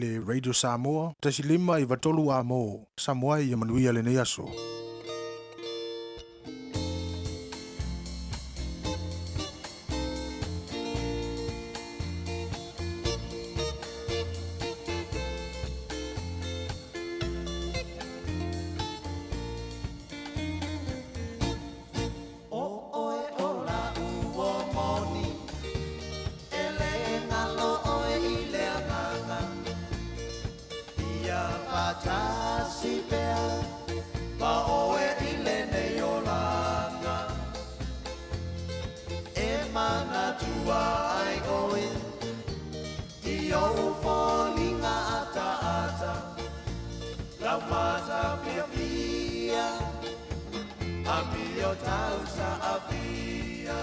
Le Radio Samoa, 1.5 93 A mo Samoa ia manuia lenei aso. ʻO ʻoe ʻo laʻu moni, e lē nalo ʻoe i le agaga. Ia faatasi pea ma ʻoe i lenei olaga. E manatua ai ʻoe i ou foliga ataata, laumata fiafia. Amio tausa afia.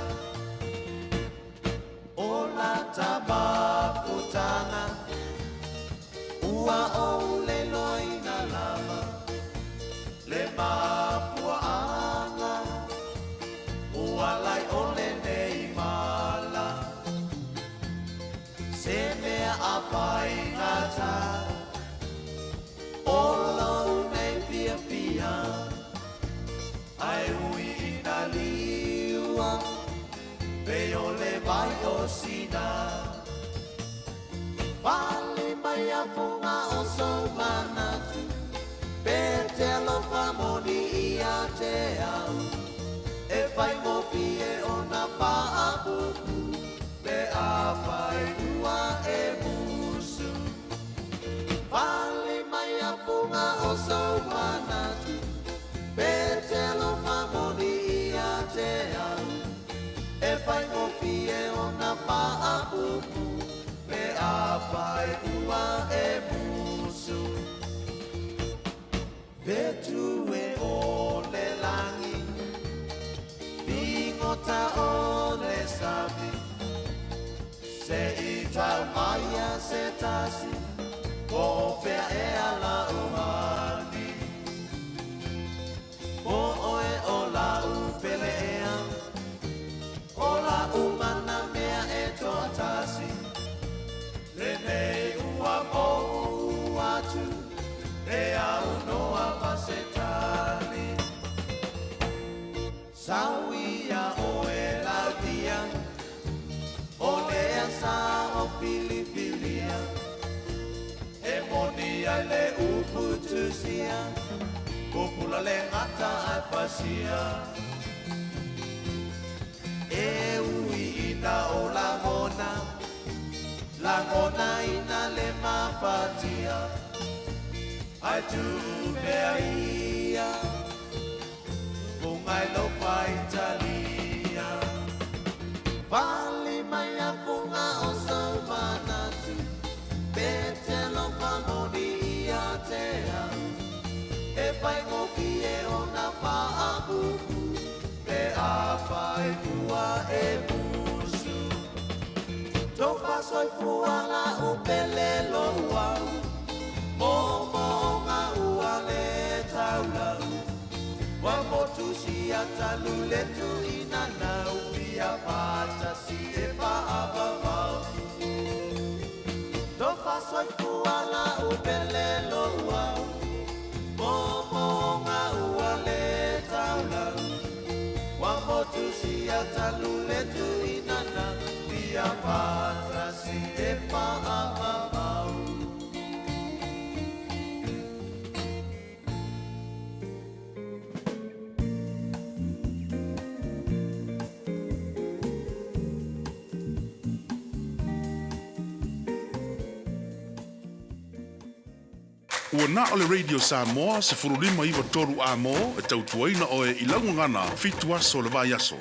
O lata mafutaga ua ou leloina lava le mafuaaga ua lae ʻole nei mala se mea a faigata o lou nei fiafia ae ui ina liua pei o le vai o Sina. Pale mai a fuga o sou manatu pe te alofa moni ia te au e faigofie ona faapupu pe afai ua e musu. Pale mai a fuga o sou manatu pe te alofa moni ia te au e faigofie ona faapupu pe afai ua e musu. Fetu e o le lagi, figota o le sami, se i tau mai a se tasi, po o fea ea la'u hani. ʻO ʻoe ʻo la'u pele ea, ʻo la'u mana mea e toatasi, lenei ua mou atu e aunoa ma se tali. Sauia ʻoe Laudia, ʻo lea sa o filifilia, e moni ai le upu tusia, pupula le gata ae fasia. E ui ina o lagona, lagonaina le mafatia, ae tuu pea ia, fuga i lou faitalia. Pale mai a fuga o sou manatu, pe te alofa moni ia te au, e faigofie ona faapupu pe afai ua e musu. Tofa soifua la'u pele lou au, moomooga ua le taulau, ua motu sia talu le tuuina nau fia faatasi e faavavau. Tofa soifua la'u pele lou au, moomooga ua le taulau, ua motu sia talu le tuuina nau fia faatasi e faavavau. Ua na o le Radio Samoa 15 93 A mo e tautuaina oe i lau gagana 7 aso o le vaiaso.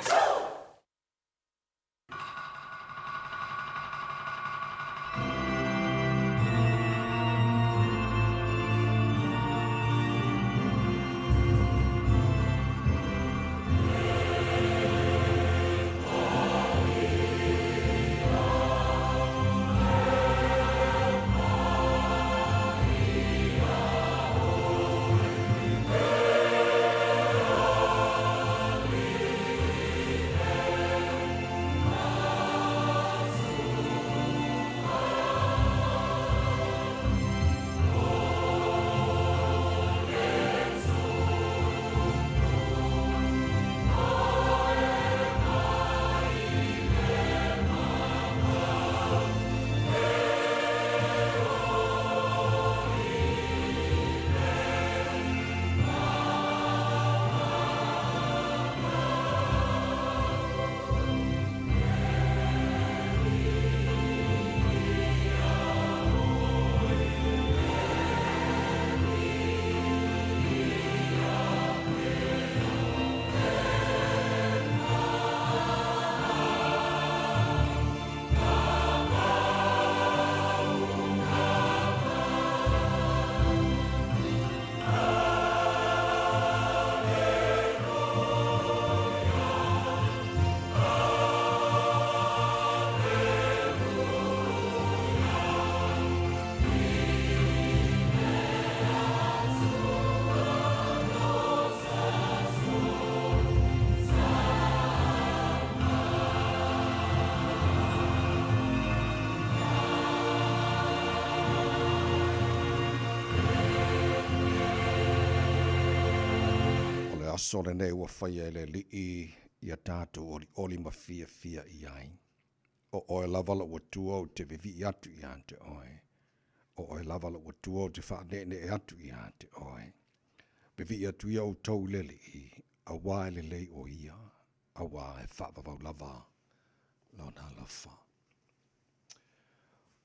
aso lenei ua faia e le Alii ia tatou olioli ma fiafia i ai. O oe lava lou Atua ou te vivii atu ia te oe. O oe lava lou Atua ou te faaneenee atu ia te oe. Vivii atu ia outou i le Alii, auā e lelei o ia, auā e faavavau lava lona alofa.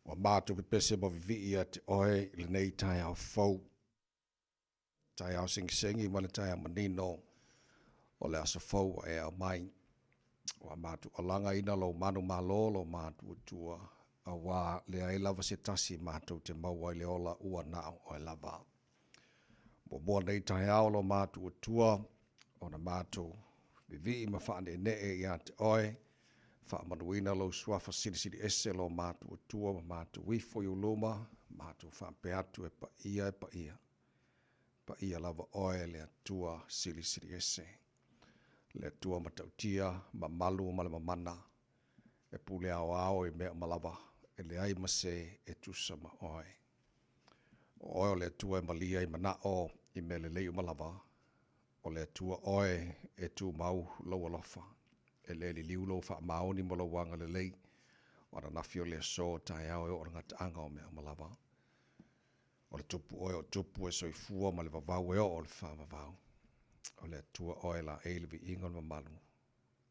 Ua matou pepese ma vivii ia te oe i lenei taeao fou. Taeao segisegi ma le taeao manino o le aso fou ua e aumai. Ua matou alagaina lou manumalo, lo matou Atua, auā leai lava se tasi matou te maua i le ola ua na o oe lava. Muamua nei taeao lo matou Atua, ona matou vivii ma faaneenee ia te oe, faamanuina lou suafa silisili ese lo matou Atua ma matou ifo i ou luma, matou faapea atu e paia e paia. Paia lava oe le Atua Silisili Ese, le Atua matautia, mamalu ma le mamana, e pule aoao i mea uma lava, e leai ma se e tusa ma oe. O oe o le Atua e malia i manao i mea lelei uma lava, o le Atua oe e tumau lou alofa, e le liliu lou faamaoni ma lou agalelei, o ananafi o le aso taeao e oo i le gataaga o mea uma lava. O le Tupu oe o Tupu e soifua ma le vavau e oo i le faavavau. O le Atua oe laei le viiga o le mamalu.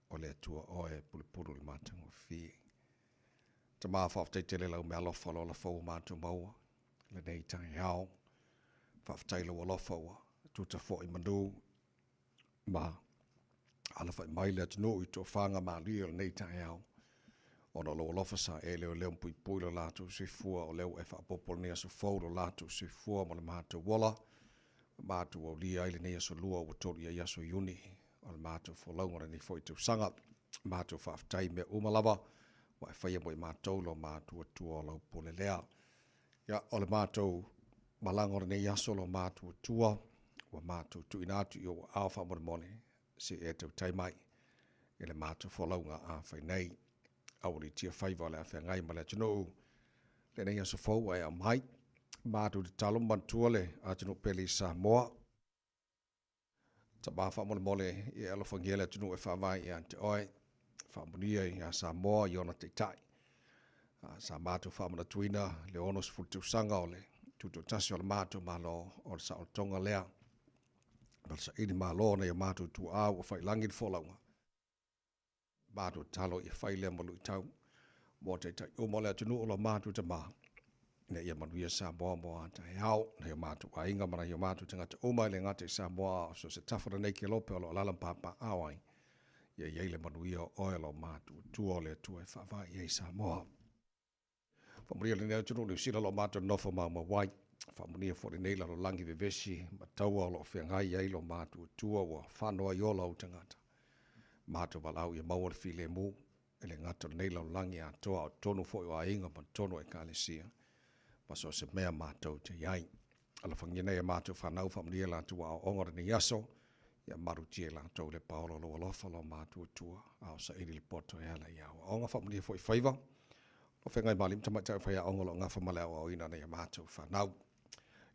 O le Atua oe e pulupulu i le matagofie. Tama faafetai tele lau meaalofa o le ola fou ua matou maua lenei taeao. Faafetai lou alofa ua tuta foi manu ma alafai mai le atunuu i tofaga malie o lenei taeao. Ona o lou alofa sa e leoleo ma puipui lo latou soifua, o lea ua e faaopoopo lenei aso fou lo latou soifua ma le matou ola, ma matou aulia ai lenei aso lua ua tolu i ai aso Iuni o le matou folauga o lenei foi tausaga. Matou faafetai i mea uma lava ua e faia mo i matou lo matou Atua o lau pule lea. Ia, o le matou malaga o lenei aso lo matou Atua, ua matou tuuina atu i ou aao faamolemole, se i e tautai mai i le matou folauga a fai nei. Aualiitia faiva o le a feagai ma le atunuu lenei aso fou ua e aumai. Matou tatalo ma manatua le atunuu pele i Samoa. Tama faamolemole ia e alofagia le atunuu e faavae ia te oe. Faamanuia ia Samoa i ona taitai. Sa matou faamanatuina le 60 tausaga o le tutoatasi o le matou Malo o le saolotoga lea. Ma le saili malo o nai o matou tuaa ua faiilagi le folauga. Matou tatalo ia fai lea ma luitau mo taitai uma o le atunuu o lo matou tama, ina ia manuia Samoa mo a taeao, nai o matou aiga ma nai o matou tagata uma e le gata i Samoa a o so o se tafa o lenei kelope o lo o alaala ma papaaao ai, ia i ai le manuia o oe lo matou Atua o le Atua e faavae i ai Samoa. Faamanuia lenei atunuu Niu Sila o lo o matou nonofo maumau ai. Faamanuia foi lenei lalolagi vevesi ma taua o lo o feagai ai lo matou Atua ua faanoa i ola ou tagata. Matou valaau ia maua le filemu e le gata o lenei lalolagi atoa a o totonu foi o aiga ma totonu o ekalesia ma so o se mea matou te i ai. Alofagia nei a matou fanau, faamanuia latou aoaoga o lenei aso, ia malutia i latou le paola o lou alofa lo matou Atua, a o saili le poto e ala i aoaoga. Faamanuia foi faiva o feagai ma alii ma tamaitai o faiaoga o lo o gafa ma le aoaoina o nai a matou fanau.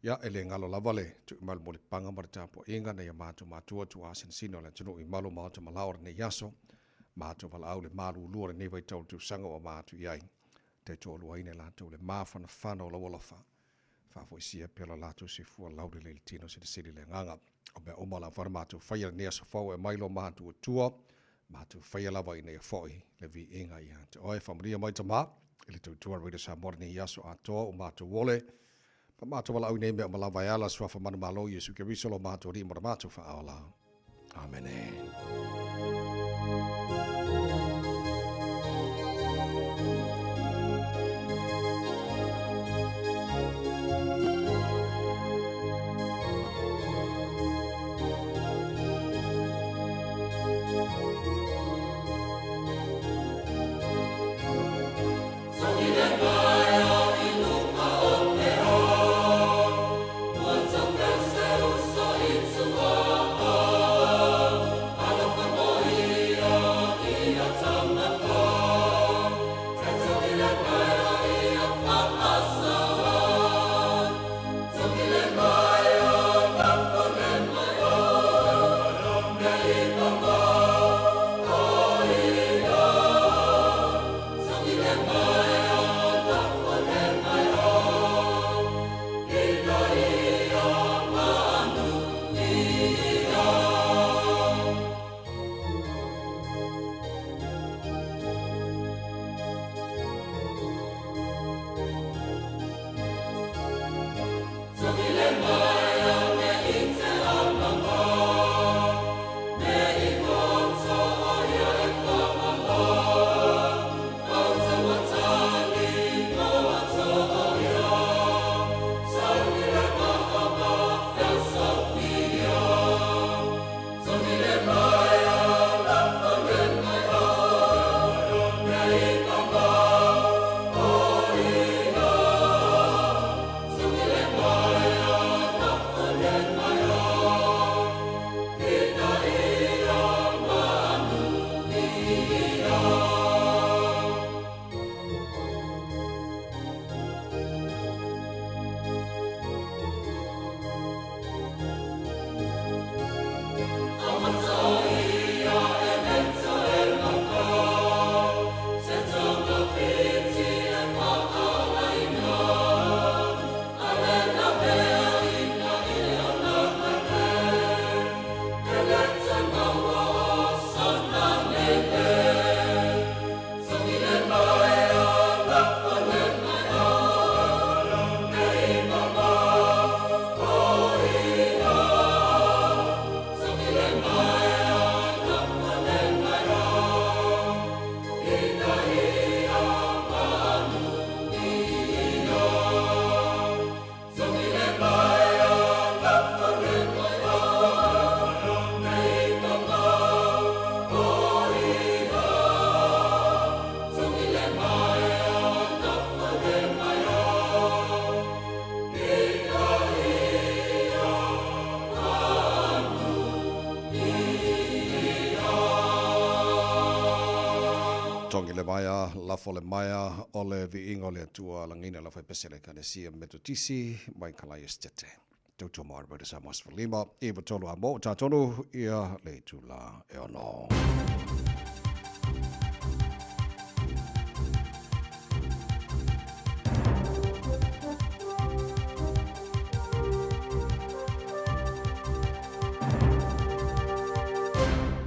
Ia, e le galo lava le tui mai o le mulipapaga ma le tapuaiga nai a matou matua tuaa sinosino o le atunuu i malu maota malao o lenei aso, matou valaau le malulu o lenei vaitau o le tausaga ua matou i ai, taitoaluaina i latou le mafanafana o lou alofa, faafoisia pea lo latou soifua laulelei i le tino silisili le agaga. O mea uma o le a mafai ona matou faia i lenei aso fou e aumai lo matou Atua, matou faia lava ina ia foi le viiga ia te oe. Faamanuia mai Tama i le tautua Radio Samoa lenei aso atoa ua matou ole ma matou valaau i nei mea uma lava e ala suafa manumalo Iesu Keriso lo matou Alii ma lo matou Faaola. Amene. le maea, lafo le maea o le viiga o le Atua, lagiina le aufaipesia le Ekalesia Metotisi mai Kalaia Setete. Tautua mo Alberta Samoa 15, 93 a mo, tatonu ia le itula e ono.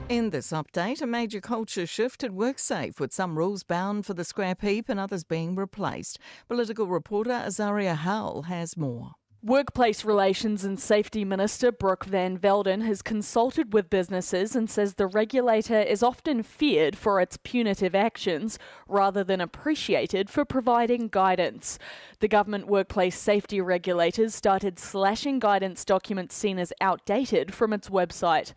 In this update, a major culture shift at WorkSafe, with some rules bound for the scrap heap and others being replaced. Political reporter Azaria Howell has more. Workplace Relations and Safety Minister Brooke Van Velden has consulted with businesses and says the regulator is often feared for its punitive actions rather than appreciated for providing guidance. The government workplace safety regulators started slashing guidance documents seen as outdated from its website.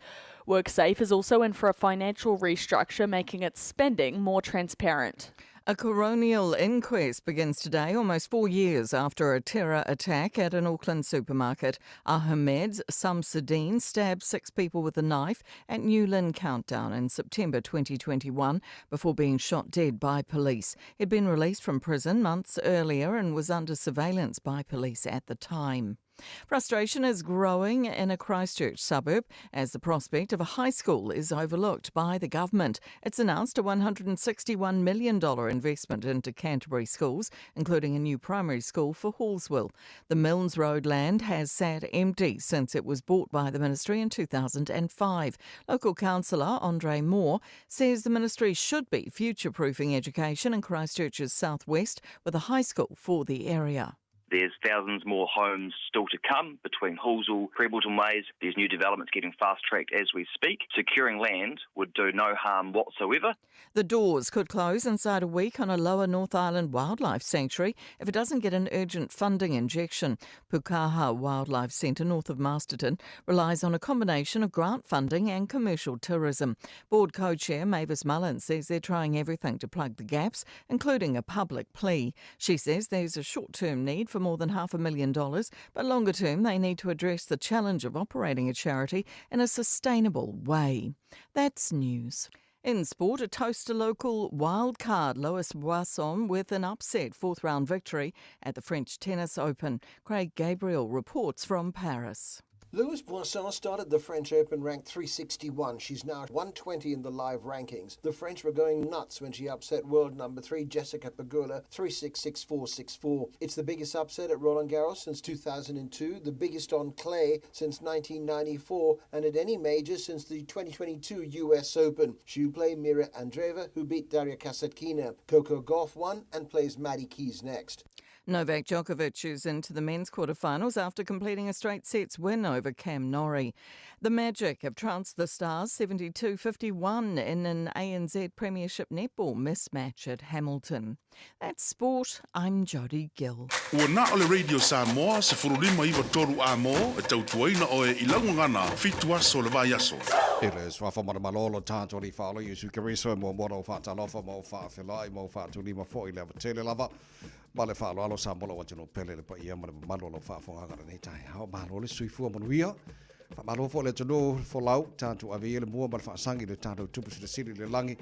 WorkSafe is also in for a financial restructure, making its spending more transparent. A coronial inquest begins today, almost four years after a terror attack at an Auckland supermarket. Ahmed Samsudeen stabbed six people with a knife at Newland Countdown in September 2021 before being shot dead by police. He'd been released from prison months earlier and was under surveillance by police at the time. Frustration is growing in a Christchurch suburb as the prospect of a high school is overlooked by the government. It's announced a $161 million investment into Canterbury schools, including a new primary school for Hallswell. The Milnes Road land has sat empty since it was bought by the ministry in 2005. Local councillor Andre Moore says the ministry should be future proofing education in Christchurch's southwest with a high school for the area. There's thousands more homes still to come between Halsall, Prebleton ways. There's new developments getting fast-tracked as we speak. Securing land would do no harm whatsoever. The doors could close inside a week on a lower North Island wildlife sanctuary if it doesn't get an urgent funding injection. Pukaha Wildlife Centre north of Masterton relies on a combination of grant funding and commercial tourism. Board co-chair Mavis Mullen says they're trying everything to plug the gaps, including a public plea. She says there's a short-term need for more than half a million dollars, but longer term they need to address the challenge of operating a charity in a sustainable way. That's news. In sport, a toast to local wild card Lois Boisson with an upset fourth round victory at the French Tennis Open. Craig Gabriel reports from Paris. Louis Boisson started the French Open ranked 361. She's now 120 in the live rankings. The French were going nuts when she upset world number 3 Jessica Pegula 3-6, 6-4, 6-4. It's the biggest upset at Roland Garros since 2002, the biggest on clay since 1994, and at any major since the 2022 US Open. She'll play Mira Andreeva, who beat Daria Kasatkina. Coco Gauff won and plays Maddie Keys next. Novak Djokovic is into the men's quarterfinals after completing a straight sets win over Cam Norrie. The Magic have trounced the Stars 72-51 in an ANZ Premiership netball mismatch at Hamilton. That's sport. I'm Jodie Gill. Ua na o le Radio Samoa 15 93 a mo e tautuaina oe i lau gagana fitu aso o le vaiaso. E le suafa manumalo lo tātou alii faaolo Iesu Keriso e muamua na ou faatalofa ma ou faafeiloai ma ou faatulima foi i le ava tele lava Ma le faaaloalo Samoa lou atunuu pele le paia ma le mamalu o lau faafofogaaga i lenei taeao. Malo le soifua manuia. Faamalo foi le atunuu folau tatou ave ia le mua ma le faasagi i le tatou Tupu Silisili i le lagi.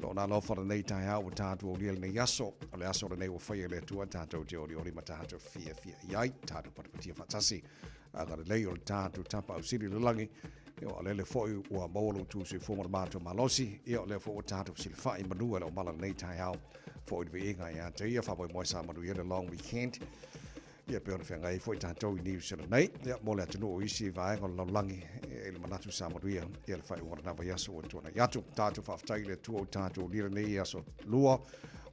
Lona alofa lenei taeao ua tatou aulia lenei aso. O le aso lenei ua faia e le Atua tatou te olioli ma tatou fiafia i ai. Tatou patipatia faatasi agalelei o le tatou Tapaau Sili i le lagi. Ia, o lele foi ua maua lo outou soifua ma le matou malosi. Ia, o lea foi ua tatou fesilafai i manu e le omala lenei taeao foi i le viiga ia te ia. Faamoemoe sa manuia le long weekend. Ia, pei ona feagai ai foi tatou i Niu Sila nei. Ia, mo le atunuu o isi vaega o le lalolagi, e le manatu sa manuia ia le faaiuga o lena vaiaso ua tuanai atu. Tatou faafetai i le Atua ua tatou aulia lenei aso lua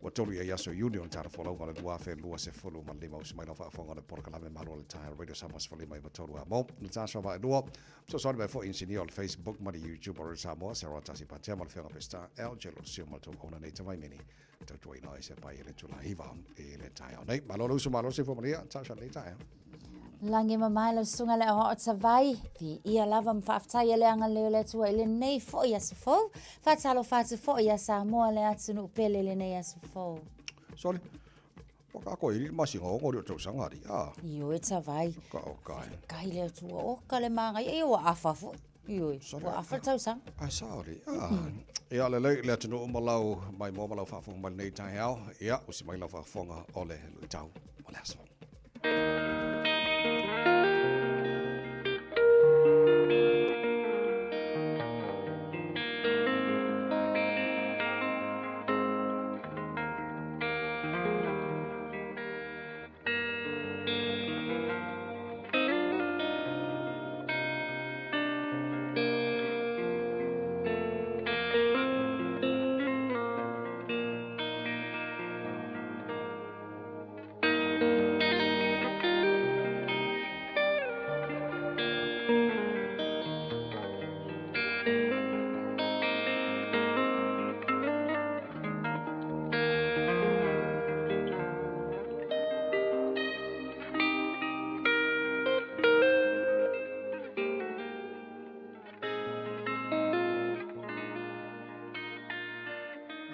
ua tolu i ai aso Iuni o le tatou folauga o le 2025. Usi mai lau faafofoga o le polokalame Malo o le Taeao Radio Samoa 15 93 a mo le taso vaelua. Fesoasoani mai foi inisinia o le Facebook ma le YouTube o Radio Samoa, Sarah Tasi Patea ma le Afioga Peseta LJ Lolosio ma le tou auauna nei Tavaimini. Tautuaina ai se pai e le tula hiva i le taeao nei. Malo le uso, malo se manuia, tau nei taeao. Lagi mamae lau susuga le aoao tavai, viia lava ma faafetai e le agalelei o le Atua i lenei foi aso fou. Faatalofa atu foi ia Samoa le atunuu pele i lenei aso fou. Sorry. Ua kako i masina ono li o tausaga ali, a. Ioe tavai. Ka o kai. Kai le Atua o ka le māngai, e ua afa foi. Ioe, ua afa le tausaga. Ai sao alii. Ah. Ia lelei le atunuu ma lau maimoa ma lau faafofoga mai lenei taeao. Ia, usi mai lau faafofoga o le luitau o le aso.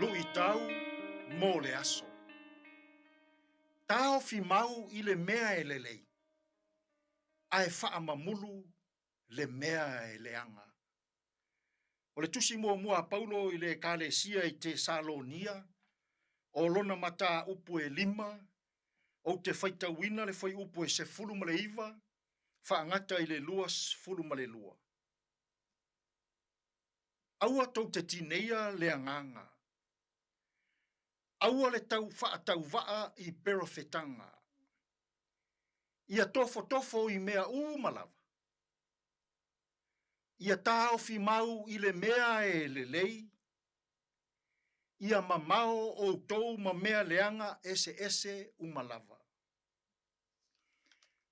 Luitau mo le aso. Taofi mau i le mea e lelei, ae faamamulu le mea e leaga. O le tusi muamua a Paulo i le Ekalesia i Tesalonia, o lona mataupu e lima, ou te faitauina le fuaiupu e 19 faagata i le 22. Aua tou te tineia le agaga. Aua le tau faatauvaa i perofetaga. Ia tofotofo i mea uma lava. Ia taofi mau i le mea e lelei, ia mamao outou ma mea leaga eseese uma lava.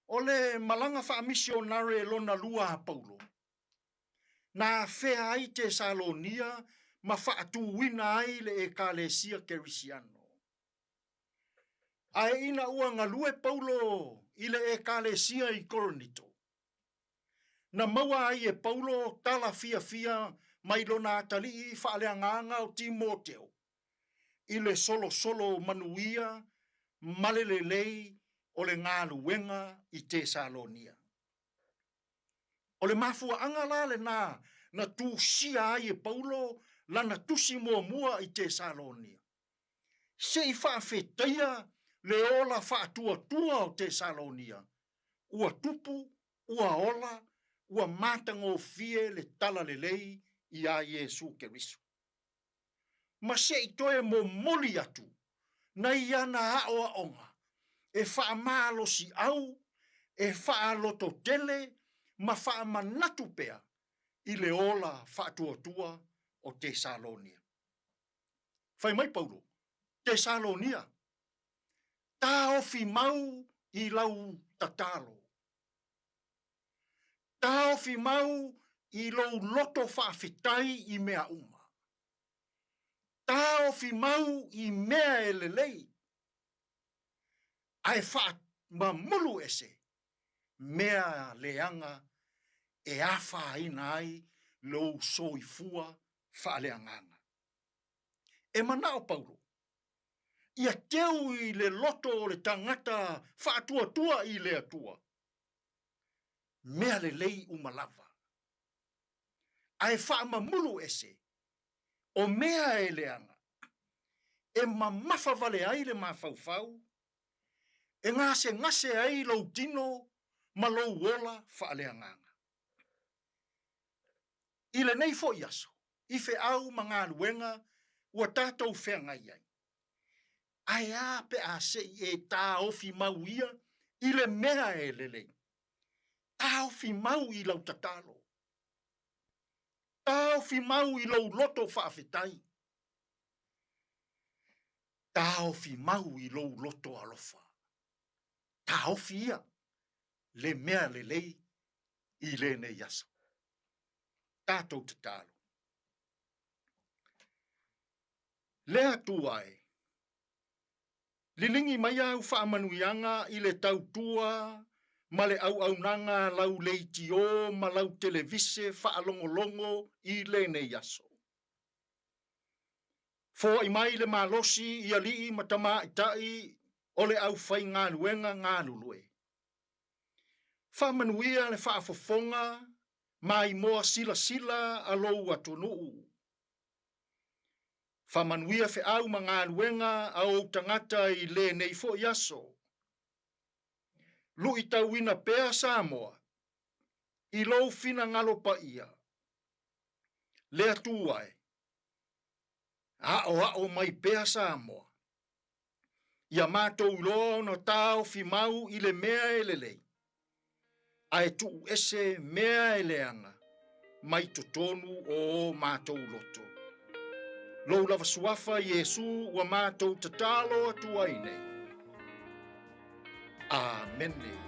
O le malaga faamisionare lona lua a Paulo, na afea ai Tesalonia ma faatuina ai le Ekalesia Kerisiano. Ae ina ua galue Paulo i le Ekalesia i Korinito, Na maua ai e Paulo tala fiafia mai lona atalii faaleagaga o Timoteo i le solosolo manuia ma le lelei o le galuega i Tesalonia. O le mafuaaga la lena na tusia ai e Paulo lana tusi muamua i Tesalonia, se i faafetaia le ola faatuatua o Tesalonia ua tupu, ua ola, ua matagofie le talalelei iā Iesu Keriso. Ma se i toe momoli atu nai ana aoaoga e faamalosiau, e faalototele ma faamanatu pea i le ola faatuatua o Tesalonia. Fai mai Paulo, Tesalonia, Taofi mau i lau tatalo. Taofi mau i lou loto faafetai i mea uma. Taofi mau i mea e lelei, ae faamamulu ese mea leaga e afaina ai lou soifua faaleagaga. E manao Paulo ia teu i le loto o le tagata faatuatua i le Atua, mea lelei uma lava, ae faamamulu ese o mea e leaga, e mamafa wale ai le mafaufau, e gasegase ai lou tino ma lou ola faaleagaga. I lenei foi aso, i feau ma galuega ua tatou feagai ai. Ae a pe a se i e taofi mau ia i le mea e lelei? Taofi mau i lau tatalo. Taofi mau i lou loto faafetai. Taofi mau i lou loto alofa. Taofi ia le mea lelei i lenei aso. Tatou tatalo. Le Atua e, liligi mai au faamanuiaga i le tautua ma le auaunaga a lau leitio ma lau televise faalogologo i lenei aso. Foai mai le malosi i alii ma tamaitai o le aufaigaluega galulue. Faamanuia le faafofoga maimoa silasila a lou atunuu. Faamanuia feau ma galuega a ou tagata i lenei foi aso. Luitauina pea Samoa i lou finagalo paia. Le Atua e, aoao mai pea Samoa. Ia matou iloa ona taofi mau i le mea e lelei, ae tuu ese mea e leaga mai totonu o o matou loto. Lou lava suafa Iesu ua matou tatalo atu ai nei. Amene.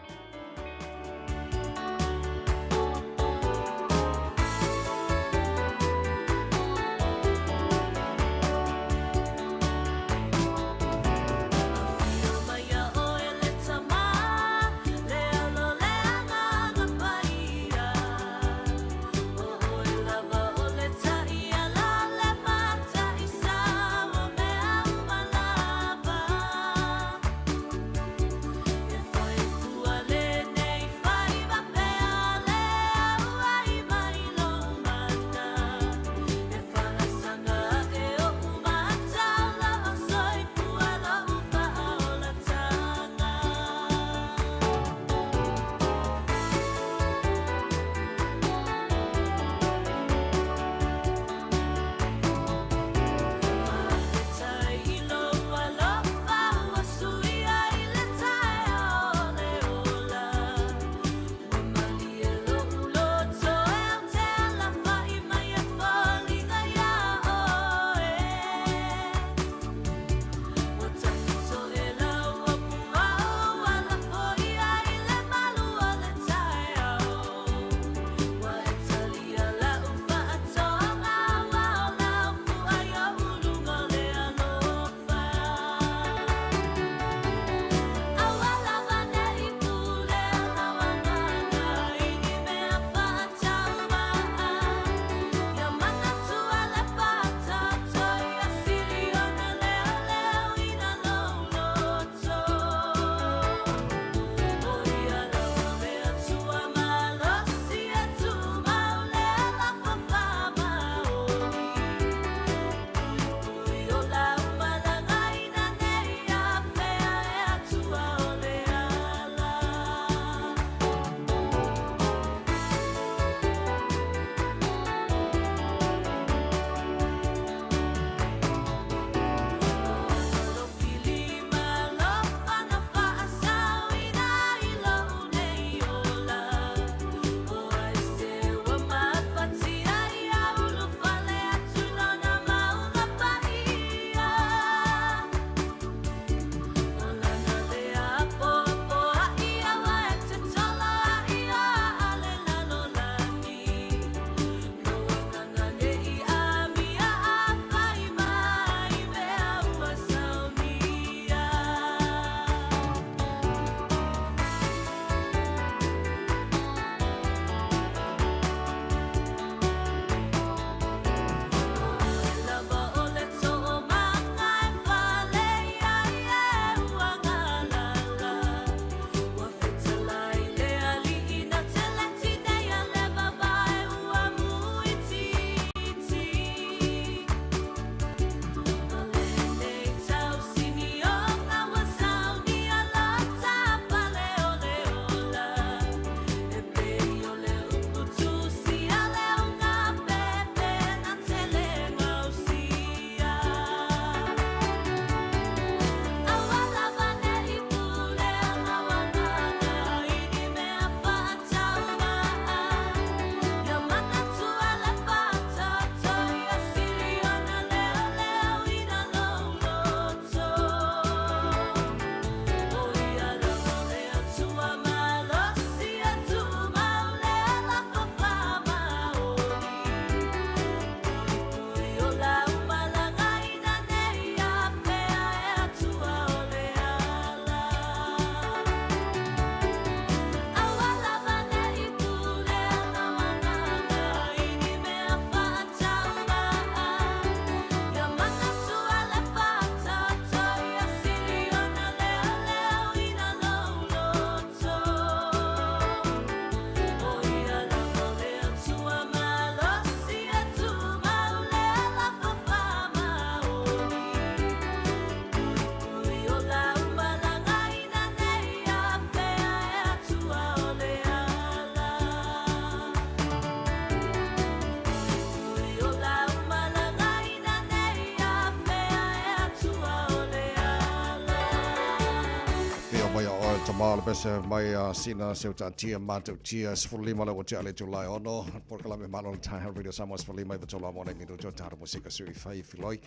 tama o le pese mai a sina se utaatia matautia 15 le ua tea le itula e ono polokalame malo le taeao Radio Samoa 15 i vatolo a mo nei minutu o tatou musika sui fai filoi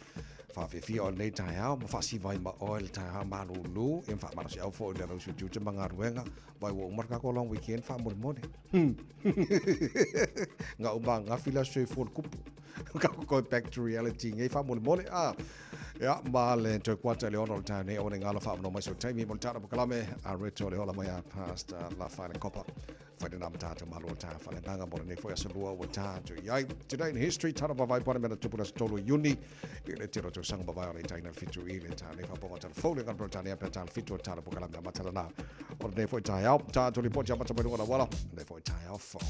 fafiafia o lenei taeao ma faasiva ai ma oe le taeao malulu e faamalosiau foi le rausi o tiute ma galuega vai ua uma le tatou long weekend faamolemole Ngā uma angafi le aso soifua le kupu. Ka go back to reality ngei faamolemole a. Ia, ma le toe kuata i le ono o le taeao nei, aua ne i galo faamanoa mai sau taimi mo le tatou polokalame a Reto le ola mai a Pastor Lafaele Kopa. Whai nā mata malo o tā whalenanga mo lenei foi aso lua ua tātou i ai. Today in history, tara vavai pane mena tupu le aso tolu Iuni i le tino tausaga mavae o le itaina le fitu i le tā nei whaponga tala fou le ngana Britania pea tā le fitu o tāna polokalame a matala nā. O lenei foi taeao, tātou lipoti a mata mai runga la wala, lenei foi taeao fou.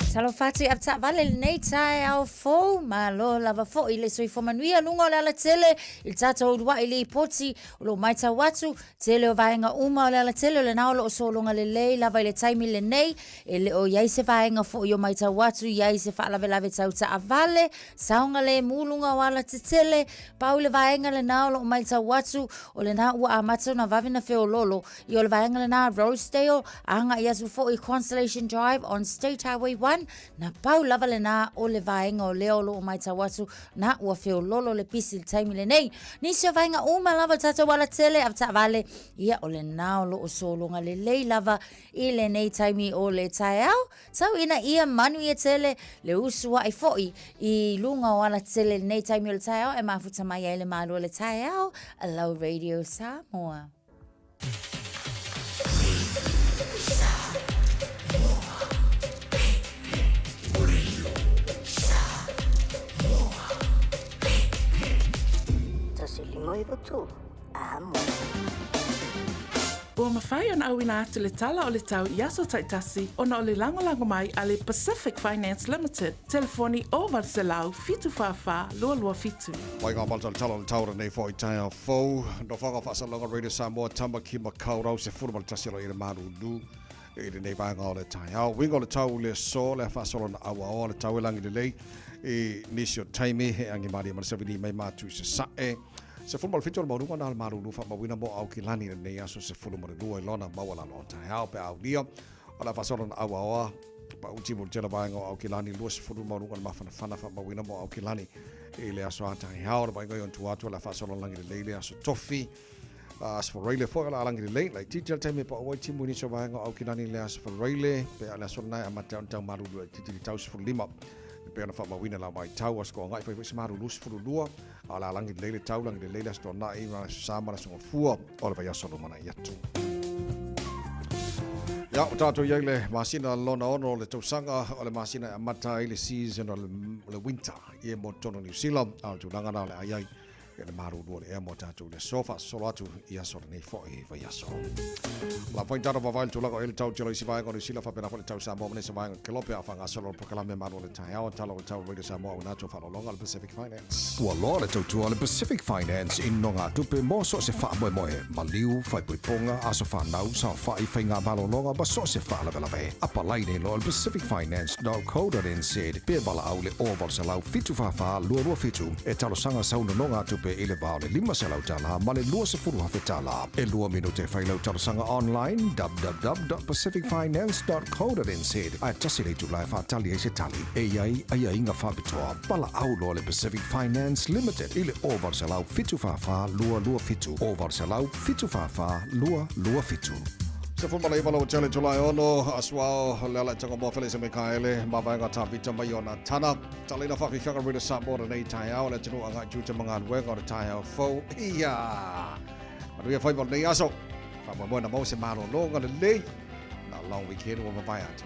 Talofa atu i avetaavale lenei taeao fou, malo lava foi le soifua manuia luga o le alatele i le tatou uluai lipoti o lo o matau atu tele o vaega uma o le alatele o lena o lo o sologa lelei lava i le taimi lenei e le o i ai se vaega foi o matau atu i ai se faalavelave tau taavale saogalemu luga o alatetele pau le vaega lena o lo o matau atu o lena ua amata ona vave na feololo I o le vaega lena Rosedale, agai atu foi i Constellation Drive on State Highway 1, na pau lava lena o le vaega o lea o lo o matau atu, na ua feololo le pisi i le taimi lenei. Nisi o vaega uma lava o le tatou alatele avetaavale, ia o lena o lo o sologa lelei lava i lenei taimi o le taeao. Tau ina ia manuia tele le usuaʻi foi i luga o alatele i lenei taimi o le taeao e mafuta mai ai le malu o le taeao a lau Radio Samoa. Ua mafai ona auina atu le tala o le tau i aso taitasi ona o le lagolago mai a le Pacific Finance Limited, telefoni 0800 744 227. Mai ngā mātaratara o le tau nei foi taeao fou, nofoanga faasalauga Radio Samoa, Tamaki Makaurau, 11 alo i le malulu i lenei vaega o le taeao. Uiga o le tau le aso, le faasolo na auaoa le tau e lagi lelei i nisi o taimi, he angi malie ma le savili mai matu i sasae. 17 o le maualuga na o le malulu faamauina mo Aukilani i lenei aso 12 i lona maualalo o taeao pe a aulia o le a faasolo na auaoa Pau timu le tele vaega o Aukilani 20 maualuga le mafanafana faamauina mo Aukilani i le aso a taeao le vaaiga i ona tua atu o le a faasolo lagi lelei le aso tofi aso faraile foi o le a lagi lelei laitiiti le taimi e pau ai timu i nisi o vaega o Aukilani i le aso faraile pe a le aso lena e amata ai ona tau malulu laitiiti i le tau 15 e pei ona faamauina la vaitau aso toagai fai foi se malulu 12 a o le a lagi lelei le tau lagi lelei le aso toanai ma le aso sa ma le aso gafua o le vaiaso lumanai atu. Ia, o tātou i ai le masina lona ono o le tausaga, o le masina e amata ai le season o le, le winter i e mo totonu o New Zealand, a o le tulaga na o le ai ai e le malulu o le ea mo tātou le aso, faasolo atu i aso lenei foi vaiaso. La foi tātou vavai le tulaga o e le tau telo isi vaega o New Zealand, faapena foi le tau Samoa ma nisi vaega Kelope a faagasolo le polokalame malo o le taeao, tala o le tau Radio Samoa o nā tua faalologa o le Pacific Finance. Ua loa le tautua a le Pacific Finance i nogatupe mo so o se faamoemoe, maliu, faaipoipoga, aso fanau, saofai, faiga malologa ma so o se faalavelave. Apalai nei loa i le pacificfinance.co.nz pe valaau i le 0800 744 227 e talosaga sau nonogatupe i le va o le $500 ma le $20,000. E lua minute e fai lau talosaga online www.pacificfinance.co.nz ae tasi le itula e faatali ai se tali. E i ai aiaiga faapitoa. Valaau loa le Pacific Finance Limited i le 0800 744 227, 0800 744 227. 19 lau tele Tulae ono, asuao le ala i Tangamoa Felisa Mikaele, mavaega Tavita mai ona tana. Talina whawhiwhanga Rita Samoa lenei taeao, le atunuu agai tiute ma galuega o le taeao fou. Ia! Manuia whaiva o lenei aso. Whaamoemoe na maua se malologa lelei. Na long weekend ua mavae atu.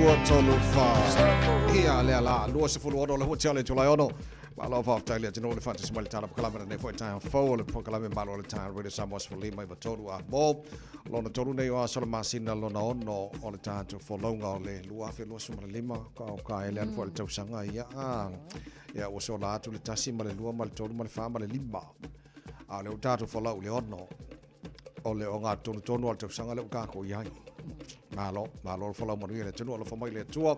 2, 3, 4. Ia, lea la, 26 le huatia o le itula e 6. Malo faafetai le atunuu le faatasi mai le tala polokalame lenei foi taeao fou o le polokalame Malo le Taeao Radio Samoa 15 i 3 a mo lona tolu nei o aso le masina lona ono o le tatou folauga o le 2025 ka o ka ele anu foi le tausaga ia a ia ua sola atu le tasi ma le lua ma le tolu ma le wha ma le lima a o le o tatou folau le ono o le ogatotonu tonu o le tausaga lea ua tatou i ai. Malo, malo le folau manuia le atunuu, alofa mai le Atua.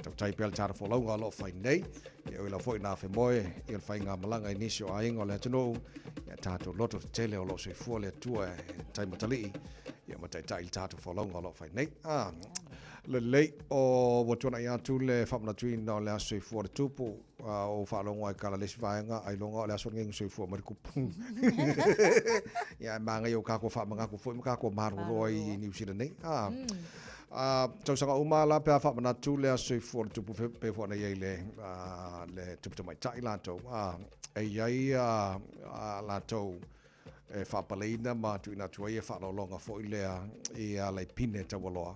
Tautai pea le tatou folauga o lo o fai nei. Ia ui lava foi ina afemoe i le faigamalaga i nisi o aiga o le atunuu, ia tatou loto tetele o lo o soifua le Atua e taimatalii ia ma taitai i le tatou folauga o lo o fai nei. Ah, lelei, o ua tuanai atu le faamanatuina o le aso soifua o le tupu a ou faalogo ai kala le isi vaega ailoga o le aso lenei na soifua mai le kupu. Ia ae manaia o kākou faamanatu foi ma kākou malolo ai i Niu Sila nei. A, a tausaga uma la pe a faamanatu le aso soifua o le tupu pei foi ona i ai le, a, le tupu tamaitai latou. A, e i ai a, a latou e faapaleina ma tuuina atu ai e faaaloaloga foi lea i alaipine taualoa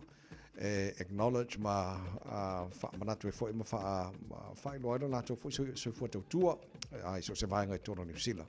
e acknowledge ma faamanatu ai foi ma faailoa ai lo latou foi soifua tautua i so o se vaega i totonu o Niu Sila.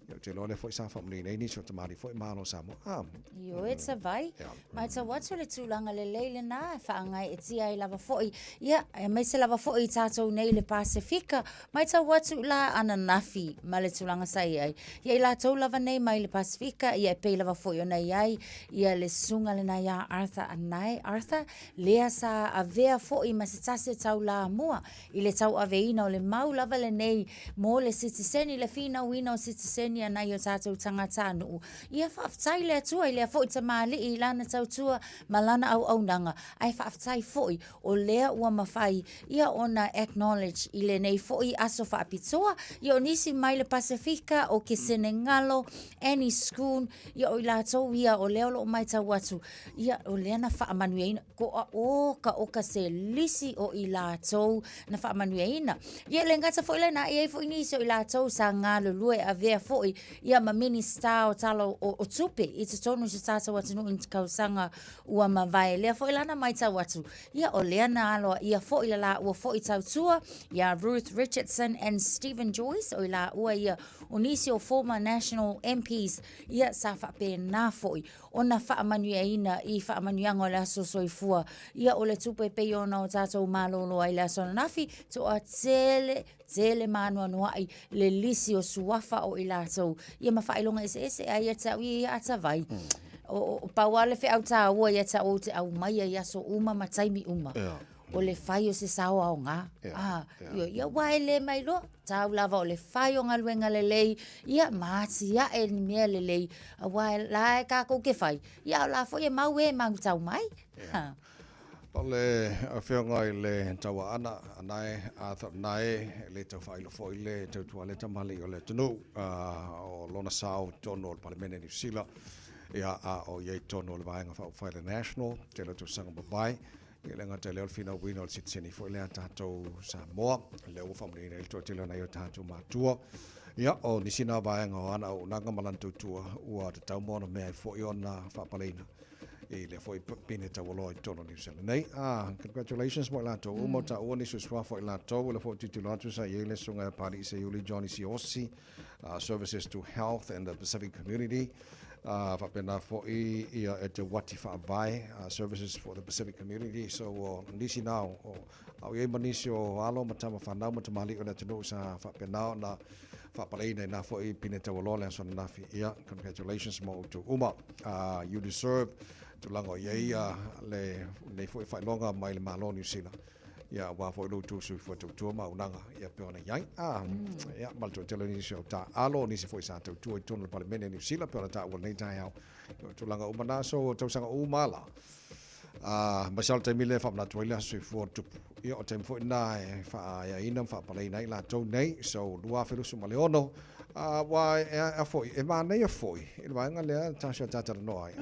Ia, ou te iloa lea foi sa faamanuiaina ai nisi o tamalii foi ma alo o Samoa. Ah. Ioe Tavai, matau atu le tulaga lelei lena e faagaeetia ai lava foi, ia, aemaise lava foi i tatou nei i le Pasefika, matau atu la ananafi ma le tulaga sa i ai. Ia i latou lava nei mai le Pasefika, ia e pei lava foi ona i ai ia le susuga lena ia Arthur Anae, Arthur, lea sa avea foi ma se tasi o taulamua i le tauaveina o le mau lava lenei mo le sitiseni, le finauina o sitiseni a nai o tatou tagatanuu. Ia faafetai le Atua i lea foi tamalii i lana tautua ma lana auaunaga, ae faafetai foi o lea ua mafai ia ona acknowledge i lenei foi aso faapitoa. Ia o nisi mai le Pasefika, o Kesenegalo, Annie Schoon, ia o i latou ia o lea o lo o matau atu, ia o lea na faamanuiaina, koa oka oka se lisi o i latou na faamanuiaina. Ia e le gata foi lena, e i ai foi nisi o i latou sa galulue avea foi ia ma Minista o Tala o, o Tupe i totonu o se tatou atunuu i tausaga ua mavae. Lea foi la na matau atu, ia o lea na aloaia foi le laua foi tautua ia Ruth Richardson and Stephen Joyce, o i laua ia o nisi o former National MPs, ia sa faapena foi ona faamanuiaina i faamanuiaga o le aso soifua. Ia o le tupe e pei ona o tatou malolo ai le aso ananafi, toatele tele maanoanoaʻi le lisi o suafa o i latou ia ma faailoga eseese ai ia te au ia ia atavai. O, o, pau lava le feau taua ia te au ou te aumaia i aso uma ma taimi uma. Yeah. O le fai o se sao aoga. Yeah. Ah, yeah. Ia, ua e le mai loa. Tau lava o le fai o galuega lelei, ia ma atiae ni mea lelei, auā la e kākou ke fai, ia o la foi e mau e mautau mai. Yeah. O le afioga i le Tauaana, Anae, Arthur Nae, e le tau faailo foi le tautua le tamalii o le atunuu, o lona sao i totonu o le Palemene Niu Sila, ia, a o i ai i totonu o le Vaega Faaupufai a le National, tele o tausaga mavae, ia le gata i lea o le finauina o le sitiseni foi lea a tatou Samoa, lea ua faamanuiaina ai le toatele o nai o tatou matua. Ia, o nisi na vaega o ana auaunaga ma lana tautua ua tatau ma ona mea ai foi ona faapaleina i lea foi pine taualoa i totonu o Niu Sila nei. Ah, congratulations mo i latou uma, o taua nisi o suafa o i latou, o lea foi ua tilotilo atu sa i ai le Susuga ia Papalii Seiuli Johnny Siaosi, Services to Health and the Pacific Community, faapena foi ia e te Wati Faavae, Services for the Pacific Community. So, o nisi na o, o, a o i ai ma nisi o alo ma tama fanau ma tamalii o le atunuu sa faapena ona faapaleina i na foi pine taualoa le aso ananafi. Ia, congratulations mo outou uma. You deserve tulaga o i ai le nei foi faailoga mai le Malo o Niu Sila. Ia, aua foi lo outou soifua tautua ma auaunaga, ia pei ona i ai. Ia, ma le toatele o nisi o taaalo, nisi foi sa tautua i totonu o le Palemene o Niu Sila, pei ona taua i lenei taeao. Ia, o tulaga uma na, so tausaga uma la. Aemaise lava o le taimi lea e faamanatu ai le aso soifua o le tupu. Ia, o le taimi foi lena e faaeaina ma faapaleina ai latou nei. So, 2026, aua e a foi, e manaia foi i le vaega lea Tasha ta talanoa ai.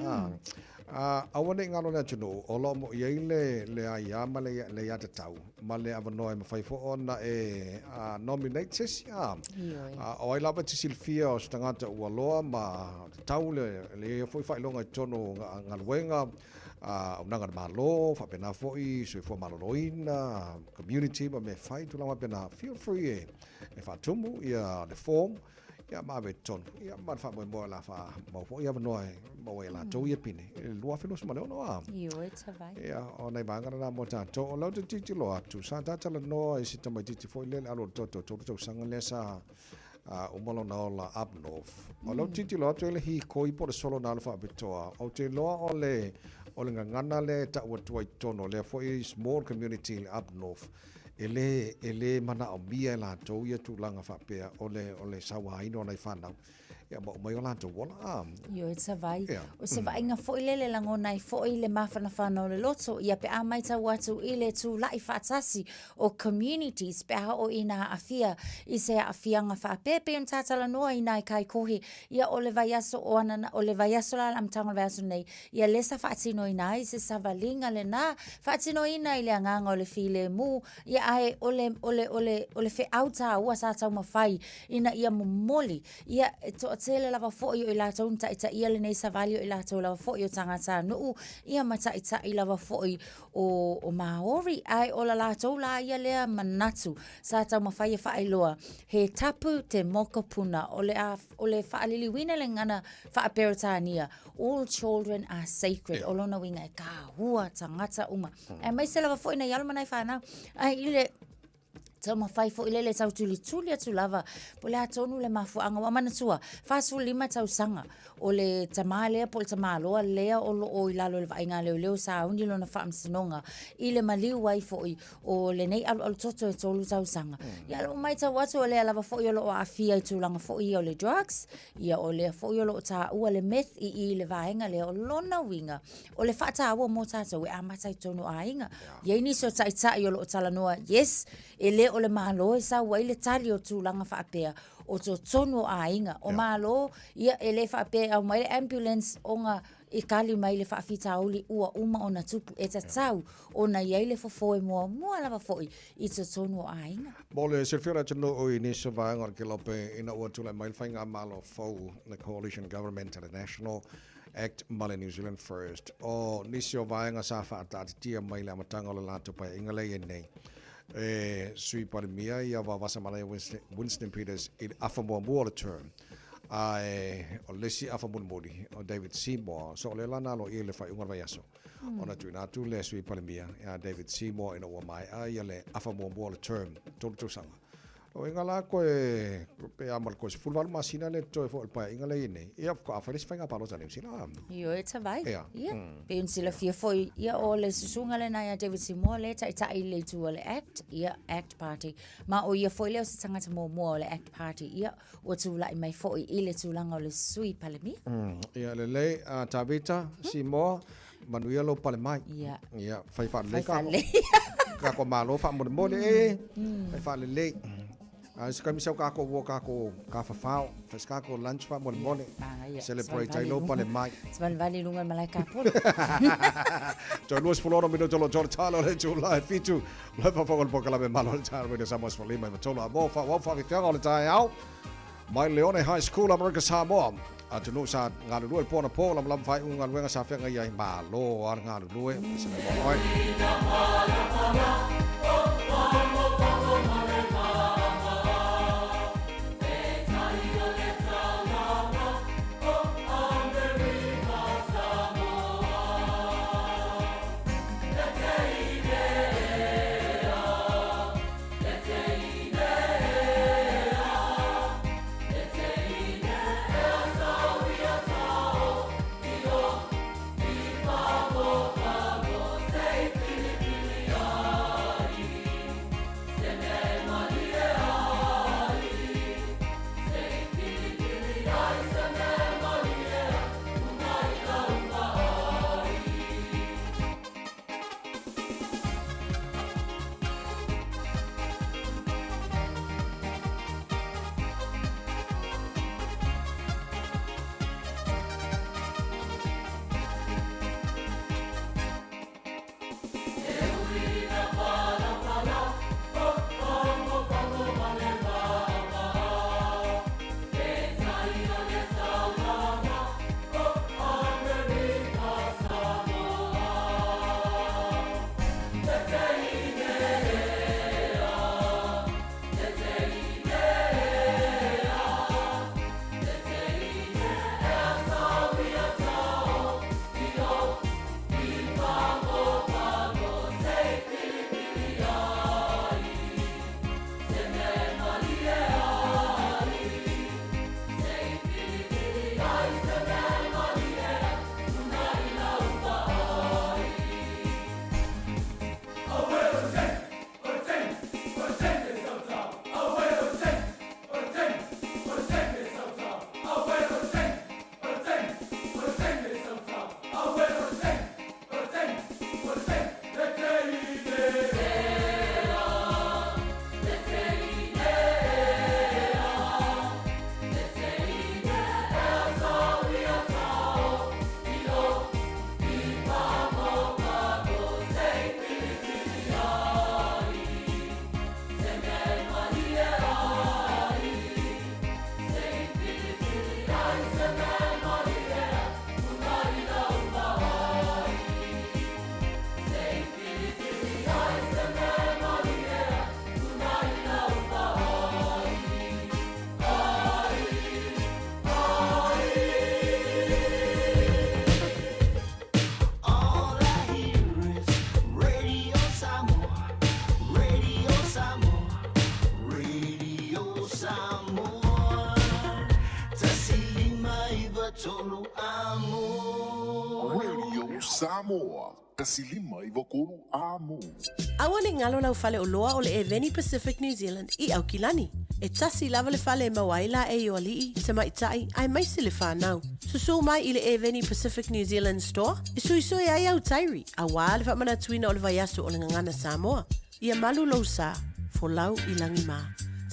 Aua ne i galo le atunuu, o lo o i ai le aia ma le aiatatau ma le avanoa e mafai foi ona e nominate se isi. O ai lava e te silafia o se tagata ua loa ma tatau le ia foi faailoga i totonu o galuega. auaunaga a le Malo, faapena foi soifua maloloina, community ma mea fai, tulaga faapena, feel free e, e faatumu ia le form ia ma ave i totonu. Ia ma le faamoemoe o le a faamau foi avanoa e maua ai e latou ia pine i le 2026 a. Ioe tavai. Ia, o nai vaega na mo tatou. O lau te tilotilo atu, sa ta talanoa i si tamaitiiti foi lea le alu o le toto, tolu tausaga lea sa uma lona ola up north. O lau tilotilo atu e le hikoi po o le solo na alu faapitoa. Ou te iloa o le, o le gagana lea e tau atu ai i totonu o lea foi small community i le up north. E le, e le manaomia e latou ia tulaga faapea o le, o le sauaina o nai fanau, ia ma aumai o latou ola. A. Ioe Tavai. Ia. O se vaaiga foi lele lagona ai foi le mafanafana o le loto, ia pe a maitau atu i le tulai faatasi o communities pe a oo ina aafia i se aafiaga faapea pei ona tatalanoa i nai kaikohe, ia o le vaiaso o anana, o le vaiaso la le amataga o le vaiaso nei, Ia lea sa faatinoina ai se savaliga lena, faatinoina i le agaga o le filemu, ia ae o le, o le, o le, o le feau taua sa taumafai ina ia momoli, ia e toatele lava foi o i latou na taitaia lenei savali, o i latou lava foi o tagatanuu, ia ma taitai lava foi o, o Māori, ae o la latou la ia lea manatu sa taumafai e faailoa, he tapu te mokopuna, o le, a, o le faaliliuina le gagana faa-Peretania, all children are sacred. O lona uiga e tāua tagata uma. Aemaise lava foi nai alo ma nai fanau. Ae i le taumafai foi lele tau tulituli atu lava po o le a tonu le mafuaaga. Ua manatua, 45 tausaga o le tamā lea po o le tamāloa lea o lo o i lalo o le vaaiga a leoleo sauni lona faamasinoga i le maliu ai foi o lenei alualu toto e 3 tausaga. Ia o lo o matau atu o lea lava foi o lo o aafia i tulaga foi ia o le drugs, Ia o lea foi o lo o taua le meth i i le vaega lea, o lona uiga, o le faataua mo tatou e amata i totonu o aiga. E i ai nisi o taitai o lo o talanoa, yes, e le o le Malo e sau ai le tali o tulaga faapea, o totonu o aiga. O Malo, ia e le faapea e aumai le ambulance ona e kali mai le faafitauli ua uma ona tupu, e tatau ona i ai le fofo e muamua lava foi i totonu o aiga. Mo le silafia o le atunuu i nisi o vaega o le kelope ina ua tulai mai le faigamalo fou, le Coalition Government a le National Act ma le New Zealand First. O nisi o vaega sa faataatitia mai le amataga o le latou paeaiga lea i ai nei, e Sui Palemia ia Vaovasamanaia Winston Peters i le afa muamua o le term, ae o le isi afa mulimuli o David Seymour. So o lea la na aloaia i le faaiuga o le vaiaso ona tuuina atu le Sui Palemia ia David Seymour ina ua maea ia le afa muamua o le term, 3 tausaga. O uiga la koe pe a ma le koe 18 masina le totoe foi o le paeaiga lea i ai nei, ia faatoa fai le isi faiga palota a Niu Sila. Ioe tavai. Ia. Ia. Pei ona silafia foi, ia o le susuga lena ia David Seymour lea e taitai i le itu o le Act, ia Act Party. Ma o ia foi lea o se tagata muamua o le Act Party, ia ua tulai mai foi i le tulaga o le Sui Palemia. Ia lelei, Tavita, Seymour, manuia lou pale mai. Ia. Ia, fai faalelei ka. Kako malo faamolemole e. Fai faalelei. A se taimi sau kākou ua kākou tafafao, fai se kākou lunch faamolemole. Celebrate ai lou pale mai. Savalivali i luga o le malae kapolo. Toe 26 minute o lo tole talo le itula e fitu. Loe faafofoga i le polokalame Malo le Taeao Radio Samoa 15 i 3 a mo faaauau faafeafeaga o le taeao. Mai Leone High School, Amerika Samoa. Atunuu sa galulue i le po anapo, lamalama faaiuga galuega sa feagai ai. Malo a le galulue, se mea mo oe. Samoa, 1593 Amo. Radio Samoa, 1593 Amo. Aua ne i galo lau fale oloa o le Eveni Pacific New Zealand i Aukilani. E tasi lava le fale e maua ai laei o alii, tamaitai, aemaise le fanau. Susū mai i le Eveni Pacific New Zealand Store e suisui ai au tairi, auā le faamanatuina o le vaiaso o le Gagana Samoa. Ia malu lou sa, folau i lagi mā.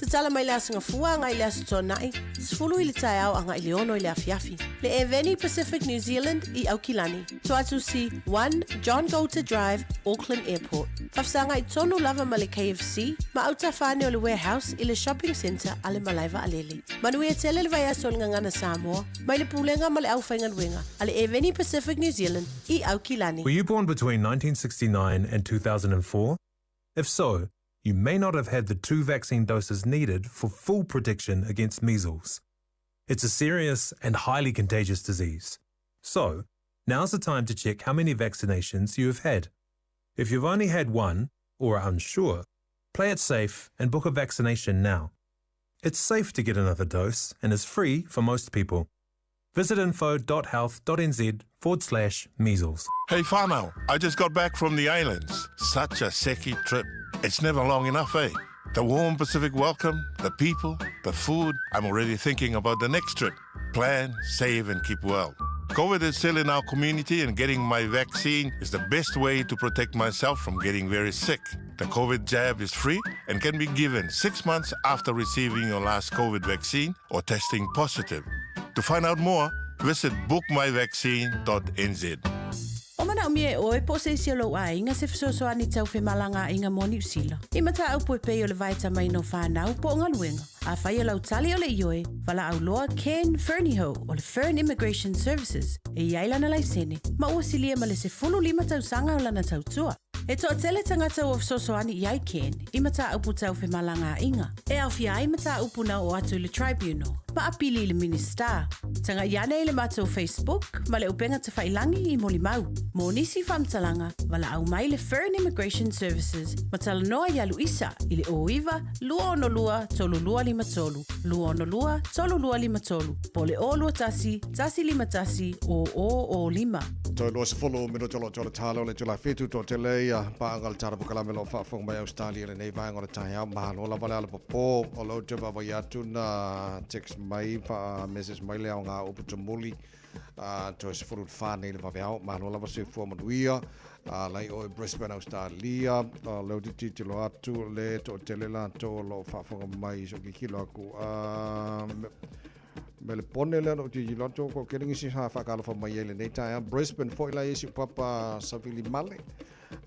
Tatala mai le Aso Gafua agai i le Aso Toonai, 10 i le taeao agai i le 6 i le afiafi. Le Eveni Pacific New Zealand i Aukilani, Toatusi 1 John Goulter Drive, Auckland Airport. Faafesagai tonu lava ma le KFC ma autafa ane o le Warehouse i le Shopping Centre a le Malae Vaalele. Manuia tele le vaiaso o le Gagana Samoa mai le Pulega ma le Aufaigaluega a le Eveni Pacific New Zealand i Aukilani. Were you born between 1969 and 2004? If so, you may not have had the two vaccine doses needed for full protection against measles. It's a serious and highly contagious disease. So, now's the time to check how many vaccinations you have had. If you've only had one, or are unsure, play it safe and book a vaccination now. It's safe to get another dose and is free for most people. Visit info.health.nz forward slash measles. Hey whānau, I just got back from the islands. Such a seki trip. It's never long enough, eh? The warm Pacific welcome, the people, the food. I'm already thinking about the next trip. Plan, save, and keep well. COVID is still in our community, and getting my vaccine is the best way to protect myself from getting very sick. The COVID jab is free and can be given six months after receiving your last COVID vaccine or testing positive. To find out more, visit bookmyvaccine.nz. O manaomia e oe po o se isi o lou aiga se fesoasoani tau femalagaaiga mo Niu Sila. I mataupu e pei o le vaetamaina o fanau po o galuega. Afai o lau tali o le ioe, valaau loa Ken Fernihough o le Fern Immigration Services e i ai lana laisene ma ua silia ma le 15 tausaga o lana tautua. E toatele tagata ua fesoasoani i ai Ken i mataupu tau femalagaaiga e aofia ai mataupu na oo atu i le Tribunal ma apili i le Minisita. Tagai ane i le matou Facebook ma le upega tafailangi i molimau. Mo nisi faamatalaga, valaau mai le Fern Immigration Services ma talanoa ia Luisa i le 09 262 3253, 262 3253, po o le 021 151 0005. Toe 20 minute o lo o le talo o le itula 7 toatele ia paaga le tala pokalame lo faafofoga mai Australia lenei vaega o le taeao malo lava le alapopō o lou te vaavaai atu na text mai faa message mai le aoga upu tumuli a toe 14 nei le vaveao malo lava soifua manuia a lai o Brisbane Australia o leu te titilo atu le toatele latou o lo o faafofoga mai so kikilo aku a Melepone lea na ou tilotilo atu ko kele nisi sa whaakalofa mai ai lenei taeao. Brisbane foi la i si papa Savili Male.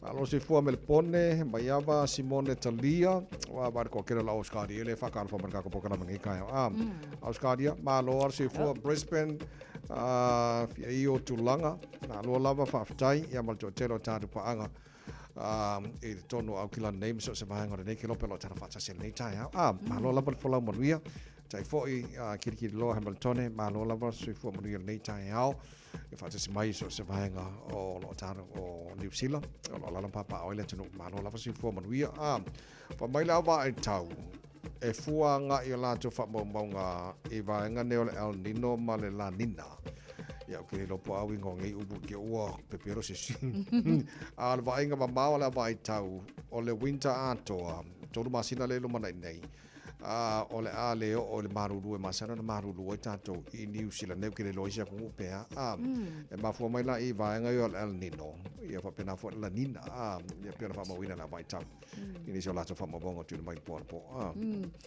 Malo soifua Melepone, Maiava, Simone Talia, wa wa ko kele la Australia le whaakalofa mai ka poka na mangi kai. Ah, Australia, malo ar soifua Brisbane, ah fia i o tulaga, na loa lava whaafetai, ia ma le toatele o tātou paanga. I tonu au ki lana nei, ma so se vaega o lenei ke lope lo tana whaatasi lenei taeao. Ah, malo lava le folau manuia. Tai foi a kirikiri loa Hamiltone, malo lava soifua manuia lenei taeao. E whaatasi mai so se vaega o lo tano o New Zealand, o lo lala papa o ile atunuu, malo lava soifua manuia. Ah, fa mai le au vaa e tau, e fua agai o latou faamaumauga i vaega nei o le El Nino ma le La Nina. Ia, ou te le iloa po o a uiga o nei upu i te ua pepelo se isi. A o le vaaiga mamao a le vaitau, o le winter atoa, 3 masina lea i lumanai nei, a o le a le oo i le malulu e masani ona malulu ai tatou i Niu Sila nei, ou te le iloa isi atunuu pe a. A, e mafua mai la i vaega ia o le El Nino, ia faapena foi le La Nina, a, ia pei ona faamauina le vaitau. I nisi o latou faamaumauga tuuina mai i le po anapo. A,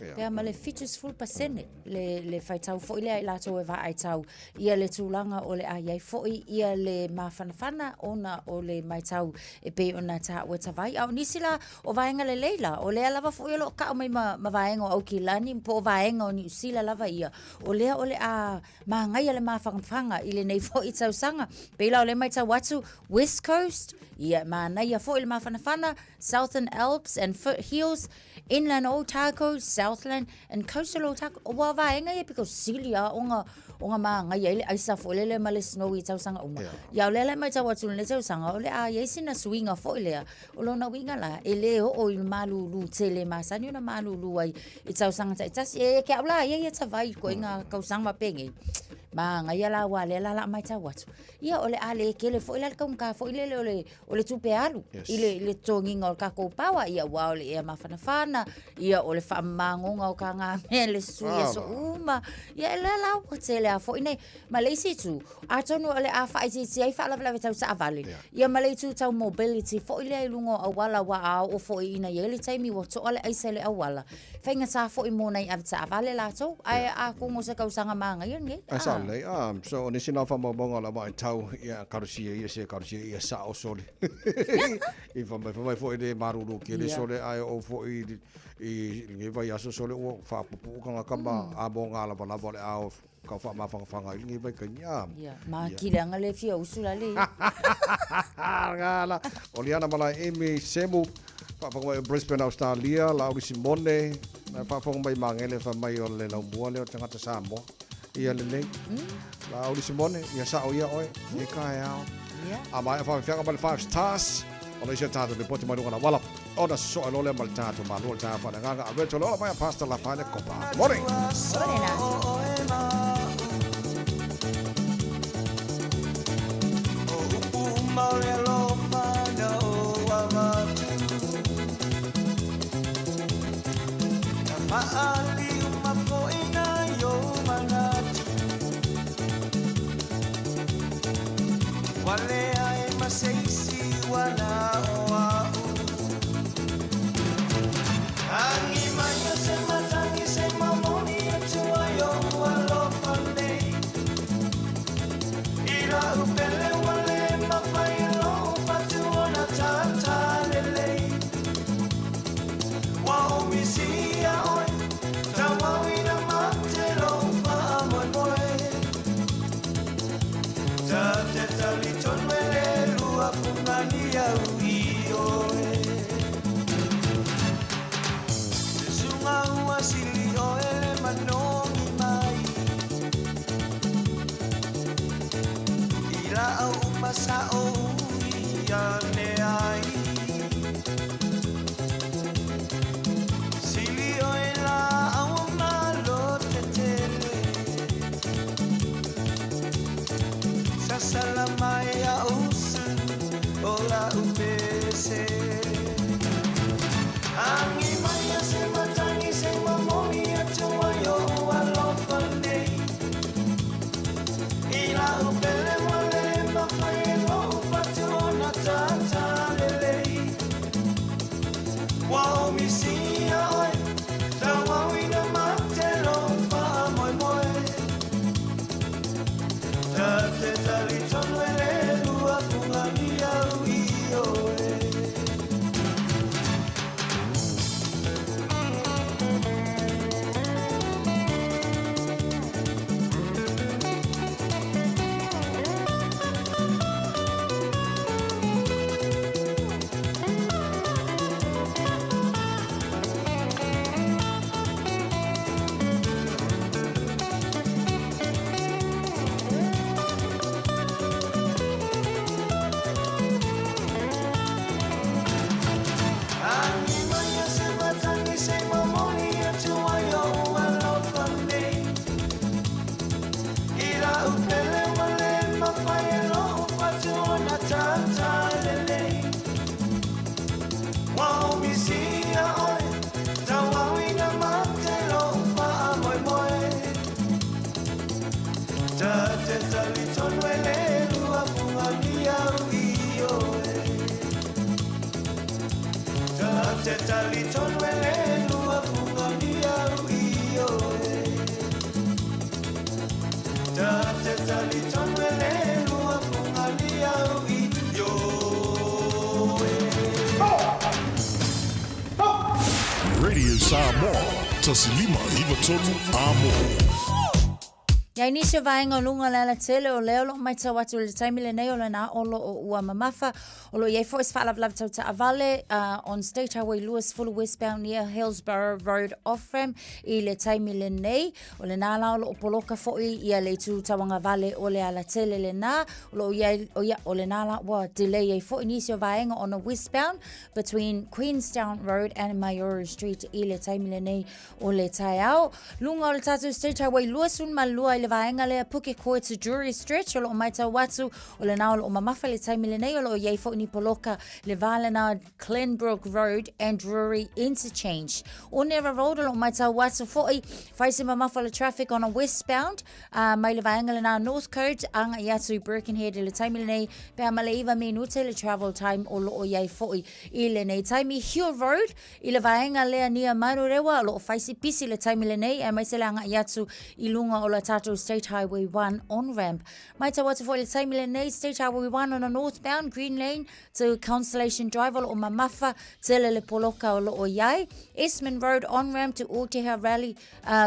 ia. Pea ma le 70% le, le faitau foi lea i latou e vaai tau ia le tulaga o le a i ai foi ia le mafanafana ona o le matau e pei ona taua tavai. A o nisi la o vaega lelei la, o lea lava foi o lo o kau mai ma, ma vaega o Aukilani po o vaega o Niu Sila lava ia, o lea o le a māgaia le mafanafana i lenei foi tausaga. Pei la o lea matau atu West Coast, ia manaia foi le mafanafana, Southern Alps and Foothills, Inland Otago, Southland and Coastal Otago. Ua vaega ia piko sili a o nga māngaia ai le aisa foi lele ma le snow i tausaga uma. Ia o lea la e matau atu i lenei tausaga, o le a i ai sina suiga foi lea, o lona uiga la, e le oo i le malulu tele e masani ona malulu ai i tausaga taitasi. E ke au la ia ia tavai ko inga kausaga ma penei. Ma ngaia la wa le la la mai tau atu. Ia o le a le kele foi la le kaunga foi le o le o le tupe alu yes. i le i le totogiga o le kakou pawa ia ua o le ea mafanafana ia o le faamamagoga o ka mea le sui aso uma ia e lea la ua tele a foi nei ma le isi itu atonu o le a faaitiitia ai faalavelave tau taavale yeah. ia ma le itu tau mobility foi lea i luga o auala ua a oo foi ina i ai le taimi ua toa le aisa i le auala faigata foi mo nai avetaavale latou, ae atonu o se kausaga magaia lenei. Ae sao lelei, ah, so o nisi na o faamaumauga o le vaitau, ia, talosia ia se talosia ia sao sole. I fai mai, fai mai foi le malulu kele sole, ae oo foi i lenei vaiaso sole ua faapuupuu tagata ma a mo ngā lavalava o le a o kau faamafangafaga i lenei vaitaimi, ah. Ia, ma kileaga le fia usu la le. Ngā la, o Liana Malae Amy Semu, faafofoga mai o Brisbane, Australia, Lauli Simone, na faafofoga mai Magele fai mai o le laumua lea o tagata Samoa. Ia lelei. Lauli Simone, ia sao ia oe, e taeao. A maea faafeafeaga ma le Five Stars, o le isi a tatou lipoti mai luga o le auala, ona sosoe loa lea ma le tatou Malo o le taeao faaleagaga. A Rachel Ola mai a Pastor Lafaele Kopa. Morning! Morena. Radio Samoa, 1593 Amo. Iai nisi o vaega o luga o le alatele o lea o lo o matau atu i le taimi lenei o lena o lo o ua mamafa. O lo o i ai foi se faalavelave tau taavale on State Highway 20 westbound near Hillsborough Road off-ramp i le taimi lenei. O lena la o lo o poloka foi ia le itu tauagavale o le alatele lena. O lo o i ai, o ia, o lena la ua delay ai foi nisi o vaega on the westbound between Queenstown Road and Maioru Street i le taimi lenei o le taeao. Luga o le tatou State Highway 22 i le vaega lea Pukekohe to Drury Stretch o lo o matau atu o lena o lo o mamafa i le taimi lenei o lo o i ai foi ni poloka le va lena Glenbrook Road and Drury Interchange. Onera Road o lo o matau atu foi fai se mamafa o le traffic on a westbound mai le vaega lena Northcote agai atu i Birkenhead i le taimi lenei pe a ma le 9 minute le travel time o lo o i ai foi i lenei taimi. Hill Road I le vaega lea near Manurewa o lo o fai si pisi le taimi lenei aemaise le agai atu i luga o la tatou State Highway 1 on ramp. Matau atu foi i le taimi lenei State Highway 1 on a northbound Green Lane to Constellation Drive o lo o mamafa tele le poloka o lo o i ai. Esmond Road on ramp to Oteha Rally,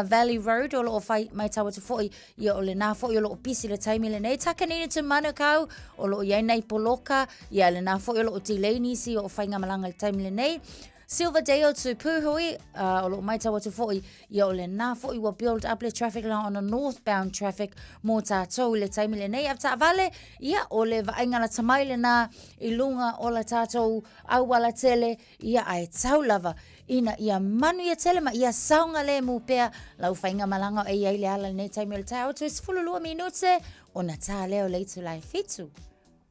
Valley Road o lo o fai matau atu foi ia o lena foi o lo o pisi le taimi lenei. Takanini to Manukau o lo o i ai nei poloka, ia lena foi o lo o delay nisi o faigamalaga i le taimi lenei. Silverdale to Puhui, o lo o matau atu foi, ia o lena foi ua build up le traffic la ona northbound traffic mō tātou i le taimi lenei. Avetaavale, ia o le vaaiga lata mai lena i luga o la tātou auala tele, ia ae tau lava ina ia manuia tele ma ia saogalemu pea lau faigamalaga o e i ai le ala i lenei taimi o le taeao toe 12 minute ona tā lea o le itula e whitu.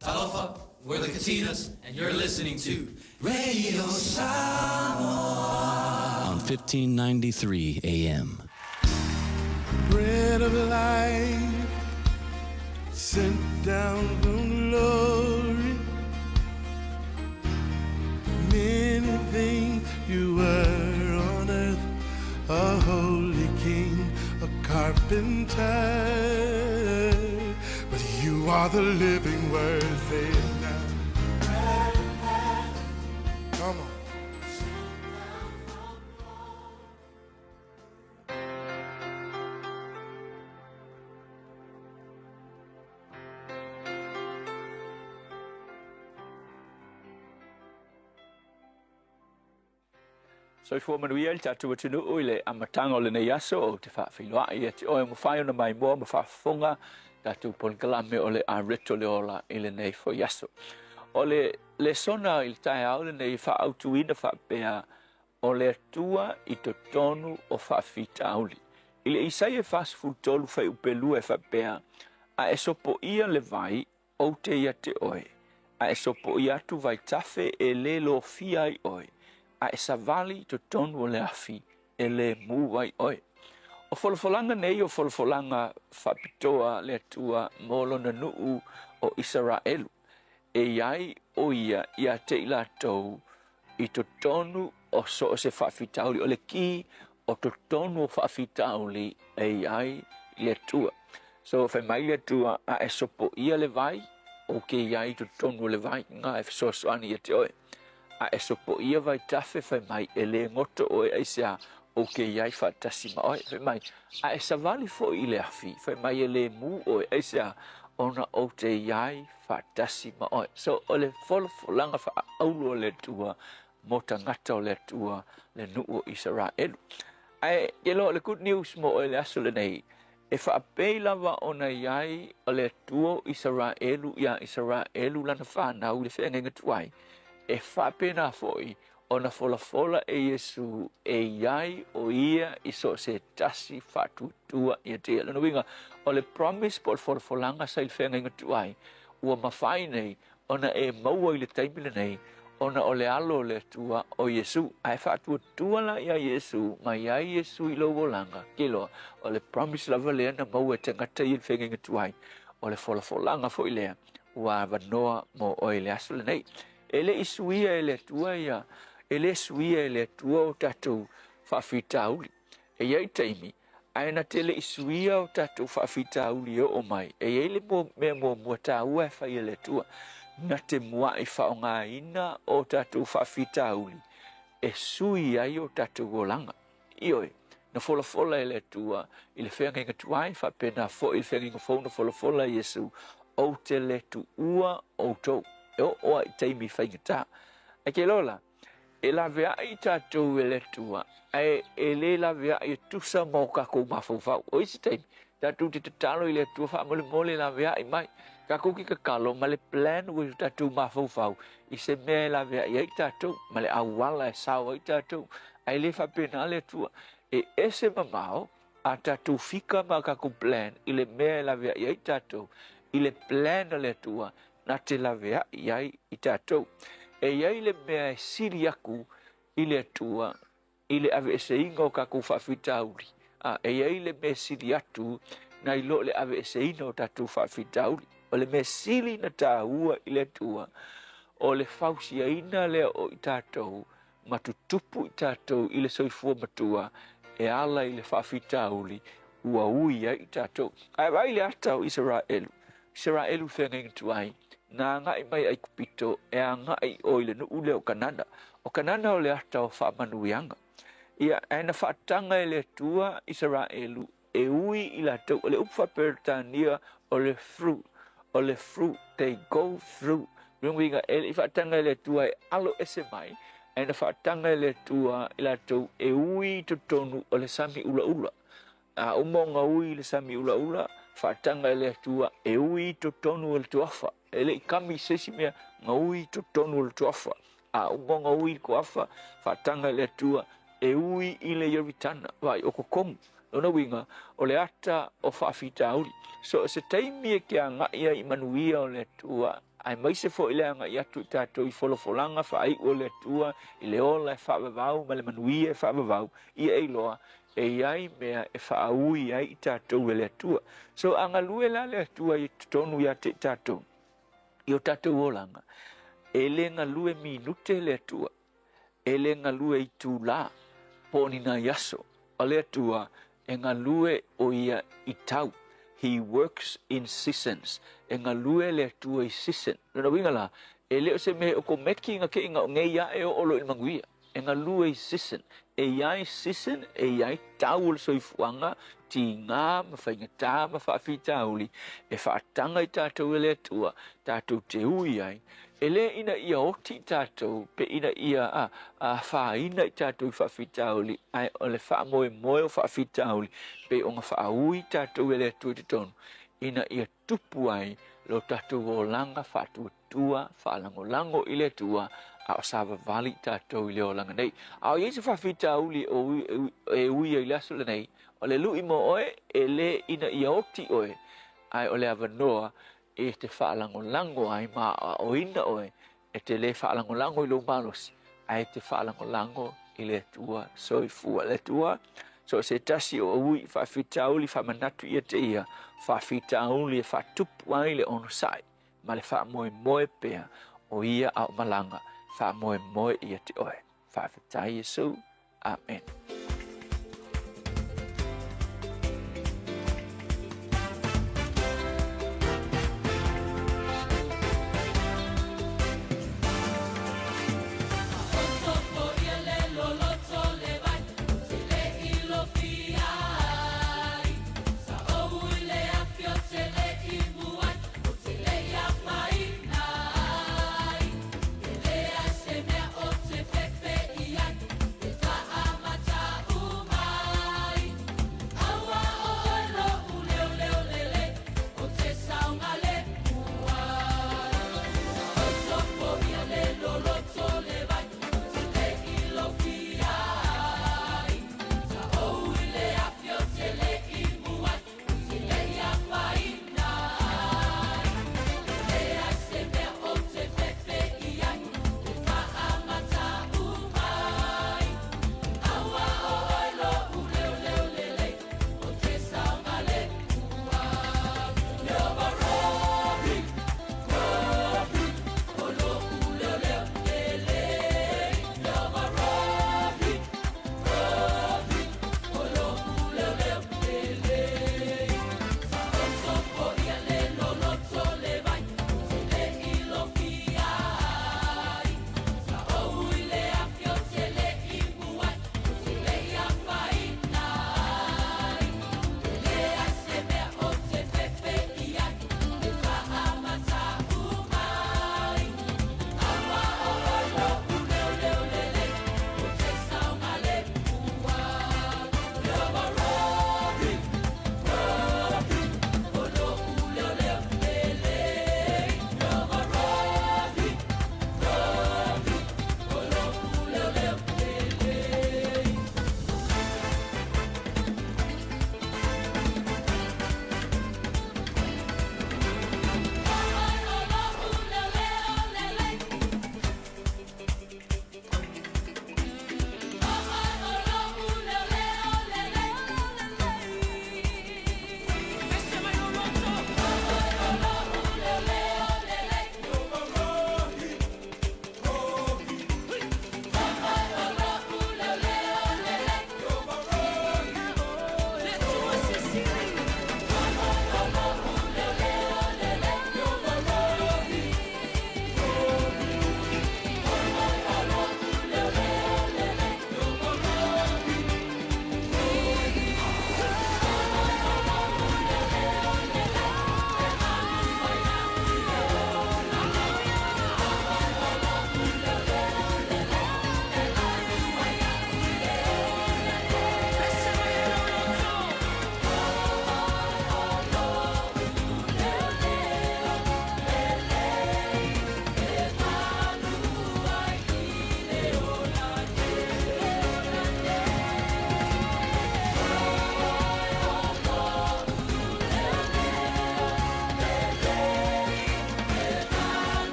Talofa, we're the Katinas, and you're listening to Radio Samoa on 1593 AM. Bread of life, sent down from glory. Many things you were on earth, a holy king, a carpenter. But you are the living word, say it now. Come on. Soifua manuia i le tatou atunuu i le amataga o lenei aso ou te faafeiloai ia te oe ua mafai ona maimoa ma faafofoga tatou polokalame o le Areto le Ola i lenei foi aso. O le lesona i le taeao lenei e faaautuina faapea o le Atua i totonu o faafitauli. I le Isaia 43 fuaiupe 2 e faapea, A e sopoia le vai, ou te ia te oe, a e sopoia atu vaitafe e lē lofia ai oe, a e savali i totonu o le afi e lē mū ai oe. O folafolaga nei o folafolaga faapitoa a le Atua mo lona nuu o Isaraelu, e i ai o ia ia te i latou i totonu o so o se faafitauli, o le kī o totonu o faafitauli e i ai le Atua. So, fai mai le Atua, a e sopoia le vai, ou ke i ai i totonu o le vai, ngā e fesoasoani ia te oe. A e sopoia vaitafe, fai mai, e lē goto oe aisea, ou ke i ai faatasi ma oe. Fai mai, a e savali foi i le afi, fai mai, e lē mū oe aisea, ona ou te i ai faatasi ma oe. So, o le folafolaga faaaulu o le Atua mo tagata o le Atua, le nuu o Isaraelu. Ae, ke loa o le good news mo oe le aso lenei, e faapei lava ona i ai o le Atua o Isaraelu iā Isaraelu lana fanau i le feagaiga tuai, e faapena foi ona folafola e Iesu e i ai o ia i so o se tasi faatuatua ia te ia. Lona uiga, o le promise po o le folafolaga sa i le feagaiga tuai, ua mafai nei ona e maua i le taimi lenei ona o le alo o le Atua o Iesu. Ae faatuatua la iā Iesu, ma i ai Iesu i lou olaga, ke iloa, o le promise lava lea na maua e tagata ia i le feagaiga tuai, o le folafolaga foi lea ua avanoa mo oe i le aso lenei. E le i suia e le Atua ia, e le suia e le Atua o tatou faafitauli. E i ai taimi, ae na te le i suia o tatou faafitauli e oo mai. E i ai le mea muamua taua e fai e le Atua, na te mua'i faaaogaina o tatou faafitauli e sui ai o tatou olaga. Ioe, Na folafola e le Atua i le feagaiga tuai, faapena foi i le feagaiga fou na folafola e Iesu, Ou te le tuua outou, e oo lava i taimi faigata. Ae ke loa la, e laveai tatou e le Atua, ae e le laveai e tusa ma o kakou mafaufau. O isi taimi, tatou te tatalo i le Atua faamolemole laveai mai. Kakou ke tatalo ma le plan ua i o tatou mafaufau i se mea e laveai ai tatou, ma le auala e sao ai tatou. Ae le faapena le Atua. E ese mamao a tatou fika ma a kakou plan i le mea e laveai ai tatou, i le plan a le Atua na te laveai ai i tatou. E i ai le mea e sili aku i le Atua i le aveeseina o kakou faafitauli, a e i ai le mea e sili atu nai lo le aveeseina o tatou faafitauli. O le mea sili na taua i le Atua, o le fausiaina lea o i tatou ma tutupu i tatou i le soifua matua e ala i le faafitauli ua ui ai i tatou. Ae vaai le ata o Isaraelu, Isaraelu feagaiga tuai, na agai mai Aikupito e agai o i le nuu lea o Kanana. O Kanana o le ata o faamanuiaga. Ia, ae na faataga e le Atua Isaraelu e ui i latou. O le upu faa-Peretania o le through, o le through, they go through. O lona uiga, e le i faataga e le Atua e alo ese mai, ae na faataga e le Atua i latou e ui i totonu o le sami ulaula. A uma ona ui i le sami ulaula, faataga e le Atua e ui i totonu o le tuafa. E le i kami i se isi mea, na ui i totonu o le tuafa. A uma ona ui i le tuafa, faataga e le Atua e ui i le Ioritana, vaai, o kokomu. Lona uiga, o le ata o faafitauli. So o se taimi e ke agai ai i manuia o le Atua, aemaise foi le agai atu i tatou i folafolaga faaiu o le Atua, i le ola e faavavau ma le manuia e faavavau, ia e iloa e i ai mea e faaui ai i tatou e le Atua. So a galue la le Atua i totonu ia te i tatou, i o tatou olaga, e le galue minute le Atua, e le galue itulā, po o ni nai aso. O le Atua, e galue o ia i tau. He works in seasons. E galue le Atua i season. Lona uiga la, e le o se mea e okomeki na keʻi na o nei aʻe oo loa i le manuia. E galue i season. E i ai season, e i ai tau o le soifuaga, tigā ma faigata ma faafitauli, e faataga i tatou e le Atua, tatou te ui ai, e le ina ia oti i tatou, pe ina ia afaina i tatou i faafitauli, ae o le faamoemoe o faafitauli, pei ona faaui tatou e le Atua i totonu, ina ia tupu ai lo tatou olaga faatuatua, faalagolago i le Atua, a o savavali i tatou i le olaga nei. A o i ai se faafitauli e ui ai i le aso lenei, o le lui mo oe, e le ina ia oti oe, ae o le avanoa e te faalagolago ai ma aoaoina oe, e te le faalagolago i lou malosi, ae te faalagolago i le Atua soifua. Le Atua, so o se tasi o ui faafitauli faamanatu ia te ia, faafitauli e faatupu ai le onosai ma le faamoemoe pea o ia a o malaga, faamoemoe ia te oe. Faafetai Iesu. Amen.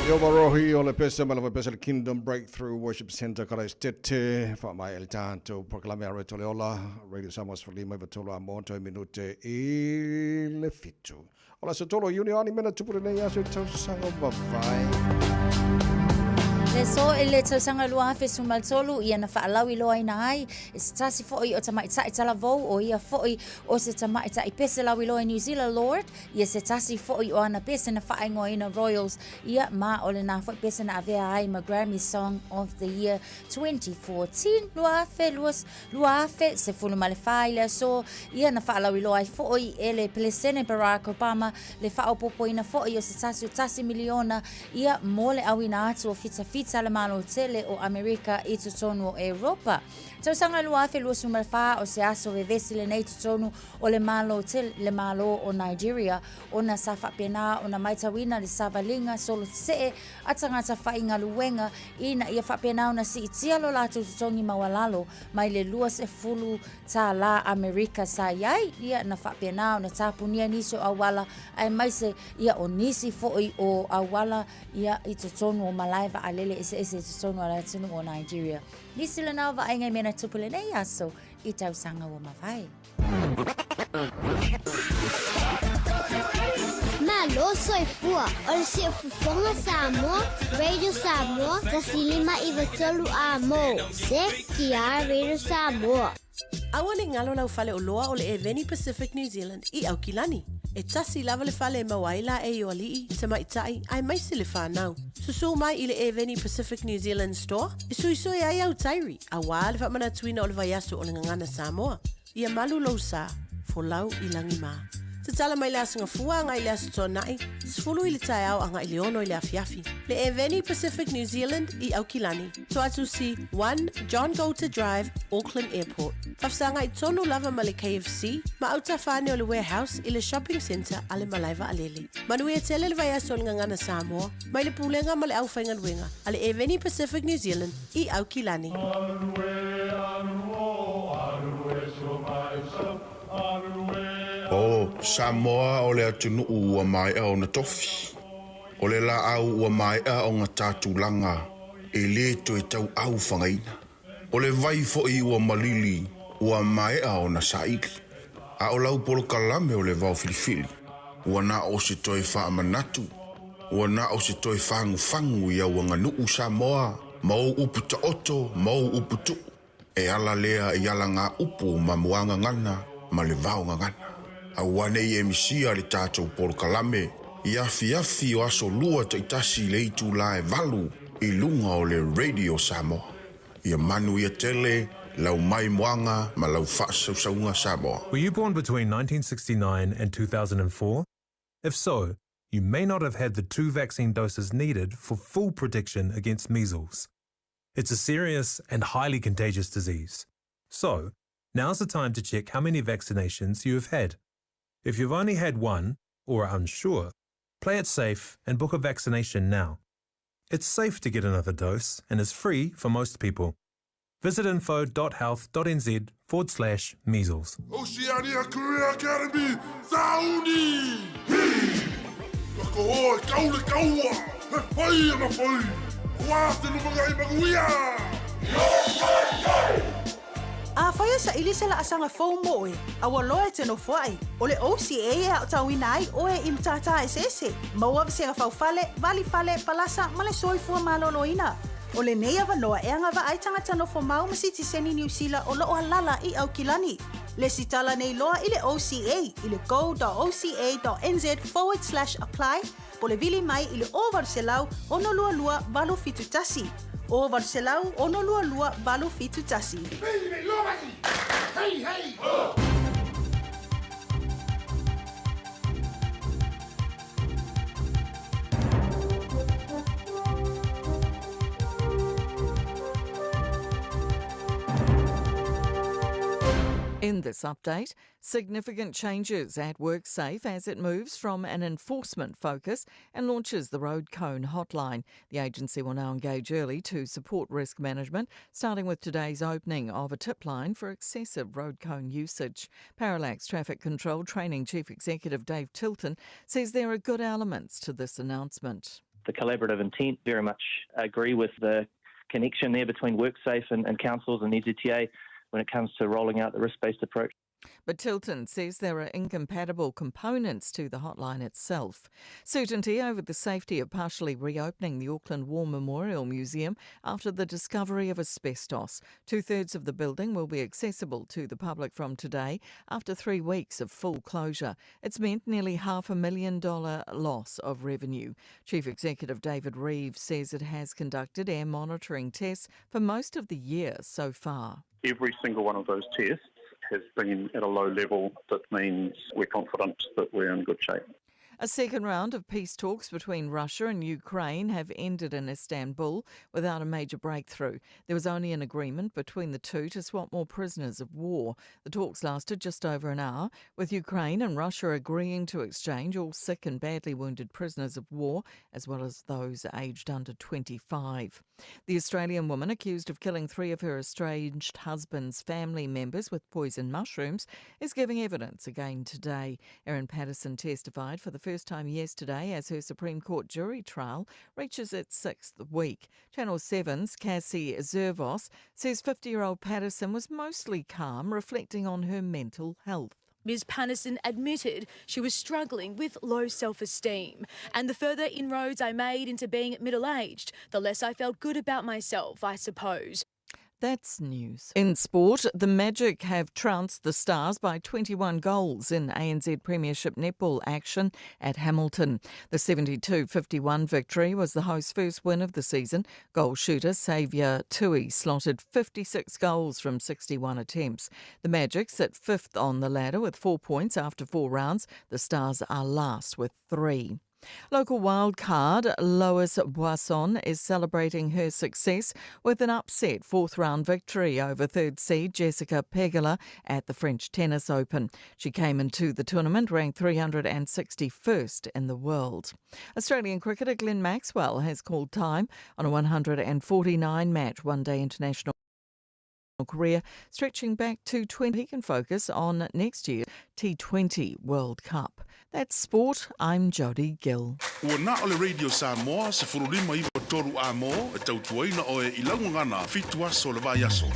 Iowa Rohi o le pese ma lava pese le Kingdom Breakthrough Worship Center Karaisitete faamaea le tatou polokalame a Reto le Ola Radio Samoa 15 i 3 a moto i minute i le 7. O le aso 3 o Iuni o ani mea na tupu lenei aso i tausaga mavae. Le aso i le tausaga 2013 ia na faalauiloaina ai e se tasi foi o tamaitai talavou o ia foi o se tamaitai pese lauiloa i New Zealand Lorde ia se tasi foi o ana pese na faaigoaina Royals ia ma o lenā foi pese na avea ai ma Grammy Song of the Year 2014 2014 i le aso ia na faalauiloa ai foi e le Pelesene Barack Obama le faaopoopoina foi o se tasi o tasi miliona ia mo le auina atu o fitafita a le Malo tele o Amerika i totonu o Europa. Tausaga 2024 o se aso vevesi lenei i totonu o le Malo tele le Malo o Nigeria ona sa faapena ona maitauina le savaliga solosee a tagata faigaluega ina ia faapena ona siitia lo latou totogi maualalo mai le 20 tālā Amerika sa i ai, ia na faapena ona tapunia nisi o auala aemaise ia o nisi foi o auala ia i totonu o malae vaalele eseese i totonu o le atunuu o Nigeria. Nisi lena o vaaiga i mea na tupu lenei aso i tausaga ua mavae. Malo soifua, o le Siufofoga Samoa, Radio Samoa, 1593 A mo, CKR Radio Samoa. Aua ne i galo lau fale oloa o le Eveni Pacific New Zealand i Aukilani. E tasi lava le fale e maua ai laei o alii, tamaitai, aemaise le fanau. Susū mai i le Eveni Pacific New Zealand Store e suisui ai au tairi, auā le faamanatuina o le vaiaso o le Gagana Samoa. Ia malu lou sa, folau i lagi mā. Tatala mai le Aso Gafua agai i le Aso Toonai, 10 i le taeao agai i le 6 i le afiafi. Le Eveni Pacific New Zealand i Aukilani, Toatusi 1 John Goulter Drive, Auckland Airport. Faafesagai tonu lava ma le KFC ma autafa ane o le Warehouse i le Shopping Centre a le Malae Vaalele. Manuia tele le vaiaso o le Gagana Samoa mai le Pulega ma le Aufaigaluega a le Eveni Pacific New Zealand i Aukilani. O Samoa o le atunuu ua maea ona tofi. O le laau ua maea ona ta tulaga e lē toe tauau fagaina. O le vai foi ua malili ua maea ona saili. A o lau polokalame o le vao filifili, ua na o se toe faamanatu, ua na o se toe fagufagu i au aganuu Samoa ma ou upu taoto ma ou upu tuu. E ala lea i alagaupu ma muagagana ma le vaogagana. Aua ne i e misia le tatou polokalame i afiafi o aso lua taitasi i le itulā e 8 i luga o le Radio Samoa. Ia manuia tele lau maimoaga ma lau faasausauga Samoa. Were you born between 1969 and 2004? If so, you may not have had the two vaccine doses needed for full protection against measles. It's a serious and highly contagious disease. So, now's the time to check how many vaccinations you have had. If you've only had one, or are unsure, play it safe and book a vaccination now. It's safe to get another dose and is free for most people. Visit info.health.nz forward slash measles. Oceania Career Academy, Sauni! Hi! Ka koho e kau le kaua, he whai ana whai, Ua te lumangai manuia! Afai e saili se laasaga fou mo oe, a ua loa e te nofoai, o le OCA e aotauina ai oe i matata eseese, maua vasega faufale, valifale, palasa ma le soifua maloloina. O lenei avanoa e agavaa ai tagata nofo mau ma sitiseni Niu Sila o lo o alala i Aukilani. Lesitala nei loa i le OCA i le go.oca.nz forward slash apply po le vili mai i le 0800 622 871. 0800 622 871. Hey, hey, ho! In this update, significant changes at WorkSafe as it moves from an enforcement focus and launches the Road Cone Hotline. The agency will now engage early to support risk management, starting with today's opening of a tip line for excessive road cone usage. Parallax Traffic Control Training Chief Executive Dave Tilton says there are good elements to this announcement. the collaborative intent. Very much agree with the connection there between WorkSafe and, and councils and NZTA when it comes to rolling out the risk-based approach. But Tilton says there are incompatible components to the hotline itself. Certainty over the safety of partially reopening the Auckland War Memorial Museum after the discovery of asbestos. Two thirds of the building will be accessible to the public from today after three weeks of full closure. It's meant nearly half a million dollar loss of revenue. Chief Executive David Reeves says it has conducted air monitoring tests for most of the year so far. Every single one of those tests has been at a low level that means we're confident that we're in good shape. A second round of peace talks between Russia and Ukraine have ended in Istanbul without a major breakthrough. There was only an agreement between the two to swap more prisoners of war. The talks lasted just over an hour, with Ukraine and Russia agreeing to exchange all sick and badly wounded prisoners of war, as well as those aged under 25. The Australian woman accused of killing three of her estranged husband's family members with poison mushrooms is giving evidence again today. Erin Patterson testified for the first time yesterday as her Supreme Court jury trial reaches its sixth week. Channel 7's Cassie Zervos says 50 year old Patterson was mostly calm, reflecting on her mental health. Ms Patterson admitted she was struggling with low self esteem. And the further inroads I made into being middle aged, the less I felt good about myself, I suppose. That's news. In sport, the Magic have trounced the Stars by 21 goals in ANZ Premiership netball action at Hamilton. The 72 51 victory was the host's first win of the season. Goal shooter Xavier Tui slotted 56 goals from 61 attempts. The Magic sit fifth on the ladder with four points after four rounds. The Stars are last with three. Local wild card Lois Boisson is celebrating her success with an upset fourth round victory over third seed Jessica Pegula at the French Tennis Open. She came into the tournament ranked 361st in the world. Australian cricketer Glenn Maxwell has called time on a 149 match one day international career stretching back to 20 he can focus on next year's T20 World Cup. That's sport. I'm Jodie Gill. Ua na o le Radio Samoa, 159 a mo, e tautuaina oe i laugagana, fitu aso le vaiaso.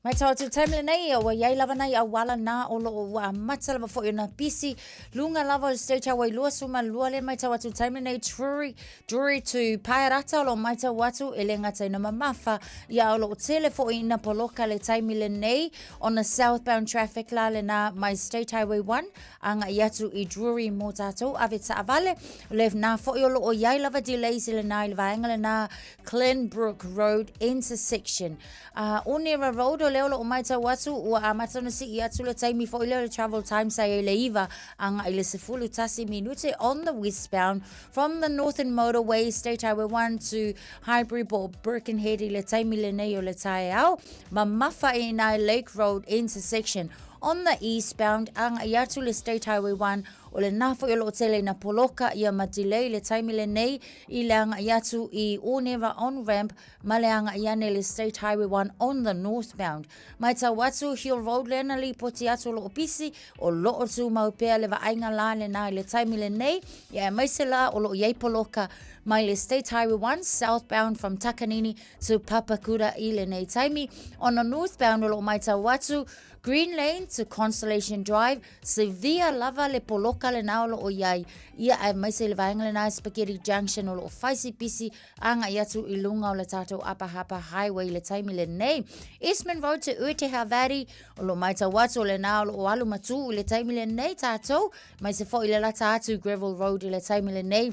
Mai tau atu taimi lenei, ua iai lava nai auala na o loo ua amata lava foi ona pisi lunga lava o le State Highway 22 le mai tau atu taimi lenei Drury, Drury to Paerata o loo mai tau atu e le gata ina mamafa ia o loo tele foi ina poloka le taimi lenei on the southbound traffic la lena mai State Highway 1 agai atu i Drury mo tatou ave taavale le na foi o loo iai lava delays i lena i le vaega lena Clanbrook Road intersection. A Onera Road o lea o loo maitau atu ua amata ona sii atu le taimi foi lea o le travel time sa iai le iva agai le 11 minute on the westbound from the Northern Motorway State Highway 1 to Highbury po Birkenhead i le taimi lenei o le taeao mamafa i nai Lake Road intersection on the eastbound agai atu le State Highway 1 O lena foi o loo tele ina poloka ia ma delay le taimi lenei i le agai atu i Onera on ramp ma le agai ane le State Highway 1 on the northbound. Maitau atu Hill Road lea na lipoti atu o loo pisi o loo tumau pea le vaaiga la lena i le taimi lenei ia aemaise la o loo iai poloka mai le State Highway 1 southbound from Takanini to Papakura i lenei taimi. On the northbound o loo maitau atu Green Lane to Constellation Drive, severe lava le poloka lena o loo iai ia aemaise i le vaega lena i Spaghetti Junction o loo fai si pisi agai atu i luga o le tatou Upper Harbour Highway i le taimi lenei. Eastman Road to Ueteha Valley o loo maitau atu o lena o loo alu ma tuu i le taimi lenei tatou, aemaise foi i le lata atu Gravel Road i le taimi lenei.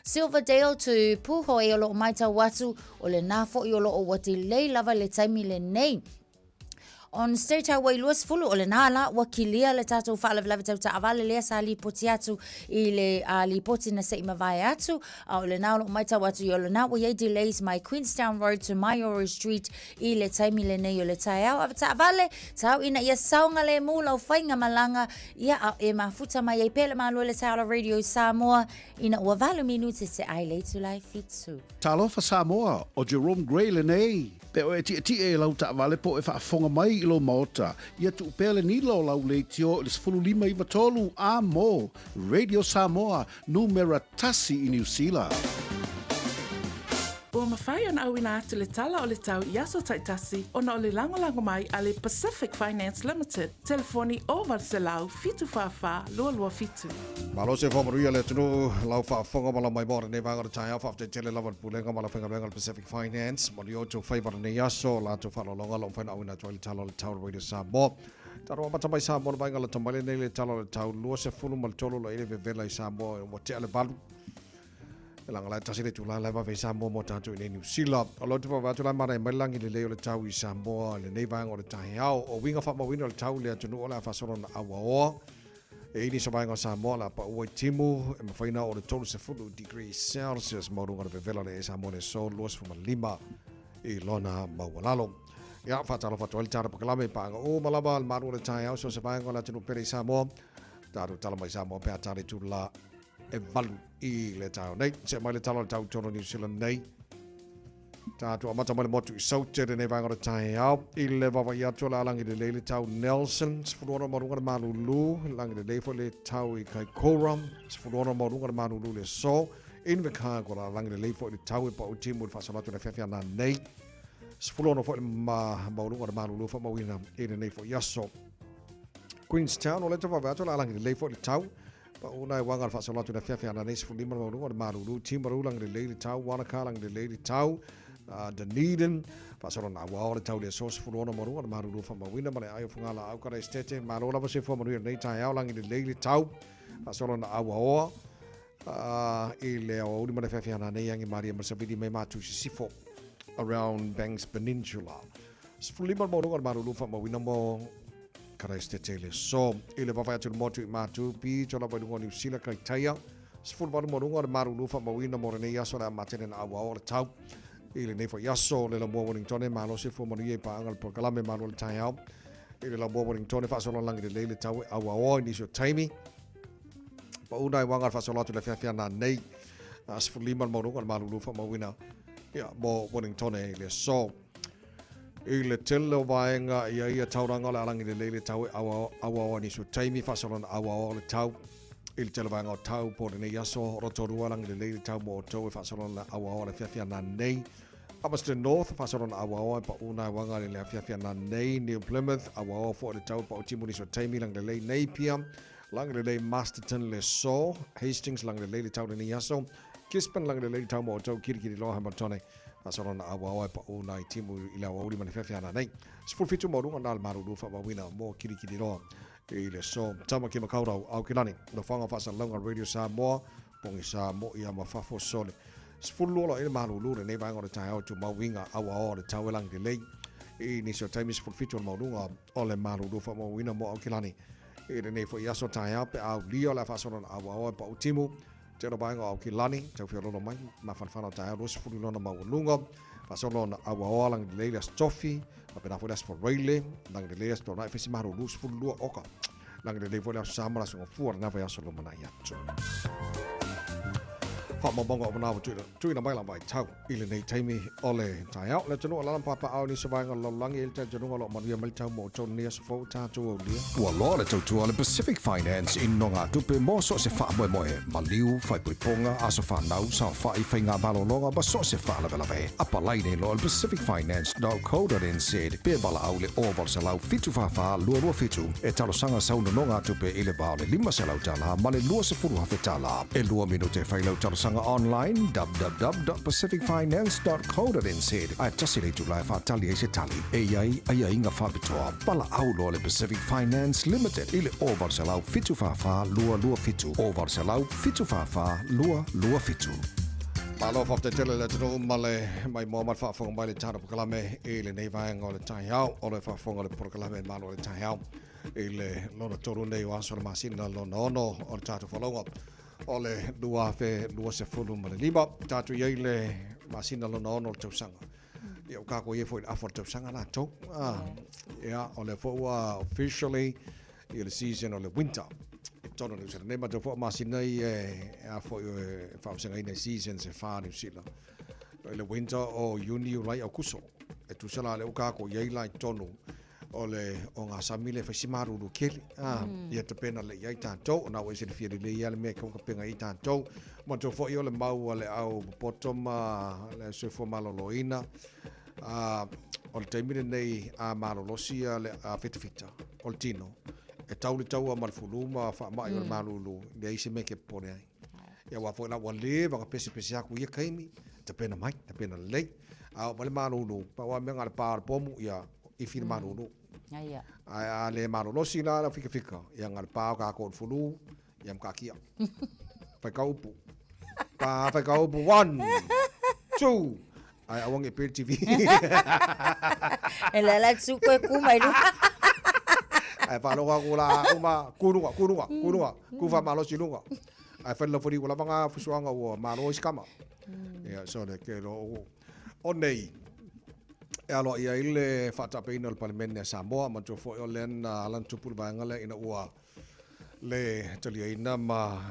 Silverdale to Puhoi o loo maitau atu o lena foi o loo ua delay lava le taimi lenei. On State Highway 20, o lena la ua kilia le tatou faalavelave tau taavale lea sa lipoti atu i le uh, lipoti na se i mavae atu. A o lena o loo maitau atu i o lena ua iai delays mai Queenstown Road to Maioro Street i le taimi lenei o le taeao. Ave taavale, tau ina ia saogalemu lau faiga malaga ia a e mafuta mai ai pea le malo le taeao Radio Samoa ina ua valu minute te ai le itula e fitu. Talofa Samoa, o Jerome Gray lenei. Pe oe e tietie i lau taavale po o e faafofoga mai i lou maota, ia tuu pea le nila o lau leitio i le 15 93 A mo Radio Samoa, numera tasi i Niu Sila. Ua mafai ona auina atu le tala o le tau i aso taitasi ona o le lagolago mai a le Pacific Finance Limited, telefoni 0800 744 227. Malo se whamaruia le atunuu, lau faafofoga ma lau maimoa o lenei vaega o le taeao. Faafetai tele lava i le Pulega ma le Aufaigaluega a le Pacific Finance. Manuia outou faiva lenei aso, latou faaaloaloga o lo o mafai ona auina atu ai le tala o le tau Radio Samoa. Tatou amata mai Samoa le vaaiga lata mai lenei le tala o le tau 23 lo ile vevela i Samoa ua tea le valu. E lagalae tasi le itula la e vave i Samoa mo tatou i nei Niu Sila. O lo te vave atu la e manaia mai le lagi lelei o le tau i Samoa i lenei vaega o le taeao. O uiga faamauina o le tau i le atunuu o le a faasolo ona auaoa. E i nisi o vaega o Samoa o le a paua i timu e mafai ona oo i le 30 degrees Celsius maualuga o le vevela o le ee Samoa i le aso 25 i lona maualalo. Ia, faatalofa atu ai le tala pakalame i paaga uma lava le malu o le taeao so se vaega o le atunuu pele i Samoa. Tatou tala mai Samoa pe a tala i tula e valu i le taeao nei. Se mai le tala o le tau tonu New Zealand nei. Tatou amata mai le motu i Saute lenei vaega o le taeao. I le vaavaai atu o le a lagi lelei le tau Nelson, 16 maualuga le malulu, lagi lelei foi le tau i Kaikoura, 16 maualuga le malulu le aso. Invercargill, o le a lagi lelei foi le tau e pau timu i le faasolo atu i le afiafi ana nei. 16 foi le maualuga o le malulu faamauina i lenei foi aso. Queenstown, o le vaavaai atu o le a lagi lelei foi le tau. Pau na e waga le faasolo atu i le afiafi ana nei 15 le maualuga o le malulu, Timaru lagi lelei le tau, Wanaka lagi lelei le tau, Dunedin, faasolo na auao le tau le aso 16 maualuga o le malulu faamauina ma le aai o Fugalaau Karaisitete, malo lava soifua manuia i lenei taeao lagi lelei le tau, faasolo na auaoa i le aoauli ma le afiafi ana nei agi malie ma le savili mai Matu i Sisifo around Banks Peninsula. 15 le maualuga o le malulu faamauina mo Karaisitete i le aso. I le vaavaai atu i le motu i Matu, pito lava i luga o Niu Sila, Kaitaia, 18 maualuga o le malulu faamauina mo lenei aso le a matele na auao o le tau. I lenei foi aso, le lamua Wellingtone, malosi fua manuia i paaga le polokalame malo le taeao. I le lamua Wellingtone, faasolo lagi lelei le tau e auaoa i nisi o taimi. Pau nai waga le faasolo atu le afiafi ana nei. 15 le maualuga o le malulu faamauina ia, mo Wellingtone i le aso. I le tele o vaega i a ia tauranga o le alangi lelei le tau e auaoa nisi o taimi, faasolana auaoa o le tau. I le tele o vaega o tau po o lenei aso, Rotorua langi lelei le tau mo outou e faasolana auaoa le afiafi ana nei. Palmerston North, faasolana auaoa e pau nai waga le afiafi ana nei. New Plymouth, auaoa foi le tau e pau timu nisi o taimi langi lelei Napier, langi lelei Masterton le aso. Hastings langi lelei le tau lenei aso. Gisborne langi lelei le tau mo outou Kirikiriroa Hamiltone. Faasolo na auao e paʻu nai timu i le aoauli ma le feafea ana nei. 17 maualuga na le malulu faamauina mo Kirikiriroa i le aso. Tamaki Makaurau, Aokelani, Nofoaga Faasalalauga Radio Samoa, Pogisa Moʻia ma Fafo Sole. 12 loa i le malulu lenei vaega o le taeao i tumauiga auao o le tau e lagi lelei i nisi o taimi 17 o le maualuga o le malulu faamauina mo Aokelani i lenei foi aso taeao pe a aulia o le a faasolo na auao e paʻu timu Telo vaega o Aukilani, tau fialolo mai, mafanafana o taeao 20 lona maualuga, faasolo ona auaoa lagi lelei le Aso Tofi, faapena foi le Aso Faraile, lagi lelei le Aso Toonai fesi malulu 12 oka. Lagi lelei foi le Aso Sama le Aso Gafua lena vaiaso lumanai atu. Faamaumauga o manawa tuuina mai la vaitau i lenei taimi o le taeao. Le atunuu o lala ma papaao i nisi o vaega o le lalolagi e i ai le talitonuga o lo o manuia mai le tau mo outou lenei aso fou tatou aulia. Ua loa le tautua a le Pacific Finance i nogatupe mo so o se faamoemoe, maliu, faaipoipoga, aso fanau, saofai, faiga malologa ma so o se faalavelave. Apalai nei loa i le pacificfinance.co.nz pe valaau i le 0800 744 227 e talosaga sau nonogatupe i le va o le $500 ma le $20,000. E lua minute e fai lau talosaga online, www.pacificfinance.co.nz, ae tasi le itula e faatali ai se tali. E i ai aiaiga faapitoa. Valaau loa le Pacific Finance Limited i le 0800 744 227, 0800 744 227. Malo faafetai tele le atunuu ma le maimoa ma le faafofoga mai le tala polokalame i lenei vaega o le taeao. O le faafofoga o le polokalame Malo le taeao i le lona tolu nei o aso o le masina lona ono o le tatou folauga o le 2025. Tatou i ai le masina lona ono o le tausaga. Ia, ua kākou i ai foi i le afa o le tausaga latou. Ah, ia, o lea foi ua officially ia le season o le winter. I totonu o Niu Sila. Nei matou foi o masina ia e a foi e faavasegaina i seasons e whā Niu Sila. I le winter o Iuni, Iulai, Aukuso. E tusa la lea ua kākou i ai la i totonu o le ogasami lea e fai si malulu tele, a, ia tapena lelei ai tatou, ona ua e silafia lelei lava le mea e tatau ona tapena i ai tatou. Manatua foi o le mau a le au popoto ma le soifua maloloina, a, o le taimi lenei a malolosi le fitafita o le tino, e tau le taua ma le fulu ma faamai o le malulu, e leai se mea e te popole ai. Ia aua foi la ua leva ona pesepese atu i ia taimi, tapena mai, tapena lelei. A oo mai le malulu, pau lava le mea na o le pa o le pomu, ia ifi le malulu. Ia. Ae a le malolosi la le fikafika, ia na o le pa o tatou i le fulu, ia ma taatia. Faitau upu. Pa faitau upu, one, two, ae aua ne i pe le TV. E le ala tu koe ku mai luga. Ae faalogo atu la uma, ku luga, ku luga, ku luga, ku faamalosi i luga. Ae fai le laufali ua lava na fusuaga ua malo ai si kama. Ia, so le ke lo o o nei, e aloaia ai le faataapeina o le Palemene a Samoa, manatua foi o lea na ala ona tupu le vaega lea ina ua le taliaina ma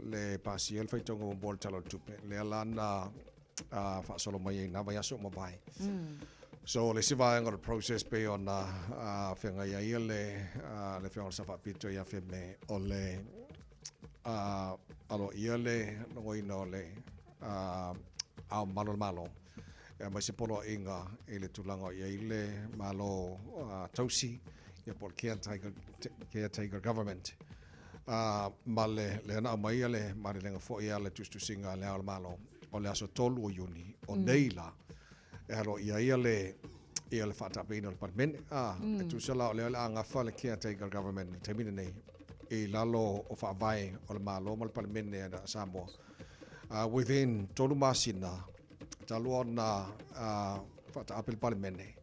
le pasia le faitauga muamua o le Tala o le Tupe, lea la na faasolo mai ai na vaiaso ua mavae. So o le isi vaega o le process pei ona feagai ai le Afioga i le Sao Faapito ia Fiame, o le aloaia le logoina o le Ao Mamalu o le Malo, aemaise poloaiga i le tulaga o i ai le Malo tausi, ia po o le caretaker government. Ma le lea na aumai le malelega foi a le tusitusiga a le Ao o le Malo, o le aso 3 o Iuni, o nei la, e aloaia ai le ia le faataapeina o le Palemene. E tusa la o lea o le a gafa le caretaker government i le taimi lenei i lalo o faavae o le Malo ma le Palemene a Samoa. Within 3 masina, talu ona faataape le Palemene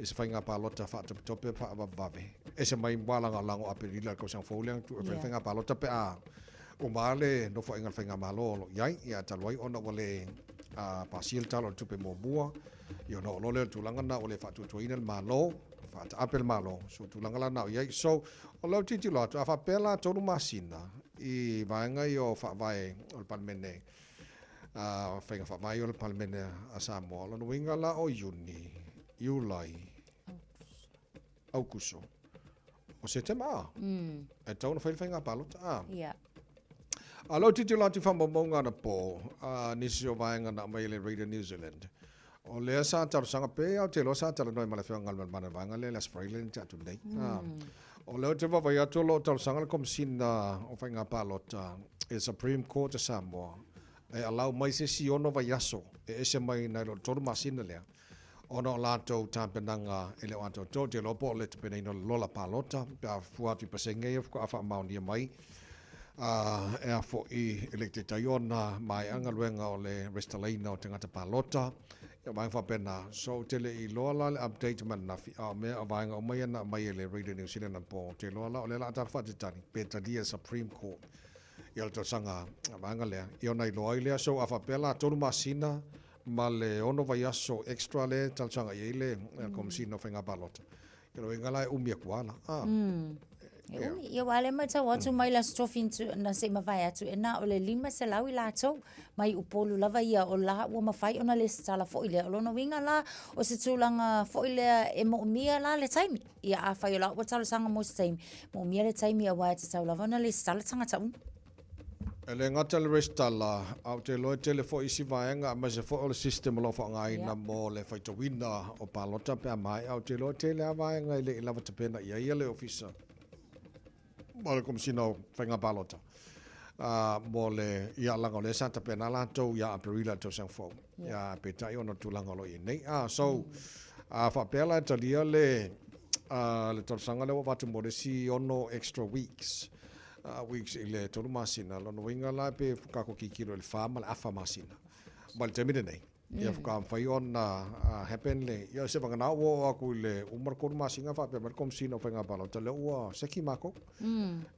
i se faiga palota faatopetope faavavevave, ese mai ua lagolago Aperila i le tausaga fou lea na tuu e fai le faiga palota pe a uma le nofoaiga a le faigamalo o lo o i ai, ia talu ai ona ua le pasia le Tala o le Tupe muamua, ia ona oo loa lea o le tulaga lena ua le faatuatuaina le Malo, faataape le Malo, so tulaga la na o i ai. So, o lau tilotilo atu, a faapea la 3 masina i vaega ia o faavae o le Palemene, faiga faavae o le Palemene a Samoa, o lona uiga la o Iuni, Iulai, Aukuso, o Setema a? E tatau ona fai le faiga palota a? Yeah. A lou tilotilo atu i faamaumauga anapo, nisi o vaega na aumai e le Radio New Zealand, o lea sa talosaga pe au te iloa sa talanoa ai ma le Afioga Galumalemana i le vaega lea i le Aso Faraile na tea atu nei. O lea ou te vaavaai atu o lo o talosaga le Komesina o Faiga Palota i le Supreme Court a Samoa e allow mai se isi 6 vaiaso e ese mai nai lo le 3 masina lea ona o latou tapenaga e le o atoatoa. Ou te iloa po o le tapenaina o le lola palota pe a fua atu i pasene ia faatoa faamaonia mai e a foi e le i taitai ona maea galuega o le resitalaina o tagata palota, ia vaega faapena. So ou te le i iloa la le update mai ananafi, a o mea o vaega uma ia na aumai e le Radio New Zealand anapo, ou te iloa la o lea o le a tatou faatalitali pe talia e le Supreme Court ia le talosaga vaega lea, ia ona iloa ai lea. So a faapea la 3 masina ma le 6 vaiaso extra lea e talosaga i ai le Komesina o Faiga Palota, Ia lou uiga la e umi atu lava la. Ah. E umi, ia aua o lea e matau atu mai le Aso Tofi na se i mavae atu, e na o le 500 i latou mai Upolu lava ia o la ua mafai ona lesitala foi lea. O lona uiga la, o se tulaga foi lea e moomia la le taimi. Ia afai o la ua talosaga mo se taimi, moomia le taimi aua e tatau lava ona lesitala tagata uma. E le gata i le resitala, a ou te iloa e tele foi isi vaega aemaise foi o le system o lo o faaaogaina mo le faitauina o palota pe a maea. Ou te iloa e tele lava vaega e le i lava tapena i ai le Ofisa mo le Komesina o Faiga Palota mo le, ia leaga o lea sa tapena latou ia Aperila i le tausaga fou. Ia peitai ona o le tulaga o lo o i ai nei. So, a faapea la e talia le le talosaga lea ua avatu mo le isi 6 extra weeks, weeks i le 3 masina, lona uiga la pe faatoa tilotilo i le 4 ma le afa masina mai le taimi lenei. Ia faatoa mafai ona happen le, ia se vagana ua oo atu i le uma le 3 masina faapea mai le Komesina o Faiga Palota lea ua seki matou.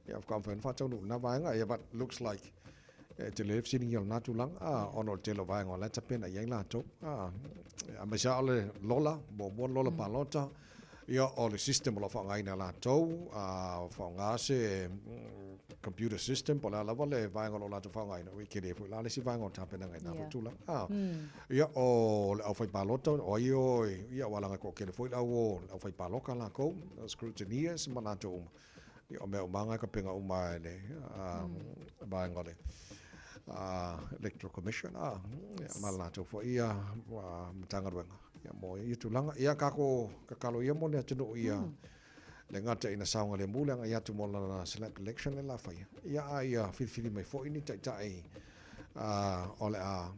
Ia faatoa mafai ona faataunuu lena vaega. Ia but looks like e tele le fesiligia o lena tulaga ona o le tele o vaega o la e tapena i ai latou. Aemaise lava o le lola, muamua le lola palota. Ia, o le system o lo o faaaogaina e latou, a faaaoga se computer system po o le a lava le vaega o lo o latou faaaogaina, ua tele foi la le isi vaega o tapenaga i na foi tulaga. A, ia, o le aufaipalota, o ai o, ia, aua leaga e toatele foi le au o, le aufaipaloka latou, scrutineers ma latou uma. Ia, o mea uma lava na e tapena uma e le vaega o le Electoral Commission, a, ia, ma le latou foi ia Matagaluega. Ia, mo ia tulaga. Ia, tatou tatalo ia mo le atunuu ia le gata ina saogalemu le agai atu mo lana select election lea o le a faia. Ia, a ia filifili mai foi ni taitai o le a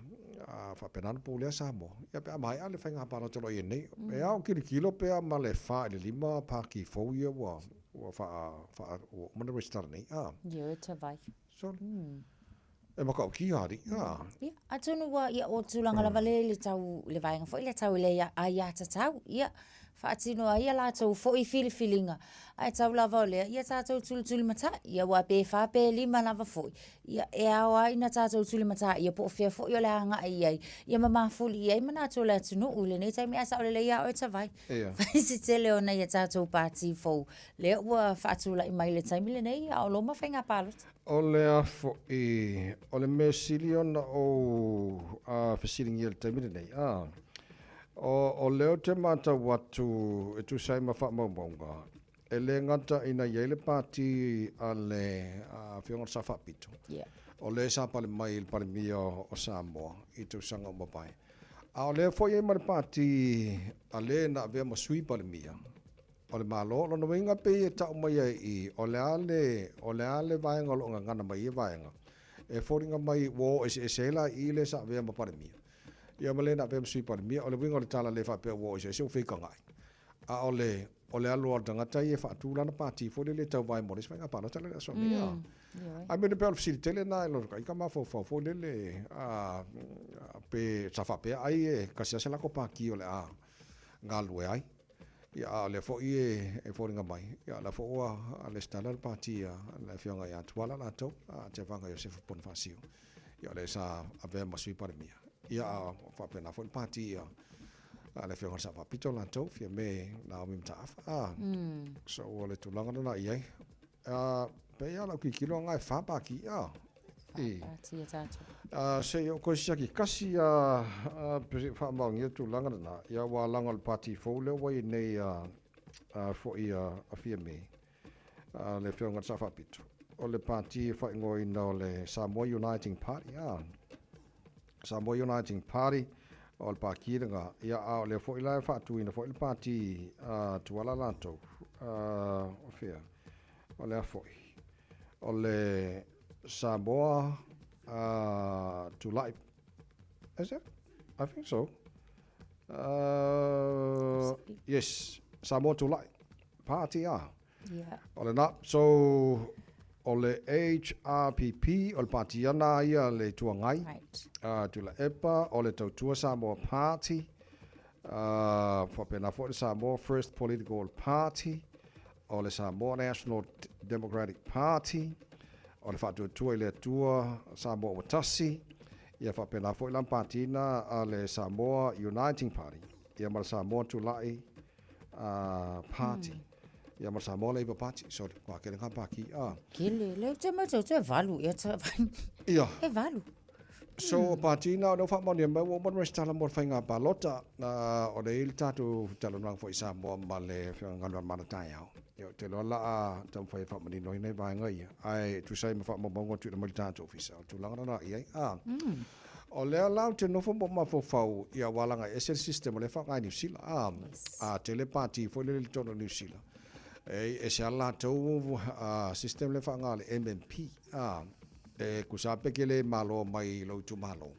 faapena ona pulea Samoa. Ia, pe a maea le faiga palota o lo o i ai nei. E ao tilotilo pe a ma le 4 i le 5 pati fou ia ua ua faa ua uma ona resitala nei. A. Ia, e tavai. Sole. E matautia alii, a. Ia, atonu ua, ia, o tulaga lava lea i le tau, le vaega foi lea tau i le aiatatau, ia, faatino ai a latou foi filifiliga, ae tau lava o lea, ia tatou tulitulimatai, ia aua pe fa pe lima lava foi, ia, e ao lava ina tatou tulimatai ia po o fea foi o le a agai i ai, ia ma mafuli i ai manatu o le atunuu i lenei taimi, ae sao lelei lava oe Tavai, fai si tele o nai a tatou pati fou lea ua faatulai mai i le taimi lenei, a o loma faiga palota. O le a foi, o le mea sili ona ou fesiligia i le taimi lenei, a, o, o lea ou te matau atu e tusa ai ma faamaumauga, e le gata ina i ai le pati a le Afioga i le Sao Faapito, o le sa pale mai i le Palemia o Samoa i tausaga ua mavae, a o lea foi e i ai ma le pati a le na avea ma Sui Palemia, O le Malo, o lona uiga pei e tau mai ai i i, o le a le, o le a le vaega o lo o gagana mai i ia vaega, e foliga mai ua o eseese ai la i i le sa avea ma Palemia, ia ma le na avea ma Sui Palemia. O le uiga o le tala le faapea ua o eseese ua feitaga'i, a o le, o le alu lava o le tagata ia e faatu lana pati foi lele e tauvae mo le isi faiga palota lea o le aso nei, a. I mean, e pei o le fesili tele lena i lou ika mafaufau foi lele, a, pe sa faapea ai e tasi lava se latou pati o le a galulue ai. Ia, a o lea foi e foliga mai, ia, o la foi ua resitala le pati a le Afioga ia Tuala latou, a Tevaga Iosefa Ponifasio, ia, o lea sa avea ma Sui Palemia. Ia, a faapena foi le pati a le Afioga i le Sao Faapito latou, Fiame Naomi Mataafa. A, so o le tulaga lena i ai. A, pei lava o lau tilotilo na e fa pati, a. I. Pati a tatou. A, se i oo koe siaki kasi a, a pe faamaonia tulaga lena, ia ua alaga o le pati fou lea ua i ai nei a, a foi a, a Fiame, a le Afioga i le Sao Faapito. O le pati e faaigoaina o le Samoa Uniting Party, a. Samoa Uniting Party, o le pati lena, ia a o lea foi la e faatuina foi le pati a Tuala latou, a, o fea, o le a foi. O le Samoa uh, Tulai. Is it? I think so. Uh, yes, Samoa Tulai. Party a. Yeah. O le na, so o le HRPP, o le party ana ia le Itu Agai. Right. Tuilaepa, o le Tautua Samoa Party. Faapena foi le Samoa First Political Party. o le Samoa National Democratic Party, o le Faatuatua i le Atua Samoa Ua Tasi, ia faapena foi la pati na a le Samoa Uniting Party, ia ma le Samoa Tulai Party, ia ma le Samoa Labour Party, sorry, kua kele ngā pāki, a. Kele, lea ou te matau atu e valu ea ta Ia. E valu. So, o pati na o lea ua faamaonia mai ua uma ona resitala mo le faiga palota, o lea e i ai le tatou talanoaga foi i Samoa ma le Afioga ia Galumalemana Taeao. Ia ou te iloa la a taumafai e faamanino ai nai vaega ia, ae tusa ai ma faamaumauga ua tuuina mai i le tatou ofisa, o le tulaga lena i ai. A, o lea la ou te nofo ma ou mafaufau, ia aua leaga e ese le system o lea e faaaoga i Niu Sila, a, a tele pati foi lele i totonu o Niu Sila, e ese lava le latou system lea e faaaoga o le MMP, a, E tusa pe ke le malo mai lou itumalo.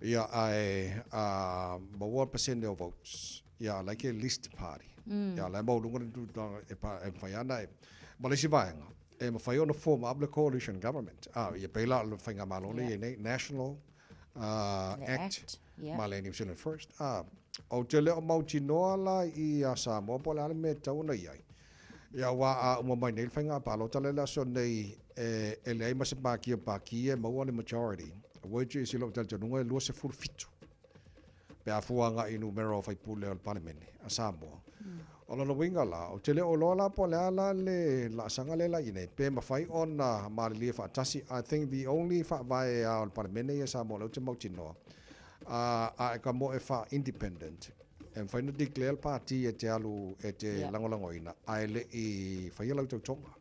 Ia, ae a maua pasene o votes, ia, like a list party. Ia, la e maualuga le tulaga e pa, e mafai ana e, ma le isi vaega, e mafai ona form up le coalition government. A, ia pei la o le faigamalo lea e i ai nei, National Le Act, Act, yeah. ma le New Zealand First. A, ou te le o mautinoa la i a Samoa po o le a le mea e tatau ona i ai. Ia aua a uma mai nei le faiga palota lea le aso nei e leai ma se pākia o pākia e maua le majority, which is i lou talitonuga e 27 pe a fua agai i numera o faipule o le Palemene a Samoa. O lona uiga la, ou te le o iloa la po o le a la le laasaga lea la i nei, pe mafai ona malilie faatasi. I think the only faavae lava o le Palemene ia Samoa lea ou te mautinoa, a, a e ka moe faa-independent, e mafai ona declare le pati e te alu e te lagolagoina, ae le i faia lau tautoga.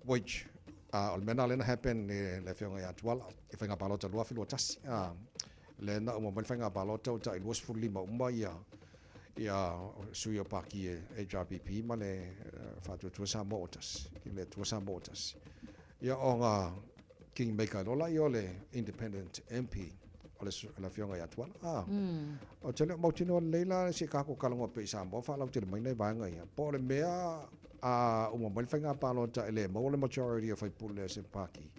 Which, o le mea lena lea na happen i le Afioga ia Tuala i faiga palota 2021. Lea na uma mai le faiga palota ua tai 25 uma ia ia sui o paki e HRPP ma le Faatuatua Samoa Ua Tasi, i le Atua Samoa Ua Tasi. Ia ona king maker loa laia o le Independent MP o le, le afioga ia Tuala. Ah. Ou te le o mautinoa lelei la se i kākou talanoa pea i Samoa faalautele mai nai vaega ia. Po o le mea a uma mai le faiga palota e le maua le majority o faipule a se paki.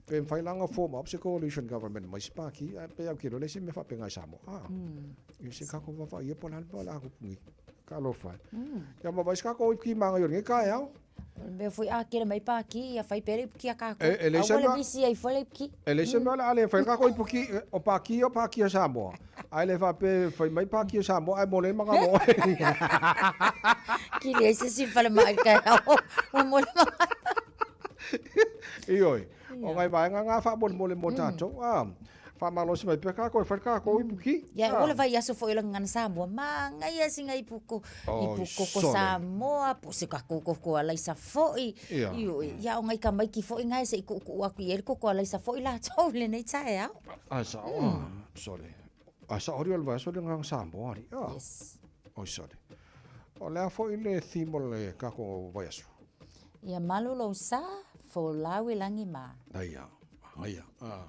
Pe mafai la ona form up se coalition government ma isi paki, ae pei au ke iloa le isi mea faapena i Samoa. Ah. Ia se kākou vaavaai ia po o le a le mea o le a tupu nei. Talofa e. Ia ma vaai se kākou ipuki māngai o lenei taeao. O le mea foi a kele mai paki, ia fai pea le ipuki a kākou. E, e leai se Aua le mea- misi ai foi le ipuki. E leai se mea o le a le fai kākou ipuki, o paki o paki a Samoa. Ae le faapea e fai mai paki a Samoa ae mo le maga mo oe. Kili ai se isi falemai i le taeao. Ua mo le maga. Ioe, o ngai vaega ngā faamolemole mo tātou. Ah, faamalosi mai pea kākou e fai le kākou ipuki. Ia, ua le vaiaso foi o le gagana Samoa, manaia sina ipuko, ipukoko Samoa, po o se tatou koko alaisa foi. Ioe, ia o nai tamaiti foi na se i tuutuu atu i ai le koko alaisa foi latou i lenei taeao. Ae sao, sorry. Ae sao o le vaiaso o le gagana Samoa alii. Yes. Oi, sorry. O le a foi le theme o le tatou vaiaso? Ia malu lou sa, folau i lagi ma. Aia, aia. Ah.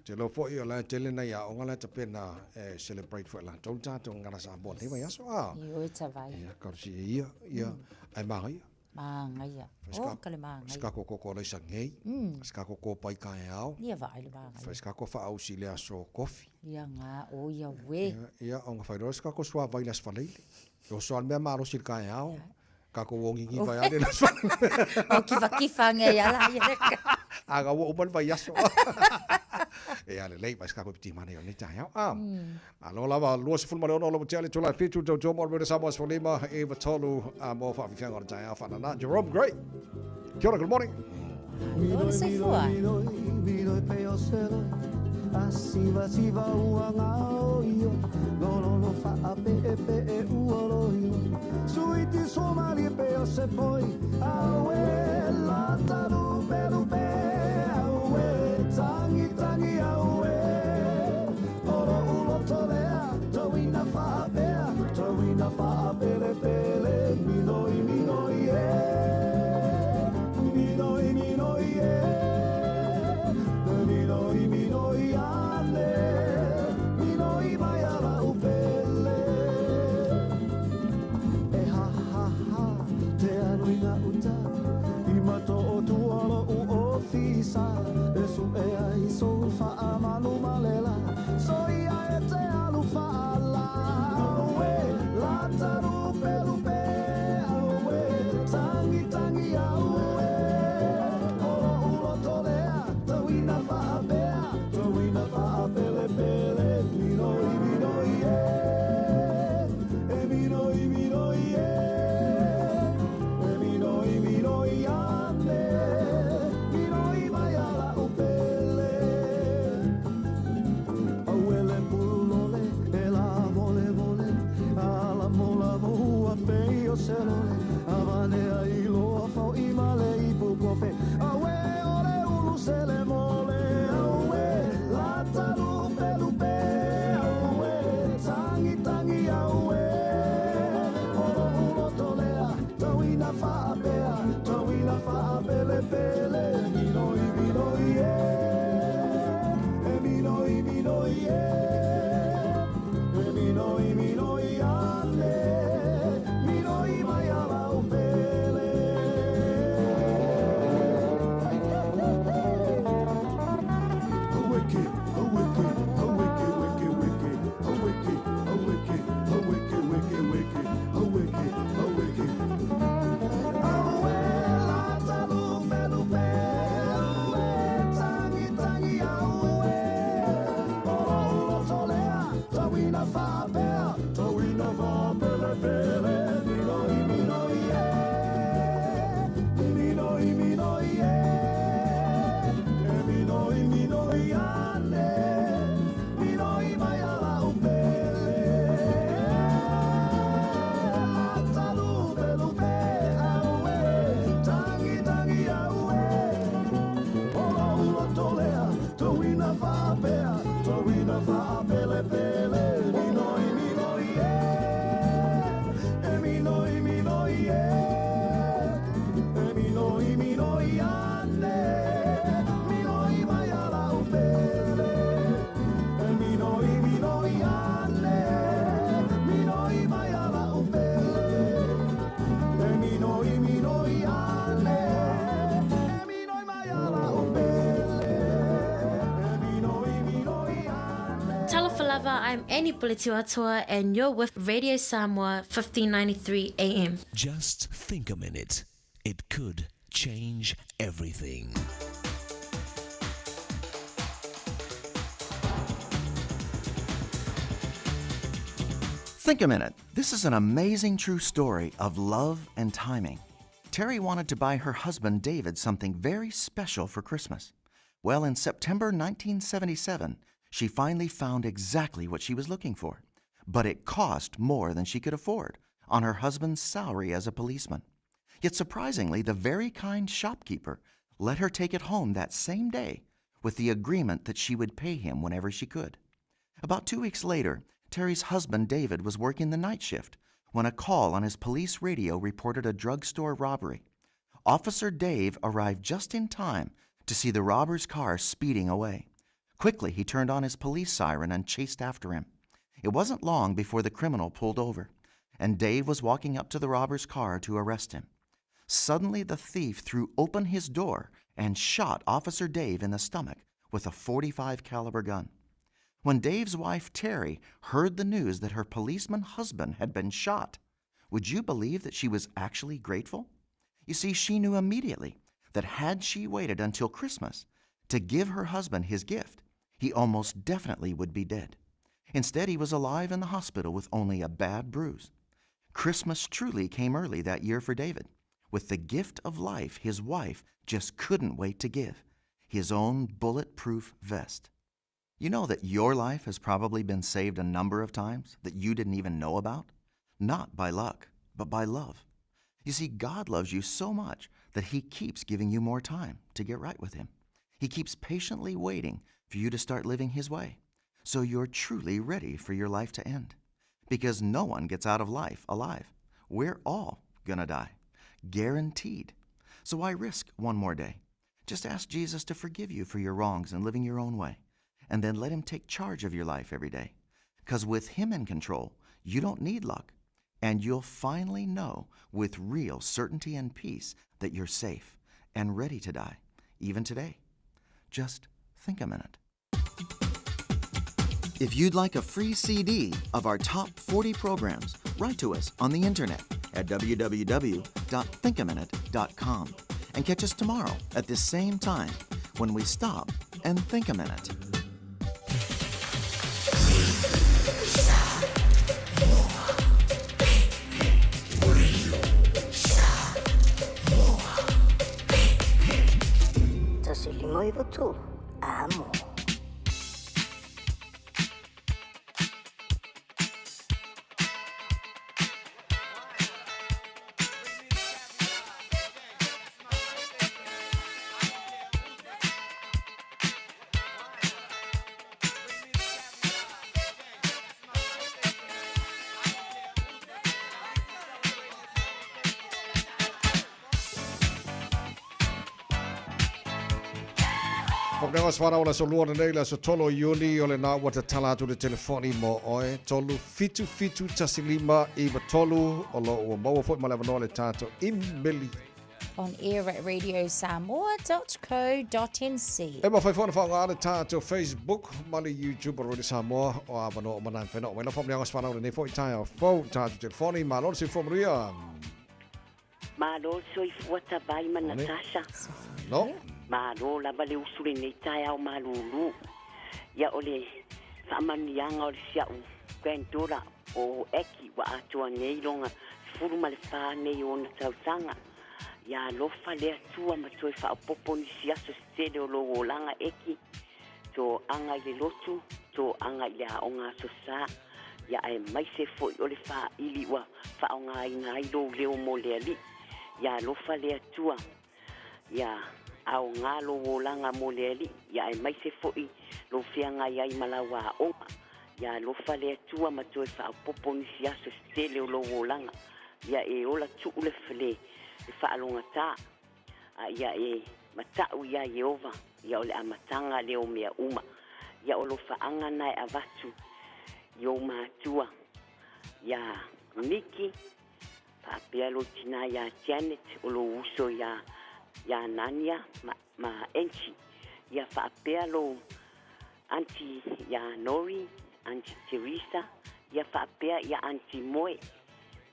Te iloa foi o la e tele nai aoga la e tapena e celebrate foi latou le tatou gagana Samoa lenei vaiaso. Ah. Ioe tavai. Ia, talosia ia, ia, ae magaia. Magaia. Oh, ka le magaia. Se kako koko alaisa ngei, se kako kōpai kaeao. Ia vaai le magaia. Fai se kako whaausi i le aso kofi. Ia ngā, o ia we. Ia, ia, o nga whairoa se kako suavai le aso whaleile. E oso a le mea malosi i le kaeao. Kako wongi ngi vai ale le aso O kifakifa ngei ala ia le A nga ua uma le vaiaso. E a lelei, vai se kako i piti mana i o nei taeao. A, alo lava, 26 o le tea le itula e fitu, tautua mo le Murder Samoa 15, 93, a mo whaafifianga o le taeao whanana. Jerome Gray. Kia ora, good morning. Alo le soifua. Miroi pe o se roi, a siva siva ua ngao io, lololo faa pe e pe e ua roi. Suiti somali pe o se poi, aue lata lupe lupe, aue tangi tangi aue. Oro uloto lea, tauina faa pea, tauina faa pele pele, minoi minoi e. Minoi minoi e, minoi minoi ane, minoi mai ala upele. E ha ha ha, te alu i ngā uta, i mato o tua lo'u ofisa, e su'e ai sou faamalu malela, soia e te alu faala. Aue, lata lupe lupe, aue, tangi tangi aue. O lo'u loto lea, tauina faapea, tauina faapelepele, minoi minoi e, e minoi minoi e, e minoi minoi ane, minoi mai ala upele. ane, minoi mai ala upele. Atalupe lupe aue, tangi tangi aue. Olo ulo tolea, tuina faapea, tuina faapele pele. Minoi minoi e, e minoi minoi e. E minoi minoi ane, minoi mai ala upele. E minoi minoi ane, minoi mai ala upele. E minoi minoi ane, e minoi mai ala upele. E minoi minoi ane. Talofa lava, I'm Annie Puletiwatua and you're with Radio Samoa 1593 AM. Just think a minute. It could change everything. Think a minute. This is an amazing true story of love and timing. Terry wanted to buy her husband David something very special for Christmas. Well, in September 1977, she finally found exactly what she was looking for. But it cost more than she could afford on her husband's salary as a policeman. Yet surprisingly, the very kind shopkeeper let her take it home that same day with the agreement that she would pay him whenever she could. About 2 weeks later, Terry's husband David was working the night shift when a call on his police radio reported a drugstore robbery. Officer Dave arrived just in time to see the robber's car speeding away. Quickly, he turned on his police siren and chased after him. It wasn't long before the criminal pulled over, and Dave was walking up to the robber's car to arrest him. Suddenly, the thief threw open his door and shot Officer Dave in the stomach with a .45 caliber gun. When Dave's wife, Terry, heard the news that her policeman husband had been shot, would you believe that she was actually grateful? You see, she knew immediately that had she waited until Christmas to give her husband his gift, he almost definitely would be dead. Instead, he was alive in the hospital with only a bad bruise. Christmas truly came early that year for David, with the gift of life his wife just couldn't wait to give, his own bulletproof vest. You know that your life has probably been saved a number of times that you didn't even know about? Not by luck, but by love. You see, God loves you so much that He keeps giving you more time to get right with Him. He keeps patiently waiting for you to start living His way, so you're truly ready for your life to end. Because no one gets out of life alive. We're all going to die. Guaranteed. So why risk one more day? Just ask Jesus to forgive you for your wrongs and living your own way, and then let Him take charge of your life every day. Because with Him in control, you don't need luck, and you'll finally know with real certainty and peace that you're safe and ready to die, even today. Just think a minute. If you'd like a free CD of our top 40 programs, write to us on the internet at www.thinkaminute.com. And catch us tomorrow at this same time when we stop and think a minute. 1593 amo. Faapena o se whanau o le aso lua lenei, le aso 3 o Iuni, o lena ua tatala atu le telefoni mo oe, 3 7 7 1 5 9 3, o lo ua maua foi ma le avanoa le tatou imeli. On air at radiosamoa.co.nz. E mafai foi ona faaaoga le tatou Facebook ma le YouTube o Radio Samoa, o avanoa uma na mafai ona oo mai lau faamanuiaga o se whanau lenei foi taeao fou, tatou telefoni, malo le soifua manuia. Malo le soifua Tavai ma Natasha. No. Malo lava le usu lenei taeao malulu. Ia o le faamanuiaga o le sia'u granddaughter o Aki ua atoa nei lona 14 nei o ona tausaga. Ia alofa le Atua ma toe faaopoopo nisi aso se tele o lou olaga Aki. Toaga i le lotu, toaga i le aoga Aso Sa, ia aemaise foi o le faaili ua faaaogaina ai lou leo mo le Alii. Ia alofa le Atua, ia aoga lou olaga mo le Alii, ia aemaise foi lou feagai ai ma lau aoga. Ia alofa le Atua ma toe faaopoopo nisi aso se tele o lou olaga. Ia e ola tuu le le faalogata, a ia e mata'u iā Ieova, ia o le amataga lea o mea uma. Ia o lofaaga na e avatu i ou matua, iā Miki, faapea lou tinā iā Janet, o lou uso iā iā Nania ma, ma Angie. Ia faapea lou aunty iā Nori, aunty Teresa, ia faapea ia aunty Moe.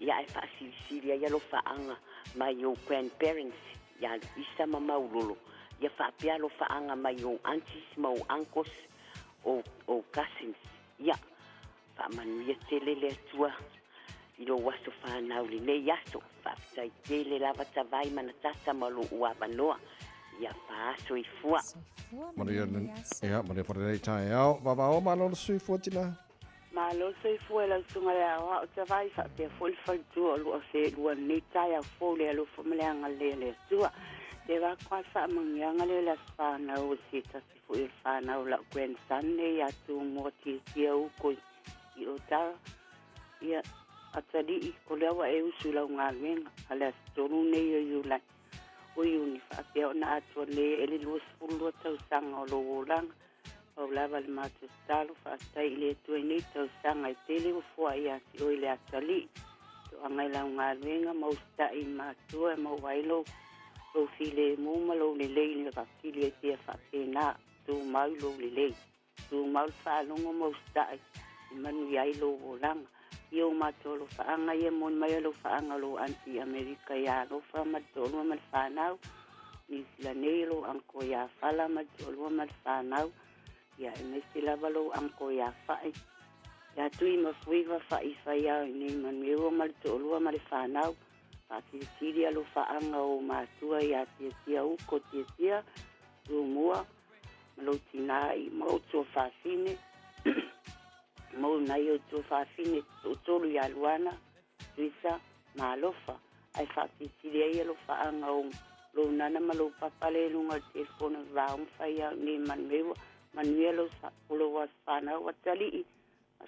Ia ae faasilisili ai alofaaga mai ou grandparents iā Luisa ma Maulolo, ia faapea alofaaga mai ou aunties ma ou uncles, ou, ou cousins. Ia, Faamanuia tele le Atua i lou aso fanau lenei aso. Faafetai tele lava Tavai ma Natasa ma lou avanoa. Ia faasoifua. Soifua Manuia manuia aso. Ia, manuia foi lenei taeao. Vavao, malo le soifua tina. Malo soifua i lau susuga le aoao Tavai faapea foi le faletua o lua seelua i lenei taeao fou le alofa ma le agalelei a le Atua. Te avatu lava le faamanuiaga lea i le aso fanau o se tasi foi o le fanau o lau grandson nei ia Tumua Tiatia Uko i Otara. Ia, atalii, o lea ua e usu i lau galuega a le aso 3 nei o Iulai, o Iuni, faapea ona atoa nei e le 22 tausaga o lou olaga. Pau lava le matou tatalo, faafetai i le Atua i nei tausaga e tele ua foai ia te oe le atalii. Toaga i lau galuega ma usitai i matua e maua ai lou lou filemu ma lou lelei i le atili ai pea faapena. Tumau i lou lelei. Tumau le faalogo ma usitai e manuia ai lou olaga. Ia o matou alofaaga ia moni mai alofaaga o lou aunty i Amerika ia Alofa ma le toalua ma le fanau. Niu Sila nei o lou uncle ia Fala ma le toalua ma le fanau. Ia aemaise lava lou uncle ia Fa'i. Ia Tui ma Fuiva Fa'i Faiao i nei Manueua ma le toalua ma le fanau. Faasilisili alofaaga o ou matua ia Tiatia Uko Tiatia, Tumua, ma lou tinā i ma ou tuafafine. Mou nai ou tuafafine toatolu ia Luana, Tuisa ma Alofa, ae faasilisili ai alofaaga o lou nana ma lou papa le i luga o le telefono i vao ma fai au nei manuia, manuia lou, lou aso fanau atalii.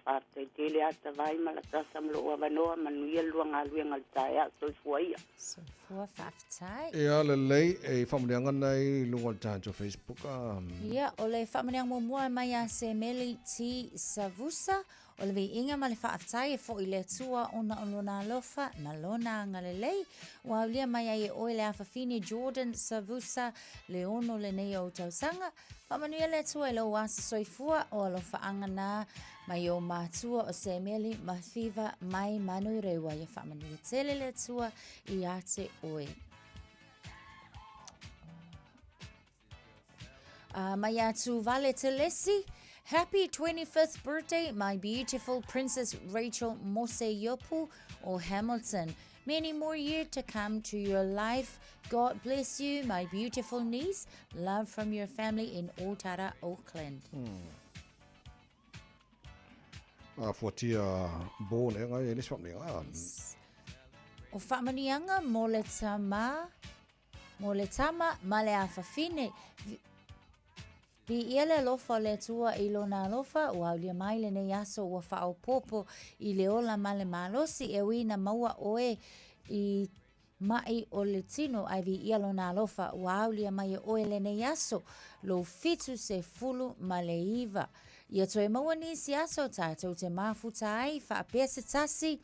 Faafetai tele ata vai ma latasa ma lou avanoa, manuia le lua galuega i le taeao, soifua ia. Soifua, faafetai. Ia lelei, e faamanuiaga nei i luga o le tatou Facebook. Ia, o le faamanuiaga muamua mai ia Semeli T. Savusa, o le viiga ma le faafetai e foi i le Atua ona o Lona alofa ma Lona agalelei. Ua aulia mai ai e oe le afafine Jordan Savusa le ono lenei o ou tausaga. Faamanuia le Atua i lou aso soifua o alofaaga na mai ou matua o Semieli ma Fiva mai Manurewa. Ia faamanuia tele le Atua ia te oe. Mai ia Tuvale Telesi, Happy 25th birthday, my beautiful Princess Rachel Mose Yopu o Hamilton. Many more years to come to your life. God bless you, my beautiful niece. Love from your family in Otara, Auckland. A fuatia born e ngai e lesi whamni. Yes. O whamanianga mo le tama, mo le tama ma le afafine. Viia le alofa o le Atua i Lona alofa, ua aulia mai lenei aso ua faaopoopo i le ola ma le malosi, e ui na maua ʻoe i maʻi o le tino, ae viia Lona alofa, ua aulia mai e ʻoe lenei aso, lou 79. Ia toe maua nisi aso tatou te mafuta ai, faapea se tasi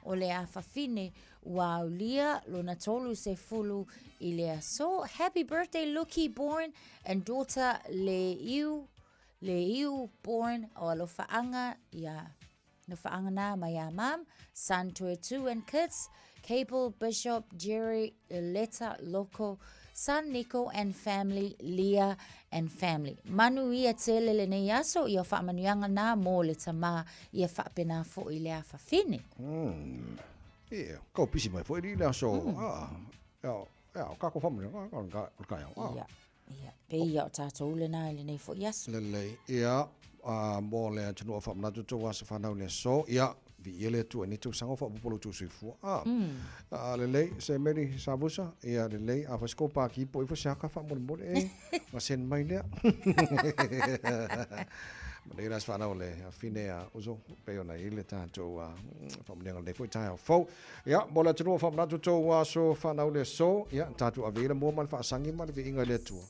o le afafine Ua aulia lona 30 i le aso. Happy birthday Lucky born and daughter Le Iu, Le Iu born o alofaaga ia alofaaga nā mai a mum, son Toetu and kids, Cable Bishop Jerry Leta Loko, son Nico and family, Leah and family. Manu ia tele lenei aso ia faamanuiaga nā mō le tamā ia faapena foʻi le afafine. Ia, kau pisi mai foi li le aso. Ah, ia, ia, o kako family, ka ka ka ka ia. Ia. Ia, pei ia o tatou lena i lenei foi aso. Lelei, ia, mo le atunuu faamanatu tou aso fanau i le aso, ia, viia le Atua i lenei tausaga ua faaopoopo lo outou soifua. A, a, lelei, se Mary Savusa, ia, lelei, a fai se kou pākī po o ifo se aka faamolemole, e, ona send mai lea. Manuia le aso fanau a le afine a uso, pei ona i ai le tatou faamanuiaga i lenei foi taeao fou. Ia, mo le atunuu o faamanatu tou aso fanau le aso, ia, tatou ave ia le mua ma le faasagi ma le viiga i le Atua.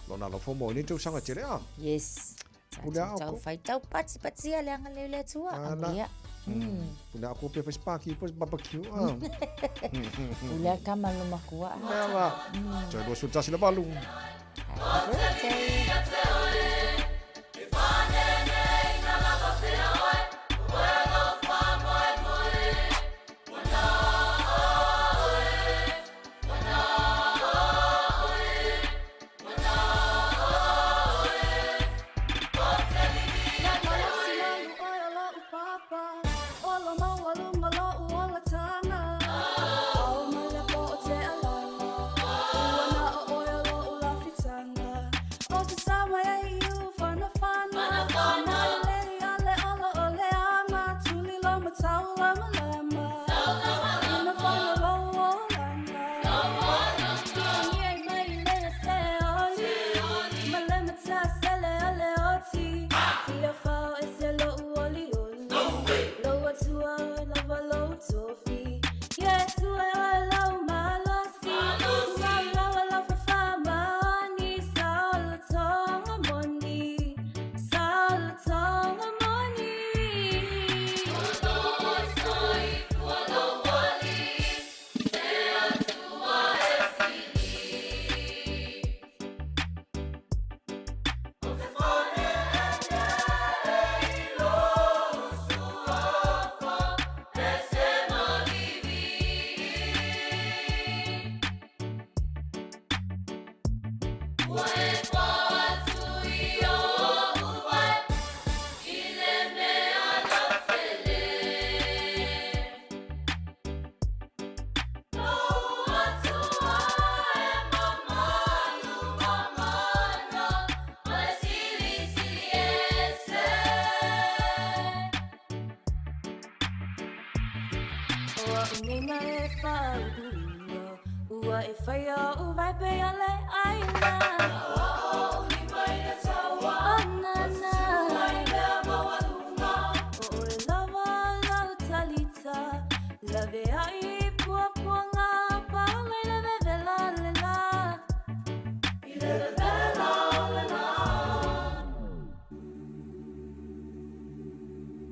Lona alofa mo lenei tausaga tele a. Yes. Pule a Tau fai tau pati patia le agalelei o le Atua. Amuia. Pule a ko pe fai sparky po barbecue a. Pule a kama lo makua. Mea la. Tau 21 le valu. Happy birthday.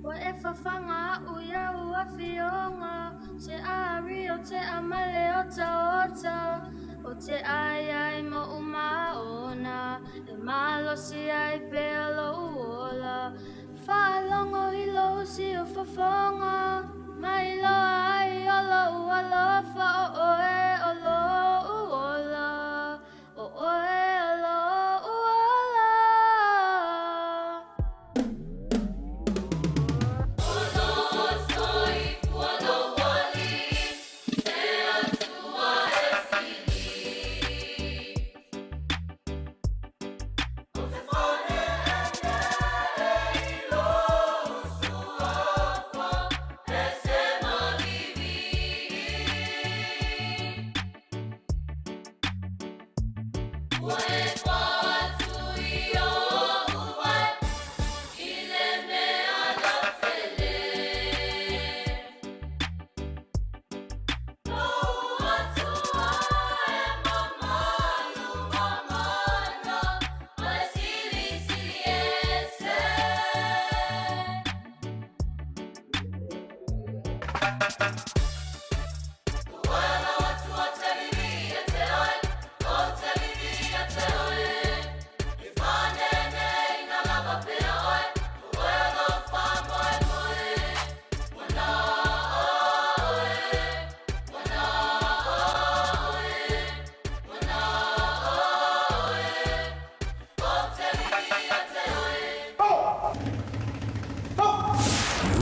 Ua e fafaga aʻu iau afioga Se ari o te amale o taota O te ai ai mo uma ona E malosi ai pea lou ola Faalogo i lou siufofoga Ma iloa ai o lou alofa O oe o lou ola O oe o lou ola.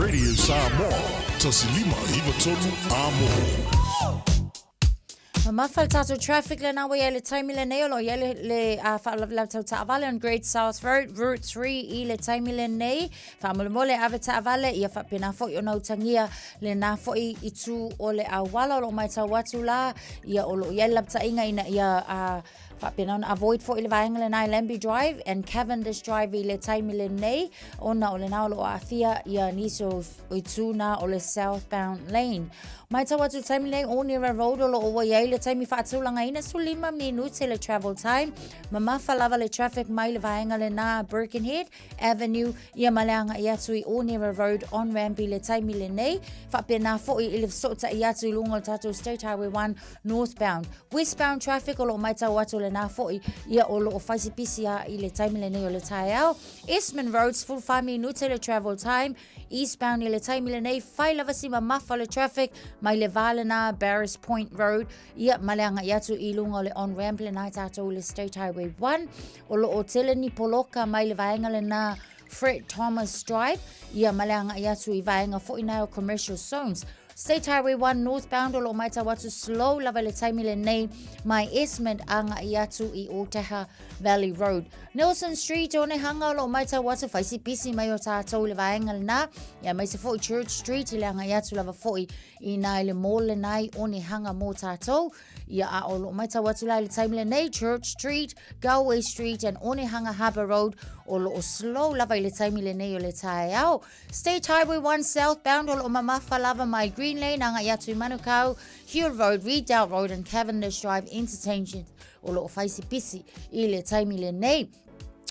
Radio Samoa, 1593 Amo. Mamafa le tatou traffic lena ua i ai le taimi lenei o lo o i ai le, le faalavelave tau taavale on Great South Road, Route 3 i le taimi lenei. Faamolemole ave taavale ia faapena foi ona utagia lena foi itu o le auala o lo o matau atu la ia o lo o i ai le lapataiga ina ia faapena ona avoid foi le vaega lena i Lambie Drive and Cavendish Drive i le taimi lenei ona o lena o lo o aafia ia nisi o itu na o le southbound lane. Matau atu i le taimi lenei Onera Road o lo o ua i ai le taimi faatulagaina 15 minute le travel time. Mamafa lava le traffic mai le vaega lena Birkenhead Avenue ia ma le agai atu i Onera Road on ramp i le taimi lenei. Faapena foi i le fesootai atu i luga o le tatou State Highway 1 northbound. Westbound traffic o lo o matau atu lena foi ia o lo o fai si pisi a i le taimi lenei o le taeao. Esmond Road, 14 minute le travel time. Eastbound i le taimi lenei, fai lava si mamafa le traffic mai le va lena Barris Point Road ia ma le agai atu i luga o le on-ramp lena i tatou i le State Highway 1. O lo o tele ni poloka mai le vaega lena Fred Thomas Drive ia ma le agai atu i vaega foi na o commercial zones. State Highway 1 northbound o lo o matau atu slow lava le taimi lenei mai Esmond agai atu i Otaha Valley Road. Nelson Street o Onehanga o lo o matau atu fai si pisi mai o tātou i le vaega lena ia aemaise foi Church Street i le agai atu lava foi i nā i le mall lena i Onehanga mō tātou. Ia a o lo o matau atu la i le taimi lenei Church Street, Galway Street and Onehanga Harbour Road o lo o slow lava i le taimi lenei o le taeao. State Highway 1 southbound o lo o mamafa lava mai Green Lane agai atu i Manukau, Hill Road, Redoubt Road and Cavendish Drive interchange o lo o fai si pisi i le taimi lenei.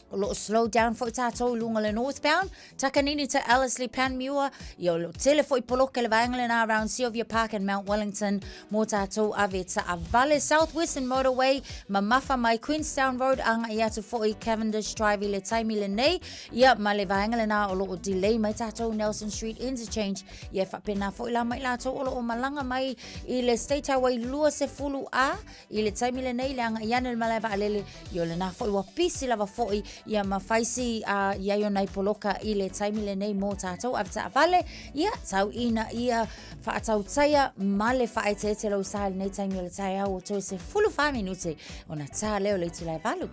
O lo o slow down foi tātou i lunga le northbound. Takanini to Ellerslie Panmure. Ia o lo tele foi poloke le vaenga lena around Sylvia Park and Mount Wellington mō tātou ave taavale. South Western Motorway, mamafa mai Queenstown Road agai atu foi Cavendish Drive i le taimi lenei. Ia, ma le vaega lena o lo o delay mai tātou Nelson Street Interchange. Ia, e faapena foi la mai latou o lo o malaga mai i le State Highway 20 A i le taimi lenei le agai ane le malae vaalele. Ia, o lena foi ua pisi lava foi ia ma fai si i ai o nai poloka i le taimi lenei mō tātou ave taavale. Ia, tau ina ia faatautaia ma le faaeteete lou sa i lenei taimi o le taeao o toe 14 minute ona tā lea o le itula e 8.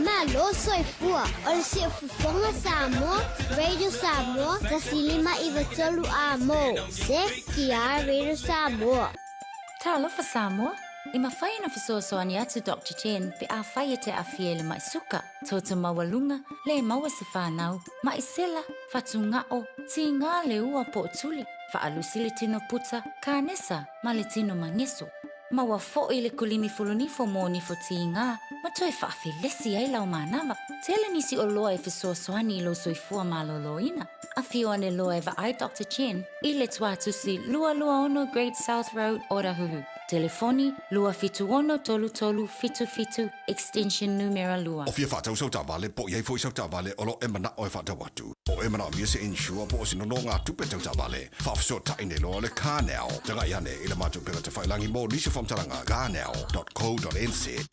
Malo soifua o le Siufofoga Samoa, Radio Samoa, 1593 A mo, CKR Radio Samoa. Talofa Samoa, e mafai ona fesoasoani atu Doctor Jen pe afai e te aafia i le mai suka, toto maualuga, le maua se fanau, mai sela, fatugao, tiga le ua po o tuli, faalusi le tino puta, kanesa ma le tino mageso. Maua foi le kulimi fulunifo mo nifo tiga ma toe faafelesi ai lau manava. Tele nisi oloa e fesoasoani i lou soifua malōlōina. Afio ane loa e vaai Doctor Chen i le tuatusi 226 Great South Road, Otahuhu. Telefoni, 276 3377, extension numera 2. O fia whaatau sau taavale, po o i ai foi sau taavale o lo e manao e whaatau atu. Po o e manaomia se insure po o se nonogatupe tau taavale. Faafesootai nei loa le CarNow. Tagai ane i le matou upega tafailagi mo nisi o faamatalaga, carnow.co.nz.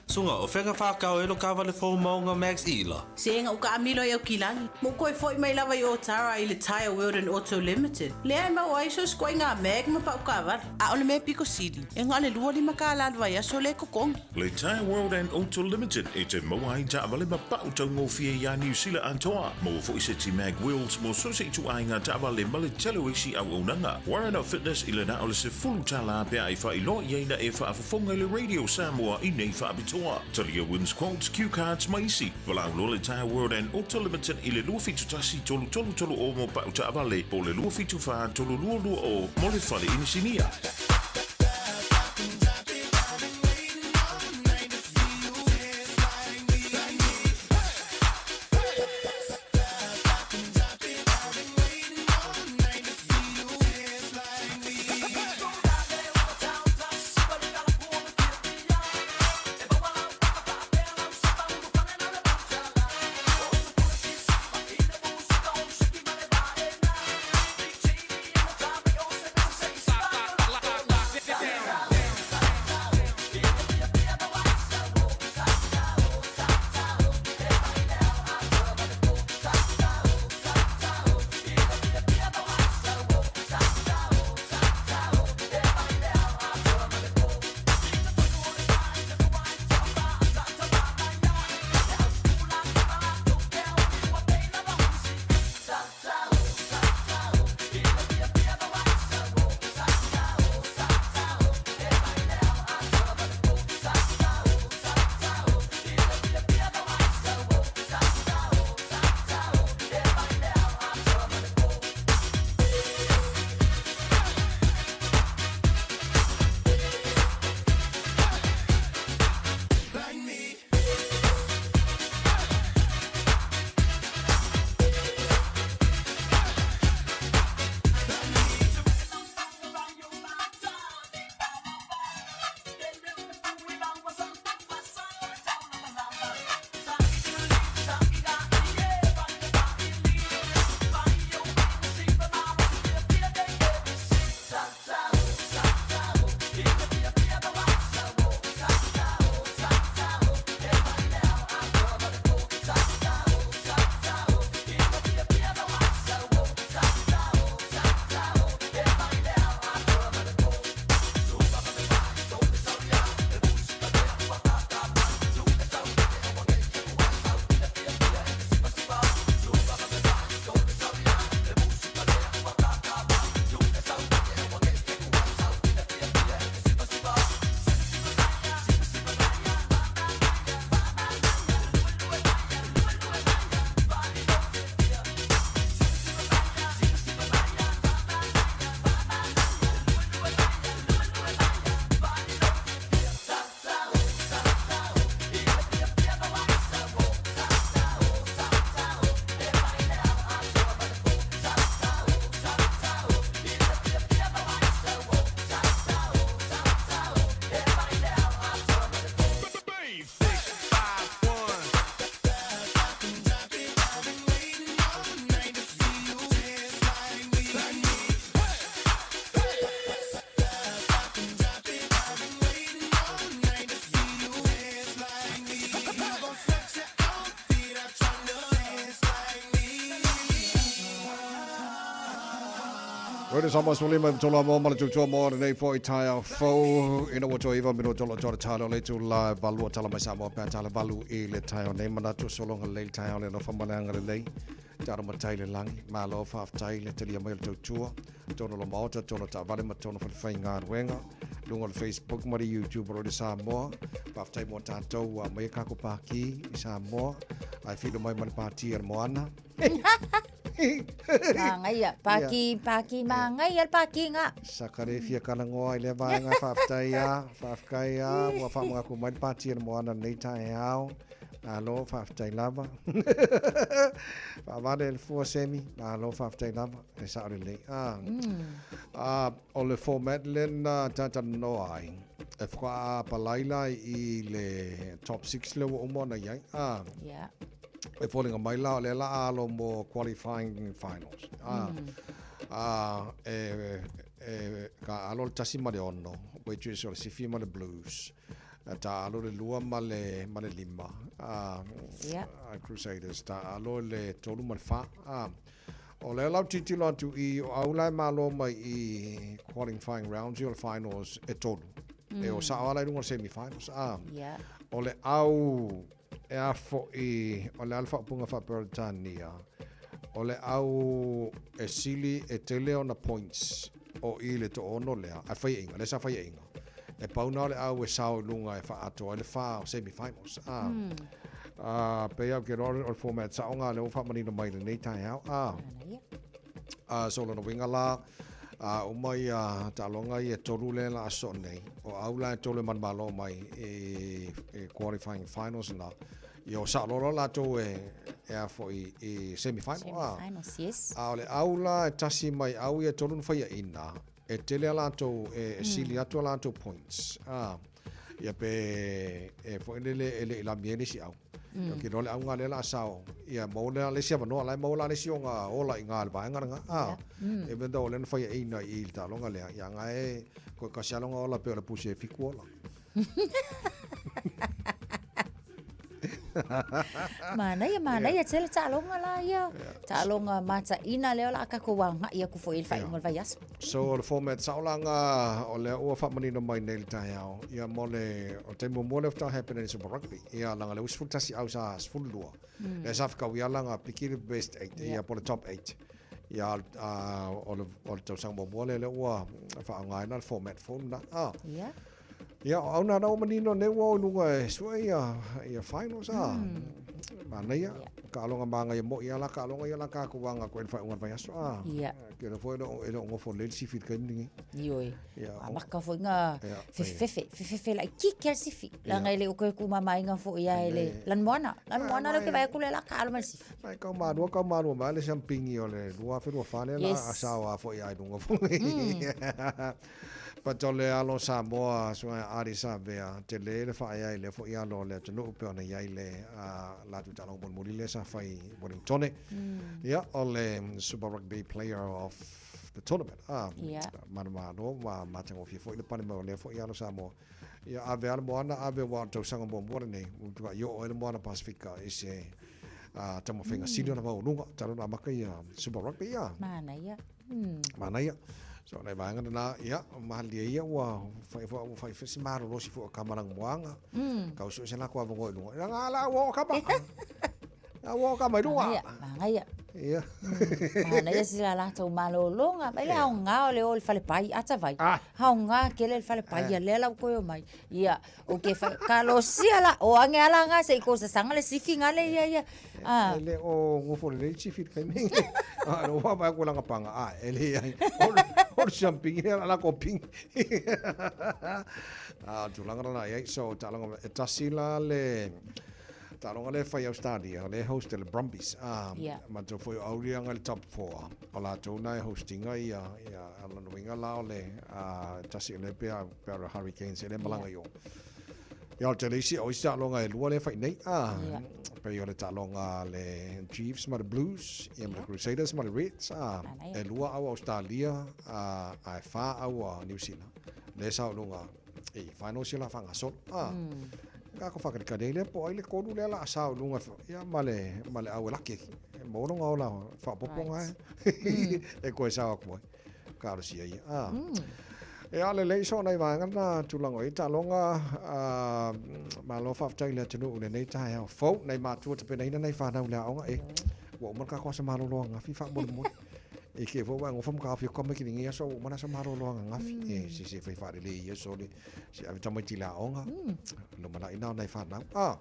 Suga, o fea na whakao e lo kawale fou maunga Max Ila? Se ua kaamilo i Aukilani. Mo koe foi mai lava i Otara i le Tyre World and Auto Limited. Lea e maua ai so isi ituaiga mag ma pau kaavale. A o le mea pito sili, e na o le $25 le vaiaso lea e totogi. Le Tyre World and Auto Limited e te maua ai taavale ma pau taugofie iā Niu Sila atoa. Maua foi seti mag wheels mo so se ituaiga taavale ma le tele o isi auaunaga. Warren Fitness i le na o le $10 pe a e faailoa i ai na e faafofoga i le Radio Samoa i nei faapitoa. Talia wins quotes, cue cards ma isi. Valaau loa le Tyre World and Auto Limited i le 271 333 o mo pau taavale po o le 274 322 mo le fale inisinia. Radio Samoa 15 i tolu mo ma le tautua mo lenei foi taeao fou ina ua toe iva minuta o lo o tala o le itula e valu o tala mai Samoa pe a tala valu i le taeao nei manatu o sologa lelei le taeao le alofa ma le agalelei te aro matai i le lagi malo faafetai le talia mai o le tautua tonu o le maota tonu o taavale ma tonu o falefaigaluega luga o le Facebook ma le YouTube o Radio Samoa faafetai mo tatou ua aumaia kako pākī i Samoa ae filo mai ma le pātī a le moana Māngaia, pākī, pākī, māngaia le pākīga. Saka le fia kalangoa i lea vaega, faafetai a, faafetai a, ua faamagaku mai le pātī a le moana lenei taeao. Malo, faafetai lava. Faavale le fua Semi, malo, faafetai lava, e sao lelei. Ah. Ah, o le format lena talatalanoa ai, e whakaapalai la i le top 6 le ua uma ona i ai. Ah. Yeah. E foliga mai la o lea la a alo mo qualifying finals. Ah, ah, e, e, ka alo le tasi ma le ono, which is o le Sifi ma le Blues. Ta alo le lua ma le, ma le lima. Ah, Yeah. Crusaders. Ta alo le tolu ma le fa. Ah, o lea lau titilo atu i o au la e malo mai i qualifying rounds i o le finals e tolu. E o sao ala i lunga o le semi-finals. Ah, Yeah. o le au E a foʻi, o le a le faaupuga faa-Peretania, o le au e sili e tele ona points o i le toono lea, ae faiaʻiga, lea sa faiaʻiga, e pau na o le au e sao i luga e faaatoa ai le fa o semi-finals. A, a, pei au ke loa o le format saoga lea ua faamanino mai i lenei taeao. A, a, so lona uiga la, a uma ia taaloga ia e tolu lea la aso nei, o au la e tolu e manumalo mai i, i qualifying finals na, ia o saoloolo latou e, e a foi i semi final. A, Semi-finals, yes. a o le au la e tasi mai au ia e tolu na faiaʻina, e tele a latou e, e sili atu a latou points. A, ia pe e foi lele e le i lami ai le isi au. Mm. Ke le auga lea la sao. Ia mo le le sia vanoa la mo la le si onga ola i ngā le vaenga nga. Ah. Even though le whai e ina i le talonga lea. Ia nga e ko ka sia longa ola pe o le pusi e fiku ola. Manaia, manaia tele taaloga la ia. Taaloga mataina lea o le a tatou agai atu foi i le faaiuga o le vaiaso. So o le format saolaga o lea ua faamanino mai nei le taeao ia mo le o le taimi muamua lea faatoa happen ai le Super Rugby ia leaga le 11 au sa 12 lea sa fekauia laga piki le best 8 ia po o le top 8 ia o le o le tausaga muamua lea lea ua faaaogaina le format fou lena a Ia. Ia, o au nā ua manino nei ua o i luga e sue ia, ia finals a. Manaia, kaaloga māngaia moʻi a la kaaloga ia la kākou anga koe le faaiuga o le vaiaso a. Ia. Ke le foi e le o ngofo lelei le sifi i le taimi lenei. Ioe. Ia, o- Amata foi na Ia, fefefefe, fefefe laitiiti lava le sifi. Leaga e le o toe tumamaina foi a e le lanumoana. Lanumoana lea ou te vaai atu lea o le a taalo mai le sifi. Mai kau malua, kau malua mai le siampingi o le 2024 lea la Yes. a sao a foi ai lunga foi. But o le alo Samoa suaga Ardie Savea, tele le faaea i lea foi alo o le atunuu pei ona i ai le latou taaloga mulimuli lea sa fai i Wellingtone. Ia, o le Super Rugby Player of the Tournament. Manumalo ma matagofie foi le pane mai o lea foi alo Samoa. Ia, ave lava le moana, ave aua o le tausaga muamua lenei, ua matuai oo ai le moana Pasefika i se taumafaiga sili ona maualuga talu ona amata ia Super Rugby. Ia. Manaia. Manaia. So nai vaega lena, ia, malie ia ua fai foi ua fai se malolosi foi o kama lanumoana. Kau sue se lako avanoa i luga. Ina ngā la ua o kama. La ua o kama i luga. Manaia, manaia. Ia. Manaia si la latou malologa. Mai le aoga o le o i le falepai, ata vai. Aoga tele le falepai, ia lea la ua toe omai. Ia, ou te fai, talosia la, o age ala nga se i kou sasaga le sifi nga le ia ia. Ah. E le o ngofo lelei le sifi i le taimi. Ah, no wa vai ko langa panga. Ah, e le ai. O le siampingi la la ko pingi. Ah, tulaga lena i ai. So, taaloga e tasi la le taaloga le fai Australia, le host e le Brumbies. Ah, Yeah. matou foi o Auliaga i le top 4. O latou na e hostinga ia ia lona uiga la o le ah, tasi o le pea pea o le Hurricanes e le malaga i o. Ia o le tele isi o isi taaloga e lua lea e fai nei. Ah, Ia. pei o le taaloga a le Chiefs ma le Blues, ia ma le Crusaders ma le Reds. Ah, Manaia. e lua au a Australia, ah, ae fa au a New Zealand. Lea sa o luga i finals ia la faagasolo. Ah, ka ko whakarekare lea po ai le kolu lea la sa o luga ia ma le ma le au e laki. E maua longa ola whaapopo ngai. E koe sao aku ai. Kalosia ia. A. Ia, lelei so nai vaega na tulaga o i ai taaloga, a, malo faafetai i le atunuu i lenei taeao fou, nai matua tapenaina nai fanau i le aoga, e, ua uma le tatou aso malolo ananafi faamolemole. E ke foi ua gofa ma taofi atu tamaiti i lenei aso, ua uma le aso malolo ananafi. E, se se fai faalelei ia sole, se ave tamaiti i le aoga, lumanai na o nai fanau. A,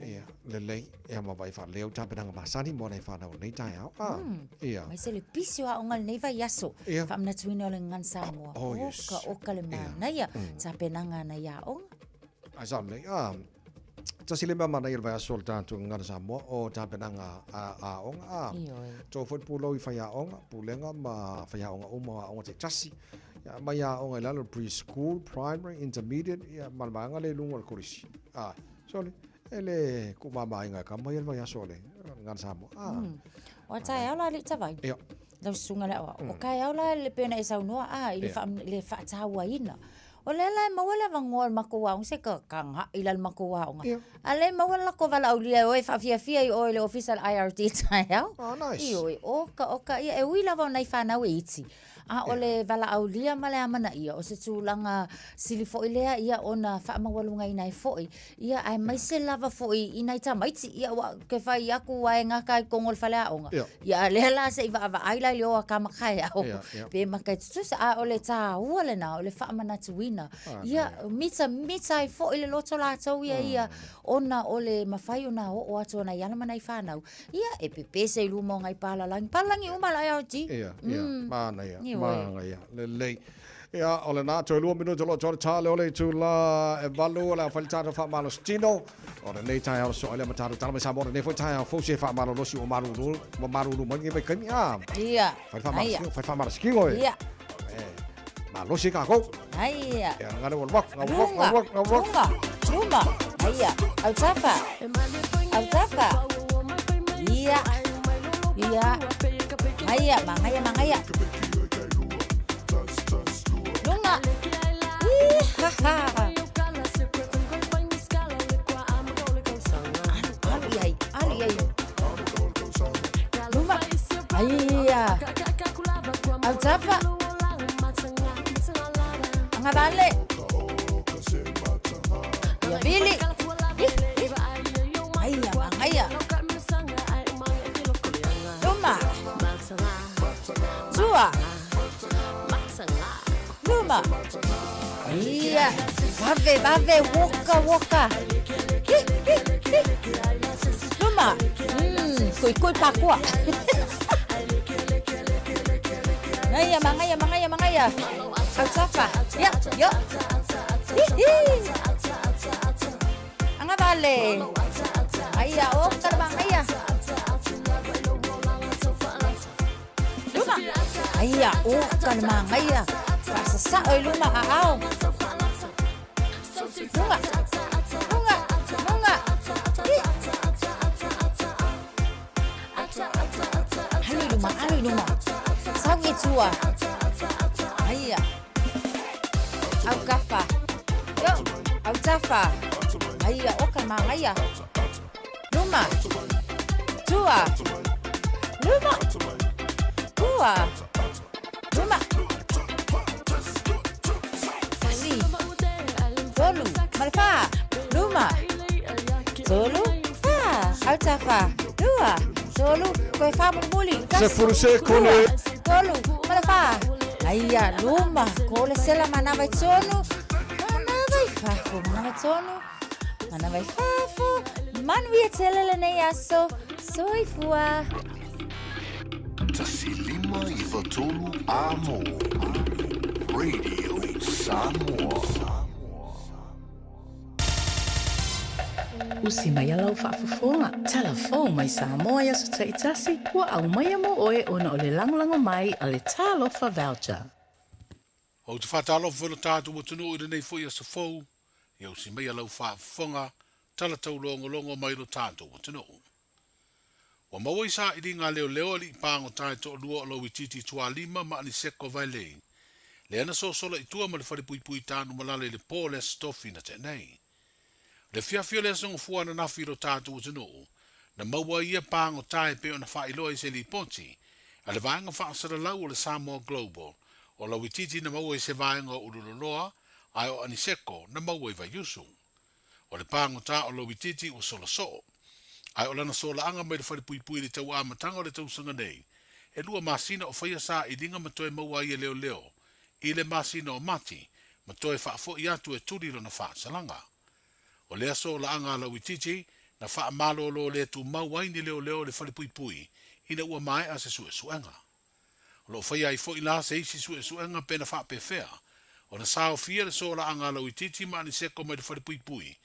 ia, lelei, ia ma vaai faalelei au tapenaga masani mo nai fanau i lenei taeao. A, ia. Aemaise le pisi o aoga i lenei vaiaso. Ia. Faamanatuina o le Gagana Samoa. Oh, yes. Oka, oka le manaia. Tapenaga a nai aoga. Ai sao lelei. A, tasi le mea manaia i le vaiaso o le tatou Gagana Samoa, o tapenaga a aoga. A, Ioe. tou foi le pulou i faiaoga, pulega ma faiaoga uma o aoga taitasi. Ia, mai aoga i lalo pre-school, primary, intermediate, ia, ma le vaega lea i luga o le kolisi. A, sole, e le tuumamāiga e kama ia le vaiaso o le Gagana Samoa. A, O a taeao la alii Tavai. Ia. Lau susuga i le aoao. O taeao la le pei ona e saunoa a i le le faatauaina. O lea la e maua le avanoa o le matou aoga se ka agai la i le matou aoga. A lea e maua le latou valaaulia e o e faafiafia i o i le ofisa o le IRD taeao. Oh, nice. Ioe, oka oka ia e ui lava o nai fanau e iti. A o le valaaulia ma le amanaia, o se tulaga sili foi lea ia ona faamaualugaina ai foi, ia aemaise lava foi i nai tamaiti, ia aua ou te fai atu ae gata i totonu o le faleaoga, ia a lea la se i vaavaai la i le o a tama taeao, pe mata e tutusa. A o le taua lena o le faamanatuina, ia mitamita ai foi le loto latou ia ia ona o le mafai ona oo atu o nai alo ma nai fanau Ia, e pepese i luma o ngai palalagi. Palalagi uma la IRD. Ia, ia, manaia, manaia, lelei. Ia, o lena, toe 2 minute o lo o toa le tale o le itula e 8, o le a fai le tatou faamalositino. O lenei taeao le soa lea ma tatou tala mai Samoa, lenei foi taeao fou se faamalolosi ua malulu, ua malulu mai lenei vaitaimi. A, Ia, fai le faamalositino, fai le faamalositino e. Ia. E, malosi kākou. Aia. Ia, ngale ua luak, ngau luak, ngau luak, ngau luak. Luma, luma, aia, autafa, autafa. Ia, ia, aia, mangaia, mangaia. Luma. Ih, ha, ha. Alu, alu iai, alu iai. Luma. Aia. Autafa. Agavale. Ia vili. Aia, magaia. Luma. Tua. Luma. Ia. Vave, vave, woka, woka. Hi, hi, hi. Luma. Koikoi pakoa. Magaia, magaia, magaia, magaia. Autafa. Ia, ia. Hi, hi. Agavale. Aia, oka le magaia. Luma. Aia, oka le magaia. Faasasao i luma aao. Luga. Luga. Luga. Hi. Alu i luma, alu i luma. Sau i tua. Aia. Au kafa. Yo, au tafa. Aia, oka magaia. Luma. Tua. Luma. Tua. Luma. Tasi. Tolu. Ma le fa. Luma. Tolu. Fa. Au tafa. Lua. Tolu. Koe fa mulimuli. Tasi. Sefulu sekone. Lua. Tolu. Ma le fa. Aia, luma. Ko le sela manava i tonu. Manava i fafo. Manava i tonu. Manava i fafo. Manuia tele lenei aso. Soifua. 1 5 9 3 Amo Radio Samoa. Usi mai lau faafofoga, tala fou mai Samoa i aso taitasi, ua aumaia mo oe ona o le lagolago mai a le Talofa Voucher. Ou te faatalofa foi i lo tatou atunuu i lenei foi aso fou, ia usi mai lau faafofoga, tala taulogologo mai lo tatou atunuu. Ua maua i sailiga a leoleo alii pagota e toalua o Lauitiiti Tualima ma Aniseko Vaelei, lea na sosola i tua ma le falepuipui i Tanumalala i le po o le Aso Tofi na tea nei. I le afiafi o le Aso Gafua ananafi i lo tatou atunuu, na maua ai ia pagota e pei ona faailoa i se lipoti A le vaega faasalalau o le Samoa Global, o Lauitiiti na maua i se vaega o Ululoloa, ae o Aniseko na maua i Vaiusu. O le pagota o Lauitiiti ua sola soo. Ae o lana solaaga mai le falepuipui i le tau amataga o le tausaga nei, e lua masina o faia sailiga ma toe maua ai e leoleo i le masina o Mati ma toe faafoi atu e tuli lona faasalaga. O lea solaaga a Lauitiiti na faamalolo le tumau ai ni leoleo i le falepuipui ina ua maea se suesuega. O lo o faia ai foi la se isi suesuega pe na faapefea ona saofia le solaaga a Lauitiiti ma Aniseko mai le falepuipui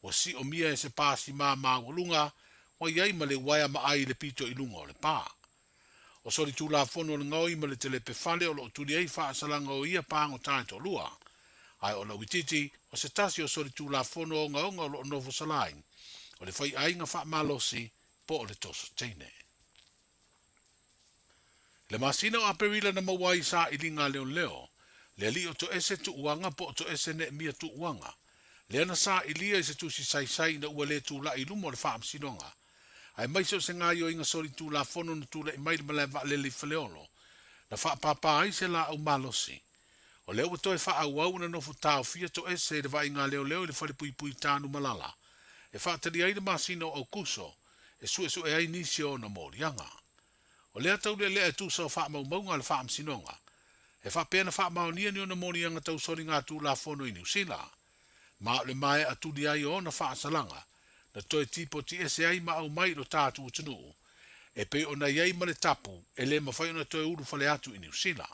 ua siomia e se pasima maualuga ua i ai ma le uaea maai i le pito i luga o le pa. O solitulafono o le gaoi ma le telepe fale o lo o tuli ai faasalaga o ia pagota e toalua. Ae o Lauitiiti, o se tasi o solitulafono ogaoga o lo o nofo salai, o le faiaiga faamalosi po o le toso teine. I le masina o Aperila na maua ai i sailiga a leoleo, le alii o Toese Tuuaga po o Toese Neemia Tuuaga, lea na sailia i se tusi saisai ina ua le tulai i luma o le faamasinoga, aemaise o se gaoioiga solitulafono na tulai mai i le malae vaalele i Faleolo, na faapāpā ai se laau malosi. O lea ua toe faaauau ona nofo taofia Toese i le vaaiga a leoleo i le falepuipui Tanumalala, e faatalia ai le masina o Aokuso e suesue ai nisi o ona moliaga. O lea taulealea e tusa o faamaumauga a le Faamasinoga, e faapea na faamaonia ni ona moliaga tau soligatulafono i Niu Sila, ma o le maea tuli ai o ona faasalaga na toe tipoti ese ai ma aumai i lo tatou atunuu, e pei ona i ai ma le tapu e le mafai ona toe ulufale atu i Niu Sila.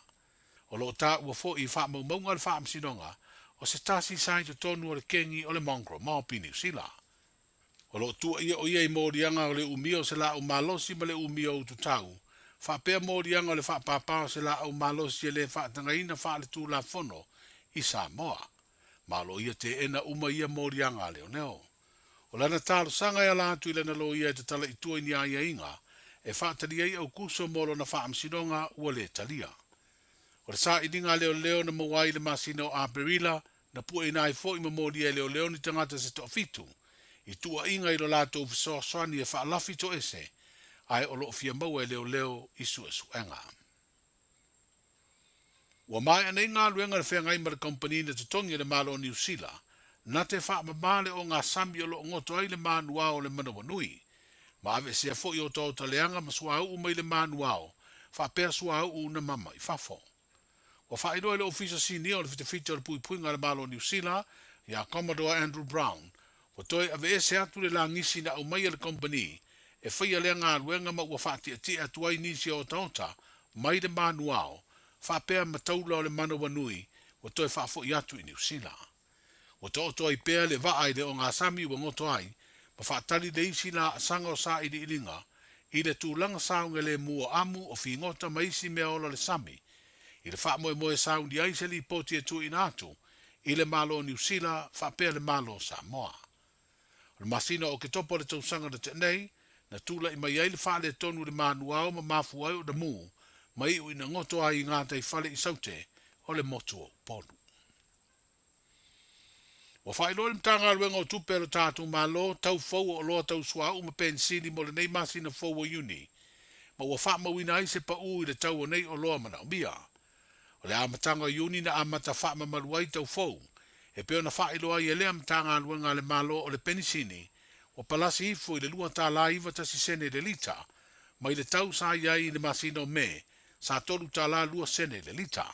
O lo o taua foi i faamaumauga a le Faamasinoga o se tasi sa i totonu o le kengi o le Mongrel Mob i Niu Sila. O lo o tuuaia o ia i moliaga o le umia o se laau malosi ma le umia o ututau, faapea moliaga o le faapāpā o se laau malosi e le faatagaina faaletulafono i Samoa. Ma o lo o ia teena uma ia moliaga a leoleo. O lana talosaga e ala atu i lana loia e tatala i tua i ni aiaiga e faatali ai Aukuso mo lona faamasinoga ua le talia. O le sailiga a leoleo na maua ai i le masina o Aperila Na pueina ai foi ma molia e leoleo ni tagata se toafitu, i tuuaiga i lo latou fesoasoani e faalafi toese, ae o lo o fia maua e leoleo i suesuega. Ua maea nei galuega le feagai ma le kamupani na totogi e le Malo o Niu Sila, na te faamama le ogasami o lo o goto ai le manuao o le manawanui, ma aveesea foi otaota leaga ma suauu mai le manuao, faapea suauu na mama i fafo. Ua faailoa e le Ofisa Sinia o le Fitafita o le Puipuiga a le Malo o Niu Sila, ia Commodore Andrew Brown, ua toe aveese atu le lagisi na aumai e le kompeni e faia lea galuega ma ua faatiatia atu ai nisi o otaota mai le manuao faapea ma taula o le manawanui ua toe faafoi atu i Niu Sila. Ua taoto ai pea le vaa i le ogasami ua goto ai ma faatali le isi laasaga o sailiiliga i le tulaga saogalemu o amu o figota ma isi mea ola le sami, i le faamoemoe e sauni ai se lipoti e tuuina atu i le Malo o Niu Sila faapea le Malo o Samoa. O le masina o Oketopa o le tausaga na tea nei, na tulai mai ai le faaletonu i le manuao ma mafua ai ona mū ma iu ina goto ai i gataifale i Saute o le motu o Upolu. Ua faailoa e le Matagaluega o Tupe a lo tatou Malo, tau fou o oloa tau suauu ma penisini mo lenei masina fou o Iuni, ma ua faamauina ai se paū i le tau o nei oloa manaomia. O le amataga o Iuni na amata faamamalu ai tau fou, e pei ona faailoa ai e lea Matagaluega a le Malo o le penisini, ua palasi ifo i le $2.91 i le lita, mai le tau sa i ai i le masina o Me, sa $3.02 i le lita.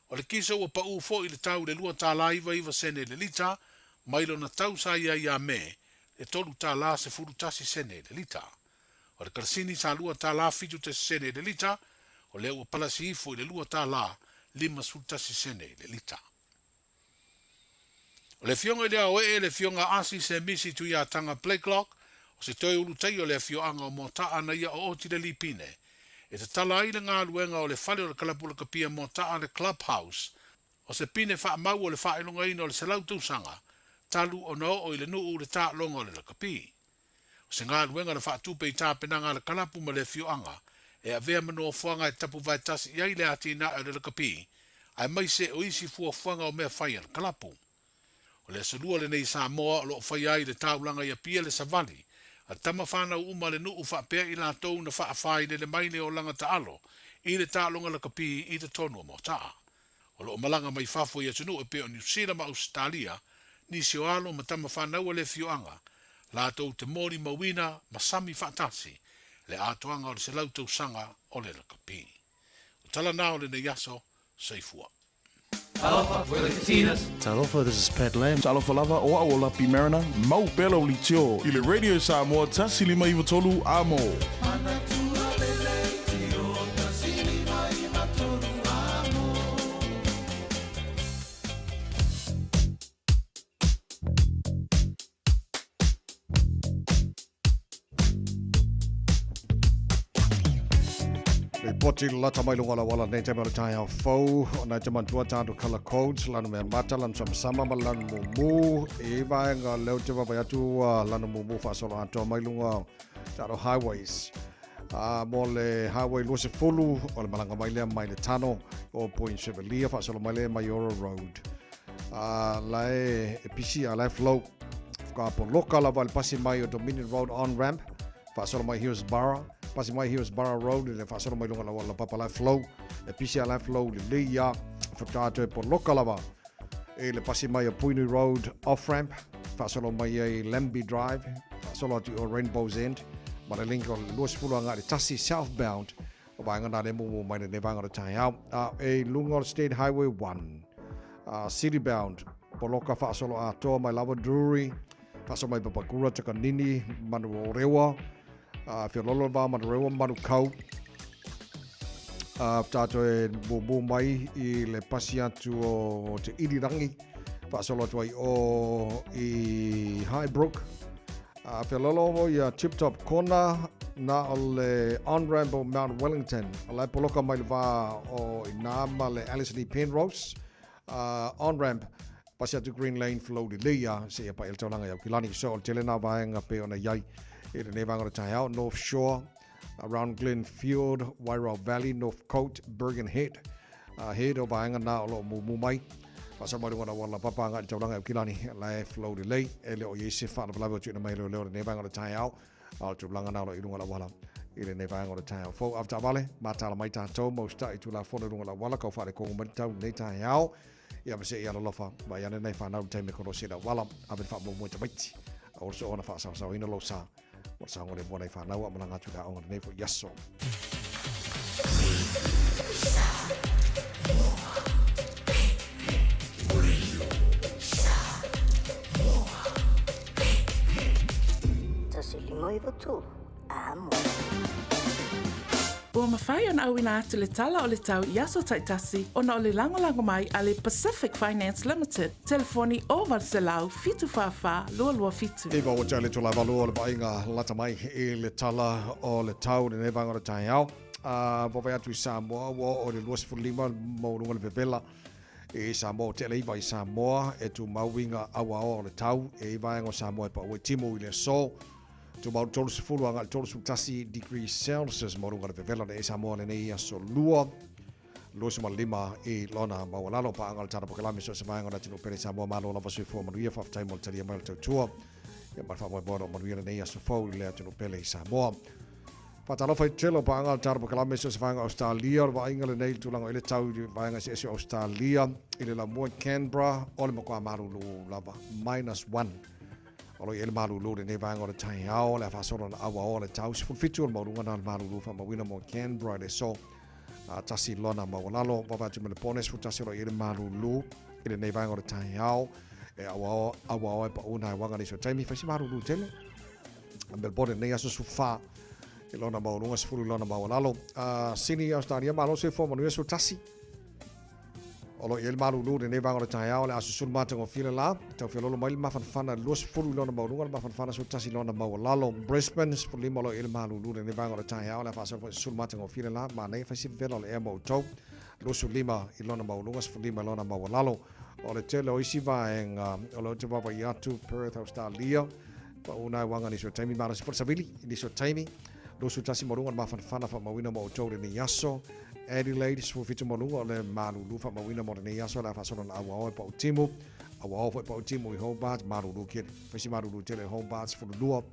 O le kiso ua paū foi i le tau i le $2.99 i le lita, mai lona tau sa i ai ia Me, e $3.11 i le lita. O le karasini sa $2.71 i le lita, o lea ua palasi ifo i le $2.51 i le lita. O le Afioga i le Aoee, le Afioga Asi Semisi Tuiataga Blakelock, o se toe ulutaia o le afioaga o Moataa na ia ooti le Lipine, e tatala ai le galuega o le fale o le kalapu lakapia Moataa le Club House, o se pine faamau o le faailogaina o le 100 tausaga talu ona oo i le nuu le taaloga o le lakapi. O se galuega na faatupe i tapenaga a le kalapu ma le afioaga e avea ma nofoaga e tapu vaetasi i ai le atinae o le lakapi, aemaise o isi fuafuaga o mea fai a le kalapu. O le aso Lua lenei i Samoa o lo o faia ai le taulaga i Apia le savali a tama fanau uma a le nuu faapea i latou na faafailele mai le olaga taalo i le taaloga lakapi i totonu o Moataa. O lo o malaga mai fafo i atunuu e pei o Niu Sila ma Ausetalia nisi o alo ma tama fanau a le afioaga latou te molimauina ma sami faatasi le atoaga o le 100 tausaga o le lakapi. O tala na o lenei aso, soifua. Talofa, we're the Katinas. Talofa, this is Pat Lam. Talofa lava, o au o Lapi Mariner, mau pea lau leitio i le Radio Samoa 1 5 9 3 A mo. Ripoti lata mai luga o le auala nei taimi o le taeao fou o nai te manatua tātou colour codes lanu mea mata lanu samasama ma lanu mumu i vaega leo te vaavaai atu lanu mumu faasolo atoa mai luga o tātou highways a mo le highway 20 o le malaga mai lea mai le tano o Point Chevalier faasolo mai lea Maiora Road a la e pisi a la e flow Whakapoloka lava i le pasi mai o Dominion Road on ramp, faasolo mai Hillsborough, pasi mai Hillsborough Road i le faasolo mai luga laua la papa la flow, e pisi a la flow lelei ia, whakaatu e poloka lava i le pasi mai o Puinui Road off ramp, faasolo mai ai Lambie Drive, faasolo atu o Rainbow's End, ma le link o le 20 agai le tasi southbound, o vaega nā le mumu mai lenei vaega o le taeao. A e i luga o le State Highway 1, city bound, Poloka faasolo atoa mai lava Drury, faasolo mai Papakura, Takanini, Manuorewa, Fiololo va Manurewa, Manukau. Tātou e mumu mai i le pasi atu o te Irirangi, faasolo atu ai o i Highbrook. Fiololo ia Tip Top Corner, na o le on-ramp o Mount Wellington. O la e poloka mai le vā o i nā ma le Alice Lee Penrose. On-ramp, pasi atu Green Lane, flow lelei a, seia paia le taulaga i Aukilani. So, o le tele nā vaega pei ona i ai i lenei vaega o le taeao, North Shore, around Glen Fiord, Wairau Valley, North Cote, Bergen Head, Head o vaega nā o lo o mumu mai. Faasolo mai luga o le auala papa agai i le taulaga i Aukilani, la e flow lelei, e le o i ai se faalavelave o tuuina mai e leoleo i lenei vaega o le taeao. A o le tulaga na o lo o i luga o le auala i lenei vaega o le taeao fou. Avetaavale, mataala mai tatou ma usitai i Tulafono i luga o le auala, kau faalekogo mai le tau i lenei taeao. Ia ma seia alolofa mai ane nai fanau i le taimi e kolosi ai le auala. Ave le faamuamua i tamaiti. Aua le soona faasaosaoina lou sa mo le saogalemu o nai fanau a malaga atu i le aoga lenei foi aso. Ua mafai ona auina atu le tala o le tau i aso taitasi ona o le lagolago mai a le Pacific Finance Limited, telefoni 0800 744 227. Iva ua tau le tulaga valua o le vaaiga lata mai i le tala o le tau i lenei vaega o le taeao. A vaavaai atu i Samoa ua oo i le 25 maualuga le vevela i Samoa, ua tele iva i Samoa e tumau uiga auaoa o le tau e i vaega o Samoa e pau ai timu i le aso. Tumau le 30 agai le 31 degrees Celsius maualuga le vevela nei i Samoa lenei aso lua. 25 i lona maualalo paaga o le Tala Pokelame so o se vaega o le atunuu pele Samoa malo lava soifua manuia faafetai mo le talia mai o le tautua ia ma le faamoemoe o lo o manuia lenei aso fou i le atunuu pele i Samoa. Faatalofa i tele o paaga o le Tala Pokelame so o se vaega o Australia o le vaaiga lenei i le tulaga o i le tau i le vaega eseese o Australia i le lamua i Canberra o le matua malulu lava minus 1 O lo o i ai le malulu i lenei vaega o le taeao, o le a faasolo na auaoa le tau 17 o le maualuga na o le malulu faamauina mo Canberra i le aso a tasi lona maualalo. Vaavaai atu ma le pone 11 o lo o i ai le malulu i lenei vaega o le taeao e auaoa auaoa e pau nai waga nisi o taimi fai si malulu tele. Melbourne i lenei aso 14 i lona maualuga 10 i lona maualalo. Sydney, Australia, malo soifua manuia 11. O lo o i ai le malulu i lenei vaega o le taeao, o le a susulu matagofie le la, tau feoloolo mai le mafanafana i le 20 i lona maualuga, le mafanafana 11 i lona maualalo. Brisbane, 15 o lo o i ai le malulu i lenei vaega o le taeao, o le a faasolo foi susulu matagofie le la, manaia fai si vevela o le ea mo outou, 25 i lona maualuga, 15 i lona maualalo. O le tele o isi vaega o lo o te vaavaai atu, Perth, Australia, pau na e waga nisi o taimi, malosi po le savili i nisi o taimi, 21 maualuga le mafanafana faamauina mo outou i lenei aso. Adelaide, 17 maualuga o le malulu faamauina mo lenei aso, le a faasolo na auaoa e pautimu. A ua oo foi pa'u timu i Hobart, malulu tele. Fai si malulu tele i Hobart, 12,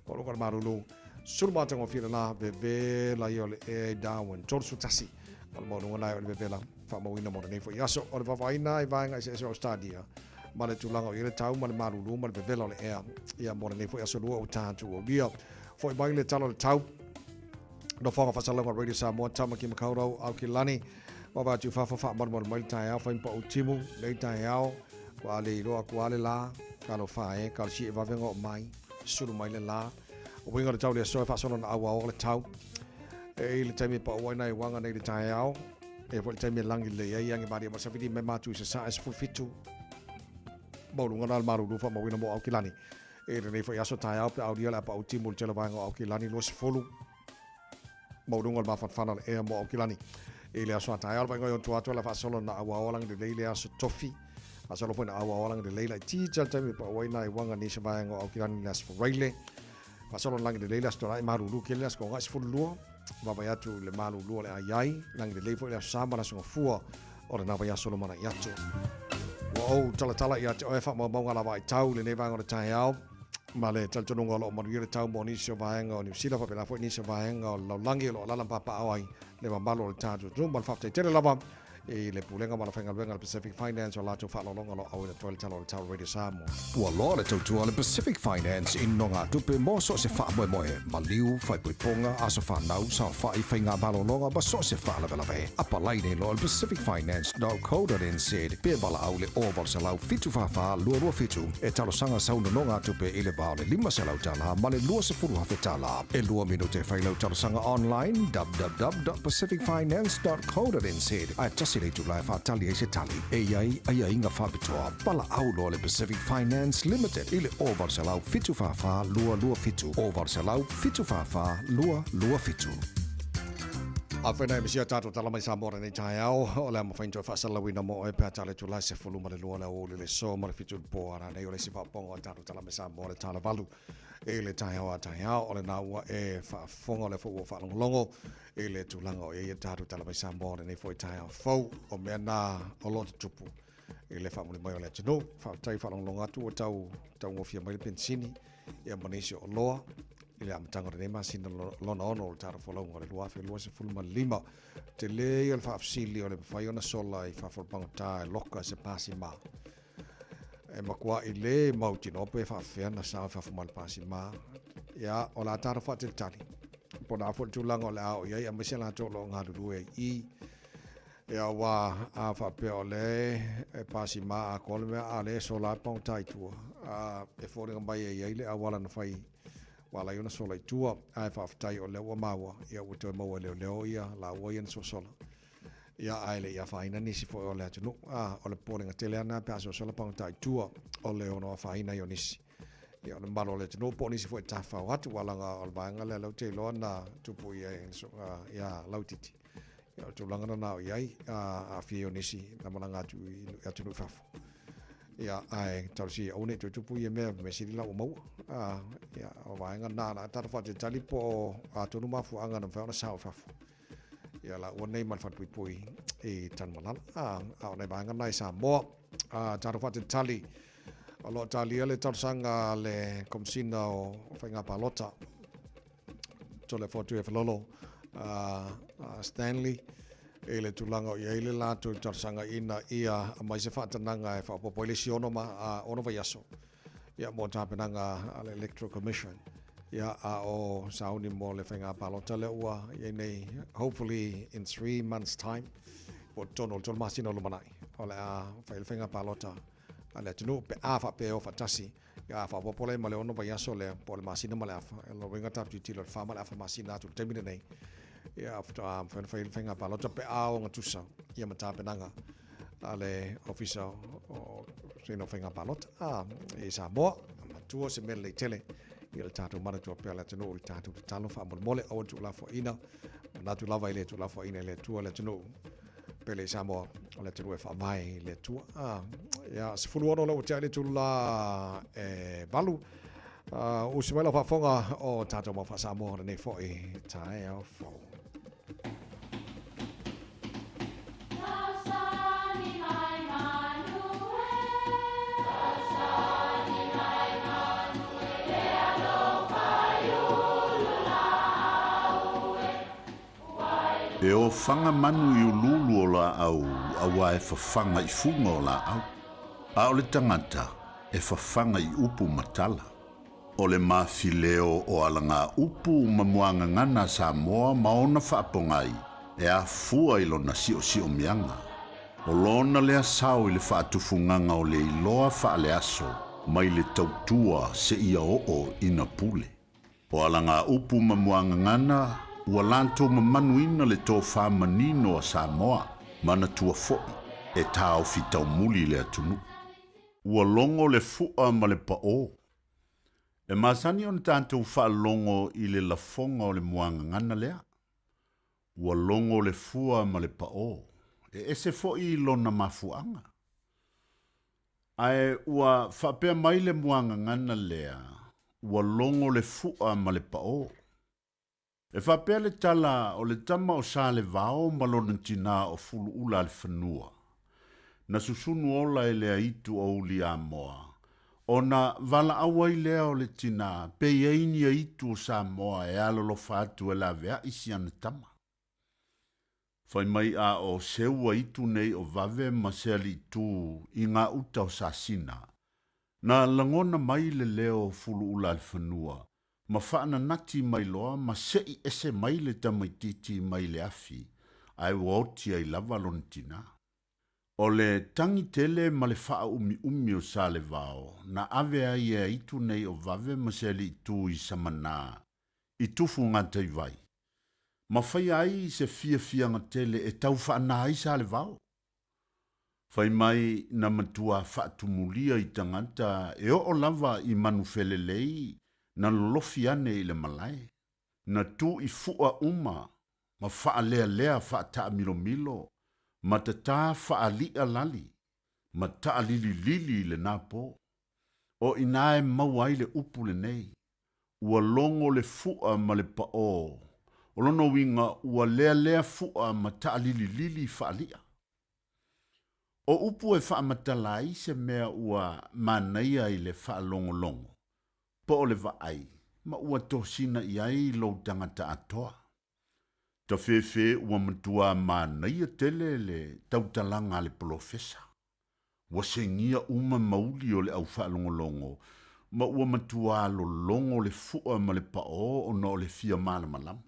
maualuga o le malulu, sulu matagofie le la, vevela ia o le ea i Darwin, 31 o le maualuga na o le vevela faamauina mo lenei foi aso. O le vaavaaiina i vaega eseese o Australia ma le tulaga o i ai le tau ma le malulu ma le vevela o le ea ia mo lenei foi aso lua ua tatou aulia. Foi mai le tala o le tau. Nofoaga Faasalalauga Radio Samoa, Tamaki Makaurau, Aukilani, Vaavaai atu i fafo, faamalumalu mai le taeao, fai ma pau timu, nei taeao, ua a le iloa atu a le la, talofa e, talosia e vave ona oo mai, sulu mai le la. O uiga o le tau le aso e faasolo na auao le tau. E i le taimi e pau ai nai uaga nei le taeao, e foi le taimi e lagi lelei ai, age malie ma safili me matu i sasae 17, maualuga na le malulu faamauina mo Aukilani. E lenei foi aso taeao pe aulia le a pau timu i le tele vaega o Aukilani 20, maualuga o le mafanafana o le ea mo Aukilani. I le aso a taeao le vaaiga i ona tua atu ala faasolo na auao lagi lelei le aso tofi. Faasolo foi na auao lagi lelei laitiiti le taimi e pau ai nai uaga nisi vaega o Aukilani i le aso Faraile. Faasolo lagi lelei le aso Toanai malulu tele le aso Togai 12. Vaavaai atu i le malulu o le ai ai, lagi lelei foi le aso Sa ma le aso Gafua o lena vaiaso lumanai atu. Ua ou talatala ia te oe faamaumauga lava ai tau i lenei vaega o le taeao ma le talitonuga o lo o manuia le tau mo nisi o vaega o Niu Sila faapena foi nisi o vaega o le lalolagi o lo o alaala ma papaaao ai le mamalu o le tatou atunuu. Ma le faafetai tele lava i le Pulega ma le Faigaluega a le Pacific Finance o latou faaaloaloga o lo o auina atu ai le tala o le tau Radio Samoa. Ua loa le tautua a le Pacific Finance i nogatupe mo so o se faamoemoe, maliu, faaipoipoga, aso fanau, saofai, faiga malologa ma so o se faalavelave. Apalai nei loa le pacificfinance.co.nz pe valaau i le 0800 744 227 e talosaga sau nonogatupe i le va o le $500 ma le $20,000. E lua minute e fai lau talosaga online www.pacificfinance.co.nz ae tasi le itula e faatali ai se tali. E i ai aiaiga faapitoa. Valaau loa le Pacific Finance Limited i le 0800 744 227, 0800 744 227. Afai nai misia tatou tala mai Samoa lenei taeao, o le a mafai ona toe faasalalauina mo oe pe a tala itula e 12 le aoauli le so ma le 7 i le po a rānei o le isi faaopoopoga o tatou tala mai Samoa le tala valu i le taeao a taeao o lena ua e faafofoga o lea foi ua faalogologo i le tulaga o i ai a tatou tala mai Samoa o lenei foi taeao fou o mea na o lo o tutupu i le faamuli mai o le atunuu. Faafetai faalogologo atu ua tau taugofie mai le penisini ia ma nisi o oloa i le amataga o lenei masina lona ono o le tatou folauga o le 2025. Tele ia o le faafesili o le mafai ona sola i fafo o le pagota e loka se pasima. E matua i le mautinoa pe faafefea na sao i fafo mai le pasima. Ia, o le a tatou faatalitali. Po o le a foi le tulaga o le a oo i ai, aemaise latou o lo o galulue ai i. Ia, aua a faapea o lea e pasima atoa le mea, a o lea e sola lava le pagota i tua, a, e foliga mai e i ai le auala na fai ua ala ai ona sola i tua. Ae faafetai o lea ua maua, ia ua toe maua e leoleo ia laua ia na sosola. Ia, ae le i afaina nisi foi o le atunuu. A, o le popolega tele lava lena pe a sosola pagota i tua, o le ono afaina ai o nisi. Ia, o le mamalu o le atunuu po o nisi foi e tafafao atu, aua leaga o le vaega lea lea ou te iloa na tupu i ai ia Lautiti. Ia, o le tulaga lena o i ai, a aafia ai o nisi na malaga atu i atunuu i fafo. Ia, ae talosia ia aua ne i toe tupu ia mea, mea sili la ua maua. A, ia, o vaega lena, o le a tatou faatalitali po o a tonu mafuaaga na mafai ona sao i fafo. Ia, laua nei ma le falepuipui i Tanumalala. A, a o nai vaega na i Samoa. A, tatou faatalitali, o lo o talia le talosaga a le Komesina o Faiga Palota, Toleafoa Tuiafelolo Stanley, i le tulaga o i ai le latou talosaga ina ia aumai se faatanaga e faaopoopo ai le isi ono, ma, ono vaiaso ia, mo tapenaga a le Electoral Commission. Ia, a o sauni mo le faiga palota lea ua i ai nei, hopefully in 3 months time, po o totonu o le 3 masina o lumanai, o le a fai le faiga palota a le atunuu pe a faapea e o faatasi. Ia, a faaopoopo la i ai ma le ono vaiaso lea, po o le masina ma le afa, o lona uiga tatou tilotilo i le fa ma le afa masina atu i le taimi lenei, ia, faatoa mafai ona fai le faiga palota pe a ogatusa ia ma tapenaga a le Ofisa o Suiga o Faiga Palota a, i Samoa. Matua se mea lelei tele i le tatou manatua pea le atunuu i le tatou tatalo faamolemole, aua le tuulafoaiina, manatu lava i le tuulafoaiina i le Atua le atunuu pele i Samoa, o le atunuu e faavae i le Atua. A, ia, 16 lea ua tea i le itula e 8. Usi mai lau faafofoga o tatou mau faa-Samoa o lenei foi taeao fou. E ofaga manu i uluulu o laau auā e fafaga i fuga o laau. A o le tagata, e fafaga i upu ma tala. O le mafileo o alagaupu ma muagagana a Samoa ma ona faapogai e afua i lona siosiomiaga. O lona lea sao i le faatufugaga o le iloa faaleaso mai le tautua seia oo ina pule. O alagaupu ma muagagana ua latou mamanuina le tofa manino a Samoa, manatua foi e taofi taumuli le atunuu. Ua logo le fu'a ma le pa'ō. E masani ona tatou faalogo i le lafoga o le muagagana lea. Ua logo le fua ma le pa'ō, e ese foi lona mafuaaga. Ae ua faapea mai le muagagana lea, ua logo le fu'a ma le pa'ō. E faapea le tala o le tama o Salevao ma lona tinā o Fuluula a le fanua, na susunu ola e le aitu o Uliamoa, ona valaau ai lea o le tinā pe i ai ni aitu o Samoa e alolofa atu e laveai si ana tama. Fai mai a o seu aitu nei o Vave ma Sealiitū i ngā uta o Sasina, na lagona mai le leo o Fuluula a le fanua, ma faananati mai loa ma se'i ese mai le tamaitiiti mai le afi, ae ua oti ai lava lona tinā. O le tagi tele ma le faaumiumi o Salevao na ave ai e aitu nei o Vave ma Sealiitū i Samanā, i Tufugataiwai, ma faia ai se fiafiaga tele e tau faanā ai Salevao. Fai mai na matua faatumulia i tagata e oo lava i Manufelelei na lolofi ane i le malae, na tu i fu'a uma ma faalealea faataamilomilo ma tatā faali'a lali ma taalililili i lenā po. O inā e maua ai le upu lenei, ua logo le fu'a ma le pa'ō, o lona uiga ua lealea fu'a ma taalililili faali'a. O upu e faamatala ai se mea ua manaia i le faalogologo, po o le vaai, ma ua tosina i ai lou tagata atoa. Tafefe ua matuā manaia tele le tautalaga a le polofesa. Ua segia uma mauli o le au faalogologo ma ua matuā lologo le fu'a ma le pa'ō ona o le fia malamalama.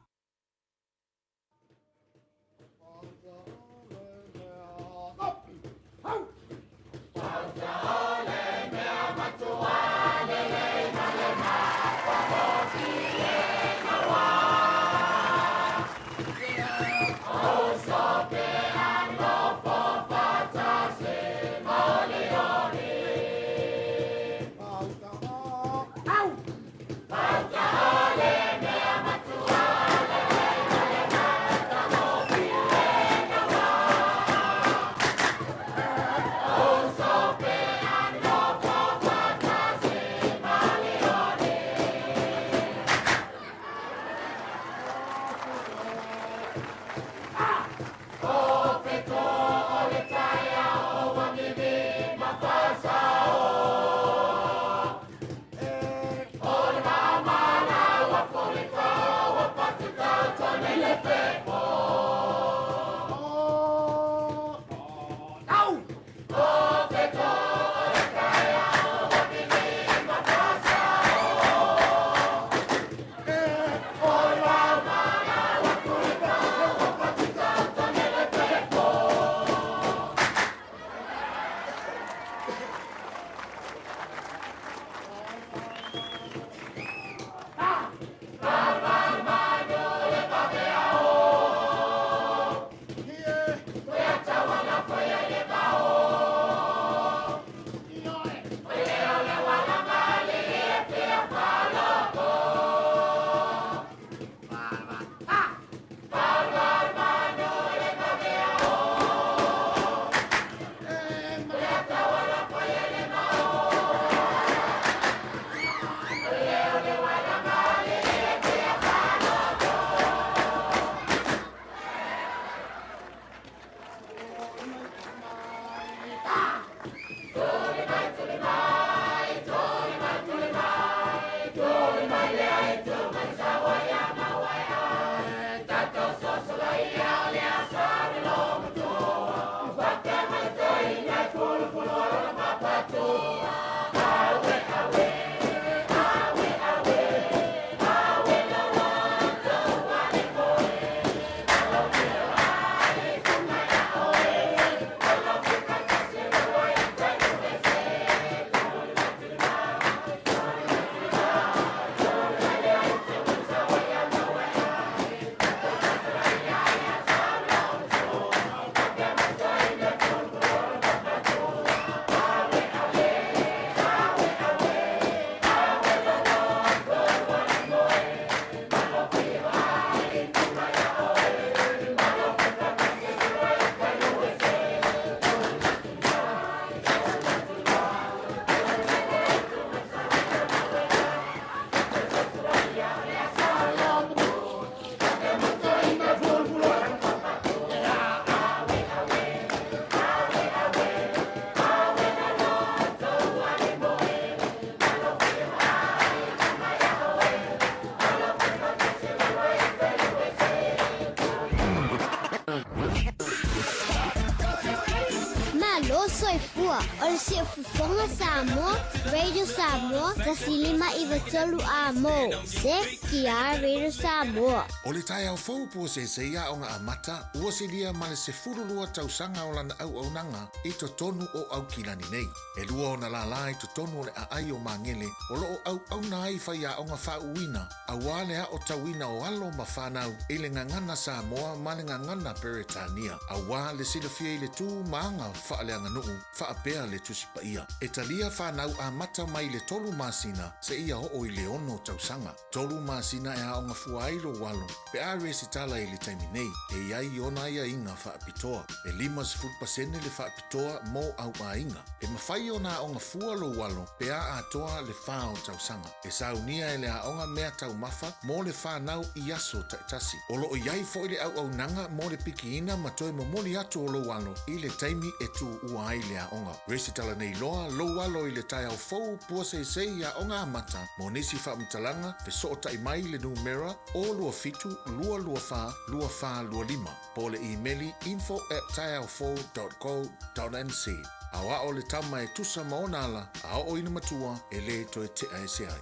soifua o le Siufofoga Samoa, Radio Samoa, 1593 A mo, CKR Radio Samoa. O le taeao fou pua seisei Aoga Amata ua silia ma le 12 tausaga o lana auaunaga i totonu o Aukilani nei. E lua ona lālā i totonu o le aai o Magele o lo o auauna ai faiaoga faauuina auā le aotauina o alo ma fanau i le gagana Samoa ma le gagana Peretania, auā le silafia i le tu ma aga faaleaganuu faapea le Tusi Paia. E talia fanau amata mai le tolu masina seia oo i le ono tausaga. Tolu masina e aoga fua ai lou alo pe a resitala i le taimi nei, e i ai ona aiaiga faapitoa. E 50% le faapitoa mo au aiga. E mafai ona aoga fua lou alo pe a atoa le fa o tausaga. E saunia e le aoga mea taumafa mo le fanau i aso taitasi. O lo o i ai foi le auaunaga mo le pikiina ma toe momoli atu o lou alo i le taimi e tuua ai le aoga. Resitala nei loa lou alo i le taeao fou puaseisei i Aoga Amata mo nisi faamatalaga fesootai mai i le numera 027 224 2425 po o le imeli info@taeaofou.co.nz. Aoao le tama e tusa ma ona ala a oo ina matua e lē toe tea ese ai.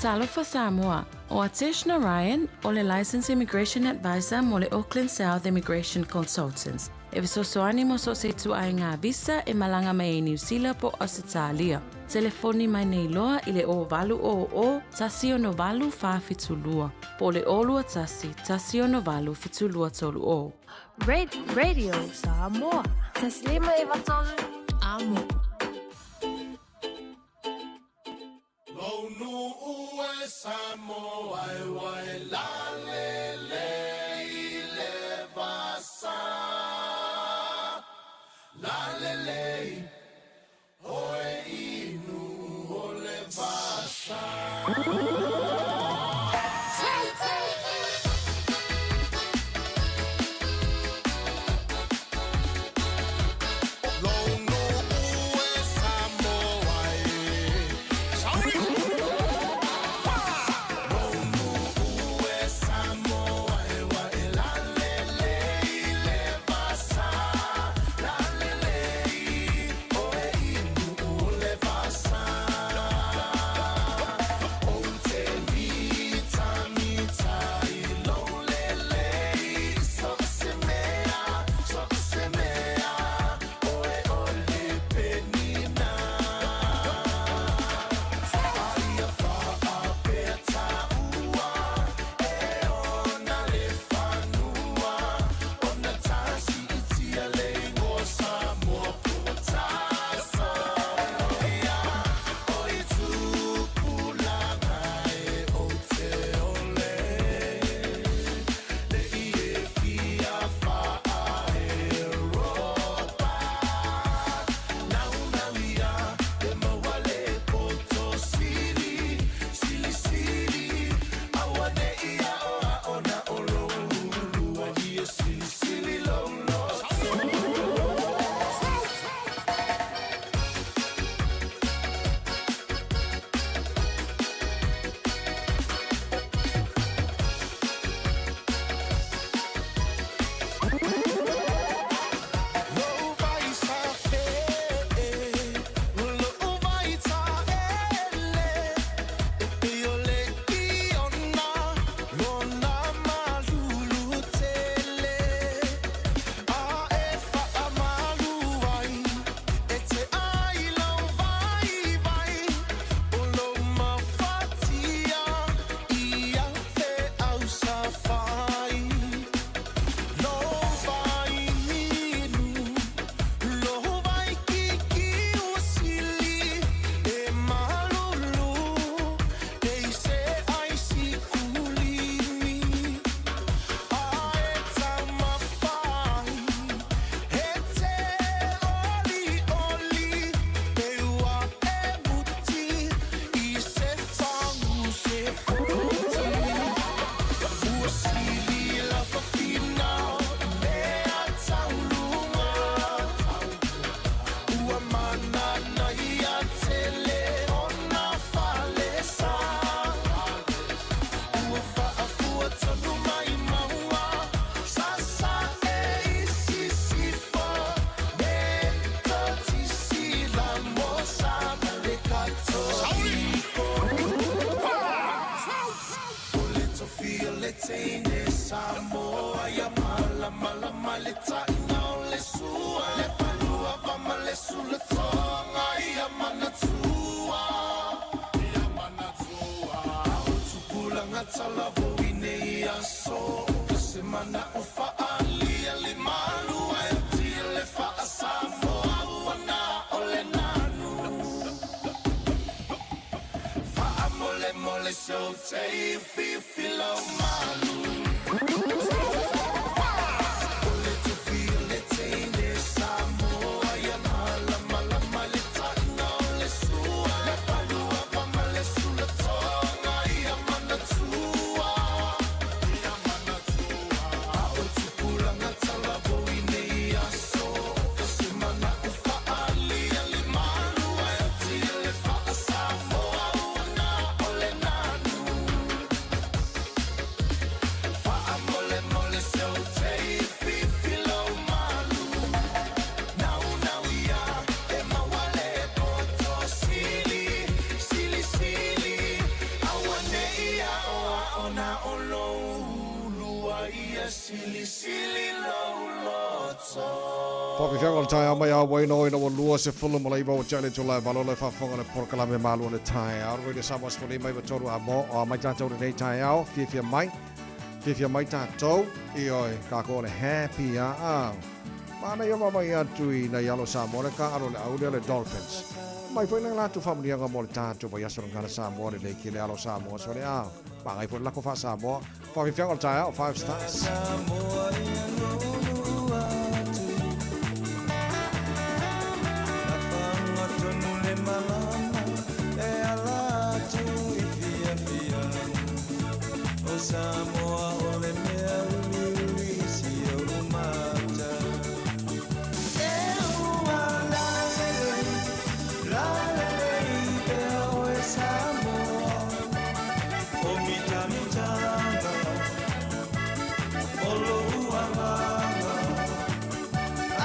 Talofa Samoa, ʻO Atesh Narayan, ʻo le Licensed Immigration Advisor mo le Auckland South Immigration Consultants. E fesoasoani mo so o se ituaiga visa e malaga mai ai Niu Sila po o Ausetalia. Telefoni mai nei loa i le 0800 168 472 po o le 021 168 7230. Radio Samoa. 1593 Amo. Lou nuu e Samoa e wai lalele i le vasa. Lalele oe i nuu o le vasa. O le tofi o le teine Samoa ia malamalama le taina o le sua le palua va ma le sulatoga ia manatua ia manatua o tupulaga talavou i nei aso ka se mana o faalia le malu ae tia le faasamoa ua na o le nanu faamolemole sou tei fifi lau malu O le tofi o le teine Samoa ia malamalama le taina o le sua le palua va ma le sulatoga ia manatua ia manatua a o tupulaga talavou i nei aso ka se mana o faalia le malu ae tia le faasamoa ua na o le nanu Faamolemole seu tei fifi lau malu Nau nau ia e maua le poto sili Sili sili aua nei ao ao na o lou ulua ia sili sili lou loto Faafiafiaga o le taeao mai a ua ina ua 29 ua tea le itula e 8 le faafofoga le polokalame malu o le taeao. Radio Samoa 15 93 a mo o mai tatou lenei taeao fiafia mai. Fiafia mai tatou ioe kākou o le happy a a. Manaia vaavaai atu i nai alo Samoa le kāʻalo le au lea le Dolphins. Mai foi nai latou faamanuiaga mo le tatou vaiaso lagana Samoa lelei ki le alo Samoa so le a. Magai foi le lako faa-Samoa. Faafiafiaga o le taeao, five stars. Samoa o le mea uliuli si ou mata E ua lalelei, lalelei pea oe Samoa O mitamitanga, o lou agaga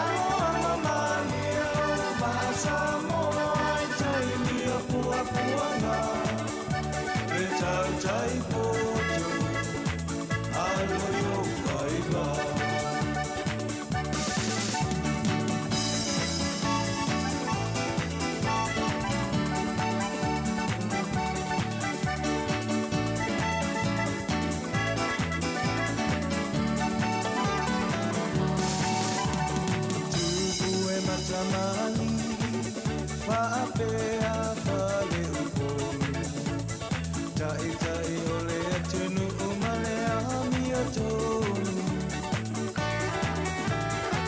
Aloalo malie lou vaa Samoa i taimi o puapuaga Le tautai poto, alo i ou faiva. Tupu e matamali, faapea faleupolu. Taitai o le atunuu ma le amiotonu.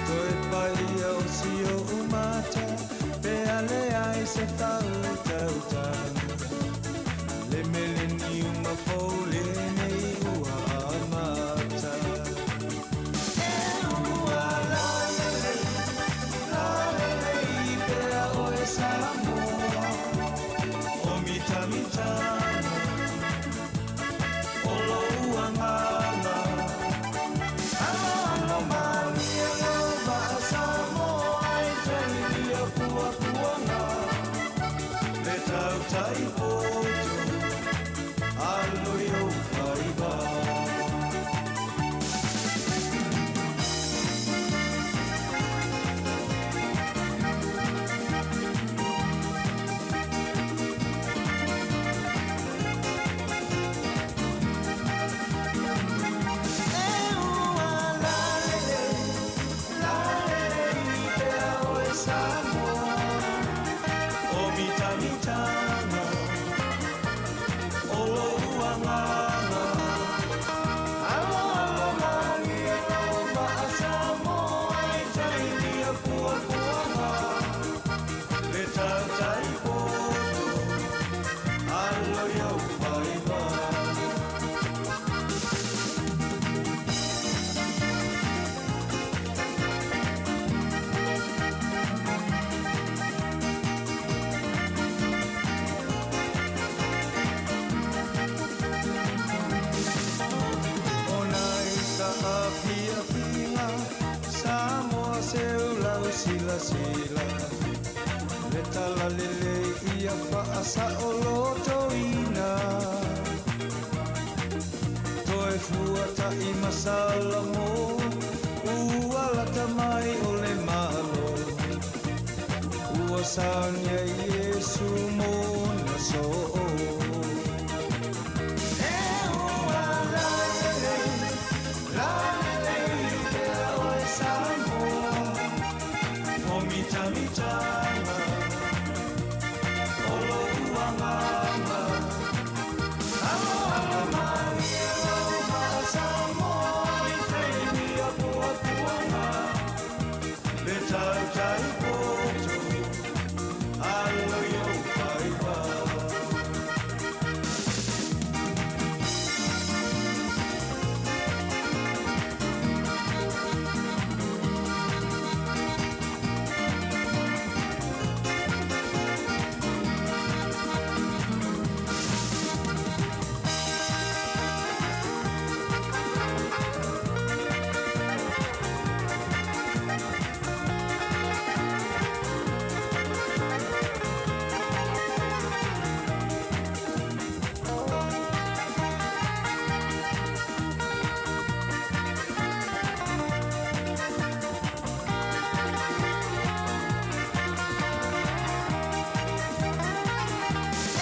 Toe paia o si ou mata, pe a leai se faautautaga. Le meleniuma fou lenei ua amata. E ua lalelei, lalelei pea oe Samoa. O mitamitanga, o lou agaga. Aloalo malie lou vaa Samoa i taimi o puapuaga. Le tautai poto, alo i ou faiva. E ua lalelei, lalelei pea oe Samoa. O mitamitanga, o lou agaga. Aloalo malie lou vaa Samoa i taimi o puapuaga. Le tautai poto, alo i ou faiva. O nai saafiafiga Samoa seu lau silasila Le talalelei ia faasaolotoina fuataʻi ma Salamo Ua lata mai o le Malo Ua saunia Iesu mo na soo E ua lalelei, lalelei pea oe Samoa O mitamitaga o lou agaga Aloalo malie lau vaa Samoa I taimi o puapuaga Le tautai poto alo i ou faiva.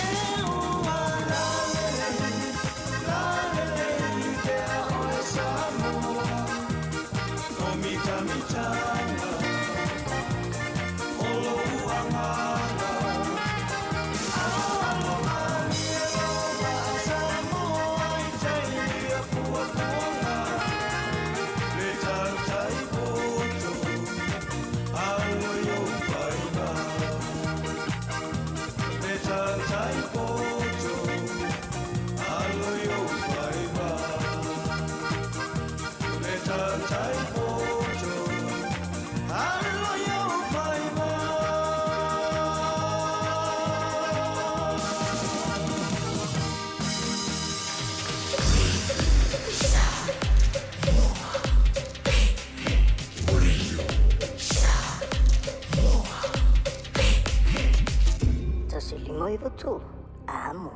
E ua lalelei, lalelei pea oe Samoa O mitamitaga o lou agaga Aloalo malie lau vaa Samoa I taimi o puapuaga Le tautai poto alo i ou faiva Le tautai poto alo i ou faiva Le tautai poto alo i ou faiva. 1593 Amo.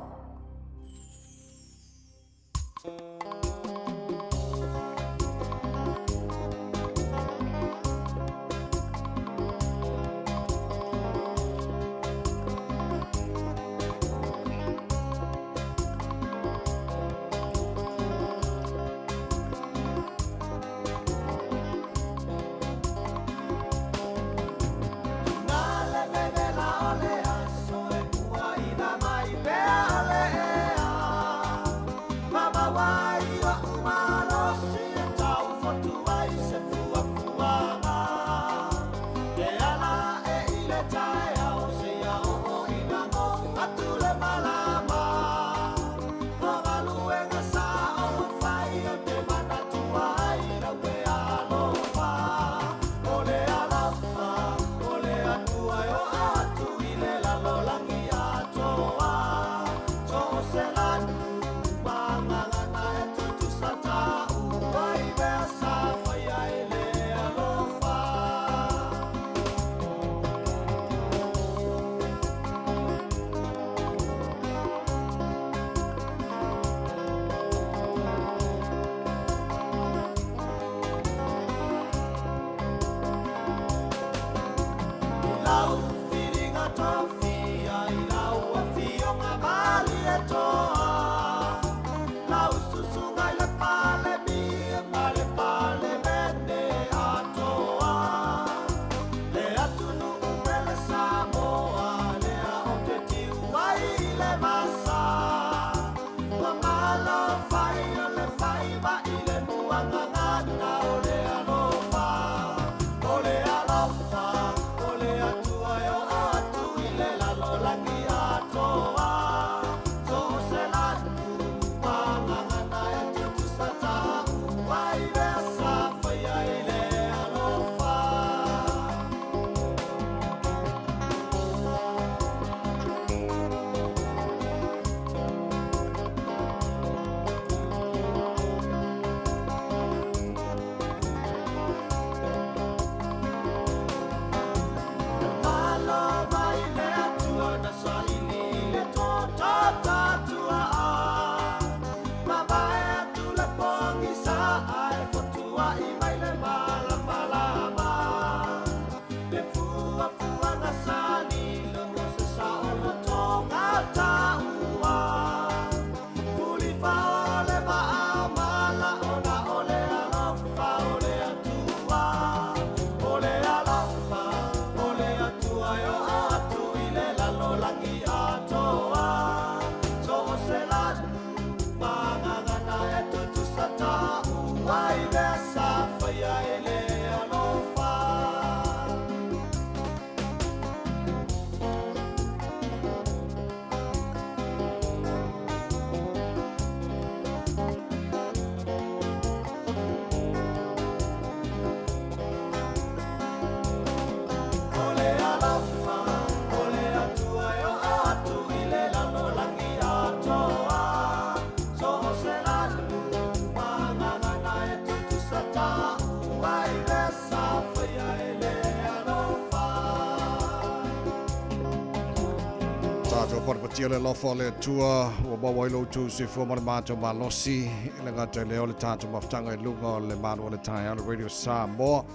Papatia le alofa o le Atua ua maua ai lo outou soifua ma le matou malosi i le gata i lea o le tatou mafutaga i luga o le malu o le taeao le Radio Samoa.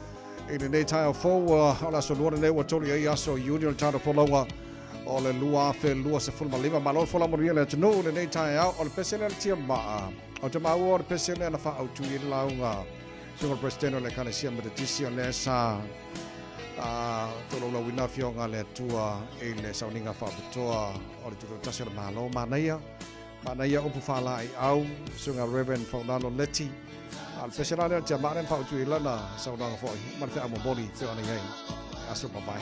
I lenei taeao fou o le aso lua lenei ua tolu i ai aso o Iuni o le tatou folauga o le 2025. Malo le folau manuia le atunuu i lenei taeao o le pese lea le tiamaa. O te maua o le pese lea na faaautu i le lauga suiga o le Presidente o le Ekalesia Metotisi o lea sa tolaulauina afioga a le Atua i le sauniga faapitoa o le Tutoatasi o le Malo. Manaia, manaia upu faalaeiau, suiga Reverend Faulalo Leti. A o le pese la lea o le tiamaa lea na faaautu i lana saunoaga foi ma le feau momoli pei ona i ai aso mavae.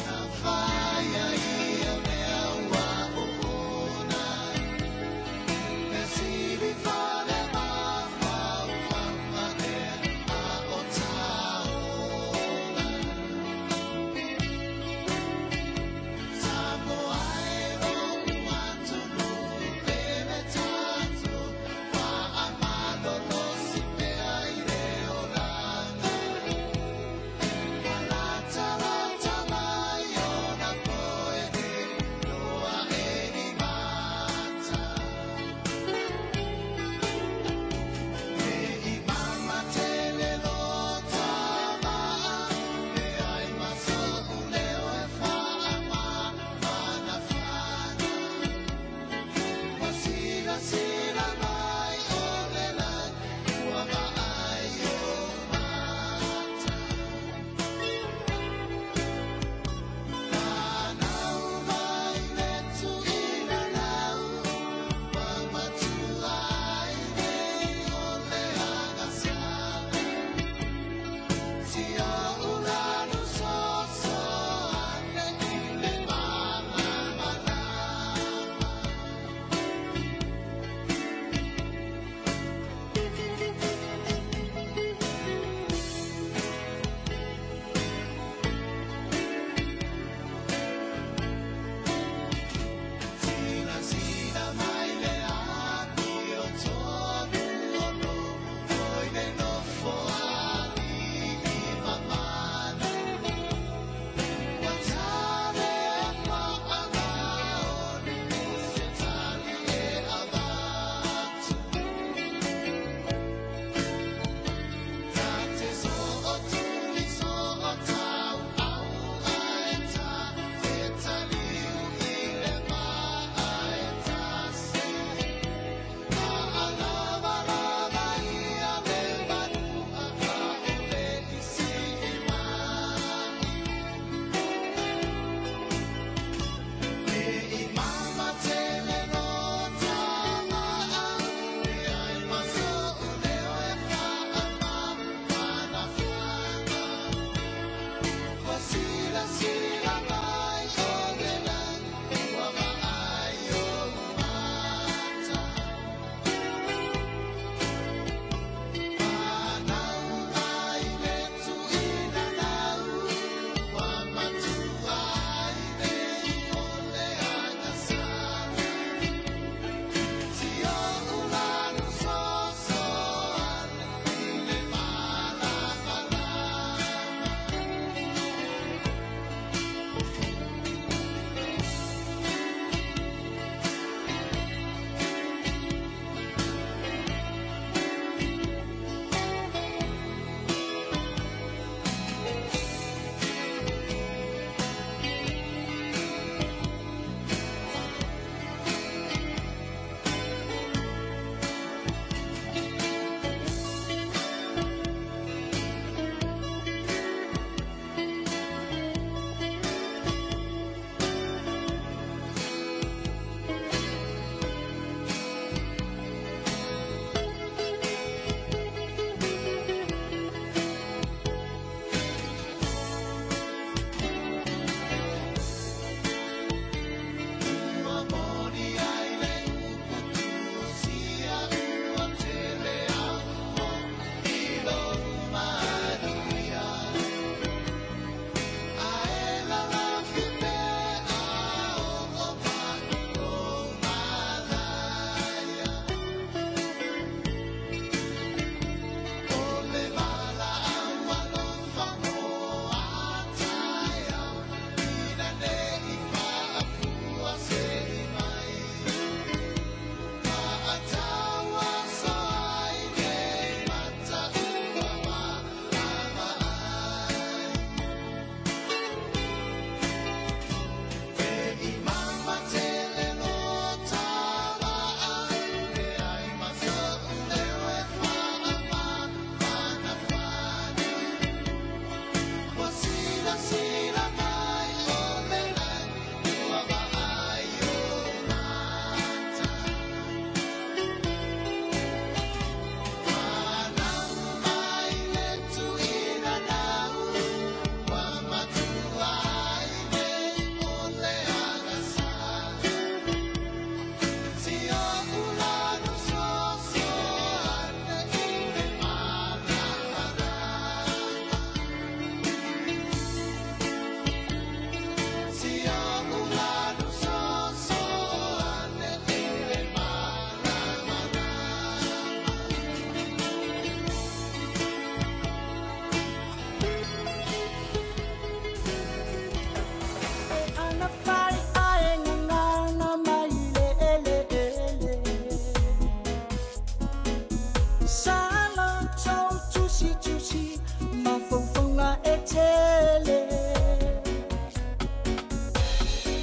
Sala tau tusi tusi mafaufauga e tele.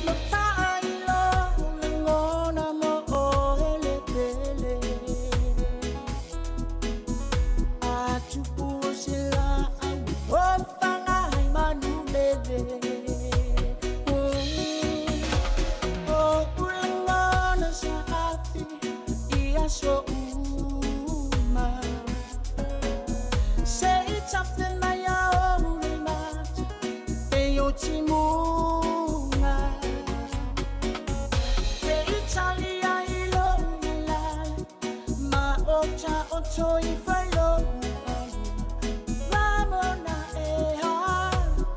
Mapa'a i lou lagona mo oe le pele. A tupu o se laau ofaga ai manulele. O ulagona sa afi i aso uma. Se i tafe mai a ou le mata e o timuga. Te Italia i lou malala ma o ta o toi whalo. Ramona e ha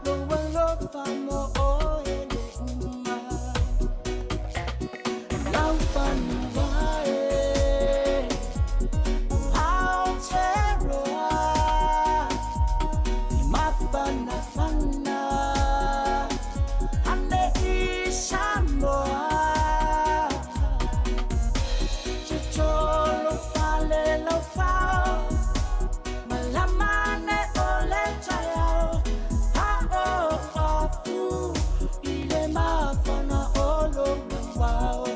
lo alofa mo oe le uma. Lau fanua e Aotearoa i mafanafana ane i Samoa. Se tolo fale lau fao malamane o le taeao. Ha o afu i le mafana o lo wao.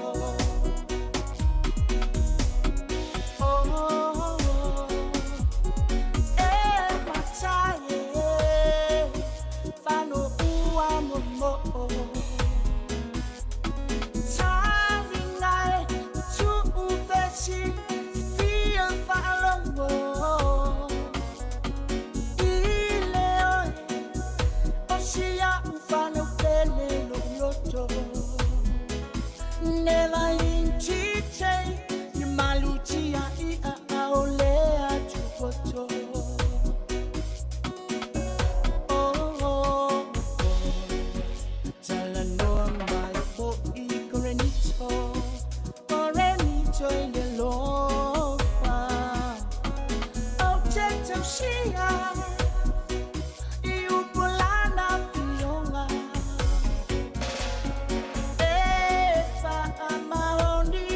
Oh, oh, oh. E matai e fano ua mo mo. Taringai tu ufesi fia whaalongo. I le oe o sia ufano pele lo loto. Nela intite i malutia i a aolea tupoto. Oh, oh, oh. Talanoa mai fo'i Korenito, Korenito i le lofa. O te tausia i upulana fioga. E faamaoni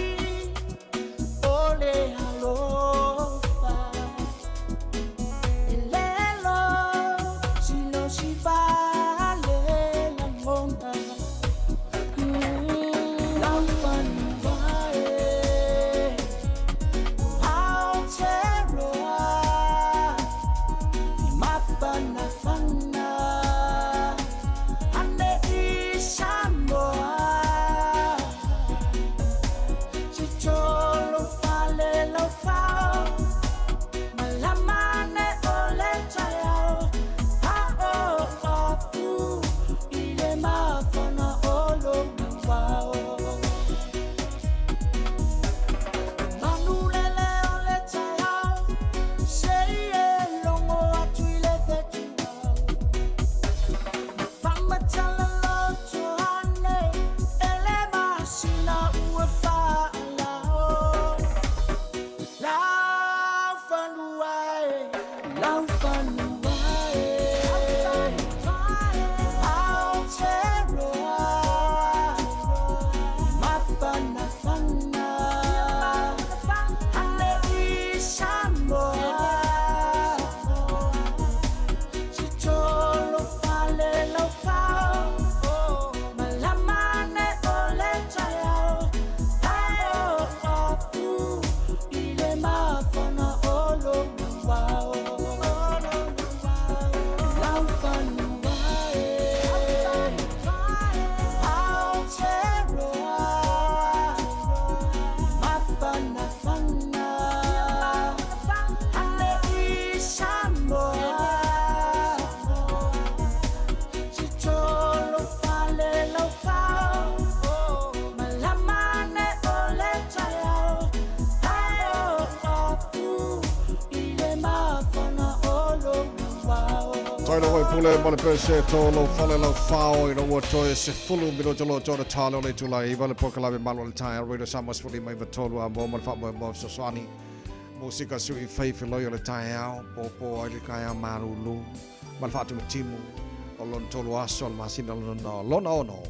o le alofa. E lelo sino si vale lagona. Lau fanua e Aotearoa i mafanafana ane i Samoa. Se tolo fale lau fao malamane o le taeao. Ha o afu i le mafana o lo wao. Manulele o le taeao se i e logo atu i le fetuao. Whamatala loto ane e le masina ua whaalao. Lau fanua e, lau fanua e, Aotearoa, mafanafana ane i Samoa. Se tolo fale lau fao malamane o le taeao. Ha o afu i le mafana o lo wao. Lau fanua e Aotearoa, mafanafana ane i Samoa. Se tolo fale lau fao malamane o le taeao. Ha o afu i le mafana o lo wao. Toi oi pule mo le pese tō lau fale lau fao i ua toe se fulu mino te lo tōna tālo le tula i vale poka lawe malo le taia Rito Samoa sefulu lima iva tolu a mo ma le wha mo fesoasoani mo sika sui fai feloi o le taeao po ai le kaea marulu ma le whaatumatimu o lona tolu aso o le masina lona lona ono.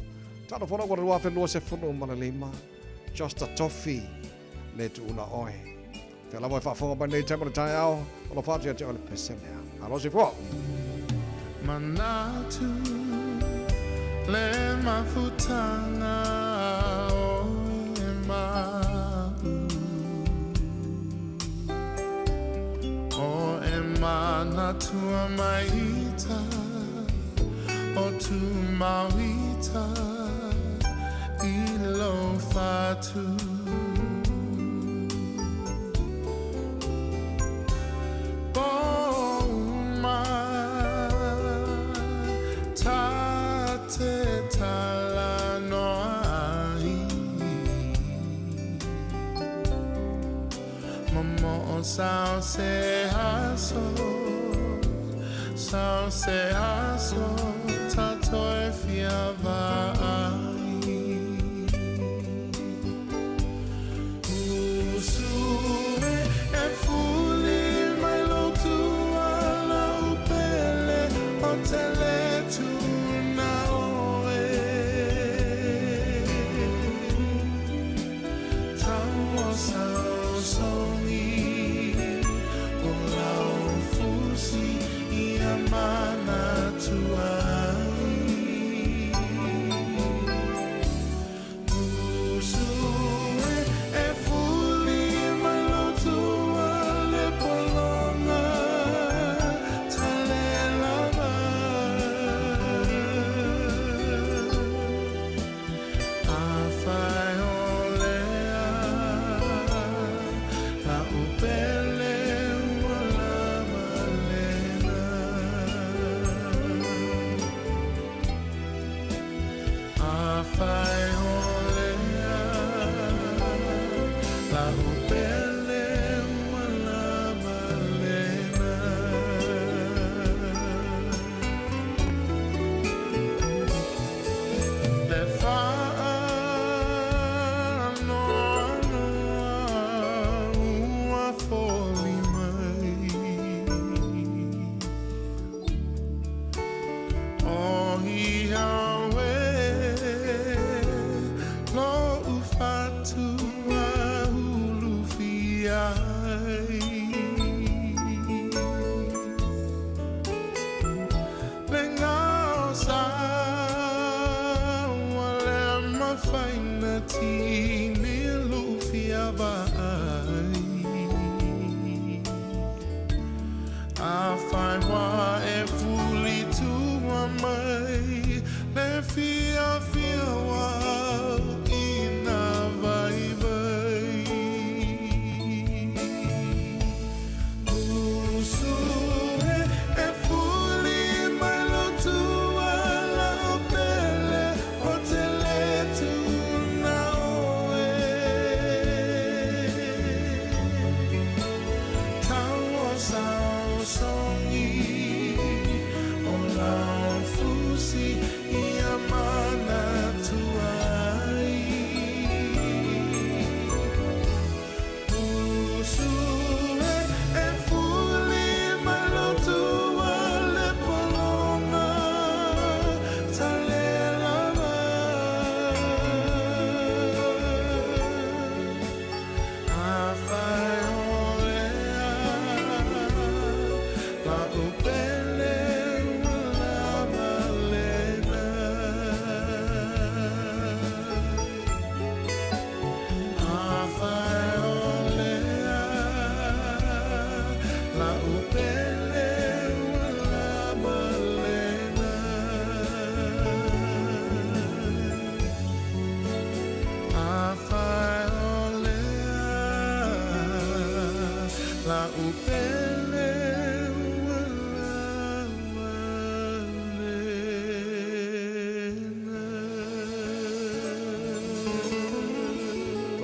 Tano fono ua 2025 Just a tofi le tuuna oe. Fea lava e faafofoga mai nei taimi o le taeao, alofa atu ia te oe le pese lea. Malo soifua! Manatu le mafutanga o e ma'u O e manatua mai ita O tu mauita i lou fatu Pouma ta te talanoa ai Momoo sao se aso Sao se aso ta toe fia vaai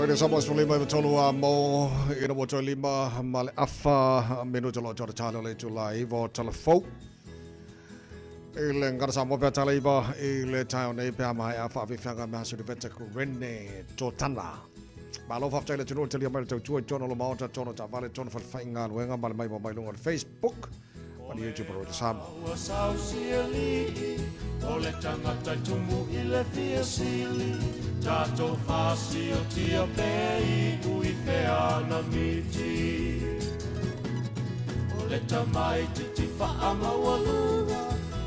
Radio Samoa 15 i a mo ina mo toi lima ma le afa minuta lo tore tala le itula iwa o tala fou. I le ngara Samoa pea tala iwa i le taeo nei pea mai a whaawhiwhanga mea suri veta ku rene tō tana. Malo whaftai le tunu talia mai le tautua i tono lo maota, tono ta vale, tono whalwhai ngā luenga, ma le mai mai lunga le Facebook. Ma le YouTube o Radio Samoa. Ua sausialii o le tagata i tumu i le fia sili tatou fasiotia pe iu i fea ana miti O le tamaititi faamaualuga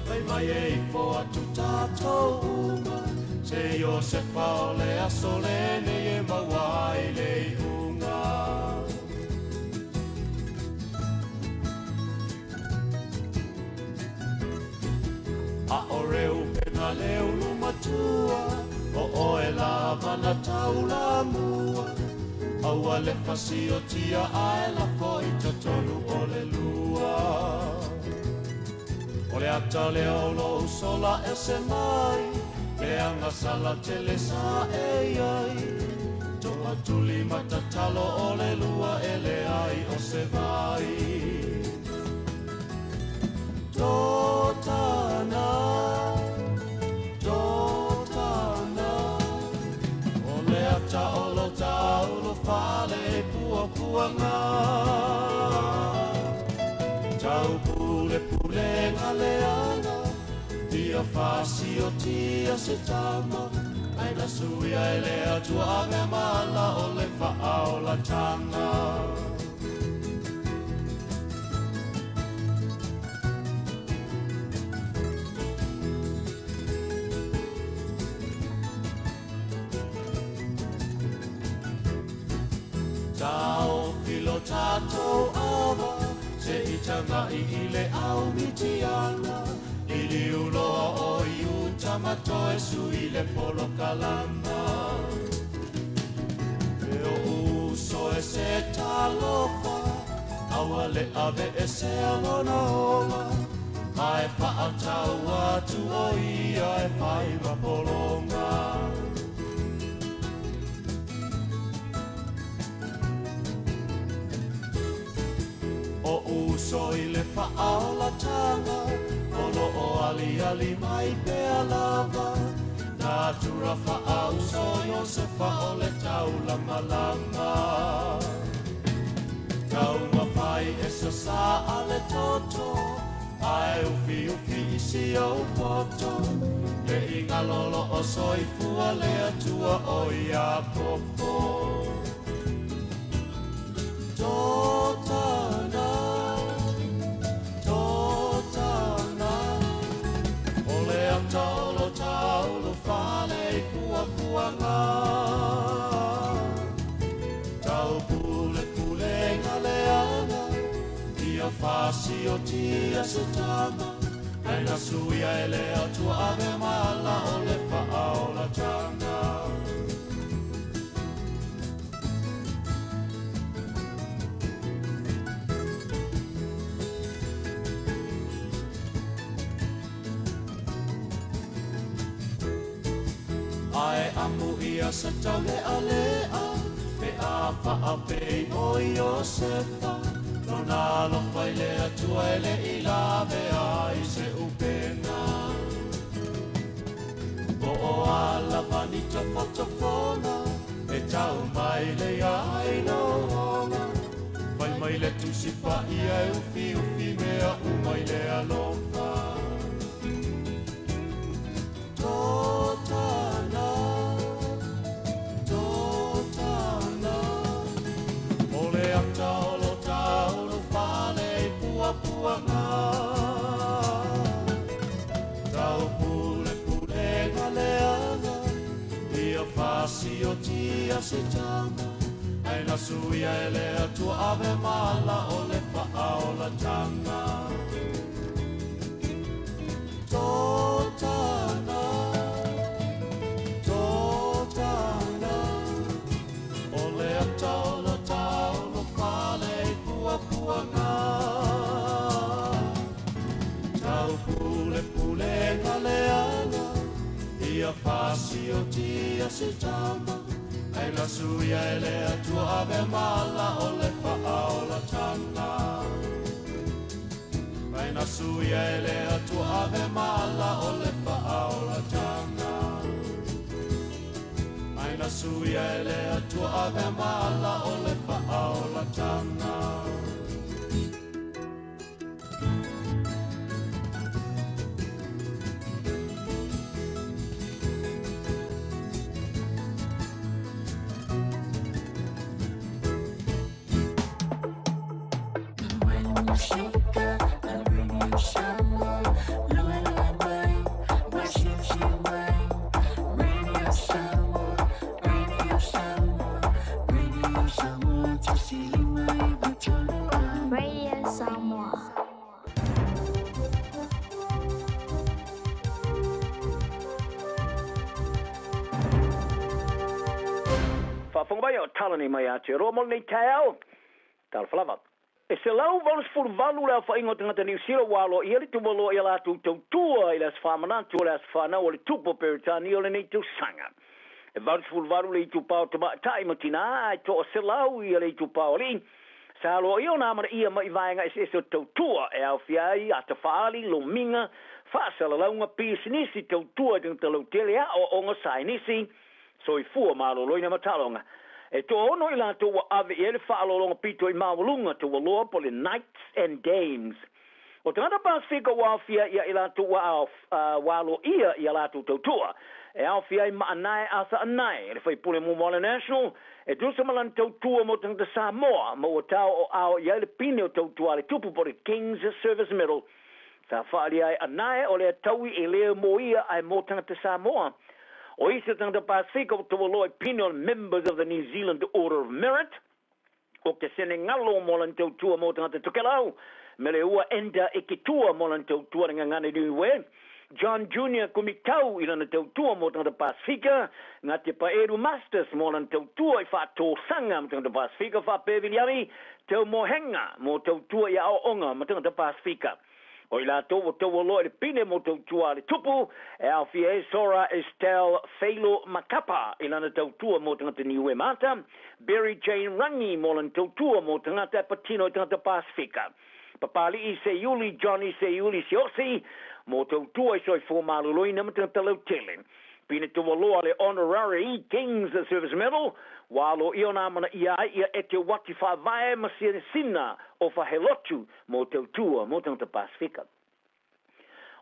fai mai e ifo atu tatou uma Se Iosefa o le aso lenei e maua ai le iuga A o Reupena le ulu matua O oe lava na taulamua Aua le fasiotia ae lafo i totonu o le lua O le ata lea o lou sola ese mai Le agasala tele sa e i ai Toatuli ma tatalo o le lua e leai o se vai Totana Totana O le ata o lo taulo fale i puapuaga Taupulepulega leaga Ia fasiotia se tama Ae na suia e le Atua avea ma ala o le faaolataga Taofi lo tatou ava se i tagai i le au Mitiana Liliu loa o Iuta ma toe sui le polokalama E o'u uso e se talofa Aua le aveesea lona ola Ae faatau atu o ia e fai ma pologa O uso i le faaolataga O lo o aliali mai pea lava Natura faauso Iosefa o le taulamalama Taumafai e sasaa le toto Ae ufiufi i si ou poto Ne i galo loo soifua le Atua o Iakopo Totana Totana O le ata o lo taulo fale i puapuaga Taupulepulega leaga Ia fasiotia se tama Ae na suia e le Atua avea ma ala o le faaolataga Ae amu ia se taulealea Pe a faapei o Iosefa Lona alofa i le Atua e le i lavea ai se upega Po o a lava ni tofotofoga E tau mai le ai lou ola Fai mai le Tusi Paia e ufiufi mea uma i le alofa Totana Totana O le ata o lo taulo fale i puapuaga Taupulepulega leaga Ia fasiotia se tama Ae na suia e le Atua avea ma ala o le faaolataga Totana Totana O le ata o lo taulo fale i puapuaga Taupulepulega leaga Ia fasiotia se tama Ae na suia e le Atua avea ma ala o le faaolataga Ae na suia e le Atua avea ma ala o le faaolataga Ae na suia e le Atua avea ma ala o le faaolataga. Musika a Radio Samoa Luelue mai ma silisili mai Radio Samoa Radio Samoa Radio Samoa 1.5 93 A Radio Samoa. Faafofoga mai o tala nei mai Aotearoa mo lenei taeao. Talofa lava. E 188 le aofaiga o tagata Niu Sila ua aloaia le tuualoa i a latou tautua i le aso faamanatu o le aso fanau o le Tupu o Peretania o lenei tausaga. E 88 le itupa o tamaitai ma tinā ae 100 ia le itupa o alii. Sa aloaia ona amanaia mai vaega eseese o tautua e aofia ai ata faali, lomiga, faasalalauga, pisinisi, tautua i tagata lautele, aoaoga, saienisi, soifua maloloina ma taaloga. E 60 i latou ua ave i ai le faaaloaloga pito i maualuga taualoa po o le Knights and Dames. O tagata Pasefika ua aofia ia i latou ua ua aloaia i a latou tautua, e aofia ai ma Anae Arthur Anae, le faipule muamua o le National, e tusa ma lana tautua mo tagata Samoa, ma ua taoao i ai le pine o tautua a le tupu po o le King's Service Medal. Sa faaalia ai Anae o lea taui e le mo ia ae mo tagata Samoa. O isi o tagata Pasefika ua taualoa i pine o le Members of the New Zealand Order of Merit, o ke Senegalo mo lana tautua mo tagata Tokelau, me le ua Enda Eketua mo lana tautua le gagana Niue, John Junior Kumitau i lana tautua mo tagata Pasefika, Ngati Paeru Masters mo lana tautua i faatōsaga ma tagata Pasefika, faapea Viliami Teumohenga mo tautua i aoaoga ma tagata Pasefika. O i latou ua taualoa i le pine mo tautua a le tupu, e aofia ai Sora Estelle Feilo Makapa i lana tautua mo tagata Niue Mata, Berry Jane Rangi mo lana tautua mo tagata e patino i tagata Pasefika, Papali'i Seiuli Johnny Seiuli Siaosi mo tautua i soifua maloloina ma tagata lautele. Pine taualoa le Honorary King's Service Medal, ua aloaia ona amanaia ai ia Ete Wati Faavae ma Sina Ofa Helotu mo tautua mo tagata Pasefika.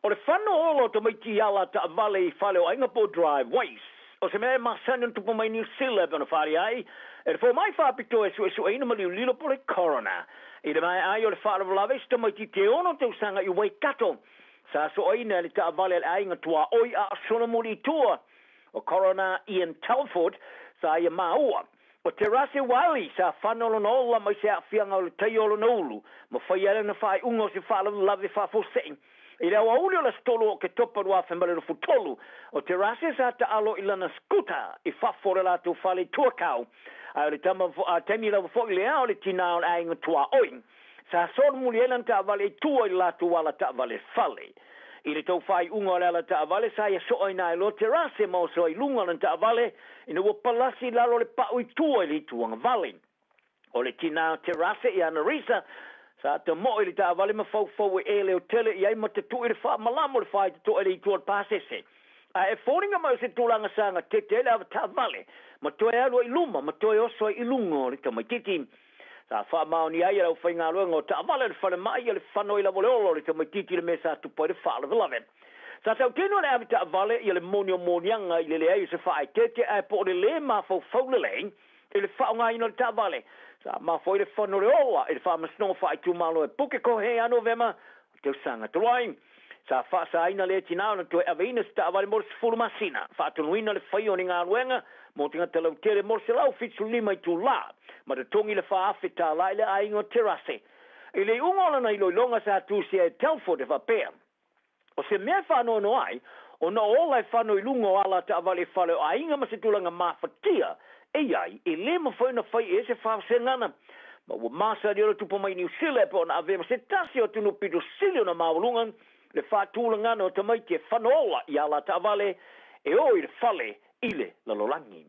O le fano ola o tamaiti i ala taavale i fale o aiga po o drive ways. O se mea e masani ona tupu mai Niu Sila e pei ona faaalia ai e le fomai faapitoa e suesueina ma liolilo po o le coroner. I le maea ai o le faalavelave i se tamaiti te ono tausaga i Waikato, sa soaina e le taavale a le aiga tuaoi a o solomuli i tua o Coroner Ian Telford sa ia maua. O Terase Wiley sa fano lona ola mai se aafiaga o le tai o lona ulu ma faia ai lana faaiuga o se faalavelave faafuasei. I le aoauli o le aso 3 o Oketopa 2023, o Terase sa taalo i lana scooter i fafo o le latou fale i Tuakau, ae o le tama taimi lava foi lea o le tinā o le aiga tuaoi. Sa solomuli ai lana taavale i tua i le latou ala taavale fale. I le tau faaiuga o le ala taavale, sa ia soaina ai loa Terase ma oso ai i luga o lana taavale ina ua palasi i lalo o le pau i tua i le itu agavale. O le tinā o Terase ia Narisa, sa tamoe i le taavale ma faufau e eleo tele i ai ma tatuʻi le faamalama o le faitotoa i le itu o le pasese. Ae e foliga mai o se tulaga sa gatete ai le avataavale ma toe alu ai i luma ma toe oso ai i luga o le tamaititi. Sa faamaonia ai e le aufaigaluega o taavale le falemai ia le fano i lava o le ola o le tamaititi i le mea sa tupu ai le faalavelave. Sa tautino e le ave taavale ia le moni o moniaga i le leai o se faaeteete ae po o le lē mafaufau lelei i le faaaogaina o le taavale. Sa mafua ai le fano o le ola i le Faamasinoga Faaitumalo e Pukekohe ia Novema o le tausaga talu ai. Sa faasaina lea tinā ona toe aveina se taavale mo le 10 masina, faatonuina le faia o ni galuega mo tagata lautele mo le 175 itulā, ma totogi le $4,000 i le aiga o Terase. I le iuga o lana iloiloga sa tusia e Telford e faapea, O se mea e faanoanoa ai, ona o ola e fano i luga o ala taavale i fale o aiga ma se tulaga mafatia e i ai, e lē mafai ona fai i ai se faavasegana. Ma ua masani ona tupu mai Niu Sila e pei ona avea ma se tasi o atunuu pito sili ona maualuga le faatulagana o tamaiti e fano ola i ala taavale e o i le fale i le lalolagi.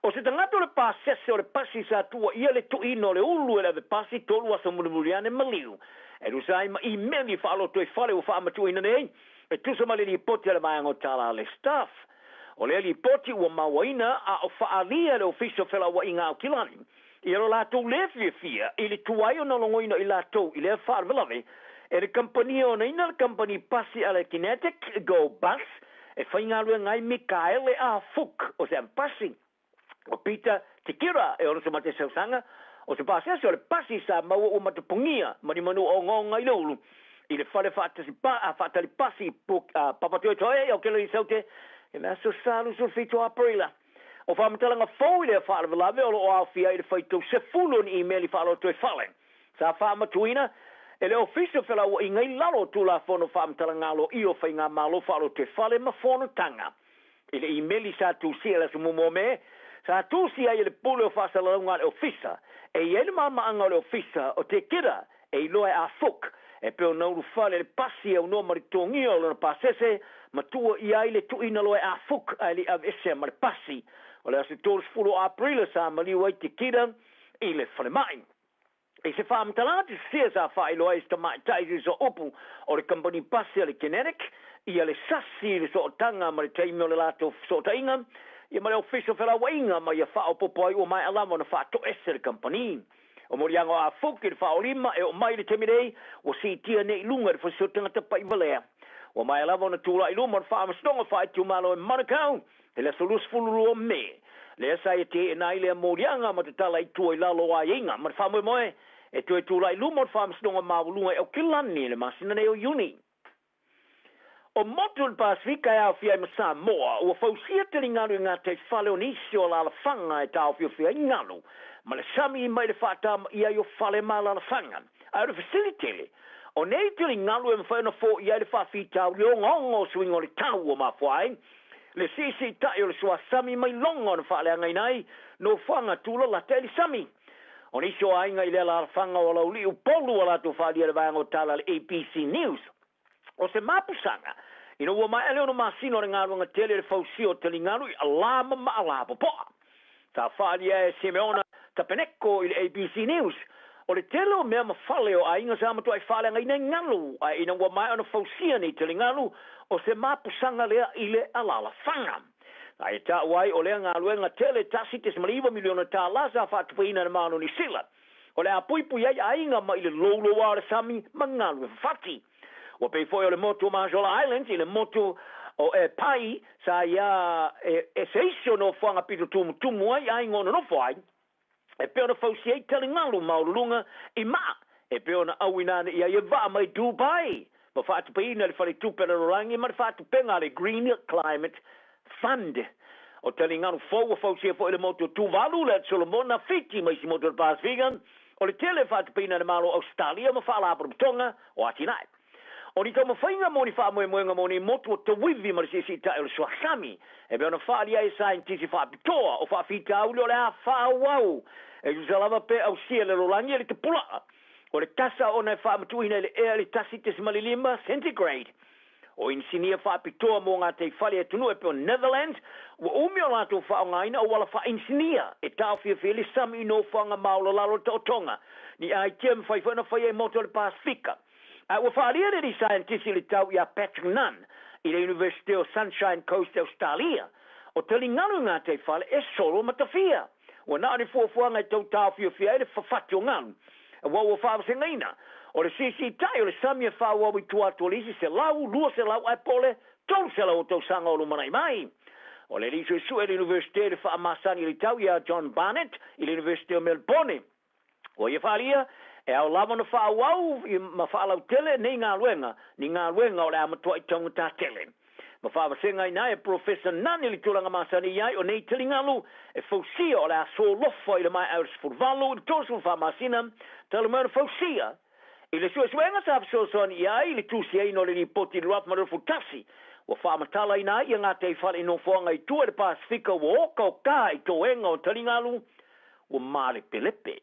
O se tagata o le pasese o le pasi sa tuuaia le tuuina o le ulu e le ave pasi tolu aso mulimuli ane maliu e tusa ai ma imeli faaloto i fale ua faamatuuina nei e tusa ma le lipoti a le vaega o tala a le Staff. O lea lipoti ua mauaina a o faaalia e le Ofisa o Felauaiga Aukilani ia lo latou lē fiafia i le tuai ona logoina i latou i lea faalavelave e le kamupani e onaina le kamupani pasi a le Kinetic Go Bus e faigaluega ai Mikaele A. Fook o se ave pasi. O Peter Tikira e 67 tausaga, O se pasese o le pasi sa maua ua matapugia ma ni manu ogaoga i le ulu i le fale faatasi pa, faatali pasi i Papatoetoe i Aokelela i Saute i le aso Sa 27 o Aperila. O faamatalaga fou i lea faalavelave o lo o aofia ai le faitau 10 o ni imeli faalotoifale sa faamatuina e le Ofisa o Felauaiga i lalo o Tulafono Faamatalaga Aloaia o Faigamalo Faalotoifale ma Fonotaga. I le imeli sa tusia i le aso muamua o Me, sa tusia ai e le Pule o Faasalalauga a le Ofisa, e i ai le maamaaga o le Ofisa o Tekira e iloa e Afuk, e pei ona ulufale le pasi e aunoa ma le totogia o lona pasese ma tuua i ai le tuuina loa e Afuk ae le i aveesea ma le pasi. O le aso 30 o Aperila sa maliu ai Tekira i le falemai. I se faamatalaga tusia sa faailoa ai e se tamaitai se sooupu o le kamupani pasi a le Kinetic ia le sasi i le sootaga ma le taimi o le latou fesootaiga ia ma le Ofisa o Felauaiga ma ia faaopoopo ai ua maea lava ona faatoese le kamupani. O moliaga o Afuki i le faaolima e oo mai i le taimi nei ua siitia nei i luga i le fasioti tagata pa'ivalea. Ua maea lava ona tulai i luma o le Faamasinoga Faaitumalo i Manukau I le aso 22 o Me, lea sa ia teena ai lea moliaga ma tatala i tua i lalo o aiaiga ma le faamoemoe e toe tulai i luma o le Faamasinoga Maualuga i Aukilani i le masina nei o Iuni. O motu o le Pasefika e aofia ai ma Samoa, ua fausia taligalu i gataifale o nisi o alalafaga e taofiofi ai galu ma le sami mai le faatamaia ai o fale ma alalafaga. Ae o le fesili tele, o nei taligalu e mafai ona foia ai le faafitauli ogaoga o suiga o le tau ua mafua ai le siisiita'i o le suasami mai loga ona faaleagaina ai nofoaga tulalata i le sami. O nisi o aiga i le alaalafaga o Alaulii Upolu ua latou faaalia i le vaega o tala a le ABC News o se mapusaga ina ua maea le ono masina o le galuega tele i le fausia o taligalu i alā ma maalā popo'a. Sa faaalia e Simeona Tapeneko i le ABC News, o le tele o mea ma fale o aiga sa matuai faaleagaina i galu, ae ina ua maea ona fausia nei taligalu, o se mapusaga lea i le alaalafaga. Ae taua ai o lea galuega tele $1.9 miliona tālā sa faatupeina e le Malo o Niu Sila, o le a puipui ai aiga mai le louloua o le sami ma galu e fafati. Ua pei foi o le motu o Marshall Islands i le motu o Pai sa ia e se isi o nofoaga pito tumutumu ai aiga o nonofo ai, e pei ona fausia ai taligalu maualuluga i maa e pei ona auina ane i ai e vaa mai Dubai ma faatupeina e le Faletupe a le Lalolagi ma le faatupega a le Green Climate Fund. O taligalu fou ua fausia foi i le motu o Tuvalu, le Atu Solomona, Fiti ma isi motu o le Pasefika. O le tele e faatupeina e le Malo o Ausetalia ma Faalapotopotoga o Atinae. O ni taumafaiga mo ni faamoemoega mo nei motu o tauivi ma le siisiita'i o le suasami e pei ona faaalia ai e saienitisi faapitoa o faafitauli o le a faaauau e tusa lava pe ausia e le lalolagi e le tapula'a o le kasa ona e faamatuuina i le ea i le 1.5 centigrade. O inisinia faapitoa mo ngā teifale atunuu e pei o Netherlands, ua umi o latou faaaogaina auala faainisinia e taofiofia ai le sami i nofoaga maolalalo o le taotoga, ni aitia e mafai foi ona faia i motu o le Pasefika. Ae ua faaalia le alii saienitisi i le tau ia Patrick Nunn i le Iunivesite o Sunshine Coast i Ausetalia, o taligalu i ngā teifale e solo matawhia. Ua na o ni fuafuaga e tau taofiofia ai le fafati o galu, aua ua faavasegaina, o le siisiita'i o le sami e faaauau i tua atu o le isi 100, 200 ae po o le 300 o tausaga o lumana'i mai. O le alii suesue i le Iunivesite i le faamasani i le tau ia John Barnett i le Iunivesite o Melbourne, Ua ia faaalia, e ao lava ona faaauau ma faalautele nei galuega, ni galuega o le a matuai taugata tele. Ma faavasega ai na e Polofesa Nani le tulaga masani i ai o nei taligalu e fausia o le a solofa i le maea o le 18 i le 34 masina talu mai ona fausia. I le suesuega sa fesoasoani i ai i le tusiaina o le lipoti i le 2021, ua faamatalaina ai ia gataifale i nofoaga i tua i le Pasefika ua okaoka i toega o taligalu ua malepelepe.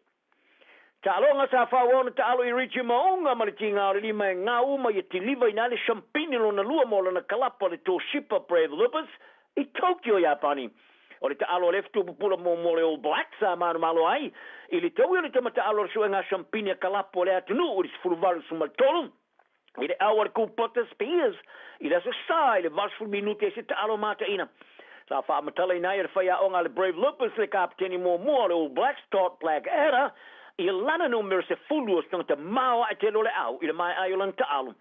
Taaloga sa faaauau ona taalo i Richie Mo'unga ma le tiga o le lima e gau ma ia tilivaina ai le shampini lona lua mo lana kalapa le Toshiba Brave Lupus i Tokyo, Iapani. O le taalo a le fetupupula muamua o le All Blacks sa manumalo ai i le taui o le tama taalo o le suega shampini a kalapu a le atunuu i le 18-13. I le ao a le Kupota Spears i le Aso Sa i le 80 minute ai se taalo mataina. Sa faamatalaina ai e le faiaoga a le Brave Lupus le kapeteni muamua o le All Blacks Todd Blackadder i lana numera 10 o se tagata maoae tele o le au i le maea ai o lana taalo.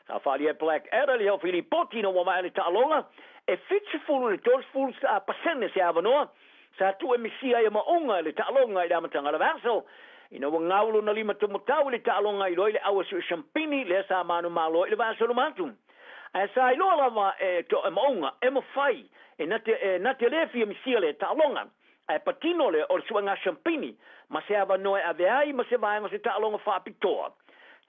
Sa faaalia e Blackadder le Heofili Poti ina ua maea le taaloga e 70 i le 30 pasene se avanoa Sa tuu e misia ai e Maunga i le taaloga i le amataga o le vaiaso, ina ua gau lona limatomatau i le taaloga i loa i le aua sue shampini lea sa manumalo ai i le vaiaso i luma atu. Ae sa iloa lava e e Maunga e mafai e na te e na te le fia misia lea taaloga. Ae patino lea o le suega shampini ma se avanoa e ave ai ma se vaega o se taaloga faapitoa.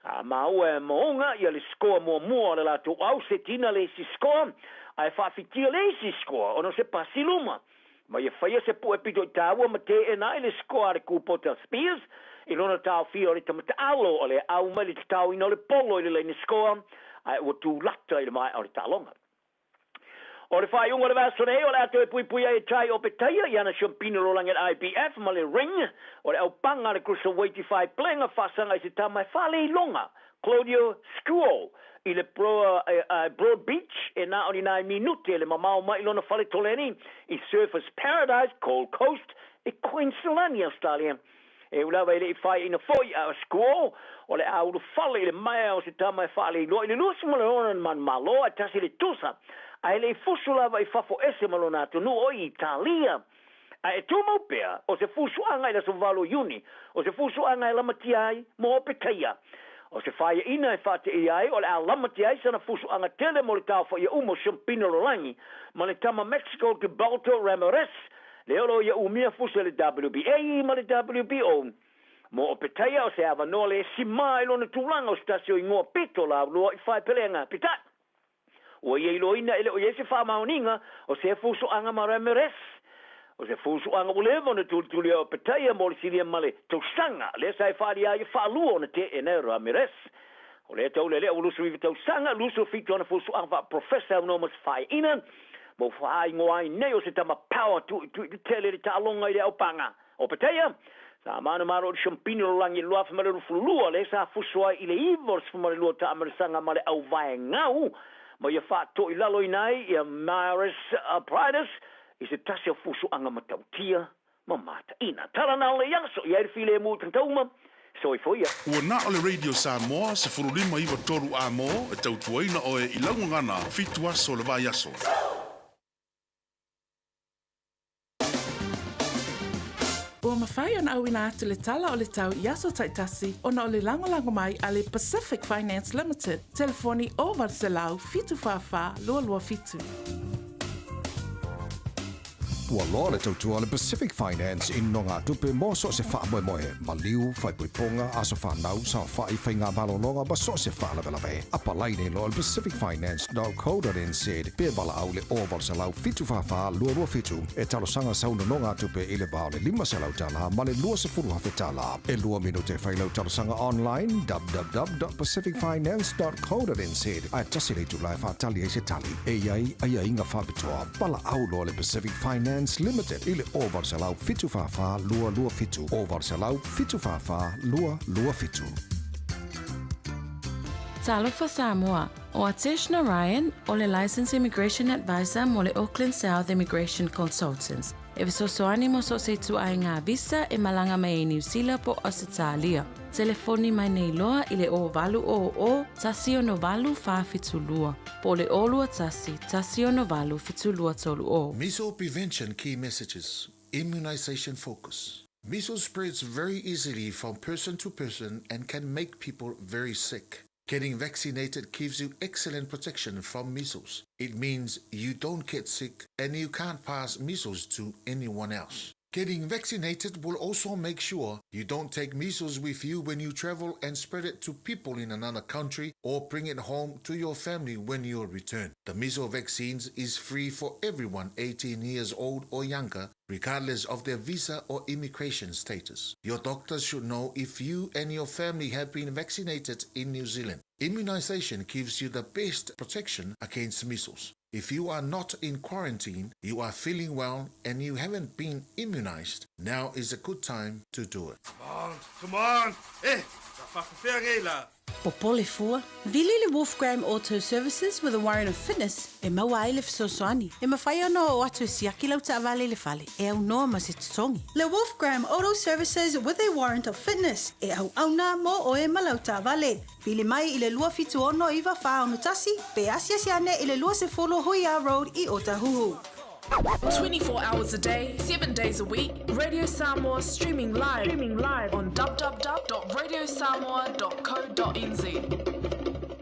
Sa maua e Maunga ia le sikoa muamua o le latou au setina le isi sikoa, ae faafitia le isi sikoa ona o se pasi luma. Ma ia faia se puʻe pito i tāua ma teena ai le sikoa a le kūpota Spears i lona taofia o le tamataaalo o le au mai le tataoina o le polo i le laina sikoa, ae ua tūlata i le maea o le taaloga. O le faaiuga o le vaiaso nei, o le a toe puipui ai e Tai Opetaia i ana siampina rolagi a le IBF ma le Ring o le aupaga a le Cruiserweight i Faiplega faasaga i se tama e faaleiloga Claudio Scuo i le Broadbeach e na o ni nai minute le mamao mai i lona fale toleni i Surfers Paradise, Gold Coast, i Queensland, Australia. E ui lava e le i faaiaina foi a o Scuo o le a ulufale i le maea o se tama e faaleiloa i le 26 manumalo ae tasi le tusa, ae le i fusu lava i fafo ese ma lona atunuu o Italia. Ae e tumau pea, o se fusuaga i le aso 8 o Iuni, o se fusuaga e lamatia ai mo Opetaia. O se faaiaina e faateia ai o le a lamatia ai sana fusuaga tele mo le taofaia uma o Siampina Lolagi ma le tama Mexico Gilberto Ramirez, lea o lo o ia umia fusi a le WBA ma le WBO. Mo Opetaia, o se avanoa le sima i lona tulaga o se tasi o igoa pito laulua i Faepelega. Peitai, Ua ia iloaina e le o i ai se faamaoniga o se fusuaga ma Ramirez. O se fusuaga ua leva ona tulituli ai o Petaia mo le silia ma le tausaga, lea sa e faaalia ai e faalua ona teena e Ramirez. O lea taulelea ua 29 tausaga, 27 ana fusuaga faaprofesa aunoa ma se faaiaina, ma ua faaigoa ai nei o se tama power tuitui tetele i le taaloga i le aupaga. O Petaia, sa manumalo i le Siampini o Lolagi i le 2022, lea sa fusu ai i le 92 taamailasaga ma le auvaegau ma ia faatoilaloina ai ia Maris Priders i se tasi o fusuaga matautia ma mataina. Tala na o le aso i ai le filemu i tagata uma. Soifua ia. Ua na o le Radio Samoa 15 93 A mo e tautuaina oe i lau gagana fitu aso o le vaiaso. Ua mafai ona auina atu le tala o le tau i aso taitasi ona o le lagolago mai a le Pacific Finance Limited, telefoni 0800 744 227. Ua loa le tautua a le Pacific Finance i nogatupe mo so o se faamoemoe, maliu, faaipoipoga, aso fanau, saofai, faiga malologa ma so o se faalavelave. Apalai nei loa i le pacificfinance.co.nz pe valaau i le 0800 744 227 e talosaga sau nonogatupe i le va o le $500 ma le $20,000. E lua minute e fai lau talosaga online, www.pacificfinance.co.nz, ae tasi le itula e faatali ai se tali. E i ai aiaiga faapitoa, valaau loa le Pacific Finance Limited i le 0800 744 227, 0800 744 227. Talofa Samoa, ʻO Atesh Narayan, ʻo le Licensed Immigration Advisor mo le Auckland South Immigration Consultants, e fesoasoani mo so o se ituaiga visa e malaga mai ai Niu Sila po o Ausetalia. Telefoni mai nei loa i le 0800 168 472 po o le 021 168 7230. Measles prevention key messages, immunisation focus. Measles spreads very easily from person to person and can make people very sick. Getting vaccinated gives you excellent protection from measles. It means you don't get sick and you can't pass measles to anyone else. Getting vaccinated will also make sure you don't take measles with you when you travel and spread it to people in another country or bring it home to your family when you return. The measles vaccines is free for everyone 18 years old or younger, regardless of their visa or immigration status. Your doctor should know if you and your family have been vaccinated in New Zealand. Immunization gives you the best protection against measles. If you are not in quarantine, you are feeling well, and you haven't been immunized, now is a good time to do it. Come on, come on! Eh, sa faafefea nei la? Popole fua, vili le Wolfgram Auto Services with a warrant of fitness e maua ai le fesoasoani. E mafai ona oo atu e siaki lau taavale i le fale e aunoa ma se totogi. Le Wolfgram Auto Services with a warrant of fitness e auauna mo oe ma lau taavale. Vili mai i le 276 9461 pe asiasi ane i le 20 Huia Road i Otahuhu. 24 hours a day, 7 days a week, Radio Samoa streaming live, streaming live on www.radiosamoa.co.nz.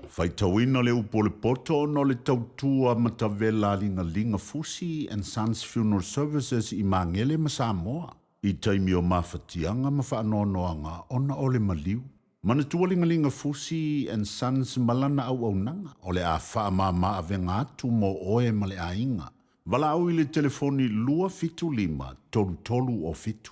Faitauina le upu o le poto ona o le tautua matavela a Ligaliga Fusi and Sons Funeral Services i Magele ma Samoa i taimi o mafatiaga ma faanoanoaga ona o le maliu. Manatua Ligaliga Fusi and Sons ma lana auaunaga o le a faamama avega atu mo oe ma le aiga. Valaau i le telefoni 275 33 o 7.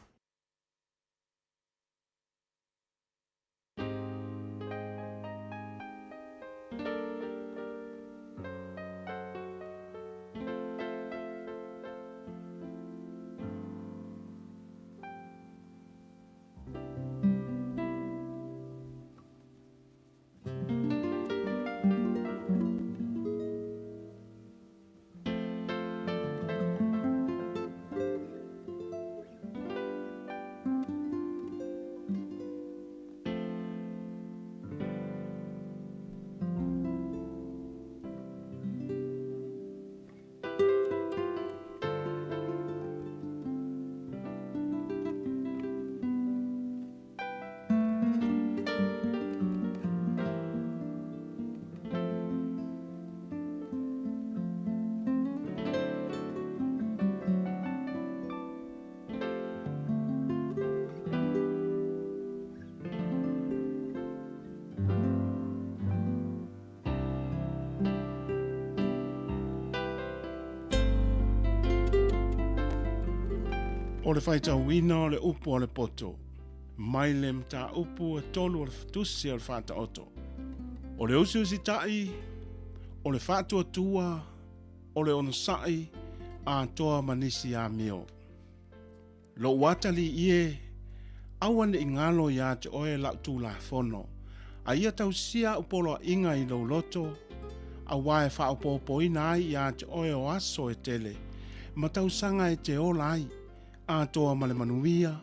O le faitauina o le upu a le poto, mai le mataupu e tolu o le Tusi o le Faataoto. O le usiusitaʻi, o le faatuatua, o le onosai, atoa ma nisi amio. Lou atalii e, aua ne i galo iā te oe lau Tulafono, a ia tausia au poloaiga i lou loto, auā e faaopoopoina ai iā te oe o aso e tele, ma tausaga e te ola ai, atoa ma le manuia,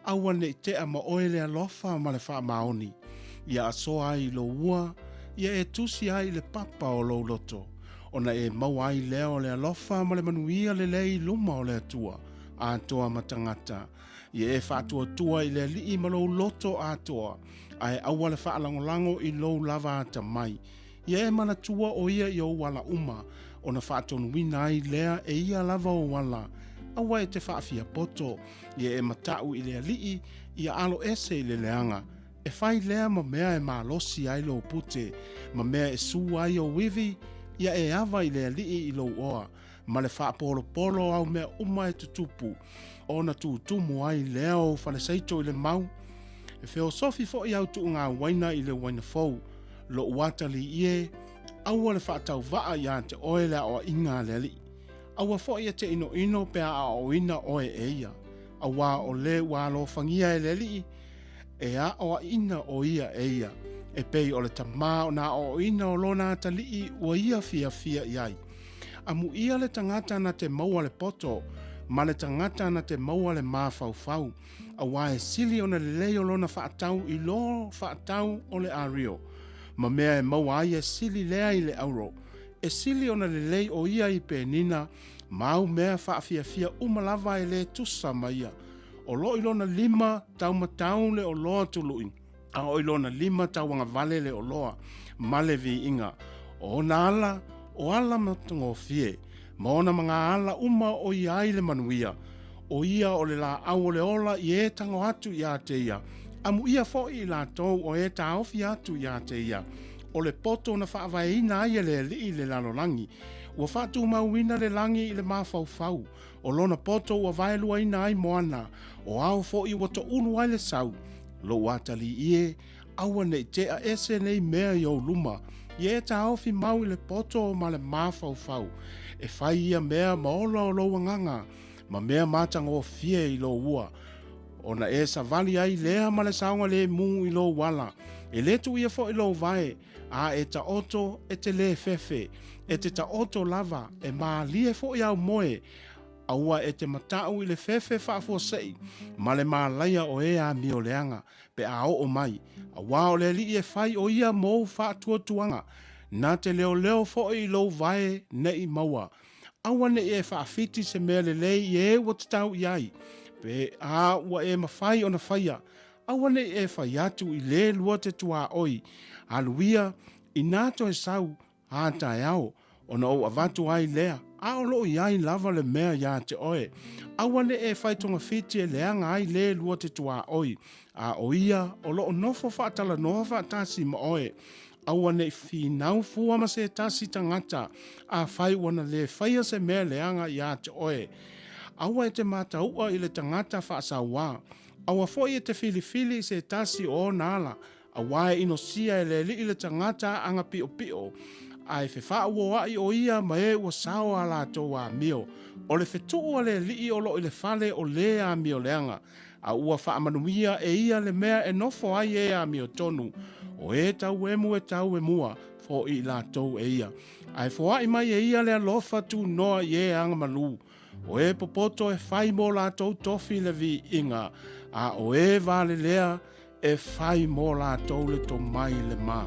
aua ne i tea ma oe le alofa ma le faamaoni, ia asoa ai i lou ua, ia e tusi ai i le papa o lou loto, ona e maua ai lea o le alofa ma le manuia lelei i luma o le Atua, atoa ma tagata. Ia e faatuatua i le Alii ma lou loto atoa, ae aua le faalagolago i lou lava atamai. Ia e manatua o ia i ou ala uma, ona faatonuina ai lea e ia lava ou ala. Aua e te faafiapoto, ia e mataʻu i le Alii, ia alo ese i le leaga. E fai lea ma mea e malosi ai lou pute, ma mea e su ai ou ivi, ia e ava i le Alii i lou oa, ma le faapolopolo o au mea uma e tutupu, ona tutumu ai lea o ou falesaito i le mau. E feosofi foi au tuuga uaina i le uaina fou, lou atalii e, aua le faatauvaa iā te oe le aoaiga a le Alii. Aua foi e te inoino pe a aoaoina oe e ia, auā o le ua alofagia e le Alii, e aoaʻina ʻo ia e ia, e pei o le tamā o nā aoaoina o lona atalii ua ia fiafia i ai. Amuia le tagata na te maua le poto, ma le tagata na te maua le mafaufau, auā e sili ona lelei o lona faatau i lo faatau o le ario, ma mea e maua ai e sili lea i le auro. E sili ona lelei o ia i penina, ma au mea faafiafia uma lava e lē tusa ma ia. O lo i lona lima taumatau le oloa tului, a o i lona lima tauagavale le oloa ma le viiga. O ona ala, o ala matagofie, ma ona mga ala uma o ia ai le manuia. O ia o le laau o le ola i e tago atu iā te ia, amuia foi i latou o e taofi atu iā te ia. O le poto na faavaeina ai e le Alii le lalolagi, ua faatumauina le lagi i le mafaufau, O lona poto ua vaeluaina ai moana, o ao foi ua toulu ai le sau. Lou atalii e, aua ne i tea ese nei mea i ou luma, ia e taofi mau i le poto ma le mafaufau. E fai ia mea ma ola o lou agaga, ma mea matagofie i lou ua. Ona e savali ai lea ma le saogalemu i lou ala, e le tuuia foi lou vae, a e taoto e te lē fefe, e te taoto lava, e mālie foi au moe, aua e te mataʻu i le fefe faafuasei ma le malaia o e amio leaga pe a oo mai, auā o le Alii e fai o ia mou faatuatuaga, na te leoleo foi i lou vae neʻi maua. Aua ne i e faafiti se mea lelei i e ua tatau i ai, pe a ua e mafai ona faia, aua ne i e fai atu i lē lua te tuaoi, alu ia, inā toe sau, ā taeao, ona ou avatu ai lea, a o loo i ai lava le mea iā te oe. Aua ne i e fai togafiti e leaga ai lē lua te tuaoi, a o ia o loo nofo faatalanoa faatasi ma oe. Aua ne i finau fua ma se tasi tagata, afai ua na lē faia se mea leaga iā te oe. Aua e te matauʻa i le tagata faasauā. Aua foi e te filifili i se tasi o ona ala, auā e inosia e le Alii le tagata aga piʻopiʻo, a e fefaauoaʻi ʻo ia ma e ua sao a latou amio. O le fetuʻu a le Alii o loo i le fale o lē amio leaga, a ua faamanuia e ia le mea e nofo ai e amiotonu, o e tauemu e tauemua foʻi i latou e ia. A e foaʻi mai e ia le alofa tunoa i e agamalu, o e popoto e fai mo latou tofi le viiga, a o e valelea e fai mo latou le tomai le ma.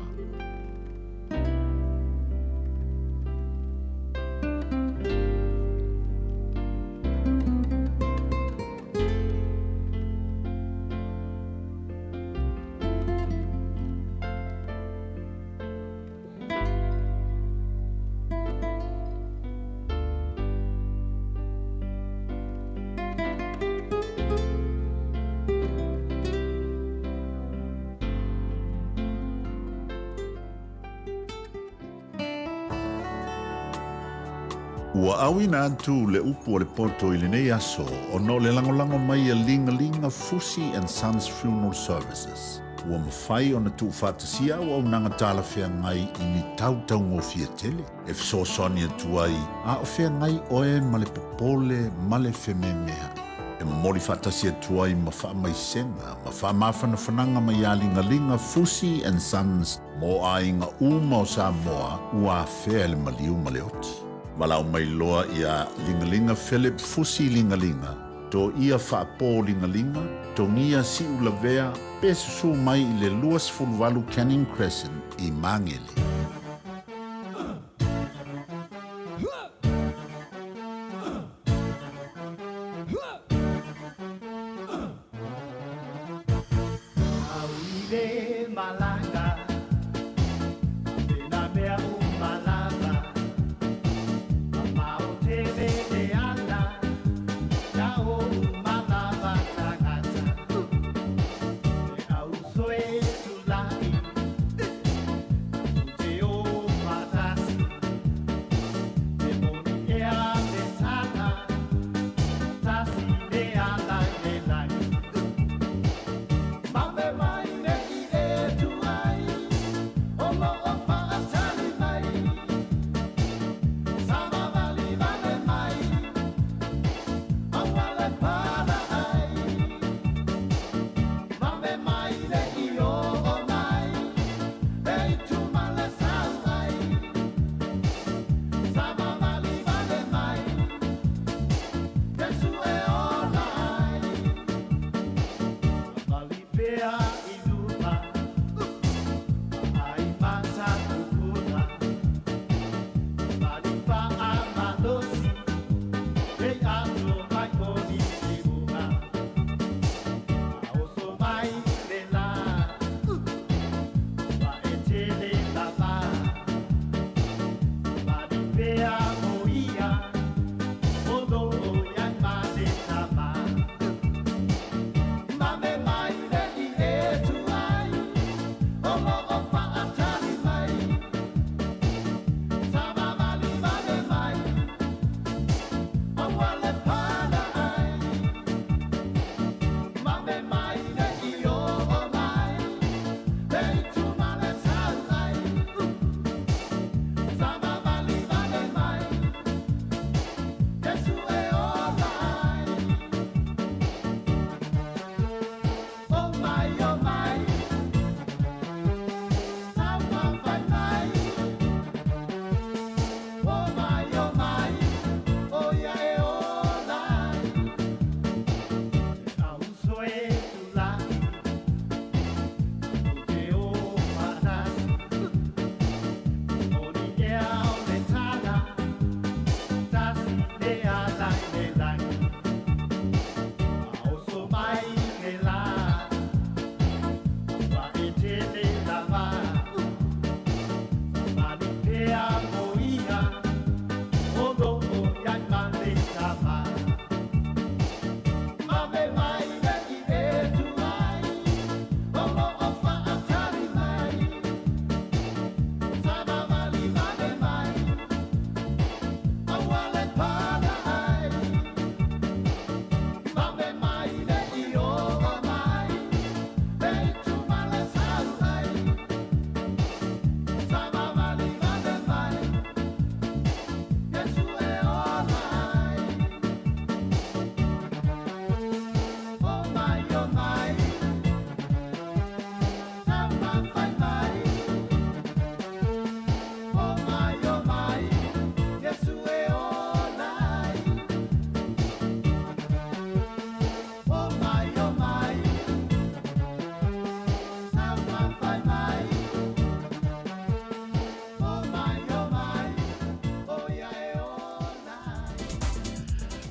Ua auina atu le upu o le poto i lenei aso ona o le lagolago mai a Ligalinga Fusi and Sons Funeral Services. Ua mafai ona tuufaatasia auaunaga talafeagai i ni tau taugofie tele e fesoasoani atu ai a o feagai oe ma le popole ma le fememeaʻi. E momoli faatasi atu ai ma faamaisega ma faamafanafanaga mai iā Ligaliga Fusi and Sons mo aiga uma o Samoa ua afea e le maliu ma le oti. Valaau mai loa iā Ligaliga Philip Fusi Ligaliga, Toia Faapō Ligaliga, Togia Siulavea, pe susū mai i le 28 Canning Crescent i Magele.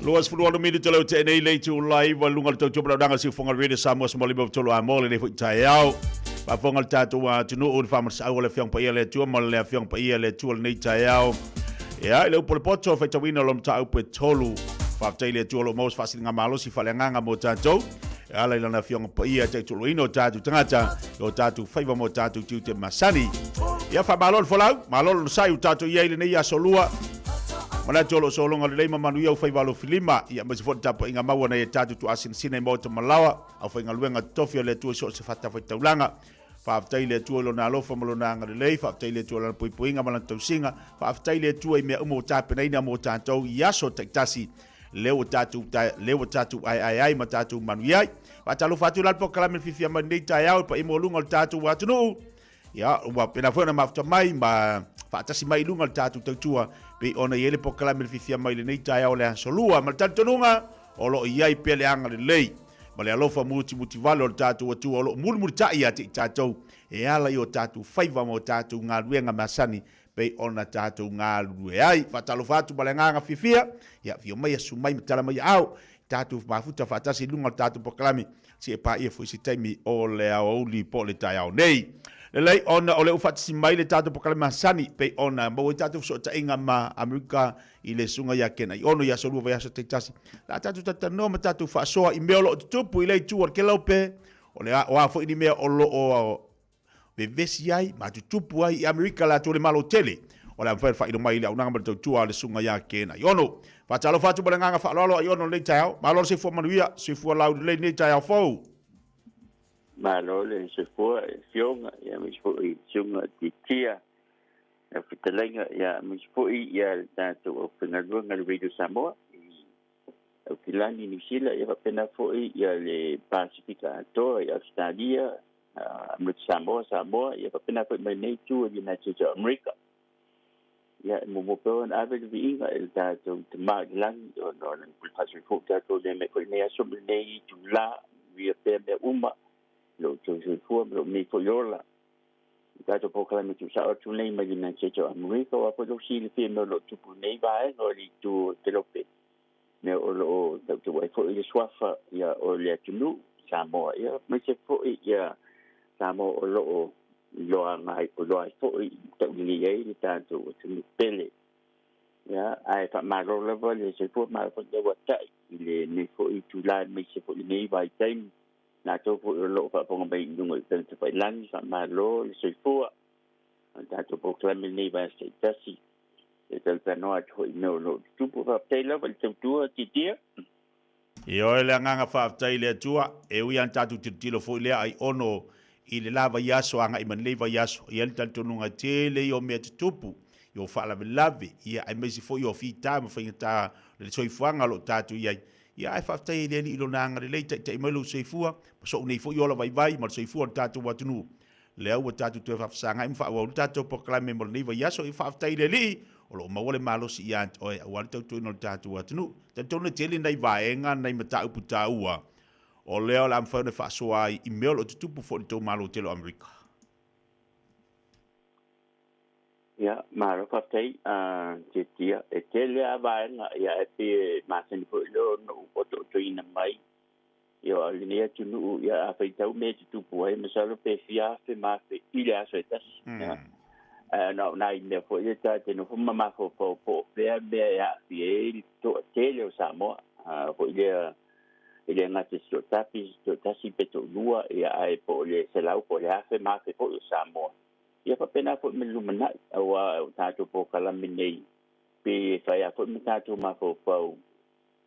28 minute leo te nei le itula iwa lunga le tautua malaunaga le siufoga le Radio Samoa sa malima tolo a mo lenei foi taeao. Faafofoga le tatou atunuu i le faamalasau o le Afioga Paia le Atua ma le Afioga Paia le Atua lenei taeao. Ia, i le upu o le poto, faitauina o lo mataupu e tolu. Faafetai i le Atua o lo o maua se faasiligamalosi faaleagaga mo tatou. E ala i lana Afioga Paia e taitoloina o tatou tagata, o tatou faiva ma o tatou tiute masani. Ia, faamalo le folau, malo le onosai ua tatou i ai i lenei aso lua. Manatu o lo o sologa lelei ma manuia au faiva alofilima, ia aemaise foi le tapuaiga mau a nai a tatou tuaasinasina i maota ma laoa, aufaigaluega totofi a le Atua i so o se fatafaitaulaga. Faafetai i le Atua i Lona alofa ma Lona agalelei, faafetai i le Atua i Lana puipuiga ma Lana tausiga, faafetai i le Atua i mea uma ua tapenaina mo tatou i aso taitasi, lea ua tatou, lea ua tatou aeae ai ma tatou manuia ai. Faatalofa atu la le polokalame le fiafia mai lenei taeao i paia maualuga o le tatou atunuu. Ia, ua pena foi ona mafuta mai ma faatasi mai i luga o le tatou tautua, pei ona i ai le polokalame le fiafia mai lenei taeao le aso lua. Ma le talitonuga, o lo o i ai pea le agalelei ma le alofa mutimutivale o le tatou Atua o lo o mulimulitai ia te i tatou e ala i o tatou faiva ma o tatou galuega masani pei ona tatou galulue ai. Faatalofa atu ma le agaga fiafia, ia afio mai, asu mai ma tala mai aao, tatou mafuta faatasi i luga o le tatou polokalame, se e paia foi se taimi o le aoauli po o le taeao nei. Lelei ona o lea ua faatasi mai le tatou polokalame masani pei ona maua ai tatou fesootaiga ma Amerika i le susuga ia Ken Aiono i aso lua vaiaso taitasi. La tatou talatalanoa ma tatou faasoa i mea o lo o tutupu i lea itu o le Kelope, o le a, o a foi ni mea o lo o vevesi ai ma tutupu ai i Amerika latou le Malo tele. O le a mafai ona faailoa mai i le auaunaga ma le tautua a le susuga ia Ken Aiono. Faatalofa atu ma le agaga faaaloalo Aiono i lenei taeao. Malo le soifua manuia, soifua laulelei i lenei taeao fou. Malo le soifua i le Afioga, aemaise foi i le Susuga Tiatia lau fetalaiga, aemaise foi le tatou aufaigaluega le Radio Samoa i Aukilani, Niu Sila, ia faapena foi le Pasifika atoa i Ausetalia, Amerika Samoa, Samoa, ia faapena foi mai lenei itu o le United States of America. Ia, e muamua pea ona ave le viiga i le tatou Tama i le lagi, ona o lana pule faasoifua ua tatou le mai foi i lenei aso ma lenei itula, manuia pea mea uma, i lo outou soifua ma lou nei foi ola. I tatou polokalame tuusao atu nei mai le United States o Amerika, aua foi lou silafia i mea o lo o tupu i lenei vaega o le itu o Kelope, mea o lo o tautau ai foi le suafa ia, o le atunuu Samoa, ia, aemaise foi ia Samoa o lo o iloa iloa ai foi taulelei ai le tatou atunuu pele. Ia, ae faamalo lava le soifua, malo foi le uatai i lenei foi itula aemaise foi lenei vaitaimi. Latou foi o lo o faafofoga mai i luga i upega tafailagi, faamalo le soifua. O le tatou polokalame lenei vaiaso taitasi, e talatalanoa atu foi i mea o lo o tutupu. Faafetai lava i le tautua, Titia. Ioe le agaga faafetai i le Atua, e ui lava ina tatou tilotilo foi lea Aiono i le la vaiaso agai mai lenei vaiaso, e i ai le talitonuga tele ia o mea tutupu, ia o faalavelave, ia aemaise foi o fita ma faigata o le soifuaga o lo o tatou i ai. Ia ae faafetai ai le Alii i Lona agalelei, taitai mai lou soifua, ma sou nei foi ola vaivai ma le soifua o le tatou atunuu. Lea ua tatou toe faafesagai ma faaauau le tatou polokalame mo lenei vaiaso. Ia faafetai i le Alii o lo o maua le malosi ia te oe aua le tautuaina o le tatou atunuu. Talitonu e tele nai vaega, nai mataupu taua o lea o le a mafai ona faasoa ai i mea o lo o tutupu foi i le tou Malo tele o Amerika. Ia, malo faafetai, Tiatia. E tele lava vaega, ia, ae pei e masani foi lea ona ou otootoina mai. Ia, o lenei atunuu, ia, a faitau mea e tutupu ai, masalo pe fia afe ma afe i le aso e tasi. Ia. Ae na o nai mea foi ia ta te nofo ma mafaufau po o fea mea e aafia ai le toatele o Samoa. Foi lea, e le gata i se toatapi, se toatasi pe toalua, ia, ae po o le 100 po o le afe ma afe foi o Samoa. Ia faapena foi ma le lumanai, aua o tatou polokalame nei, pei e fai lava foi ma tatou mafaufau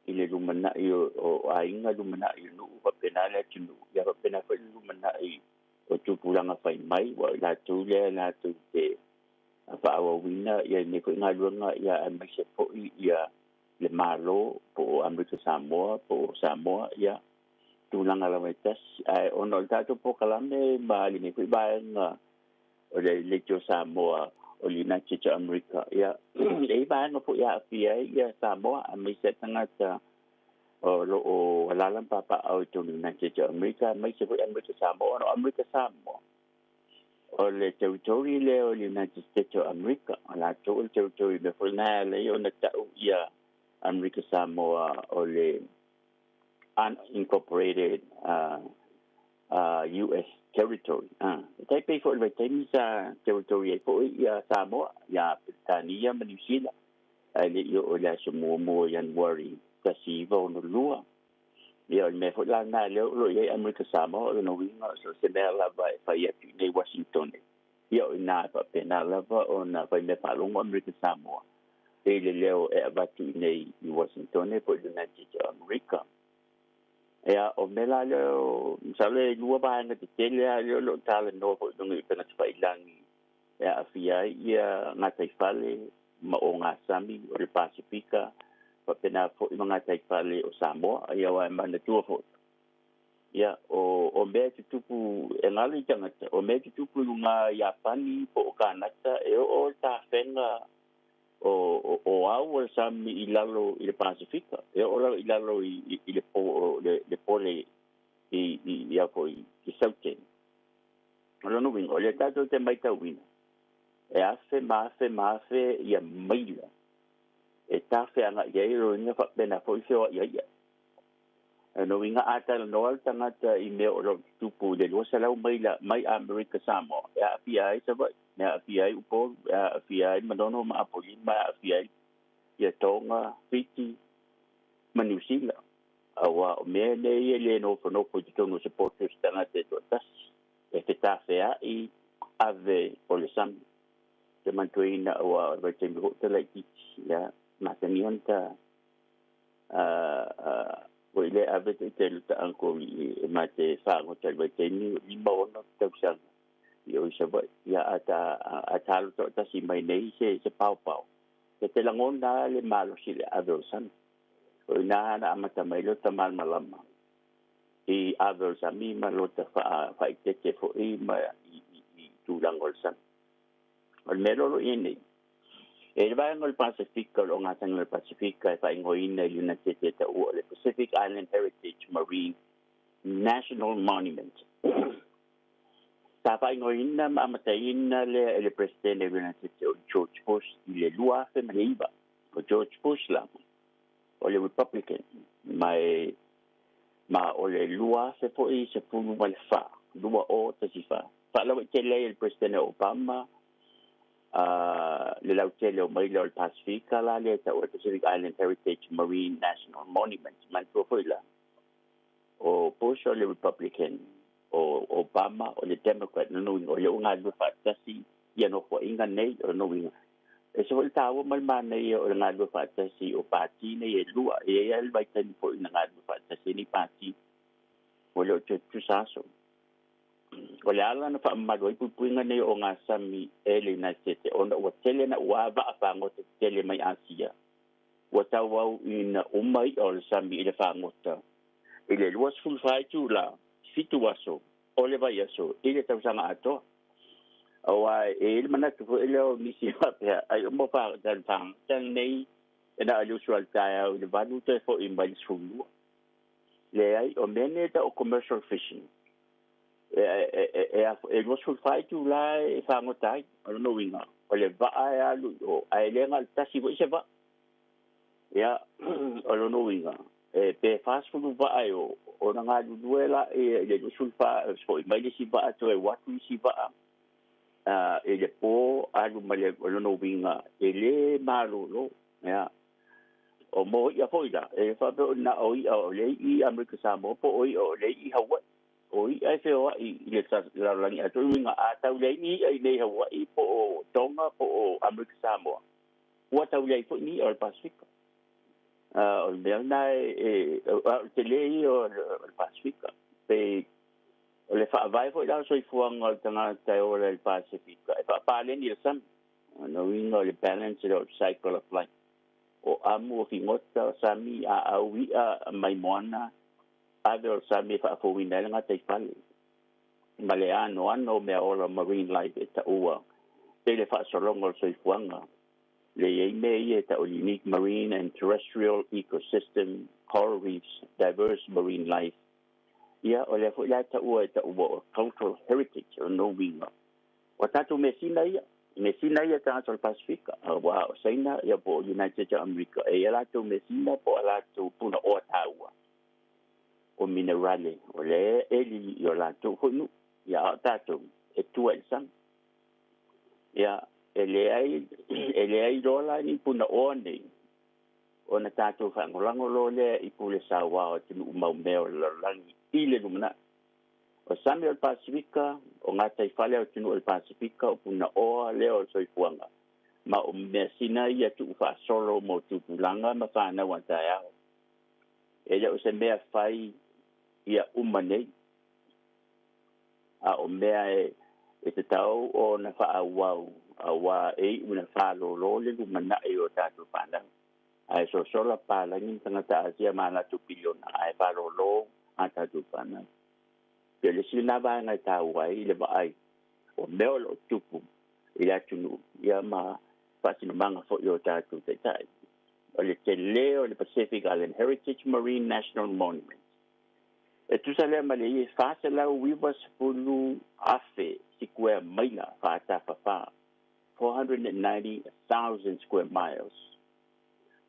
i le lumanai o aiga, lumanai o nuu, faapena le atunuu, ia faapena foi le lumanai o tupulaga fai mai, aua o i latou lea latou te faaauauina ia lenei foi galuega, ia aemaise foi ia le Malo po o Amerika Samoa po o Samoa, ia tulaga lava e tasi. Ae ona o le tatou polokalame ma lenei foi vaega o le Leitio Samoa o le United States of America, ia, e i ai vaega foi e aafia ai ia Samoa, aemaise tagata o lo o alaala ma papaaao i totonu o United States of America, aemaise foi Amerika Samoa. Ona o Amerika Samoa, o le territory lea o le United States of America, o latou o le territory, mea foi lena e ala ai ona tau ia Amerika Samoa o le unincorporated US territory. E taipei fo'i le vaitaimi sa territory ai fo'i ia Samoa iā Peretania ma Niusila, ae le'i oo i le aso 1 Ianuari 1962. Ia o le mea fo'i la lenā lea o lo o i ai Amerika Samoa, o lona uiga so o se mea lava e fai atu i nei Uasintone, ia o inā e faapena lava ona faimea faalogo Amerika Samoa i le leo e avatu i nei i Uasintone po i le United o Amerika. Ia o mea la lea o masalo e lua vaega tetele lava lea o lo o talanoa foi i luga i upega tafailagi e aafia ai ia gataifale ma ogasami o le Pasefika faapena foi ma gataifale o Samoa. Ia aua e manatua foi, ia o mea e tutupu e galo i tagata, o mea e tutupu i luga Iapani po o Kanata, e oo le tafega o au o le sami i lalo i le Pasefika, e oo lava i lalo i le le pole i a foi i Saute. O lona uiga, o lea tatou te matauina e afe ma afe ma afe ia maila e tafe aga'i ai lona faapena foi feoa'i ai ia. O lona uiga a talanoa le tagata i mea o lo o tutupu i le 200 maila mai Amerika Samoa, e aafia ai Savaii, e aafia ai Upolu, e aafia ai Manono ma Apolima, e aafia ai ia Toga, Fiti ma Niu Sila, auā o mea nei e lē nofonofo i totonu o se poto o se tagata e toatasi, e fetafea'i ave o le sami. Te manatuaina auā o le vaitaimi foi talaitiiti, ia masani ona ta foi lea ave ita i lota uncle e ma te fagota i le vaitaimi 56 tausaga i o i Savaii. Ia a ta a talo toatasi mai nei se paopao, e te lagona le malosi i le ave o le sami. O ina na amata mai lota malamalama i ave o le sami ma lota faaitete fo'i ma i tulaga o le sami. O le mea lolo i nei, e le vaega o le Pasefika, o le ogasami o le Pasefika e faaigoaina i le United e taua o le Pacific Island Heritage Marine National Monument. Sa faaigoaina ma amataina lea e le Peresetene o le United o George Bush i le 2009. O George Bush la, o le Republican, ma o le 2014, 2014, faalauaitele ai e le Peresetene Obama le lautele o maila o le Pasefika la lea e taua le Pacific Island Heritage Marine National Monument. Manatua foi la, o Bush o le Republican, o Obama o le Democrat. Lona uiga o lea ua galulue faatasi ia nofoaiga nei. O lona uiga e ese foi le taua ma le manaia o le galulue faatasi o pati nei e lua. E i ai lava le vaitaimi foi na galulue faatasi ai nei pati, ua le o toe tutusa aso. O le ala na faamamalu ai puipuiga nei o ogasami e le United States, ona ua tele na ua vaa fagota tetele mai Asia ua tauau ina uma i'a o le sami i le fagota i le 24 itulā 7 aso o le vaiaso i le tausaga atoa. Auā e i ai le manatu foi lea o nisi faapea ai uma fagota nei e na o le usu lava i le taeao i le 8 toe fo'i mai le 12. Leai, o mea nei e tau o commercial fishing, e 24 itulā e fagota ai. O lona uiga, o le vaa e alu i o, ae le na o le tasi foi se vaa. Ia, o lona uiga, e pe 40 vaa e o, ona galulue lea i le 24, fo'i mai le isi vaa, toe o atu isi vaa i le po alu ma le, o lona uiga, e lē malōlō. Ia, o mo i'a foi la, e faapea o na o i'a o le i Amerika Samoa po o i'a o le i Hawaii. O i'a e feoa'i i le lalolagi atoa, uiga a tau leai ni i'a i nei Hawaii po o Tonga po o Amerika Samoa, ua tau leai foi ni i'a o le Pasefika. O le mea lena e o le tele ia o le Pasefika. Pe o le faavae foi la o le soifuaga o le tagata e ola i le Pasefika, e faapaleni i le sami. O lona uiga o le balance lea o le cycle of life. O amu o figota o sami aau i'a mai moana ave o le sami e faafouina ai le gataifale ma le anoano o mea ola marine life e taua pei le faasologa o le soifuaga le i ai mea ia e tau unique marine and terrestrial ecosystem, coral reefs, diverse marine life. Ia o lea foi la e taua e taua o cultural heritage. O lona uiga o tatou measina ia. Measina ia a tagata o le Pasifika, auā o Saina ia po o United States o Amerika, e i ai a latou measina po o a latou punaoa taua o minerale o lea e eli i o latou foi nuu, ia a o tatou e tua i le sami. Ia, e leai, e leai loa la ni punaoa nei, ona tatou faagolago loa lea i pule sauā o atunuu maumea o le lalolagi i le lumanai. O sami o le Pasifika, o gataifale o atunuu o le Pasifika, o punaoa lea o le soifuaga, ma o measina ia tuufaasolo mo tupulaga ma fanau a taeao. E le o se mea fai ia uma nei, a o mea e tatau ona faaauau, auā e iu ina fālōlō le lumanai o tatou fanau. Ae sosola palagi ma tagata Asia ma a latou piliona, ae fālōlō a tatou fanau. Pei o le isi lena vaega e taua ai le vaai o mea o lo o tupu i le atunuu ia ma faatinomaga foi o tatou taitai. O le telē o le Pacific Island Heritage Marine National Monument, e tusa lea ma le 490,000 sikuea maila fa'atafafā, 490,000 square miles,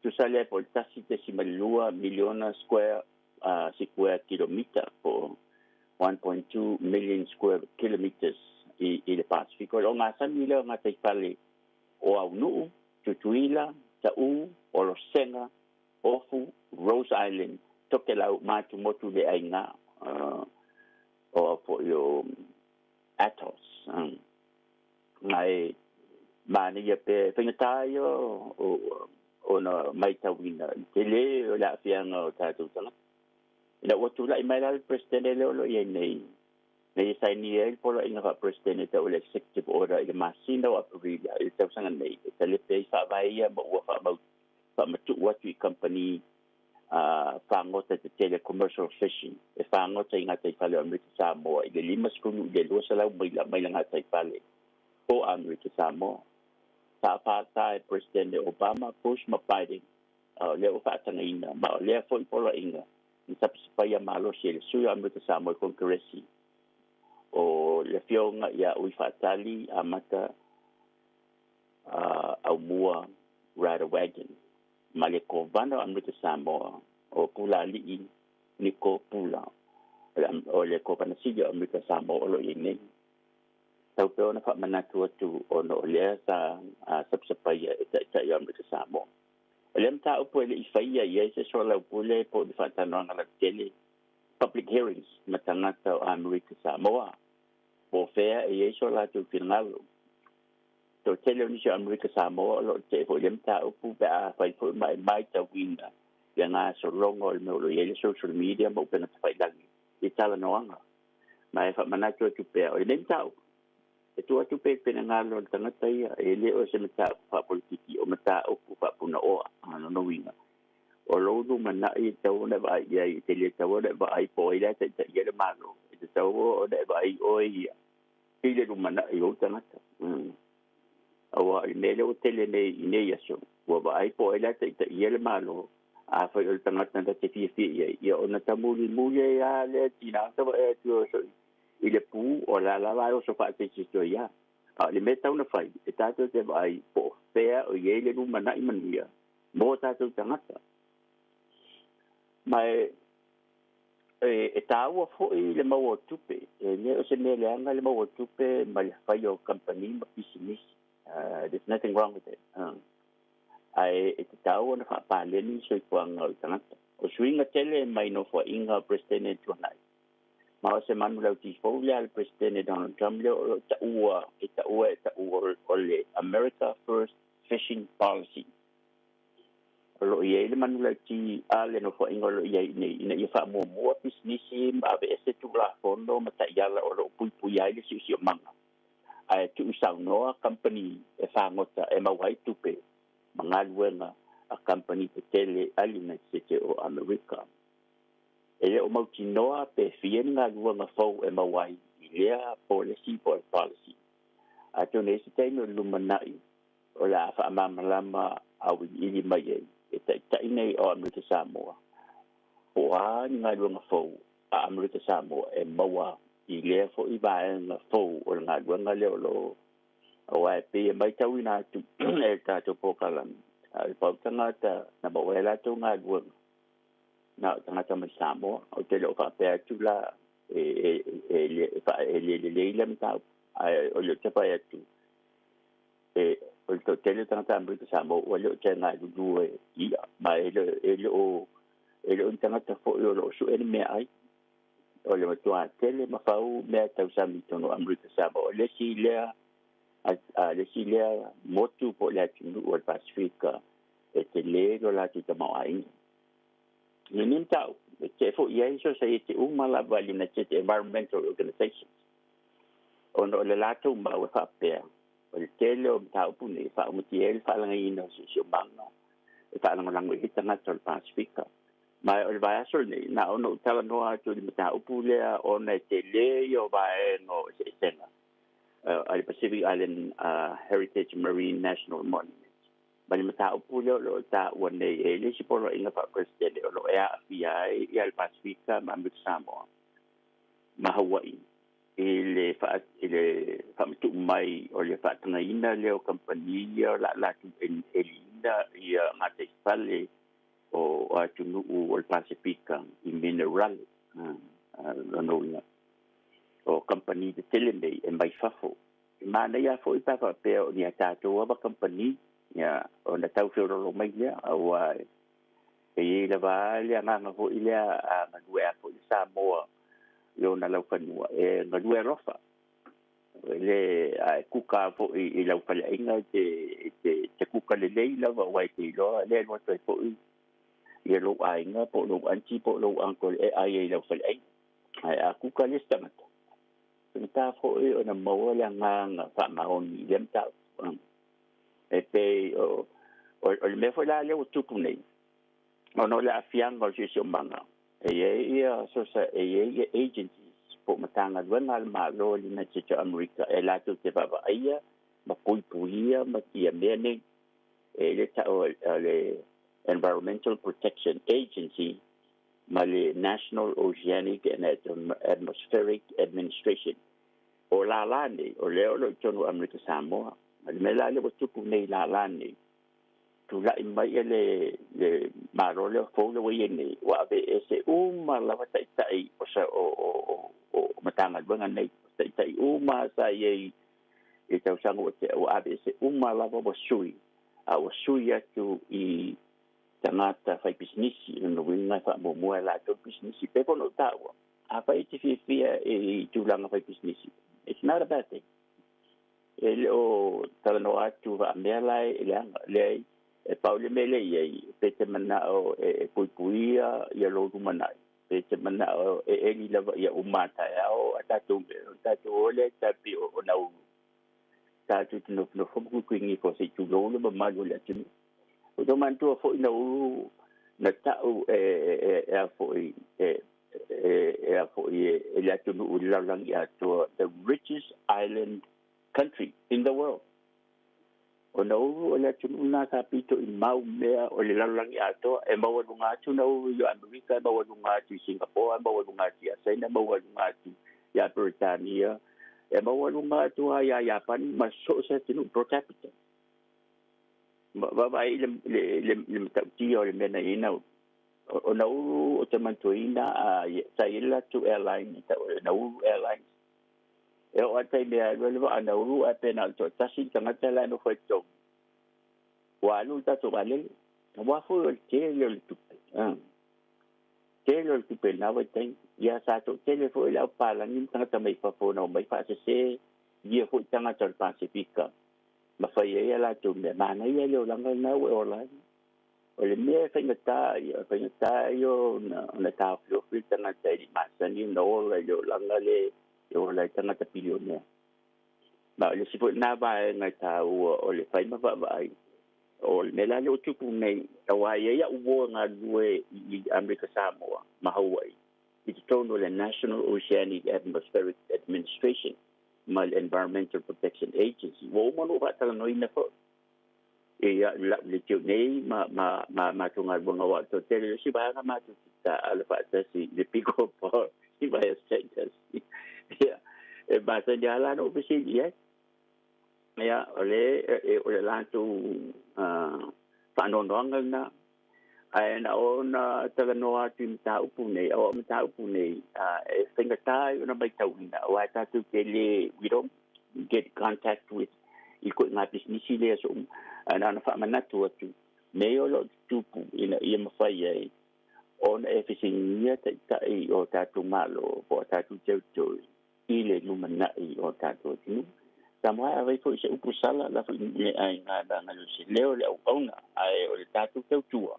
tusa lea po o le 1.2 miliona square sikuea kilomita po o 1.2 million square kilometers i le Pasifika. O le ogasami lea o gataifale o Aunu'u, Tutuila, Ta'ū, Olosega, Ofu, Rose Island, Tokelau ma atumotu le aigā o fo'i o atolls. Ae manaia pea e faigata ia ona maitauina i le tele o le aafiaga o tatou tagata. Ina ua tulai mai la le Peresetene lea o lo o i ai nei, na ia sainia ai le Poloaiga Faa-Peresetene tau o le Executive Order i le masina o Aperila i le tausaga nei e talepe ai faavae ia ma ua faamatuu atu i kamupani fagota tetele, commercial fishing, e fagota i gataifale o Amerika Samoa i le 50 i le 200 maila mai le gataifale o Amerika Samoa. Sa fātā e Peresetene Obama, Bush ma Biden, a o lea ua faatagaina, ma o lea foi poloaiga na sapasapaia malosi e le sui o Amerika Samoa i Konekeresi o le Afioga ia Ui Faatali Amata Aumua Radewagen ma le Kovana o Amerika Samoa o Pulaalii Niko Pula, o le Kovana Sili o Amerika Samoa o lo o i ai nei. Tau pea ona faamanatu atu ona o lea sa sapasapaia e Taitai o Amerika Samoa. O lea mataupu e le i faia i ai se soalaupule po o ni faatalanoaga lautele, public hearings, ma tagata o Amerika Samoa, po o fea e i ai so latou finagalo. Toatele o nisi o Amerika Samoa o lo o tetee foi i lea mataupu pe a fai foi ma e matauina le gasologa o le mea o lo o i ai le social media ma upega tafailagi i talanoaga. Ma e faamanatu atu pea, o lenei mataupu, e tuu atu pea i le finagalo o le tagata ia, e le o se mataupu faapolitiki, o mataupu faapunaoa. A lona uiga, o lou lumanai e tatau ona e vaai i ai, e te le tatau ona e vaai po o ai la e taitaia le Malo, e tatau ona e vaai oe ia i le lumanai o ou tagata. Aua o le mea lea ua tele nei i nei aso, ua vaai po o ai la e taitaia le Malo, afai o le tagata na te fiafia i ai, ia ona tamulimuli ai lava lea tinā ona vaai atu e oso i le pū, o la lava e oso faateitito ai lava. A o le mea e tatau ona fai, e tatou te vaai po o fea o i ai le lumanai manuia mo tatou tagata. Ma e e taua foi le maua o tupe, e le o se mea leaga le maua o tupe ma le faia o kamupani ma pisinisi. There's nothing wrong with it. Ae e tatau ona faapaleni le soifuaga o le tagata. O suiga tele mai nofoaiga o Peresetene tuanai. Ma o se manulauti fou lea a le Peresetene Donald Trump lea o lo o taua e taua e taua o le America First Fishing Policy. O lo o i ai le manulauti a le Nofoaiga o lo o i ai nei ina ia faamuamua pisinisi ma aveese tulafono ma taiala o lo o puipuia ai le siosiomaga, ae tuusaunoa kamupani e fagota e maua ai tupe ma galuega a kamupani tetele a le United States o Amerika. E le o mautinoa pe fia ni galuega fou e maua ai i lea polesi po o le policy. Atonu e i ai se taimi o le lumanai o le a faamalamalama auiliili mai ai e Taitai nei o Amerika Samoa po o a ni galuega fou a Amerika Samoa e maua i lea foi vaega fou o le galuega lea o lo o Auā e pei e maitauina atu e le tatou polokalame, a o le pau tagata na maua ai latou galuega, na o tagata mai Samoa. Ou te le o faapea atu la e e le lelei lea mataupu, ae o lea ou te fai atu, e o le toatele o tagata Amerika Samoa ua le o toe galulue i i'a, ma e le o e le o ni tagata foi o lo o sue ni meaai. O le matuā tele ma fau mea tau sami i totonu o Amerika Samoa. O le isi lea a le isi lea motu po o le atunuu o le Pasefika e tele lo latou tamaoaiga. I lenei mataupu, e tetee foi i ai sosaiete uma lava a le United Environmental Organizations, ona o le latou mau e faapea, o le tele o mataupu nei e faaumatia ai le faalagaina o siosiomaga e faalagolago i ai tagata o le Pasefika. Ma o le vaiaso lenei, na ona ou talanoa atu i le mataupu lea ona e tele ia o vaega o eseesega a le Pacific Island Heritage Marine National Monument. Ma le mataupu lea o lo o taua nei e le isi poloaiga faa-Peresetene o lo o e aafia ai ia le Pasefika ma Amerika Samoa ma Hawaii i le i le faamatuu mai o le faatagaina lea o kamupani ia o le a latou eliina ia gataifale o atunuu o le Pasefika i minerale. Lona uiga, o kamupani tetele nei e mai fafo. E manaia foi pe a faapea o ni a tatou lava kamupani, ia, ona tau feoloolo mai lea, aua e i ai lava le agaga foi lea a galue a foi le Samoa i ona laufanua, e galue alofa. Le a e kuka foi i lau faleaiga e te kuka lelei lava aua e te iloa lea e alu atu ai foi ia lou aiga po o lou aunty po o lou uncle e ai ai i lau faleaiga. Ae a kuka le isi tagata, faigata foi ona maua le agaga faamaoni i lea mataupu. E pei o le mea foi la lea ua tupu nei, ona o le aafiaga o le siosiomaga, e i ai ia e i ai ia agencies po o Matagaluega a le Malo o le United States o Amerika e latou te vaavaaia ma puipuia ma ia mea nei. E le tau o le Environmental Protection Agency ma le National Oceanic and Atmospheric Administration. O lālā nei, o lea o lo o i totonu o Amerika Samoa. Ma le mea la lea ua tupu nei i lālā nei, tulai mai le le Malo lea fou lea ua i ai nei, ua aveese uma lava taitai o sa o o o Matagaluega nei, taitai uma sa i ai i tausaga ua tea, ua aveese uma lava ua sui, a ua sui atu i tagata faipisinisi. Lona uiga e faamuamua e latou pisinisi. Pei foi ona ou taua, afai e te fiafia i tulaga faipisinisi, it's not a bad thing. E le o talanoa atu faamea la e leaga, leai, e pau le mea lea e i ai, pe te manao e puipuia ia lou lumanai, pe te manao e eli lava ia uma a taeao a tatou mea, o tatou o lea e tai pei o Nauru, tatou te nofonofo ma kuikuigi ifo se i tulou le mamalu o le atunuu. Ua tou manatua foi Nauru na tau e e a foi e e a foi e le atunuu i le lalolagi atoa, the richest island country in the world. O Nauru o le atunuu lena sa pito i mau mea o le lalolagi atoa, e maualuga atu Nauru i Amerika, e maualuga atu i Singapore, e maualuga atu ia Saina, e maualuga atu ia Peretania, e maualuga atu lava ia Iapani ma so o se atunuu per capita. Vaavaai i le matautia o le mea na i ai Nauru. O Nauru ou te manatuaina sa i ai le latou airline e tau o le Nauru Airlines. E oo lava i le taimi e alu ai le vaa Nauru ae pe na o le toatasi le tagata la e nofo ai i totonu, ua alu le tatou vaalele. Aua foi o le tele o le tupe, tele o le tupe i lena vaitaimi. Ia sa toatele foi le au papalagi ma tagata mai fafo na omai faasese ia foi tagata o le Pasefika ma fai ai a latou mea. Manaia le olaga lena ua e ola ai. O le mea e faigata ia, o le faigata ia ona taofiofi le tagata e le i masani ona ola i le olaga lea e ola ai tagata pilionea. Ma o le isi foi lena vaega e taua o le fai ma vaavaai, o le mea la lea ua tupu nei, aua e i ai au uo e galulue i Amerika Samoa ma Hawaii i totonu o le National Oceanic Atmospheric Administration ma le Environmental Protection Agency. Ua uma ona ou faatalanoaina foi ia lau leitio nei ma ma ma matou galuega aua o le toatele o le isi vaega matou te taaalo faatasi i le pickleball i vaiaso taitasi. Ia, e masani lava la ona ou fesili i ai. Ia, o le e, o le latou faanoanoaga lena. Ae na ona talanoa atu i mataupu nei, o mataupu nei, e faigata ai ona matauina, aua e tatou te le, we don't get contact with i ituaiga pisinisi lea aso uma. Ae na ona faamanatu atu, mea o lo o tutupu ina ia mafai ai ona e fesiligia taitai o tatou Malo po o tatou territory i le lumanai o tatou atunuu. Samoa e avai foi se upu sala la foi le aiga leaga o se leo le auauna ae o le tatou tautua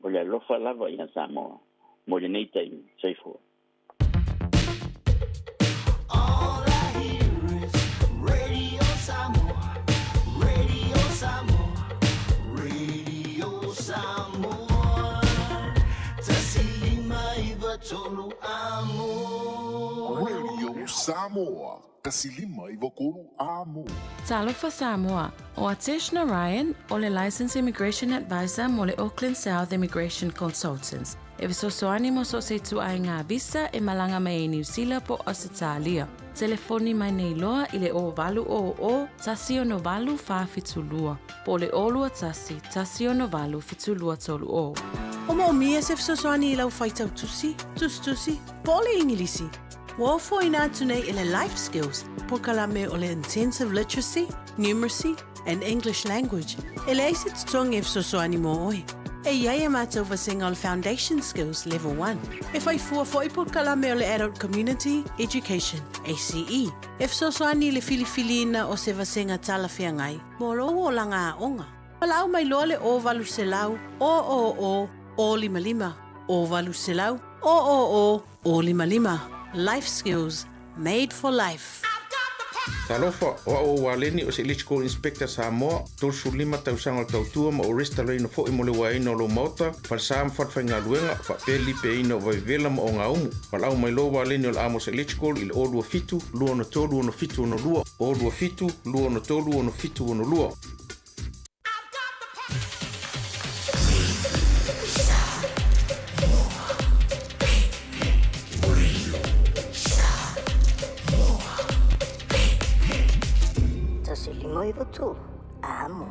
o le alofa lava ia Samoa mo lenei taimi. Soifua. All I hear is Radio Samoa, Radio Samoa, Radio Samoa. 105 3 amo. Radio Samoa, 153 amo. Talofa Samoa, o Atesh Narayan, o le Licensed Immigration Advisor mo le Auckland South Immigration Consultants. E fesoasoani mo so o se ituaiga visa e malaga mai ai Niu Sila po o Ausetalia. Telefoni mai nei loa i le 0800 168 472 po o le 021 168 7230. O moomia se fesoasoani i lau faitau tusi, tusitusi, po o le Igilisi? Ua ofoina atu nei e le Life Skills polokalame o le Intensive Literacy, Numeracy and English Language e leai se totogi e fesoasoani mo oe. E i ai a mātou vasega o le Foundation Skills Level 1. E whai fua fo'i polokalame o le Adult Community Education, ACE, e fesoasoani i le filifiliina o se vasega talafeagai mo lou olaga aoga. Valaau mai loa le 0800 000 055 0800 000 055. Life Skills, made for life. Talofa, o au o Waleni o se Electrical Inspector Samoa, 35 tausaga o le tautua ma ou resitalaina foi mo le uaeina o lou maota, falesa ma falefaigaluega, faapea le lipeaina o vaivevela ma ogaumu. Valaau mai loa Waleni o le Amos Electrical i le 027 263 6762, 027 263 6762. 153 amo.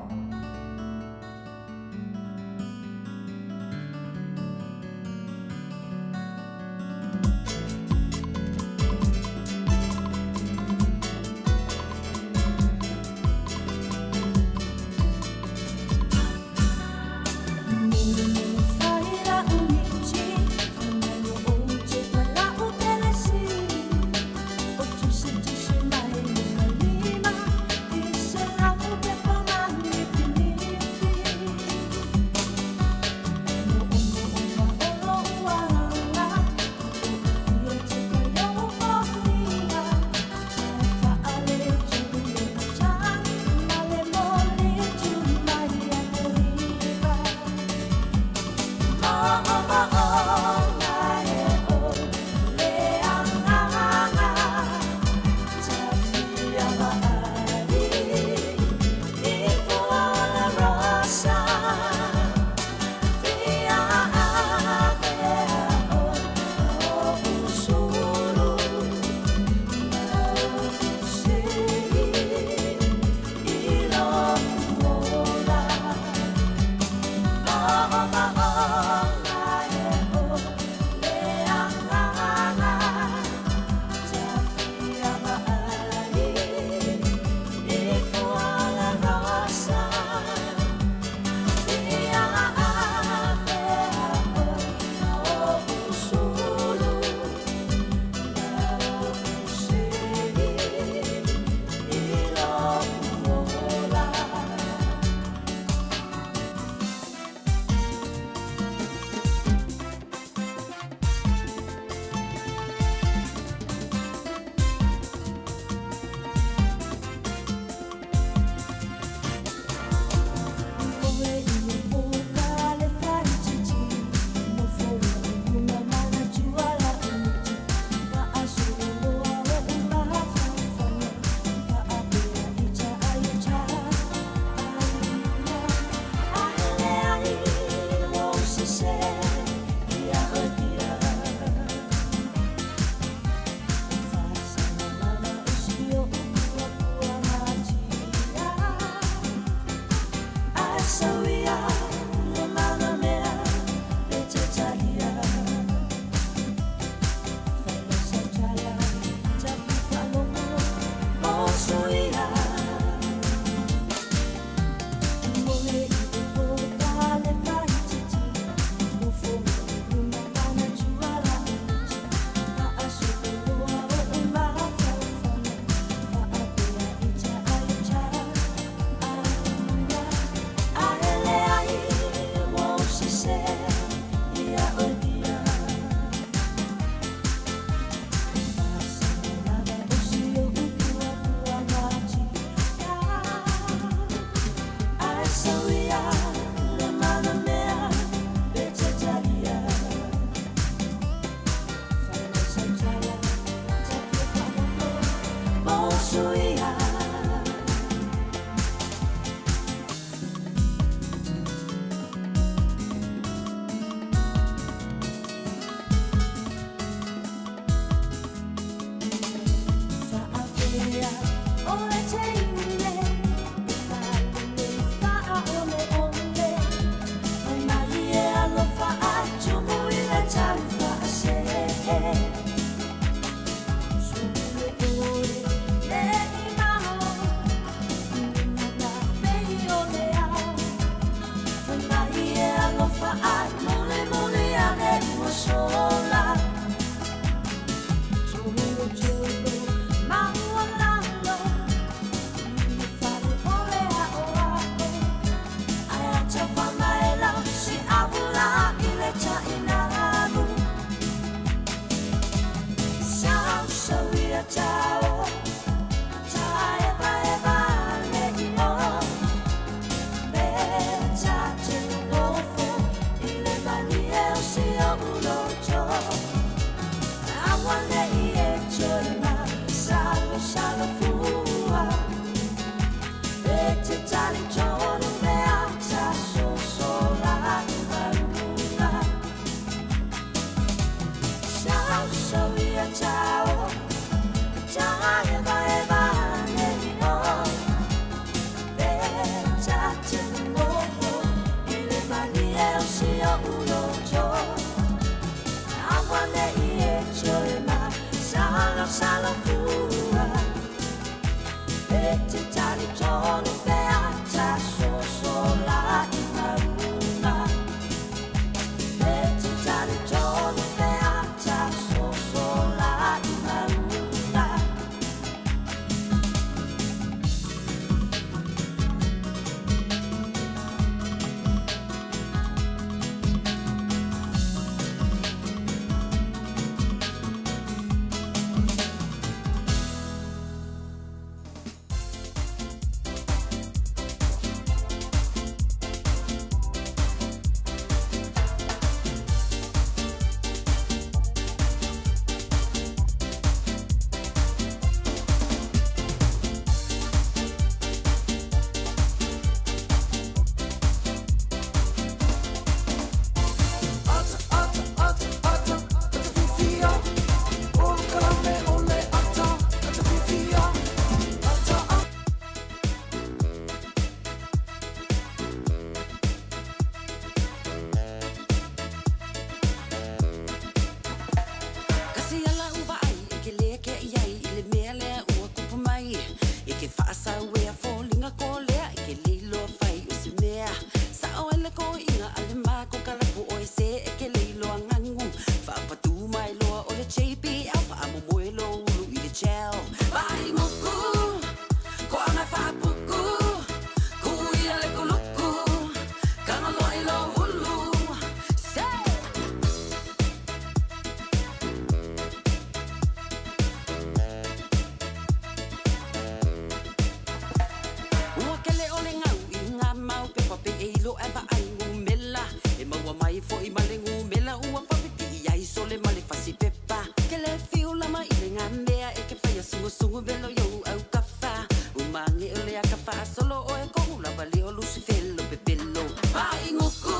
lo e vaai gumela E maua mai foʻi ma le gumela ua faapipii ai sole ma le fasipepa Ke le fiu lama i le gamea e ke faia sugusugu velo iou aukafa Umage o le aka faasolo oe koʻu lava le o lusifelo pepelo Faaiguku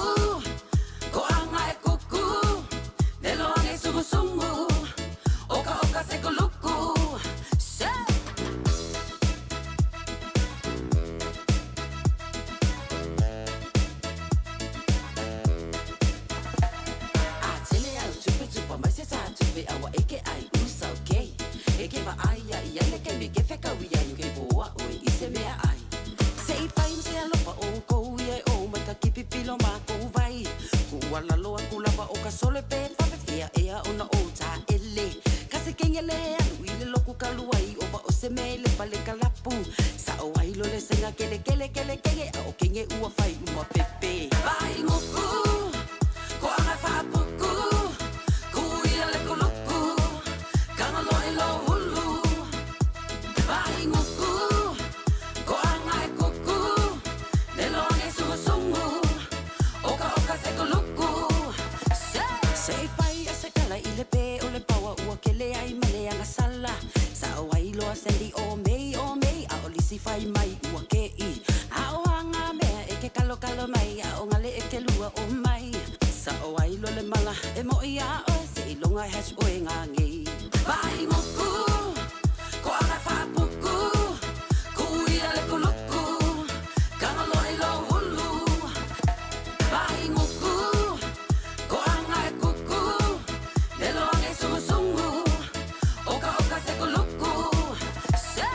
Koʻaga e kuku Velo age sugusugu Oka oka se koluku Se A tele au tupe tupa mai se tā tupe aua e ke ai usa okay. E ke va ai ia ia le ke me ke whekau ia i ke poa oe i se mea ai. Se i whai se alofa o kou ia e o mai ka kipi pilo ma kou vai. Kua lalo aku lava o ka sole pe whawhewhia ea ona o tā ele. Ka se kengele alu i le loku kaluai o va o se me le pale kalapu. Sa o ai lo le senga kele kele kele kenge a o kenge ua whai uma pepe. Vai nguku, ko anga whaapuku, kuia le kuluku, kangalo i lo hulu. Vai nguku, ko anga e kuku, lelo ange sungu sungu, oka oka se kuluku. Se, se i whai a se kala i le pe o le paua ua kele ai ma le anga sala. Sa o ai loa sendi o mei o mei a o lisi whai mai ua ke i. A o anga mea e ke kalo kalo mai a o ngale e ke lua o mai. Sa o ai lo le mala e mo i a oe se i longa hash oe ngā ngei. Vai nguku, ko anga whaapuku, kuia le kuluku, kangalo i lo hulu. Vai nguku, ko anga e kuku, lelo ange sungu sungu, oka oka se kuluku. Se!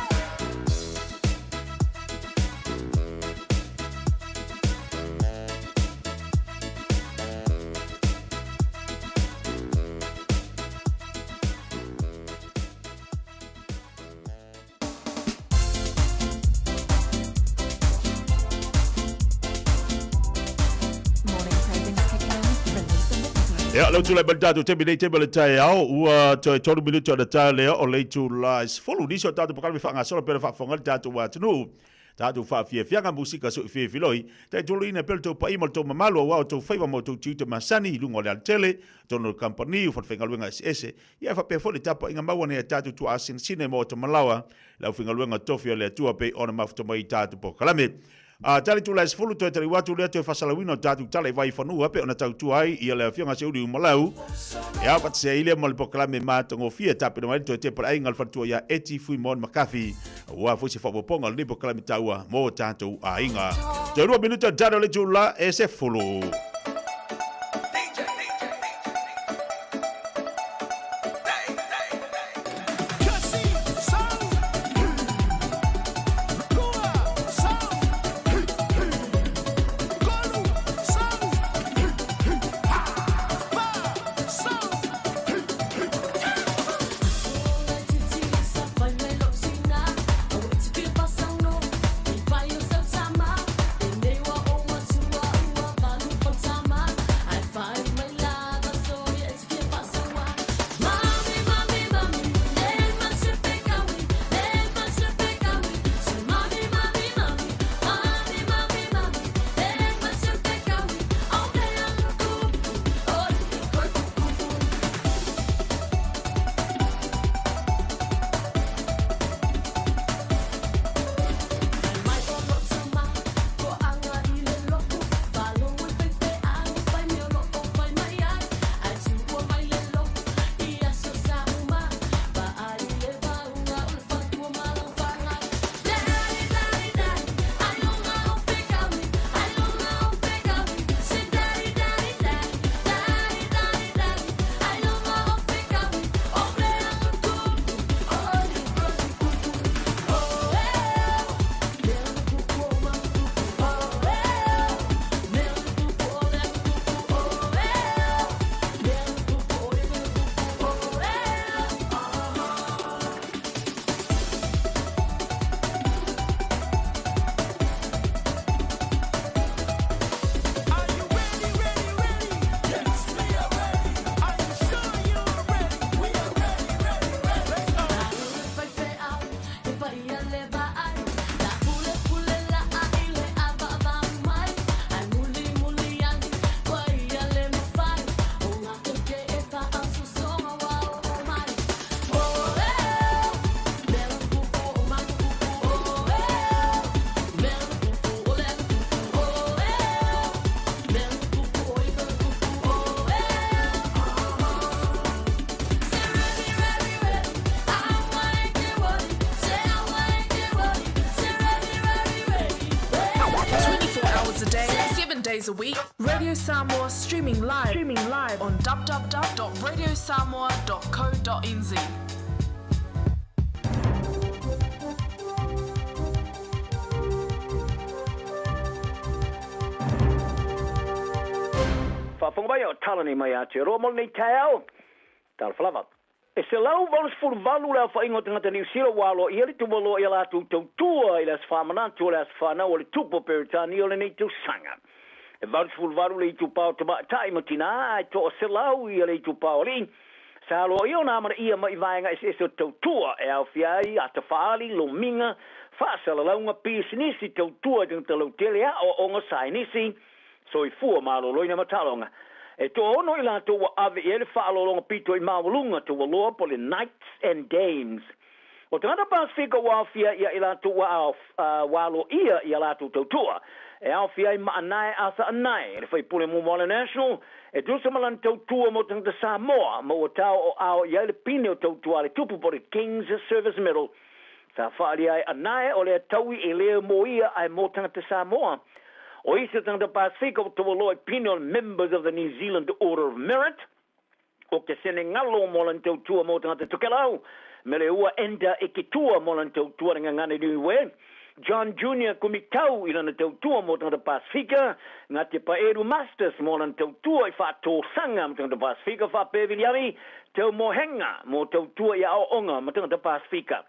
Morning cravings kick in, relief in the Ia, lau tulai mai le tatou taimi nei taimi o le taeao, ua toe tolu minute ona ta lea o le itula e 10, nisi o tatou polokalame faagasolo pea ona faafofoga ai le tatou atunuu. Tatou faafiafiaga musika soʻi fiafiloi, taitoloina pea le tou paia ma le tou mamalu aua o tou faiva ma o tou tiute masani i luga o le alatele, totonu o le kamupani, o falefaigaluega eseese, ia e faapea foi le tapuaiga maua nei a tatou tuaasinasina i maota malaoa, le aufaigaluega tofi a le Atua pei ona mafuta mai i tatou polokalame. A tali tula e 10 toe taliu atu lea toe fasalauina o tatou tala i Vaifanua pei ona tautua ai ia le Afioga Seuliu Malau. E ao fatasea ai lea ma le polokalame matagofie tapena mai le toe tepa le aiga o le faletua ia Eti Fuimon Makafi aua foi se faaopoopoga o lenei polokalame taua mo tatou aiga. Toe 2 minuta tala o le itula e 10. days a week. Radio Samoa streaming live, streaming live on www.radiosamoa.co.nz. Faafofoga mai o tala nei mai Aotearoa mo lenei taeao. Talofa lava. E 188 le aofaiga o tagata Niu Sila ua aloaia le tuualoa i a latou tautua i le aso faamanatu o le aso fanau o le Tupu o Peretania o lenei tausaga. E 88 le itupa o tamaitai ma tinā ae toa-100 ia le itupa o alii. Sa aloaia ona amanaia mai i vaega eseese o tautua e aofia ai ata faaali, lomiga, faasalalauga, pisinisi, tautua i tagata lautele, aoaoga, saienisi, soifua maloloina ma taaloga. E toaono i latou ua ave i ai le faaaloaloga pito i maualuga taualoa po o le Knights and Dames. O tagata Pasefika ua aofia ia i latou ua ua aloaia i a latou tautua, e aofia ai ma Anae Arthur Anae, le faipule muamua a le National, e tusa ma lana tautua mo tagata Samoa, ma ua taoao i ai le pine o tautua a le tupu po o le King's Service Medal. Sa faaalia ai Anae o lea taui e le mo ia ae mo tagata Samoa. O isi o tagata Pasefika ua taualoa i pine o le Members of the New Zealand Order of Merit, o ke Senegalo mo lana tautua mo tagata Tokelau, me le ua Enda Eketua mo lana tautua le gagana Niue, John Junior Kumitau i lana tautua mo tagata Pasefika, Ngati Paeru Masters mo lana tautua i faatōsaga ma tagata Pasefika, faapea Viliami Teumohenga mo tautua i aoaoga ma tagata Pasefika.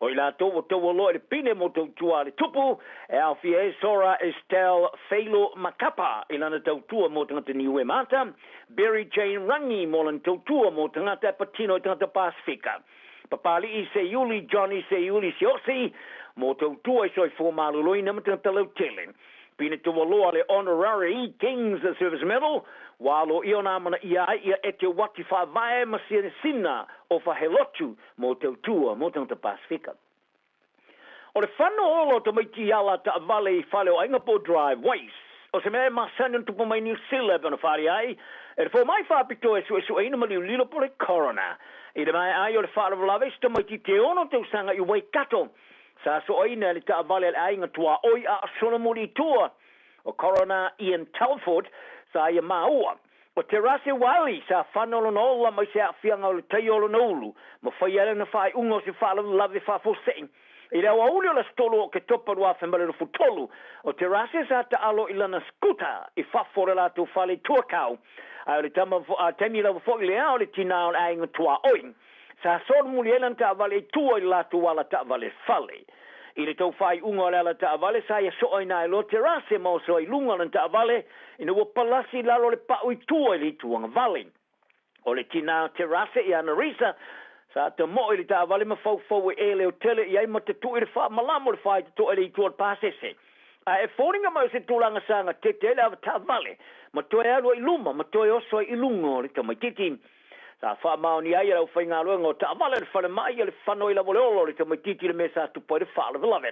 O i latou ua taualoa i le pine mo tautua a le tupu, e aofia ai Sora Estelle Feilo Makapa i lana tautua mo tagata Niue Mata, Berry Jane Rangi mo lana tautua mo tagata e patino i tagata Pasefika, Papali'i Seiuli Johnny Seiuli Siaosi mo tautua i soifua maloloina ma tagata lautele. Pine taualoa le Honorary King's Service Medal, ua aloaia ona amanaia ai ia Eteuati Faavae ma Sianesina Ofa Helotu mo tautua mo tagata Pasefika. O le fano ola o tamaiti i ala taavale i fale o aiga po o drive ways, o se mea e masani ona tupu mai Niu Sila e pei ona faalia ai e le fomai faapitoa e suesueina ma liolilo po o le coroner. I le maea ai o le faalavelave i se tamaiti te ono tausaga i Waikato, sa soaina e le taavale a le aiga tuaoi a o solomuli i tua o Coroner Ian Telford sa ia maua. O Terase Wiley sa fano lona ola mai se aafiaga o le tai o lona ulu, ma faia ai lana faaiuga o se faalavelave faafuasei. I le aoauli o le aso 3 o Oketopa 2023, o Terase sa taalo i lana scooter i fafo o le latou fale i Tuakau, ae o le tama taimi lava foi lea o le tinā o le aiga tuaoi. Sa solomuli ai lana taavale i tua i le latou ala taavale fale. I le tau faaiuga o le ala taavale, sa ia soaina ai loa Terase ma oso ai i luga o lana taavale ina ua palasi i lalo o le pau i tua i le itu agavale. O le tinā o Terase ia Narisa, sa tamoe i le taavale ma faufau e eleo tele i ai ma tatu'i i le faamalama o le faitotoa i le itu o le pasese. Ae e foliga mai o se tulaga sa gatete ai le avataavale ma toe alu ai i luma ma toe oso ai i luga o le tamaitiiti. Sa faamaonia ai e le aufaigaluega o taavale o le falemai ia le fanoi lava o le ola o le tamaitiiti i le mea sa tupu ai le faalavelave.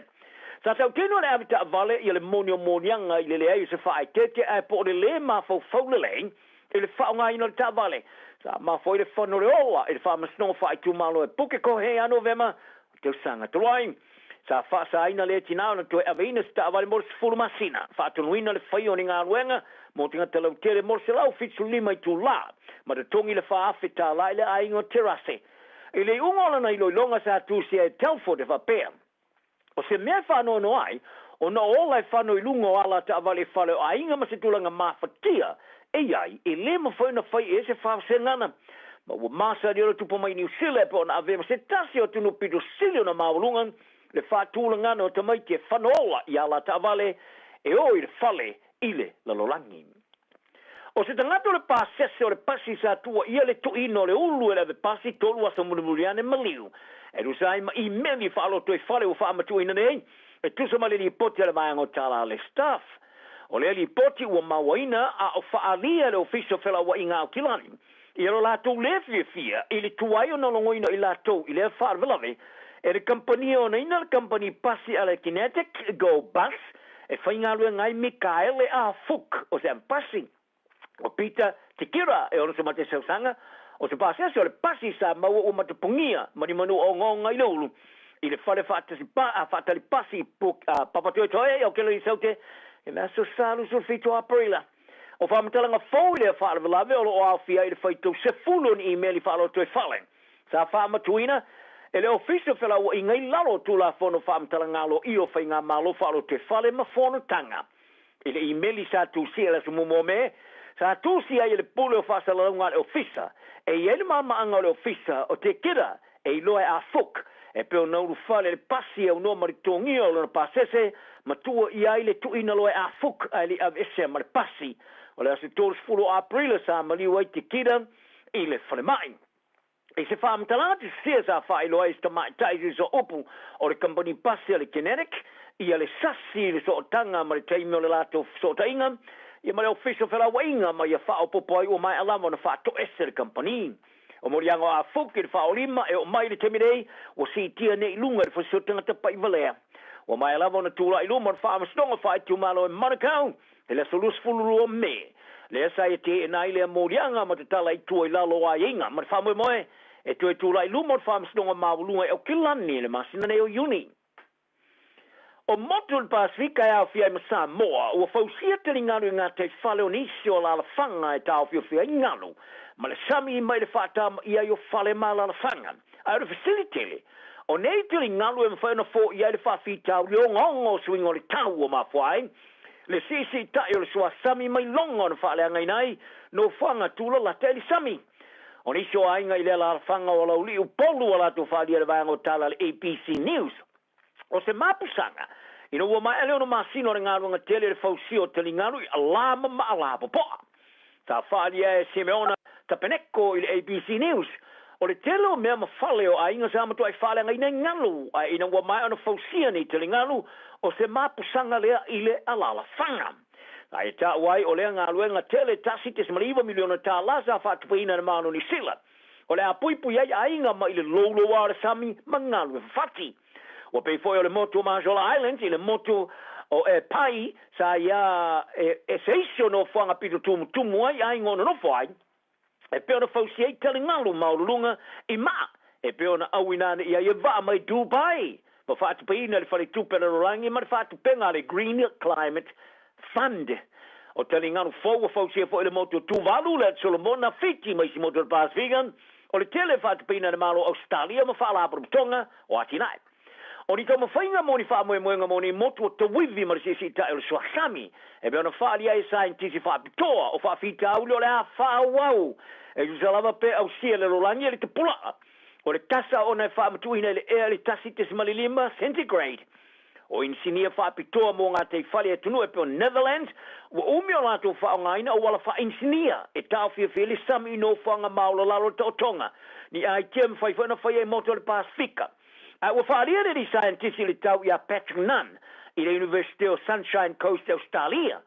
Sa tautino e le avetaavale ia le moni o moniaga i le leai o se faaeteete ae po o le lē mafaufau lelei i le faaaogaina o le taavale. Sa mafua ai le fano o le ola i le Faamasinoga Faaitumalo e Pukekohe ia Novema o tausaga talu ai. Sa faasaina lea tinā ona toe aveina se taavale mo le 10 masina, faatonuina le faia o ni galuega mo tagata lautele mo le 175 itulā, ma totogi le $4,000 i le aiga o Terase. I le iuga o lana iloiloga sa tusia e Telford e faapea, O se mea e faanoanoa ai, ona o ola e fano i luga o ala taavale i fale o aiga ma se tulaga mafatia e i ai, e lē mafai ona fai i ai se faavasegana. Ma ua masani ona tupu mai Niu Sila e pei ona avea ma se tasi o atunuu pito sili ona maualuga le faatulagana o tamaiti e fano ola i ala taavale e o i le fale i le lalolagi. O se tagata o le pasese o le pasi sa tuuaia le tuuina o le ulu e le avepasi tolu aso mulimuli ane maliu e tusa ai ma imeli faalotoifale ua faamatuuina nei e tusa ma le lipoti a le vaega o tala a le Staff. O lea lipoti ua mauaina a o faaalia e le Ofisa o Felauaiga Aukilani ia lo latou lē fiafia i le tuai ona logoina i latou i lea faalavelave e le kamupani e onaina le kamupani pasi a le Kinetic Go Bus e faigaluega ai Mikaele A. Fook o se avepasi. O Peter Tikira e 61 tausaga, o se pasese o le pasi sa maua ua matapogia ma ni manu ogaoga i le ulu i le fale faatali pasi i Papatoetoe i Aokelela i Saute. I le Aso Sa 27 o Aperila. O faamatalaga fou i lea faalavelave o lo o aofia ai le faitau 10 o ni imeli faalotoifale sa faamatuina e le Ofisa o Felauaiga i lalo o Tulafono Faamatalaga Aloaia o Faigamalo Faalotoifale ma Fonotaga. I le imeli sa tusia i le aso muamua o Me, sa tusi ai e le Pule o Faasalalauga a le Ofisa, e i ai le maamaaga o le Ofisa o Tekira e iloa e Ah Fook, e pei ona ulufale le pasi e aunoa ma le totogia o lona pasese, ma tuua i ai le tuuina loa e Ah Fook ae le i aveesea ma le pasi. O le aso 30 o Aperila sa maliu ai Tekira i le falemai. I se faamatalaga tusia sa faailoa ai e se tamaitai se sooupu o le kamupani pasi a le Kinetic ia le sasi i le sootaga ma le taimi o le latou fesootaiga ia ma le Ofisa o Felauaiga ma ia faaopoopo ai ua maea lava ona faatoese le kamupani. O moliaga o Afuki i le faaolima e oo mai i le taimi nei ua siitia nei i luga i le fasioti tagata pa'ivalea. Ua maea lava ona tulai i luma o le Faamasinoga Faaitumalo i Manukau i le aso 22 o Me, lea sa ia teena ai lea moliaga ma tatala i tua i lalo o aiaiga ma le faamoemoe e toe tulai i luma o le Faamasinoga Maualuga i Aukilani i le masina nei o Iuni. O motu o le Pasefika e aofia ai ma Samoa, ua fausia taligalu i gataifale o nisi o alalafaga e taofiofia ai galu ma le sami mai le faatamaia ai o fale ma alalafaga. Ae o le fesili tele, o nei taligalu e mafai ona foia ai le faafitauli ogaoga o suiga o le tau ua mafua ai le siisiita'i o le suasami mai loga ona faaleagaina ai nofoaga tulalata i le sami. O nisi o aiga i le alalafaga o Alaulii Upolu ua latou faaalia le vaega o tala a le ABC News. O se mapusaga, ina ua maea le ono masina o le galuega tele i le fausia o taligalu i alā ma maalā popoa. Sa faaalia e Simeona Tapeneko i le ABC News, o le tele o mea ma fale o aiga sa matuai faaleagaina i galu, ae ina ua maea ona fausia nei taligalu, o se mapusaga lea i le alalafaga. Sa e taua ai o lea galuega tele $1.9 miliona sa faatupeina e le Malo o Niu Sila. O le a puipui ai aiga mai le louloua o le sami ma galu e fafati. Ua pei foi o le motu o Marshall Islands i le motu o Pai sa ia e se isi o nofoaga pito tumutumu ai aiga o nonofo ai, e pei ona fausia ai taligalu maualuluga i maa e pei ona auina ane i ai e vaa mai Dubai ma faatupeina e le Faletupe a le Lalolagi ma le faatupega a le Green Climate Fund. O taligalu fou ua fausia foi i le motu o Tuvalu, le Atu Solomona, Fiti ma isi motu o le Pasefika. O le tele e faatupeina e le Malo o Ausetalia ma Faalapotopotoga o Atinae. O ni taumafaiga mo ni faamoemoega mo nei motu o tauivi ma le siisiita'i o le suasami, e pei ona faaalia ai e saienitisi faapitoa o faafitauli o le a faaauau e tusa lava pe ausia le lalolagi e le tapula'a o le kasa ona e faamatuuina i le ea i le 1.5 centigrade. O inisinia faapitoa mo gataifale atunuu e pei o Netherlands, ua umi o latou faaaogaina auala faainisinia e taofiofia ai le sami i nofoaga maolalalo o le taotoga, ni aitia e mafai foi ona faia i motu o le Pasefika. Ae ua faaalia le alii saienitisi i le tau ia Patrick Nunn i le Iunivesite o Sunshine Coast i Ausetalia,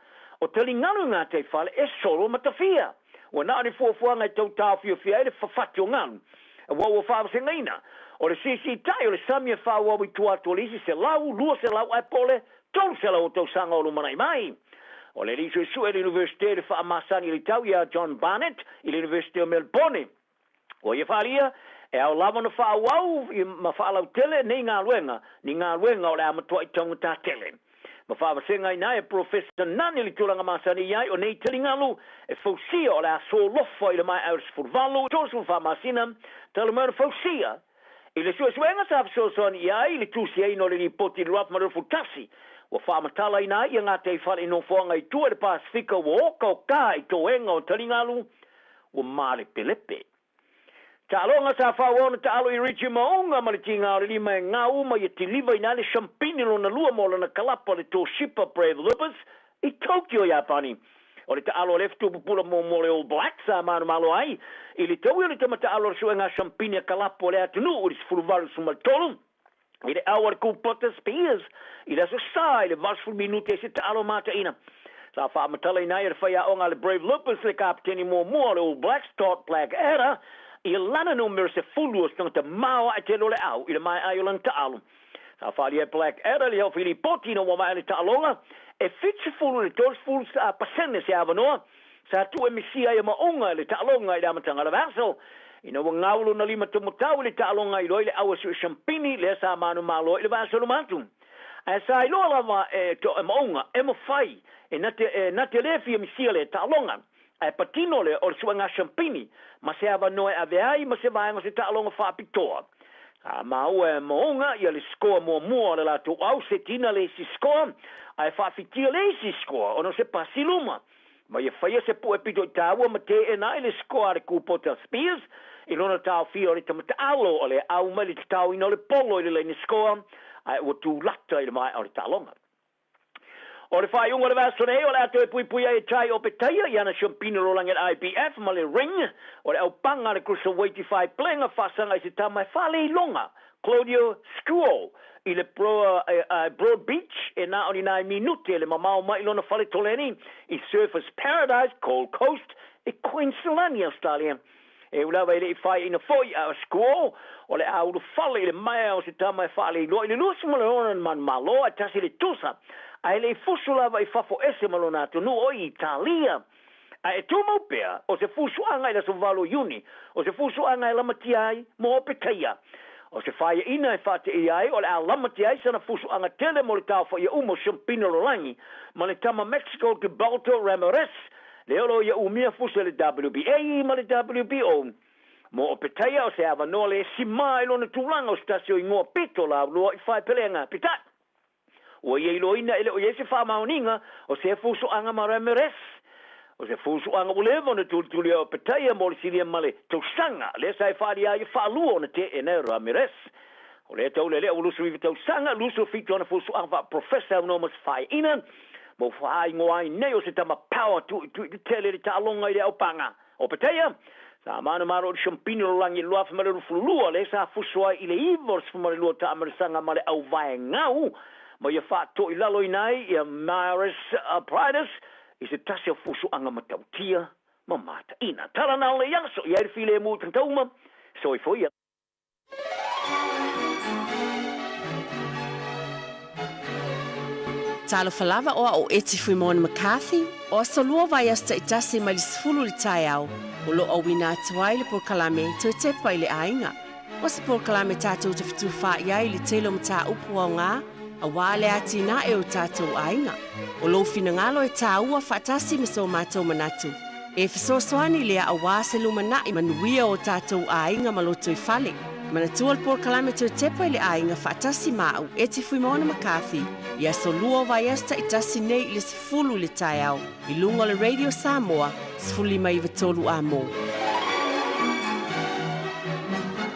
o taligalu i gataifale e solo matafia. Ua na o ni fuafuaga e tau taofiofia ai le fafati o galu, aua ua faavasegaina, o le siisiita'i o le sami e faaauau i tua atu o le isi 100, 200 ae po o le 300 o tausaga o lumana'i mai. O le alii suesue i le Iunivesite i le faamasani i le tau ia John Barnett i le Iunivesite o Melbourne, Ua ia faaalia, e ao lava ona faaauau ma faalautele nei galuega, ni galuega o le a matuai taugata tele. Ma faavasega ina e Polofesa Nani le tulaga masani i ai o nei taligalu e fausia o le a solofa i le maea o le 18 i le 34 masina talu mai ona fausia. I le suesuega sa fesoasoani i ai i le tusiaina o le lipoti i le 2021, ua faamatalaina ai ia gataifale i nofoaga i tua i le Pasefika ua okaoka i toega o taligalu ua malepelepe. Taaloga sa faaauau ona taalo i Richie Maunga ma le tiga o le lima e gau ma ia tiliva ina ai le shampini lona lua mo lana kalapa le Toshiba Brave Lupus i Tokyo, Iapani. O le taalo a le fetu pupula muamua o le All Blacks sa manumalo ai i le taui o le tama taalo o le suega shampini a kalapu a le atunuu i le 18-13 i le au a le Kupota Spears i le Aso Sa i le 80 minute ai se taalo mataina. Sa faamatalaina ai e le faiaoga a le Brave Lupus le kapeteni muamua o le All Blacks Todd Blackadder i lana numera 10 o se tagata maoae tele o le au i le maea ai o lana taalo. Sa faaalia e Blackadder le ofi lipoti ina ua maea le taaloga e 70 i le 30 pasene se avanoa Sa tuu e misia ai a maoga i le taaloga i le amataga o le vaaso, ina ua gau lona lima tomotau i le taaloga i loa i le aua sue shampini lea sa manumalo ai i le vaaso luma atu. Ae sa iloa lava e e Maauga e mafai e na te e na te lē fia misia le taaloga, ae patino lea o le suega siampini ma se avanoa e ave ai ma se vaega o se taaloga faapitoa. Sa maua e Maauga ia le sikoa muamua o le latou au setina le isi sikoa, ae faafitia le isi sikoa ona o se pasi luma. Ma ia faia se pu'e pito i tāua ma teena ai le sikoa a le kūpota Spears i lona taofia o le tamata'alo o le au mai le tataoina o le polo i le laina sikoa ae ua tūlata i le maea o le taaloga. O le faaiuga o le vaiaso nei, o le a toe puipui ai e Jai Opetaia i ana siampina lalolagi a le IBF ma le ring o le aupaga a le cruiserweight i faiplega faasaga i se tama e faaleiloga Claudio Scuo i le Broadbeach e na o ni nai minute le mamao mai i lona fale toleni i Surfers Paradise, Gold Coast, i Queensland, Australia. E ui lava e le i faeaina foi a o Scuo o le a ulufale i le maea o se tama e faaleiloa i le 26 manumalo ae tasi le tusa, ae le i fusu lava i fafo ese ma lona atunuu o Italia. Ae e tumau pea, o se fusuaga i le aso 8 o Iuni, o se fusuaga e lamatia ai mo Opetaia. O se faeaina e faateia ai o le a lamatia ai sana fusuaga tele mo le taofaia uma o Siampina Lolagi ma le tama Mexico Gilberto Ramirez, lea o lo o ia umia fusu e le WBA ma le WBO. Mo Opetaia, o se avanoa le simā i lona tulaga o se tasi o igoa pito laulua i faepelega. Peitai, Ua ia iloaina e le o i ai se faamaoniga o se fusuaga ma Ramirez. O se fusuaga ua leva ona tulituli ai o Petaia mo le silia ma le tausaga, lea sa e faaalia ai e faalua ona teena e Ramirez. O lea taulelea ua 29 tausaga, 27 ana fusuaga faaprofesa aunoa ma se faaiina, ma ua faaigoa ai nei o se tama power tuitui tetele i le taaloga i le aupaga. O Petaia, sa manumalo i le Siampini o Lalagi i le 2022, lea sa fuso ai i le 92 taamanasaga ma le auvaegau ma ia faatoilaloina ai ia Maris Priders i se tasi o fusuaga matautia ma mataina. Tala na o le aso, i ai le filemu i tagata uma, soifua ia. Talofa lava o a'o Eti Fuimona McCarthy, o aso lua vaiaso ta'itasi mai le 10 i le taeao, o lo o auina atu ai le polokalame Toe Tepa i le Aiga. O se polokalame tatou te fetufaai ai i le tele o mataupu aoga auā le atinae o tatou aiga. O lou finagalo e tāua faatasi ma so matou manatu. E fesoasoani lea auā se lumanai manuia o tatou aiga ma lotoifale. Manatua le polokalame Toe Tepa i le Aiga faatasi ma a'u Eti Fuimaono McCarthy i aso lua o vaiaso ta'itasi nei i le 10 i le taeao i luga o le Radio Samoa 15 93 Amo.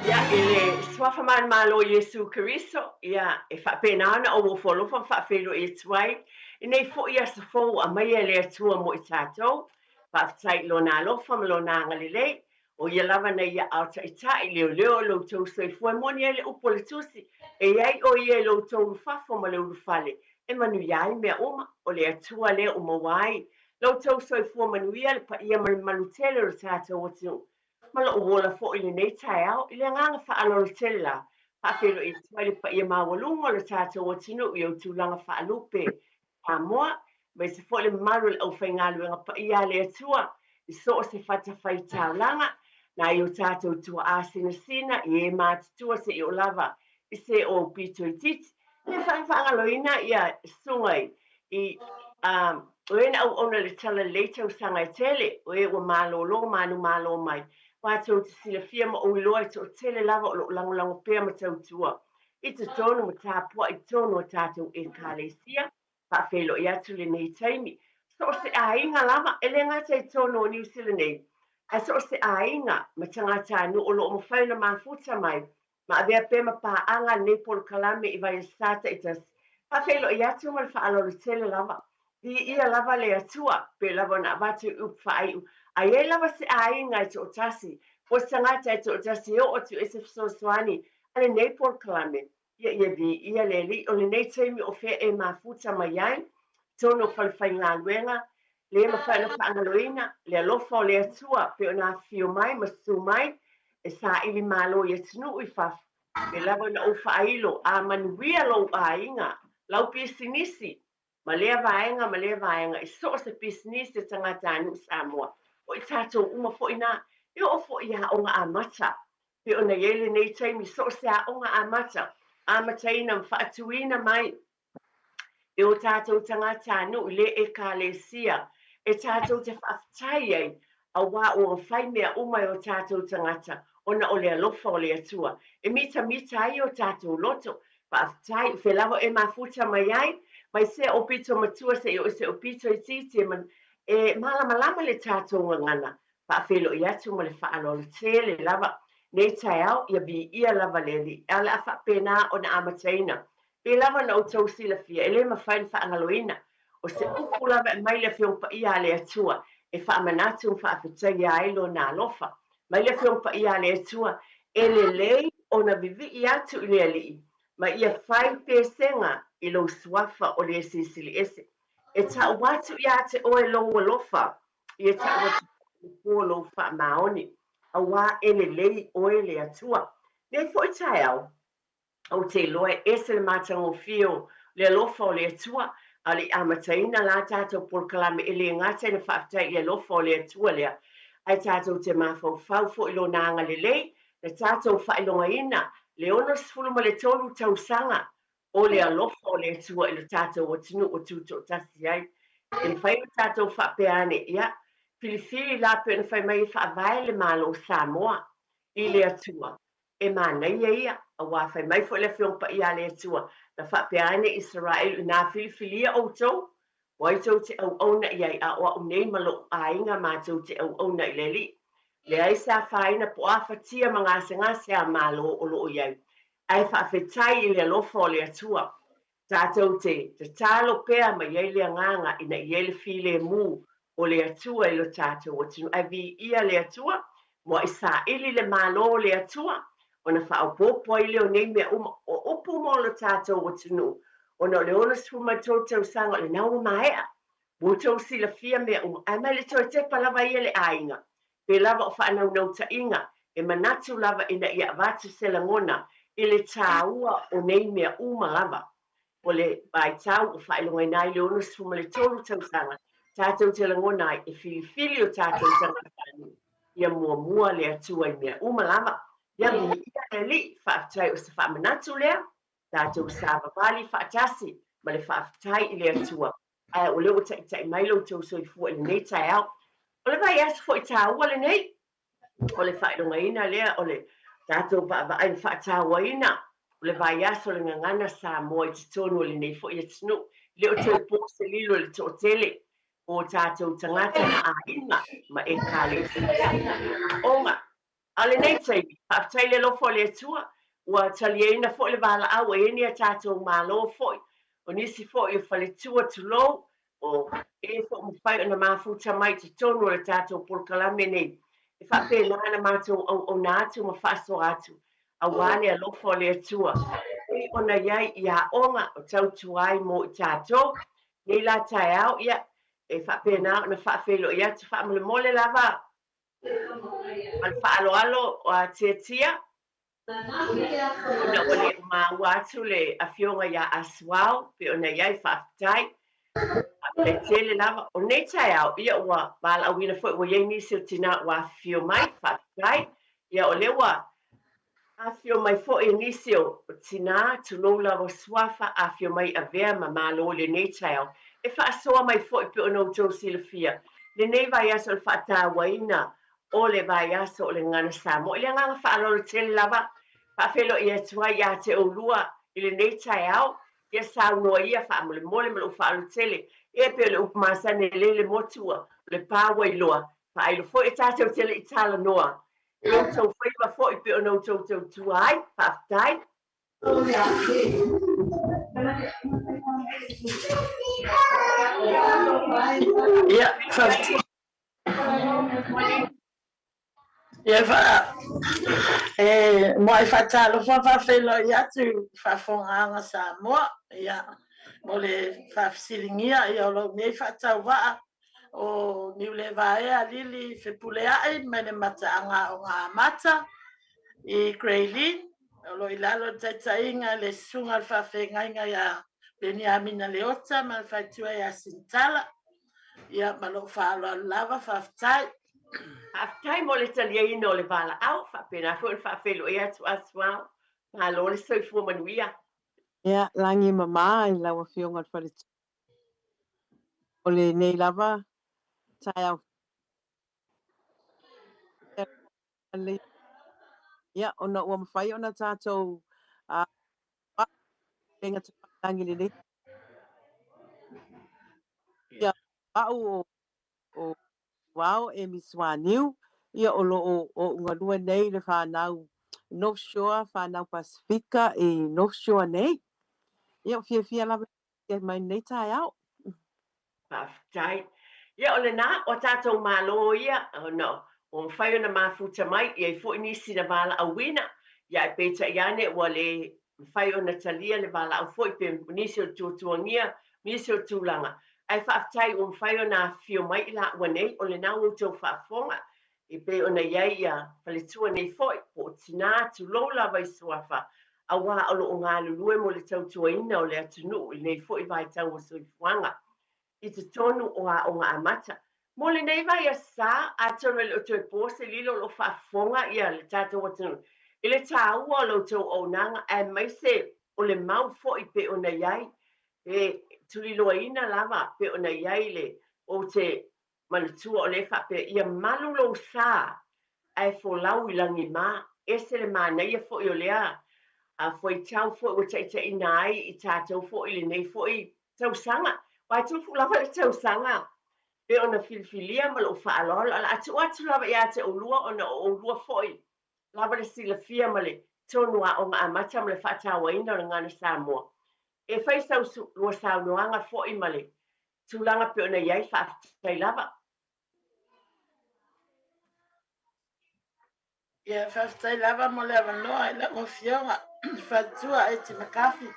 Ia, i le Suafa Manumalo o Iesu Keriso, ia, e faapena ona ou ofo alofa ma faafeiloai atu ai i nei foi aso fou ua aumaia e le Atua mo i tatou. Faafetai i Lona alofa ma Lona agalelei, o Ia lava na ia ao taitai, leoleo i lo outou soifua e moni ai le upu o le Tusi, E i ai o Ia i lo outou ulufafo ma le ulufale, e manuia ai mea uma, o le Atua lea ua maua ai lo outou soifua manuia, le paia ma le mamalu tele o le tatou atunuu. Ma lo'u ola foi i lenei taeao, i le agaga faaaloalo tele la, faafeiloai atu ai le paia maualuga o le tatou atunuu i ou tulaga faalupe Samoa, aemaise foi le mamalu o le aufaigaluega paia a le Atua i so o se fatafaitaulaga, nai o tatou tuaa sinasina i e matutua seia oo lava i se o aupito itiiti. E faagaloina ia susuga i o e na auauna i le Talalelei tausaga e tele, o e ua malolo manumalo mai, aua tou te silafia ma ou iloa e toatele lava o lo o lagolago pea ma tautua i totonu ma tapuai i totonu o tatou Ekalesia. Faafeiloai atu lenei taimi. So o se aiga lava, e le gata i totonu o Niu Sila nei, ae so o se aiga ma tagatanuu o lo o mafai ona mafuta mai ma avea pea ma paaga lenei polokalame i vaiaso taitasi. Faafeiloai atu ma le faaaloalo tele lava. Viia lava le Atua, pei lava ona avatu i upu faaiu, a i ai lava se aiga e toatasi, po o se tagata e toatasi e oo atu i se fesoasoani a lenei polokalame, ia ia viia le Alii. O lenei taimi o fea e mafuta mai ai, totonu o falefaigaluega, le mafai ona faagaloina le alofa o le Atua pei ona afifio mai ma susu mai e saili malo i atunuu i fafo. Pei lava ona ou faailo, a manuia lou aiga, lau pisinisi, ma lea vaega ma lea vaega i so o se pisinisi a tagatanuu Samoa, o i tatou uma foi nā, e oo foi i aoga amata. Pei ona i ai lenei taimi, so o se aoga amata, amataina ma faatuina mai. E o tātou tagatanuu i le Ekalesia e tātou te faafetai ai, auā ua mafai mea uma e o tātou tagata ona o le alofa o le Atua e mitamita ai o tātou loto. Faafetai, o fea lava e mafuta mai ai, mai sea o pito matua seia oo i se o pito itiiti e, e malamalama le tātou gagana. Faafeiloai atu ma le faaaloalo tele lava nei taeao, ia viia lava le Alii. Ae o le a faapena ona amataina. Pei lava ona outou silafia, e le mafai ona faagaloina. O se upu lava e aumai le Afioga Paia a le Atua e faamanatu ma faafetaia ai Lona alofa. Mai le Afioga Paia a le Atua, e lelei ona vivii atu i le Alii, ma ia fai pesega i lou suafa o le Silisili Ese. E tau atu ia te oe lou alofa, ia tau atu i le po lou faamaoni, auā e lelei oe le Atua. Nei foi taeao, ou te iloa e ese le matagofie o le alofa o le Atua, a o le i amataina la tatou polokalame e le gata ina faafetai i le alofa o le Atua lea, ae tatou te mafaufau foi i Lona agalelei na tatou faailogaina le 63 tausaga o le alofa o le Atua i lo tatou atunuu ua tutoatasi ai. E mafai ona tatou faapea ane, ia, filifili la pei ona fai mai e faavae le Malo o Samoa i le Atua, e manaia ia, auā fai mai foi le Afioga Paia a le Atua, na faapea ane Isaraelu, inā filifilia outou, o ai tou te auauna i ai, a o a'u nei ma lo'u aiga matou te auauna i le Alii. Leai se afaina po o a fatia ma gasegase a Malo o lo o i ai, Ae faafetai i le alofa o le Atua, tatou te tatalo pea ma i ai le agaga ina ia i ai le filemu o le Atua i lo tatou atunuu. Ae viia le Atua, mua'i saili le Malo o le Atua, ona faaopoopo ai lea o nei mea uma, o upu mo lo tatou atunuu, ona o le 63 tausaga o lena ua maea. Ua outou silafia mea uma, ae mai le toe tepa lava ia le aiga, Pei lava o faanaunautaiga, e manatu lava ina ia avatu se lagona i le tāua o nei mea uma lava. O le vaitau ua faailogaina ai le 63 tausaga, tatou te lagona ai e filifili o tatou tagatanuu ia muamua le Atua i mea uma lava. Ia viia le Alii, faafetai o se faamanatu lea, tatou savavali faatasi ma le faafetai i le Atua. Ae o lea ua taitai mai lo outou soifua i lenei taeao. O le vaiaso foi taua lenei, o le faailogaina lea o le tatou vaavaai ma faatauaina o le vaiaso o le gagana Samoa i totonu o lenei foi atunuu. E le o toe po se lilo i le toatele o tatou tagata ma aiga ma ekalesia ma aoga. A o lenei taimi, faafetai i le alofa o le Atua, ua taliaina foi le valaau ua i ai ni a tatou Malo foi, o nisi foi o faletua, tulou, o e foi ua mafai ona mafuta mai i totonu o le tatou polokalame nei, e faapena ona matou auauna atu ma faasoa atu, aua le alofa o le Atua, e pei ona i ai i aoga o tautua ai mo i tatou. Nei la taeao, ia, e faapena ona faafeiloai atu faamolemole lava Ma le faaaloalo a Tiatia, ona ua le o maua atu le afioga ia Asuao, pei ona i ai, faafetai. Faafetai tele lava. O lenei taeao, ia ua valaauina foi ua i ai nisi o tina ua afifio mai, faafetai. Ia o lea ua Afifio mai foi nisi o tina, tulou lava suafa, afifio mai avea ma malo i lenei taeao, e faasoa mai foi pei ona outou silafia lenei vaiaso o le faatauaina o le vaiaso o le Gagana Samoa. I le agaga faaaloalo tele lava, faafeiloai atu ai ia te oulua i lenei taeao, ia saunoa ia faamolemole ma lou faaaloalo tele, e pei o le upu masani e lele motu ua le pa ua iloa, faailo foi e tatou te le i talanoa I outou faiva foi pei ona outou tautua ai. Faafetai. Ia, Ia, fa, e muai faatalofa faafeiloai atu i faafofogaaga Samoa, ia, mo le faafesiligia ia o lou nei faatauvaa o Niulevaea Lili Fepuleai mai le Mataaga Aoga Amata i Grey Lynn, o lo o i lalo o le taitaiga i le Susuga o le Faafeagaiga ia Peniamina Leota ma le Faletua ia Sinitala. Ia, ma lou faaaloalo lava, faafetai. Faafetai mo le taliaina o le valaau, faapena foi ona faafeiloai atu Asuao. Malo le soifua manuia. Ia, lagi e mama i lau Afioga i le Faletua o lenei lava taeao ia, ona ua mafai ona tatou lagi lenei. Ia, au o Wao e Misuaniu, ia o lo o ou galue nei le fanau North Shore, fanau Pasifika i North Shore nei. Ia, o fiafia lava ia mai nei taeao. Faafetai. Ia o lena, o tatou Malo ia, ona ua mafai ona mafuta mai, e i ai foi nisi na valaauina, ia ae peitai ane ua le mafai ona talia le valaau foi pe nisi o le tuatuagia, nisi o tulaga. Ae faafetai ua mafai ona afifio mai i laua nei, o lena ua outou faafofoga, e pei ona i ai ia faletua nei foi, po o tina, tulou lava i suafa, aua o lo o galulue mo le tautuaina o le atunuu i lenei foi vaitau o soifuaga i totonu o Aoga Amata. Mo lenei vaiaso sa, atonu e le o toe po se lilo o lo o faafofoga ia le tatou atunuu i le taua o la outou auaunaga aemaise o le mau foi pei ona i ai, e tuliloaina lava pei ona i ai le ou te manatua o lea e faapea, ia malu lou sa ae folau i lagima, ese le manaia foi o lea fuaitau foi ua taitaiina ai i tatou foi i lenei foi tausaga. Aua e tupu lava le tausaga pei ona filifilia ma lou faaaloalo, ae o le a tuu atu lava ia te oulua ona o oulua foi lava le silafia ma le tonu aoga amata ma le faatauaina o le Gagana Samoa. E fai sau lua saunoaga foi ma le tulaga pei ona i ai, faafetai lava. Ia, faafetai lava mo le avanoa i lau Afioga Faletua Eti McCarthy.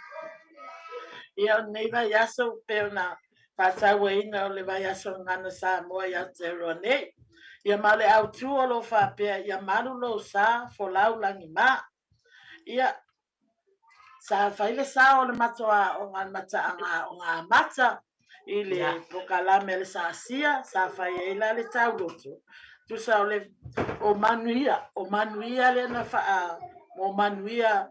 Ia, o lenei vaiaso pei ona faatauaina o le vaiaso o Gagana Samoa i Aotearoa nei. Ia, ma o le autu o lo o faapea, ia malu lou sa, folau lagima. Ia, Sa fai le sao o le matou aoga le mataaga aoga amata i le polokalame a le SASIA, sa fai ai la le tauloto. Tusa o le o manuia, o manuia lea na faa mo manuia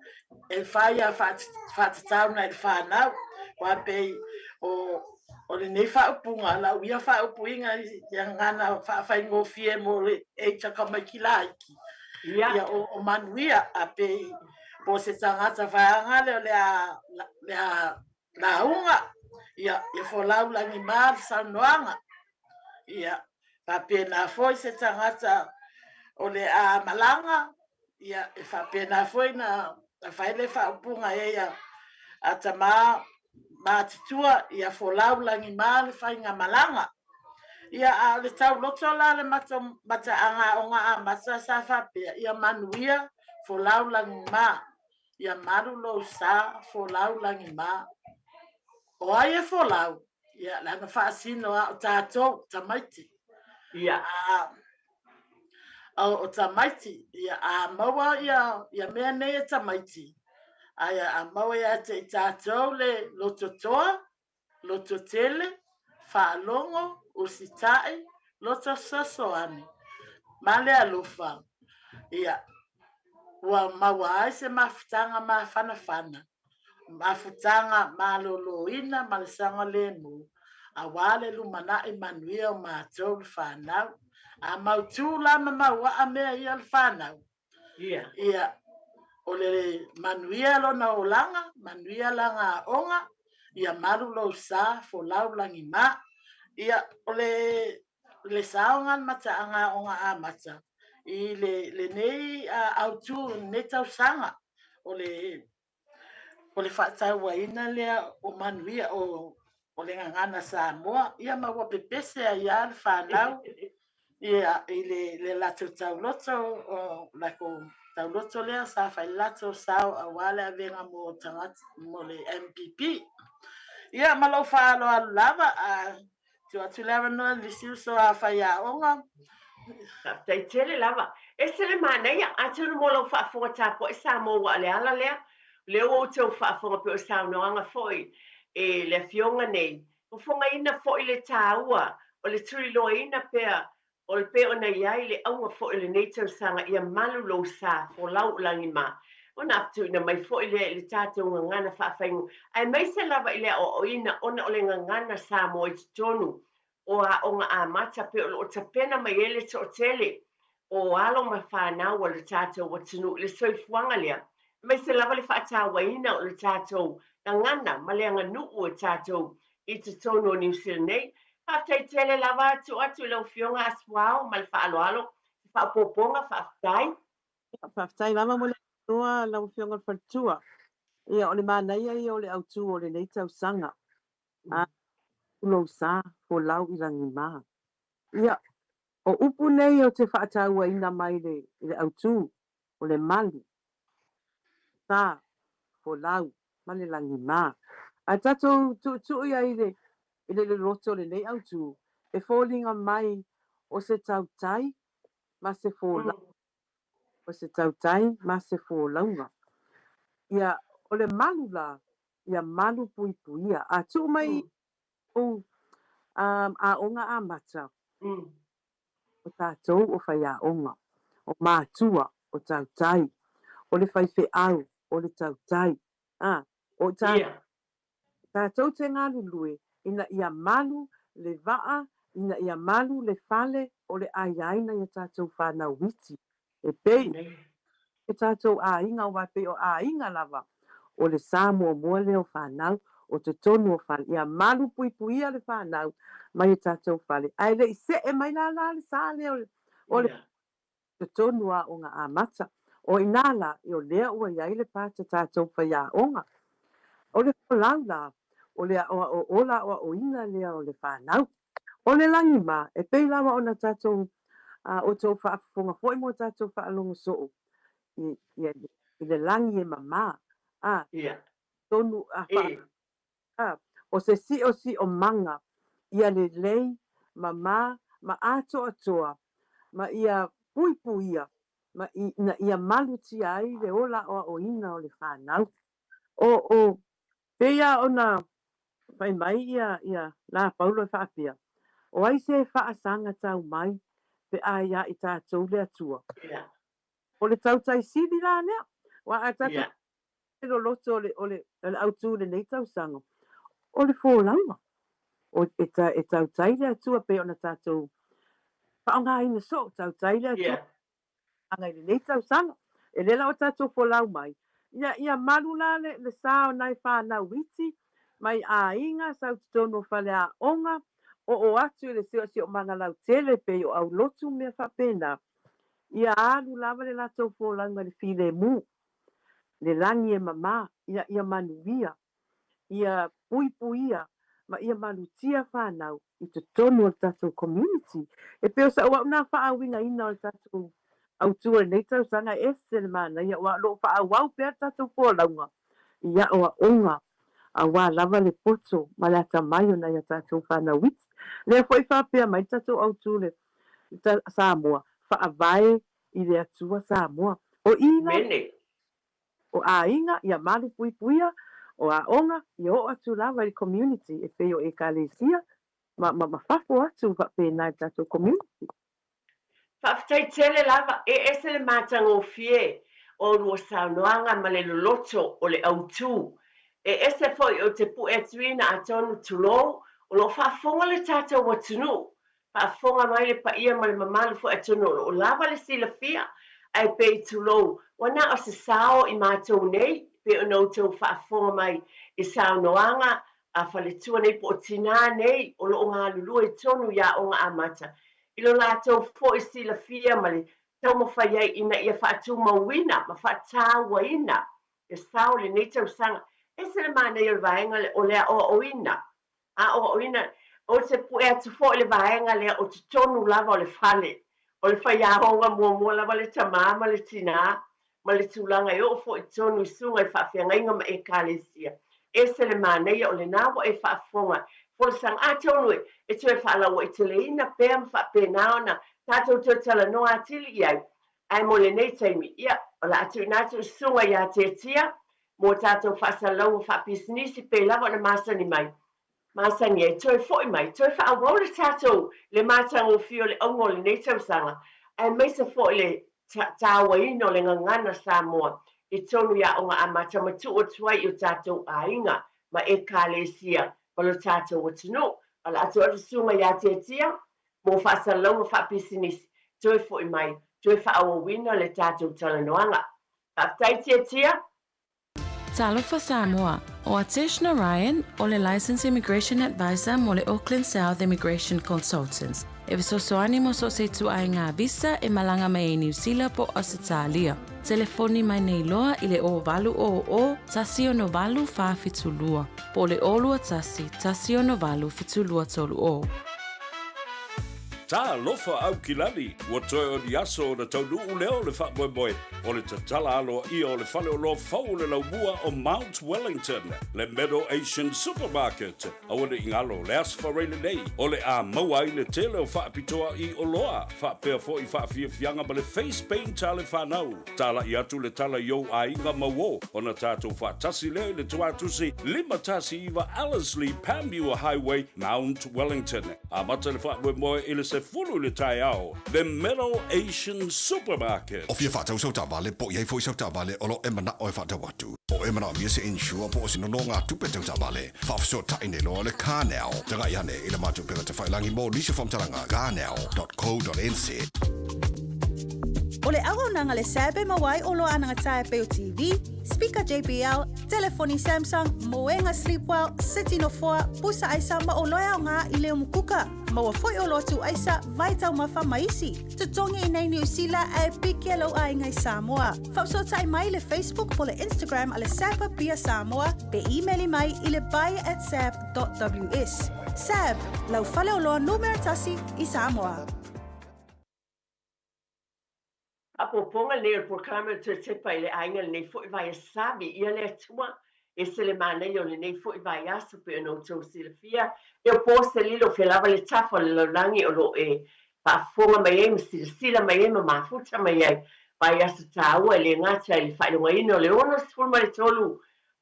e fai a faatatau na i le whanau. Wa pei o o lenei faaupuga, lau ia faaupuina i gagana faafaigofie mo le e tamaiti laiti. Ia o manuia a pei po se tagata vaega lea o le a lauga, ia folau lagima le saunoaga. Ia faapena foi se tagata o le a malaga, ia e faapena foi na fai le faaupuga e ia a tama matutua, ia folau lagima le faiga malaga. Ia a o le tauloto la le mataaga aoga amata sa faapea, ia manuia folau lagima, ia malu lou sa folau lagima. O ai e folau? Ia leaga faasino a o tatou tamaiti. Ia. A o tamaiti, ia a maua ia mea nei e tamaiti. Ai a maua ia te i tatou le lototoa, lototele, faalogo, usitai, loto sosoani, ma le alofa. Ia, ua maua ai se mafutaga mafanafana, mafutaga malōlōina ma le saogalēmū, auā le lumanai manuia o matou le whanau. A mautū la ma mauaa mea ia le whanau. Ia. Ia, o le manuia lona olaga, manuia lana aoga, ia malu lou sa, folau lagima. Ia, o le saoga le mataaga aoga amata, i lenei autū, lenei tausaga, o le faatauaina lea o manuia o le gagana Samoa, ia ma ua pepese ai lava le whanau, ia, i le latou tauloto, o latou tauloto lea, sa fai le latou sao auā le avega mo tagata, mo le MPP. Ia, ma lou faaaloalo lava, a tuu atu le avanoa i le isi uso a faiaoga. Faafetai tele lava. Ese le manaia, atonu mo lau faafofoga tapuai Samoa ua o le ala lea, lea ua outou faafofoga pei o saunoaga foi e le afioga nei, fofogaina foi le taua o le tuliloaina pea o le pei ona i ai le auga foi o lenei tausaga ia malu lou sa folau lagima. Ona tuuina mai foi lea i le tatou gagana faafaigo, aemaise lava i le aoaoina ona o le gagana Samoa i totonu o aoga amata pei o lo o tapena mai ai le toatele o alo ma fanau a le tatou atunuu i le soifuaga lea, aemaise lava le faatauaina o le tatou gagana ma le aganuu e tatou i totonu o Niu Sila nei. Faafetai tele lava atu atu i lau Afioga Asuao ma le faaaloalo i se faaopoopoga. Faafetai. Faafetai lava mo le avanoa lau Afioga i le Faletua. Ia, o le manaia ia o le autu o lenei tausaga. A lou sa folau i lagima. Ia, o upu nei ou te faatauaina mai le i le autu o le malu, sa, folau ma le lagima. Ae tatou tuutuu ia i le i le loloto o lenei autu e foliga mai o se tautai ma se folau. O se tautai ma se folauga. Ia, o le malu la, ia malu puipuia. A tuu mai ou aoga amata, o tatou o faiaoga, o matua, o tautai, o le faifeau, o le tautai, a, o tatou te galulue ina ia malu le vaa, ina ia malu le fale o le aiaina i a tatou fanau iti. E pei o tatou aiga aua e pei o aiga lava o le sa muamua lea o fanau o totonu o fale. Ia malu puipuia le fanau mai o tatou fale. Ae le i see mai la la le sa lea o le totonu o aoga amata. O i inā la, o lea ua i ai le pata tatou faiaoga. O le folau la, o le ola aoaoina lea o le fanau. O le lagima, e pei lava ona tatou outou faafofoga foi ma o tatou faalogo soo i le lagi e mama, a, tonu a a, o se siosiomaga ia lelei, mama ma atoatoa ma ia puipuia ma ina ia malutia ai le ola aoaoina o le fanau. O, o, pei lava ona fai mai ia, ia la Paulo e faapea, O ai se faasaga tau mai pe a iā i tatou le Atua? O le tautai sili la lea. Aua a tatou loloto o le, o le, o le autū i lenei tausaga, o le folauga. O, e, ta, e tautai le Atua pei ona tatou faaaogaina soo, tautai le Atua. Aga i lenei tausaga. E le la o tatou folau mai, ia, ia malu la le, le sa o nai fanau iti mai aiga sau totonu o faleaoga, oo atu i le siosiomaga lautele pei o aulotu ma mea faapena, ia alu lava le latou folauga i le filemu, le lagi e mama, ia, ia manuia. Ia puipuia ma ia malutia fanau i totonu o le tatou community. E pei o sa'u au na faauigaina o le tatou autu o lenei tausaga e ese le manaia aua o lo o faaauau pea le tatou folauga i aoaoga aua lava le poto ma le atamai o nai a tatou fanau iti. Lea foi faapea mai le tatou autu le Samoa, faavae i le Atua Samoa. O i la. O aiga, ia malupuipuia, o aoga, ia oo atu lava i le community e pei o Ekalesia ma, ma, ma fafo atu faapena i le tatou community. Faafetai tele lava, e ese le matagofie o lua saunoaga ma le loloto o le autu. E ese foi ou te pue atuina atonu tulou o lo o faafofoga le tatou atunuu Faafofoga mai le paia ma le mamalu foi atonu o lo o lava le silafia, ae pei tulou, ua na o se sao i matou nei, pei ona outou faafofoga mai i saunoaga a faletua nei po o tinā nei o lo o galulue i tonu i Aoga Amata, i lo latou foi silafia ma le taumafai ai ina ia faatumauina ma faatauaina le sao o lenei tausaga. Ese le manaia o le vaega lea o le aoaoina aoaoina, ou te pue atu foi le vaega lea o totonu lava o le fale, o le faiaoga muamua lava le tamā ma le tinā, ma le tulaga e oo foi i totonu i susuga i faafeagaiga ma ekalesia. Ese le manaia o lena ua e faafofoga i folasaga. Atonu e toe faalauaiteleina pea ma faapena ona tatou toe talanoa atili i ai. Ae mo lenei taimi, ia, o le a tuuina atu i susuga ia Tetia mō tātou faasalauga faapisinisi pei lava ona masani mai, masani ai, toe foi mai, toe faaauau le tātou le matagofie o le auga o lenei tausaga, aemaise foi le tāuaina o le gagana Samoa i totonu i Aoga Amata ma tuu atu ai i o tatou aiga ma Ekalesia ma lo tatou atunuu. O le a toe atu susuga ia Tiatia mo faasalalauga faapisinisi, toe foi mai, toe faaauauina le tatou talanoaga. Faafetai Tiatia! Talofa Samoa, ʻO Atesh Narayan, ʻo le Licensed Immigration Advisor mo le Auckland South Immigration Consultants, e fesoasoani mo so o se ituaiga visa e malaga mai ai Niu Sila po o Ausetalia. Telefoni mai nei loa i le 0800 168 472 po o le 021 168 7230. Talofa Aukilani, ua toe o ni aso ona taunuu lea o le faamoemoe o le tatala aloaia o le faleoloa fou o le laumua o Mount Wellington, le Meadow Asian Supermarket. Aua ne i galo, le Aso Faraile nei, o le a maua ai le tele o faapitoa i oloa, faapea foi faafiafiaga ma le face paint a le fanau. Talai atu le tala i ou aiga ma uo, ona tatou faatasi lea i le tuatusi 519 Ellerslie Panmure Highway, Mount Wellington. Amata le faamoemoe i le 10 i le taeao. The Middle Asian Supermarket. O fia faatau sau taavale po o i ai foi sau taavale o lo o e manao e faatau atu. Po o e manaomia se insure po o se nonogatupe tau taavale, faafesootai nei loa le CarNow. Tagai ane i le matou upega tafailagi mo nisi o faamatalaga, carnow.co.nz. O le auaunaga le SAB e maua ai oloa anagata e pei o TV, speaker JBL, telefoni Samsung, moega Sleepwell, seti nofoa, pusa aisa ma oloa e aoga i le umukuka. Maua foi oloa tuu aisa, vai taumafa ma isi. Totogi i nei Niu Sila ae piki e lou aiga i Samoa. Faafesootai mai i le Facebook po le Instagram a le SAB Apia Samoa pe imeli mai i le buy at sab dot ws. SAB, lau faleoloa numera tasi i Samoa. Faaopoopoga lenei o le polokalame o le toe tepa i le aiga lenei foi vaiasavi ia le Atua e ese le manaia o lenei foi vaiaso pei ona outou silafia e o po se lilo fea lava le tafa o le lalolagi o lo o e faafofoga mai ai ma silasila mai ai ma mafuta mai ai vaiaso taua e le gata i le faailogaina o le 63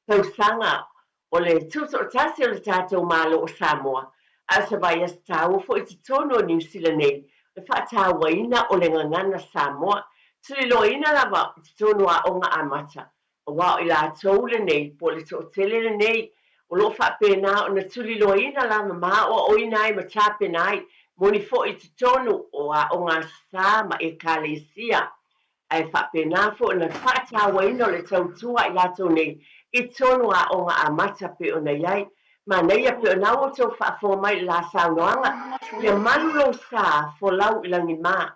tausaga O le tutoatasi o le tatou Malo o Samoa, a o se vaiaso taua foi i totonu o Niu Sila nei, o le faatauaina o le gagana Samoa, tuliloaina lava i totonu o aoga amata, aua o i latou lenei, po o le toatele lenei, o lo o faapena ona tuliloaina lava ma aoaoina ai ma tapena ai, moni foi i totonu o aoga Aso Sa ma Ekalesia. Ae faapena foi ona faatauaina o le tautua i latou nei i totonu o aoga amata pei ona i ai. Manaia pei ona outou faafofoga mai i le la saunoaga, Ia malu lou sa, folau i lagimā.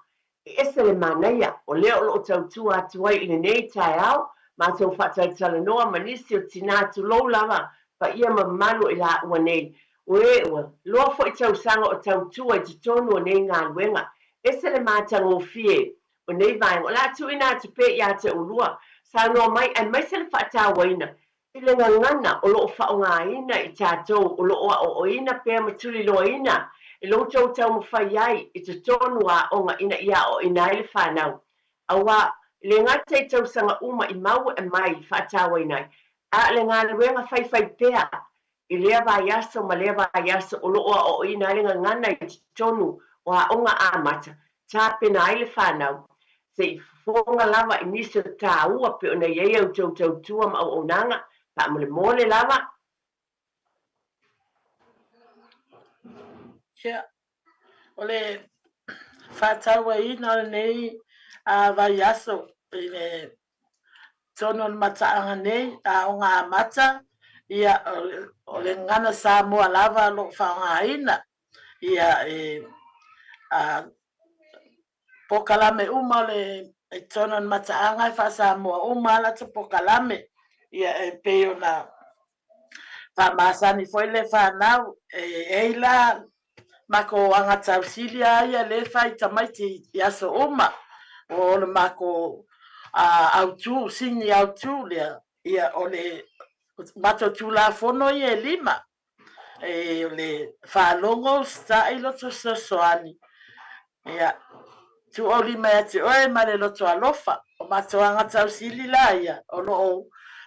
E ese le manaia, o lea o lo o tautua atu ai i lenei taeao, matou faatalatalanoa ma nisi o tina tulou lava, paia ma mamalu o i laua nei. Ue, ua loa foi tausaga o tautua i totonu o nei galuega. Ese le matagofie O nei vaega, o le a tuuina atu pea ia te oulua, saunoa mai aemaise le faatauaina i le gagana o lo o faaaogaina i tatou o lo o aoaoina pea ma tuliloaina e lo outou taumafai ai i totonu o aoga ina ia aoaoina ai le fanau. Aua, e le gata i tausaga uma i mau e aumai faatauaina ai, a o le galuega faifai pea I lea vaiaso ma lea vaiaso o lo o aoaoina ai le gagana i totonu o aoga amata, tapena ai le fanau, se i fofoga lava i nisi o taua pei ona i ai a outou tautua ma auaunaga, faamolemole lava. Ia, o le faatauaina o lenei vaiaso i le tonu o le mataaga nei, Aoga Amata, ia, o le gagana Samoa lava o lo o faaaogaina, ia, e, a, polokalame uma o le, i totonu o le mataaga e faa-Samoa uma lava latou polokalame, ia, e pei ona faamasani foi le fanau, e i ai la makou agatausili a ia lea e fai i tamaiti i aso uma, o le makou autu, sini autu lea, ia o le matou Tulafono ia e lima, e o le faalogo, usitai, loto fesoasoani, Ia, tuuaulima ia te oe ma le loto alofa. O matou agatausili la ia, o lo o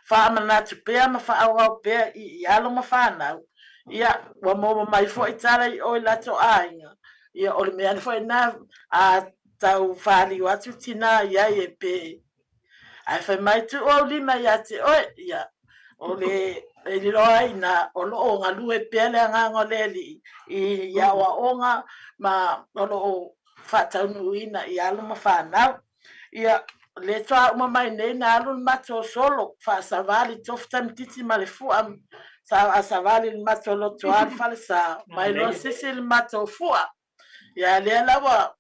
faamanatu pea ma faaauau pea i i alo ma fanau. Ia, ua maua mai foi tala i o i latou aiga. Ia, o le mea foi lena a tau faliu atu tinā i ai e pe. Ae fai mai tuu ou lima ia te oe, ia, o le e lilo ai ina o lo o galue pea le Agaga o le Alii i aoaoga ma o lo o faataunuuina i alo ma fanau. Ia, le toa uma mai nei na alu le matou solo faasavali tofu tamititi ma le fua sa asavali le matou lotoa le falesa mai loa sisi le matou fua. Ia lea la ua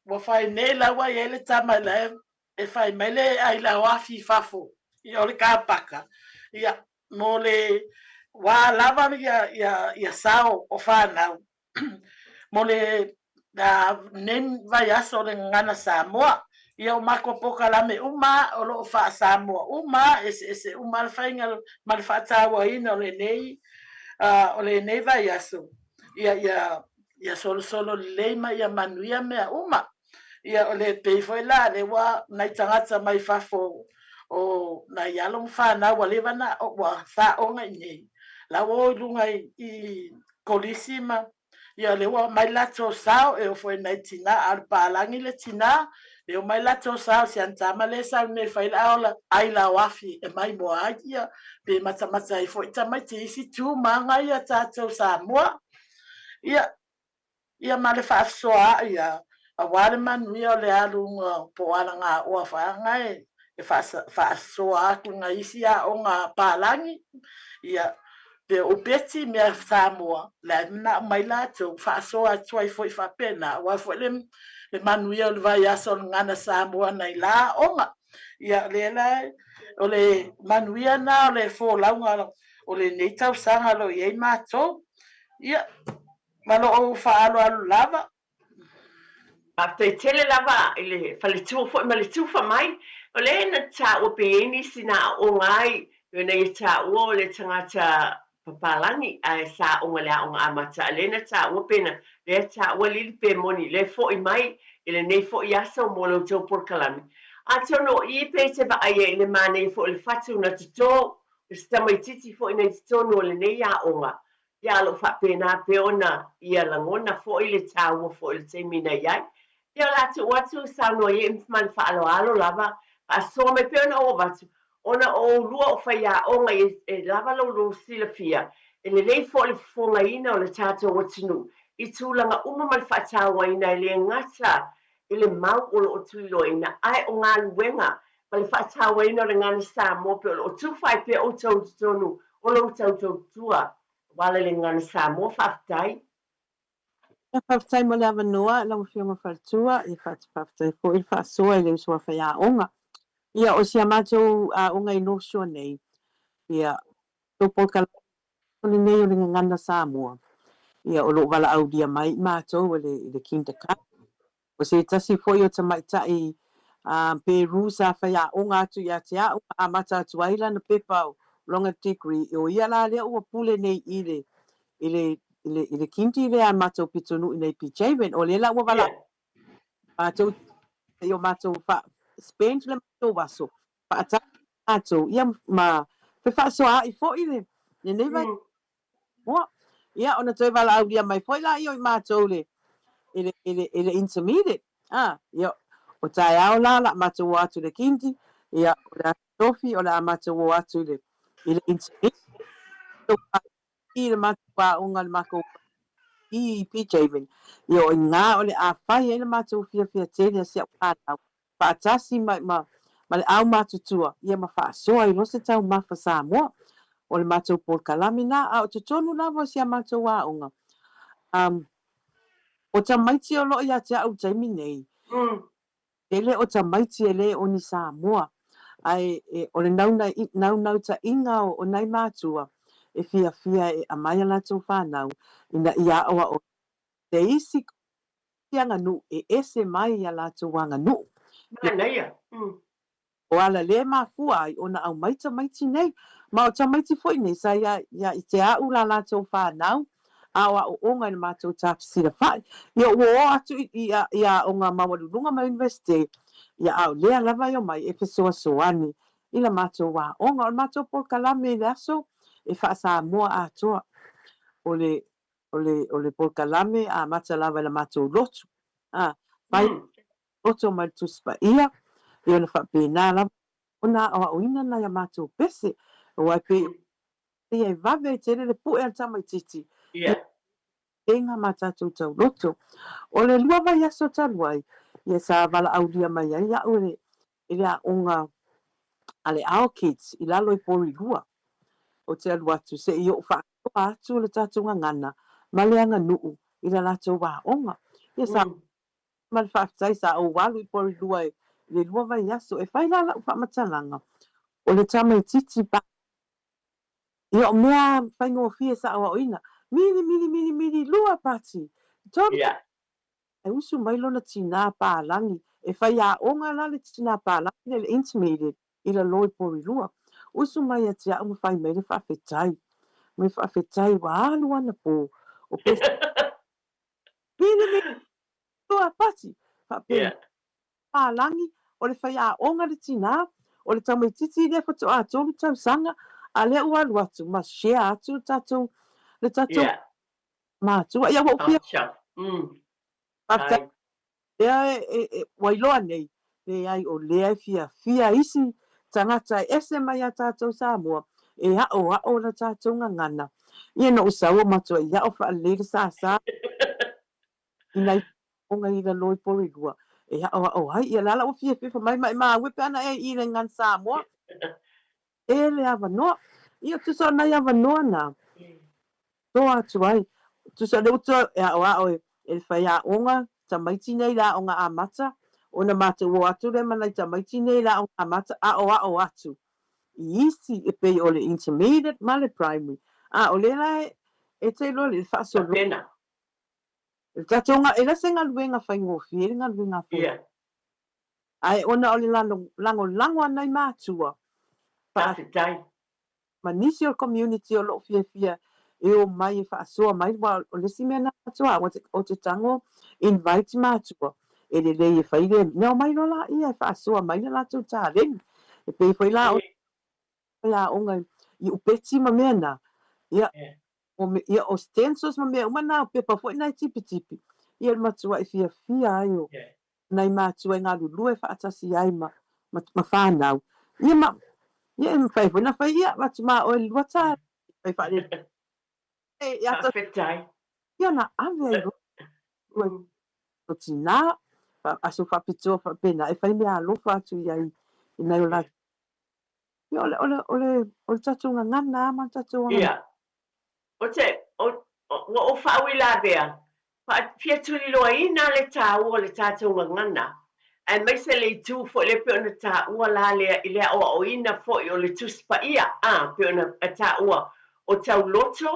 ua fai nei la ua i ai le tama la e fai mai le ai la oafi i fafo ia o le kapaka. Ia mo le wā lava ia ia ia sao o whanau mo le nei vaiaso o le Gagana Samoa. Ia o makou polokalame uma o lo o faa-Samoa uma, eseese uma le faiga ma le faatauaina o lenei o lenei vaiaso. Ia ia ia solosolo lelei ma ia manuia mea uma. Ia o le pei foi la lea ua nai tagata mai fafo o nai alo ma fanau ua leva na ua saoga i nei. La ua o i luga i kolisi ma ia lea ua aumai latou sao e oo foi nai tina a o le palagi le tina lea ua aumai latou sao si ana tama lea e sau nei e fai le aola ai laoafi e maimoa ai ia pe matamata ai foi tamaiti i isi tu ma aga ia tatou Samoa ia ia ma le faasoa ia aua le manuia o le aluga po o alagaoa faaaga e faasoa atu i nai isi aoga palagi ia pe o Beti mea Samoa la e manao mai latou faasoa atu ai foi faapena aua foi le le manuia o le vaiaso o le Gagana Samoa nai la aoga. Ia lea la o le manuia na o le folauga o lenei tausaga o lo o i ai matou. Ia ma lou faaaloalo lava. Faafetai tele lava i le faletua foi ma le tufa mai. O lea na taua pe i ai nisi na aoga ai ina ia taua o le tagata papalagi ae sa aoga i le aoga amata a lea na taua pe na lea taua lili pe moni lea foi mai i lenei foi aso mo le outou polokalame. Atonu o i pe te vaai ai i le manaia foi o le fatu na toto o se tamaititi foi na i totonu o lenei aoga Ia, o lo o faapena pea ona ia lagona foi le taua foi o le taimi na i ai. Ia, o le a tuu atu saunoa i ai ma le faaaloalo lava, faasoa mai pea ona ou avatu, ona o oulua o faiaoga e lava lo oulua silafia, e lelei foi le fofogaina o le tatou atunuu i tulaga uma ma le faatauaina e le gata i le mau o lo o tuiloaina, ae o galuega ma le faatauaina o le gagana Samoa pei o lo o tufa ai pea outou i totonu o lo outou tautua aua le gagana Samoa. Faafetai. Ia faafetai mo le avanoa lau Afioga Faletua, ia faafetai foi le faasoa i le uso a faiaoga. Ia o si a matou aoga i North Shore nei, ia o polokalame lenei o le Gagana Samoa, ia o lo o valaaulia mai i matou e le kindergarten. O se tasi foi o tamaitai Peru sa faiaoga atu ia te au ma amata atu ai lana pepa o lona degree, o ia la lea ua pule nei i le i le i le i le kindy lea a matou pitonuu i nei PJ Ren. O lea la ua valaau matou i o matou fa spend le matou aso faatasi matou ia ma fefaasoaai foi le lenei vai Mua. Ia, ona toe valaaulia mai foi laia o i matou le, i le, i le, i le intermediate. A, ia, o taeao la, la matou o atu i le kindy, ia, o le aso tofi, o le a matou o atu i le, i le intermediate. I le matou aoga, le makou i PJ Ring. Ia, o i ina o le a fai ai le matou fiafia tele a si au fanau, faatasi ma, ma, ma le aumatutua, ia ma faasoa ai loa se taumafa Samoa. O le matou polokalame na, a o totonu lava o si a matou aoga. Um, o tamaiti o lo o ia te au i le taimi nei, tele o tamaiti e le o ni Samoa, ae e, o le nauna, naunautaiga o, o nai matua, e fiafia e aumai a latou fanau ina ia aoaoina se isi aganuu e ese mai i a latou aganuu. Manaia. O ala lea e mafua ai ona aumai tamaiti nei. Ma o tamaiti foi nei sa ia ia i te a'u la latou fanau a o aoaoga i le matou tafesilafai. Ia ua o atu i i i aoga maualuluga ma Universite, ia a o lea lava e omai e fesoasoani i la matou aoga. O le matou polokalame i le aso e faa-Samoa atoa. O le o le, o le polokalame amata lava i la matou lotu. A, fai loto mai le Tusi Paia, ia ona faapena lava. Ona aoaoina nai a matou pese, aua e pei ia e vave ai tele le pu'e a le tamaitiiti i teiga ma tatou tauloto. O le lua vaiaso talu ai, ia sa valaaulia mai ai a'u e le aoga a le Our Kids i lalo i Porirua. Ou te alu atu se i o'u faasoa atu le tatou gagana ma le aganuu i la latou aoga. Ia sa ma le faafetai sa ou alu i Porirua i le lua vaiaso e fai la la'u faamatalaga o le tamaitiiti pa ia o mea faigofie sa aoaoina, mili mili mili mili lua pati tolu e usu mai lona tinā palagi e faiaoga la le tinā palagi lea i le intermediate i lalo i Porirua. Usu mai ia te a'u ma fai mai le faafetai mai faafetai ua alu anapō o pese mili mili lua pati faapena. Palagi, o le faiaoga le tinā, o le tamaitiiti lea faatoa tolu tausaga, a lea ua alu atu ma share atu le tatou le tatou matua. Ia ua ou fia faafetai lea ua iloa nei, leai o lea e fiafia isi tagata e ese mai iā tatou Samoa e aʻoaʻo la tatou gagana. Ia na ou sau o matuai aʻo faalelei le sāsā i nai aoga i lalo i Porirua e aʻoaʻo ai. Ia le ala ua fiafia fai mai, maʻimau e pe ana e i le gagana Samoa e le avanoa. Ia tusa o nai avanoa na toa atu ai. Tusa o le utu e aʻoaʻo e le faiaoga tamaiti nei i le aoga amata, ona matou o atu lea ma nai tamaiti nei i le aoga amata aʻoaʻo atu i isi e pei o le intermediate ma le primary. A o lea la e te iloa le faasologa. Faapena. Le tatou e le o se galuega faigofie le galuega a Folau. Ae ona o le lagolago a nai matua, Faafetai. ma nisi o le community o lo o fiafia e omai e faasoa mai, aua o le isi mea na matua au, ou te tago invite matua, e lelei e fai le mea, omai loa laia e faasoa mai le latou taleni. E pei foi la o aoga i Upeti ma mea na, ia, o, ia, o stencils ma mea uma na, o pepa foi na e tipitipi, ia le matua'i fiafia ai o nai matua e galulue faatasi ai ma, ma, ma whānau. Ia ma, ia e mawhai foi na whai ia, atu mā oe le lua tā, whai whaare. E, ia ta, Faafetai. ia na ave ai loa, o tinā, aso faapitoa faapena, e fai mea alofa atu i ai i nai o latou. Ia, o le, o le, o le, o le tatou gagana lava ma le tatou aganuu. Ia. O te, o, ua ou faauilavea, faa, fia tuliloaina le tāua o le tatou gagana, aemaise le itu foi lea pei ona tāua la lea i le aoaoina foi o le Tusi Paia, a, pei ona tāua, o tauloto,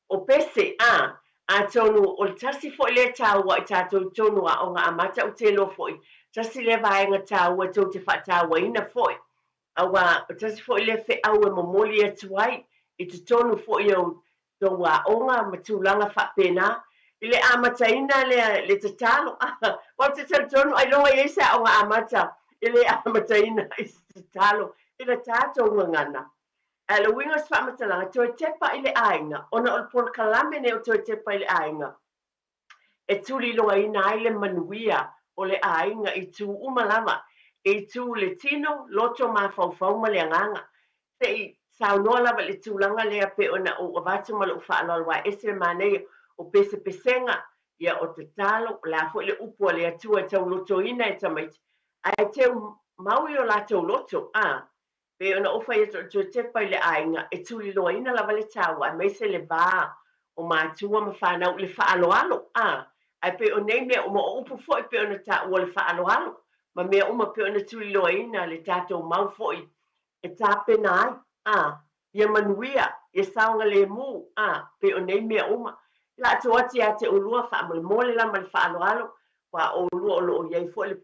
o pese, a, atonu o le tasi foi lea tāua i tatou i totonu o Aoga Amata, ou te iloa foi, tasi lea vaega tāua tou te faatauaina foi, Aua o tasi foi lea feau e momoli atu ai i totonu foi o tou aoga ma tulaga faapena, i le amataina lea le tatalo. Aua ou te talitonu ailoga i ai se aoga amata e le amataina i se tatalo i le tatou gagana. Ae o le uiga o se faamatalaga, toe tepa i le aiga, ona o le polokalame nei o toe tepa i le aiga, e tuliloaina ai le manuia o le aiga i itu uma lava, e itu le tino, loto, mafaufau ma le agaga. Se i saunoa lava i le tulaga lea pei ona ou avatu ma lou faaaloalo aua e ese le manaia o pesepesega, ia o tatalo, o le a foi le upu a le Atua e taulotoina e tamaiti, ae teu mau i o latou loto, a. Pei ona ou fai atu o le toe tepa i le aiga e tuliloaina lava le taua aemaise le va o matua ma fanau i le faaaloalo, a, ae pei o nei mea uma, o upu foi pei ona taua le faaaloalo ma mea uma pei ona tuliloaina le tatou mau foi e tapena ai, a, ia manuia, ia saogalemu, a, pei o nei mea uma. Latou atu ia te oulua faamolemole la ma le faaaloalo, aua o oulua o lo o i ai foi le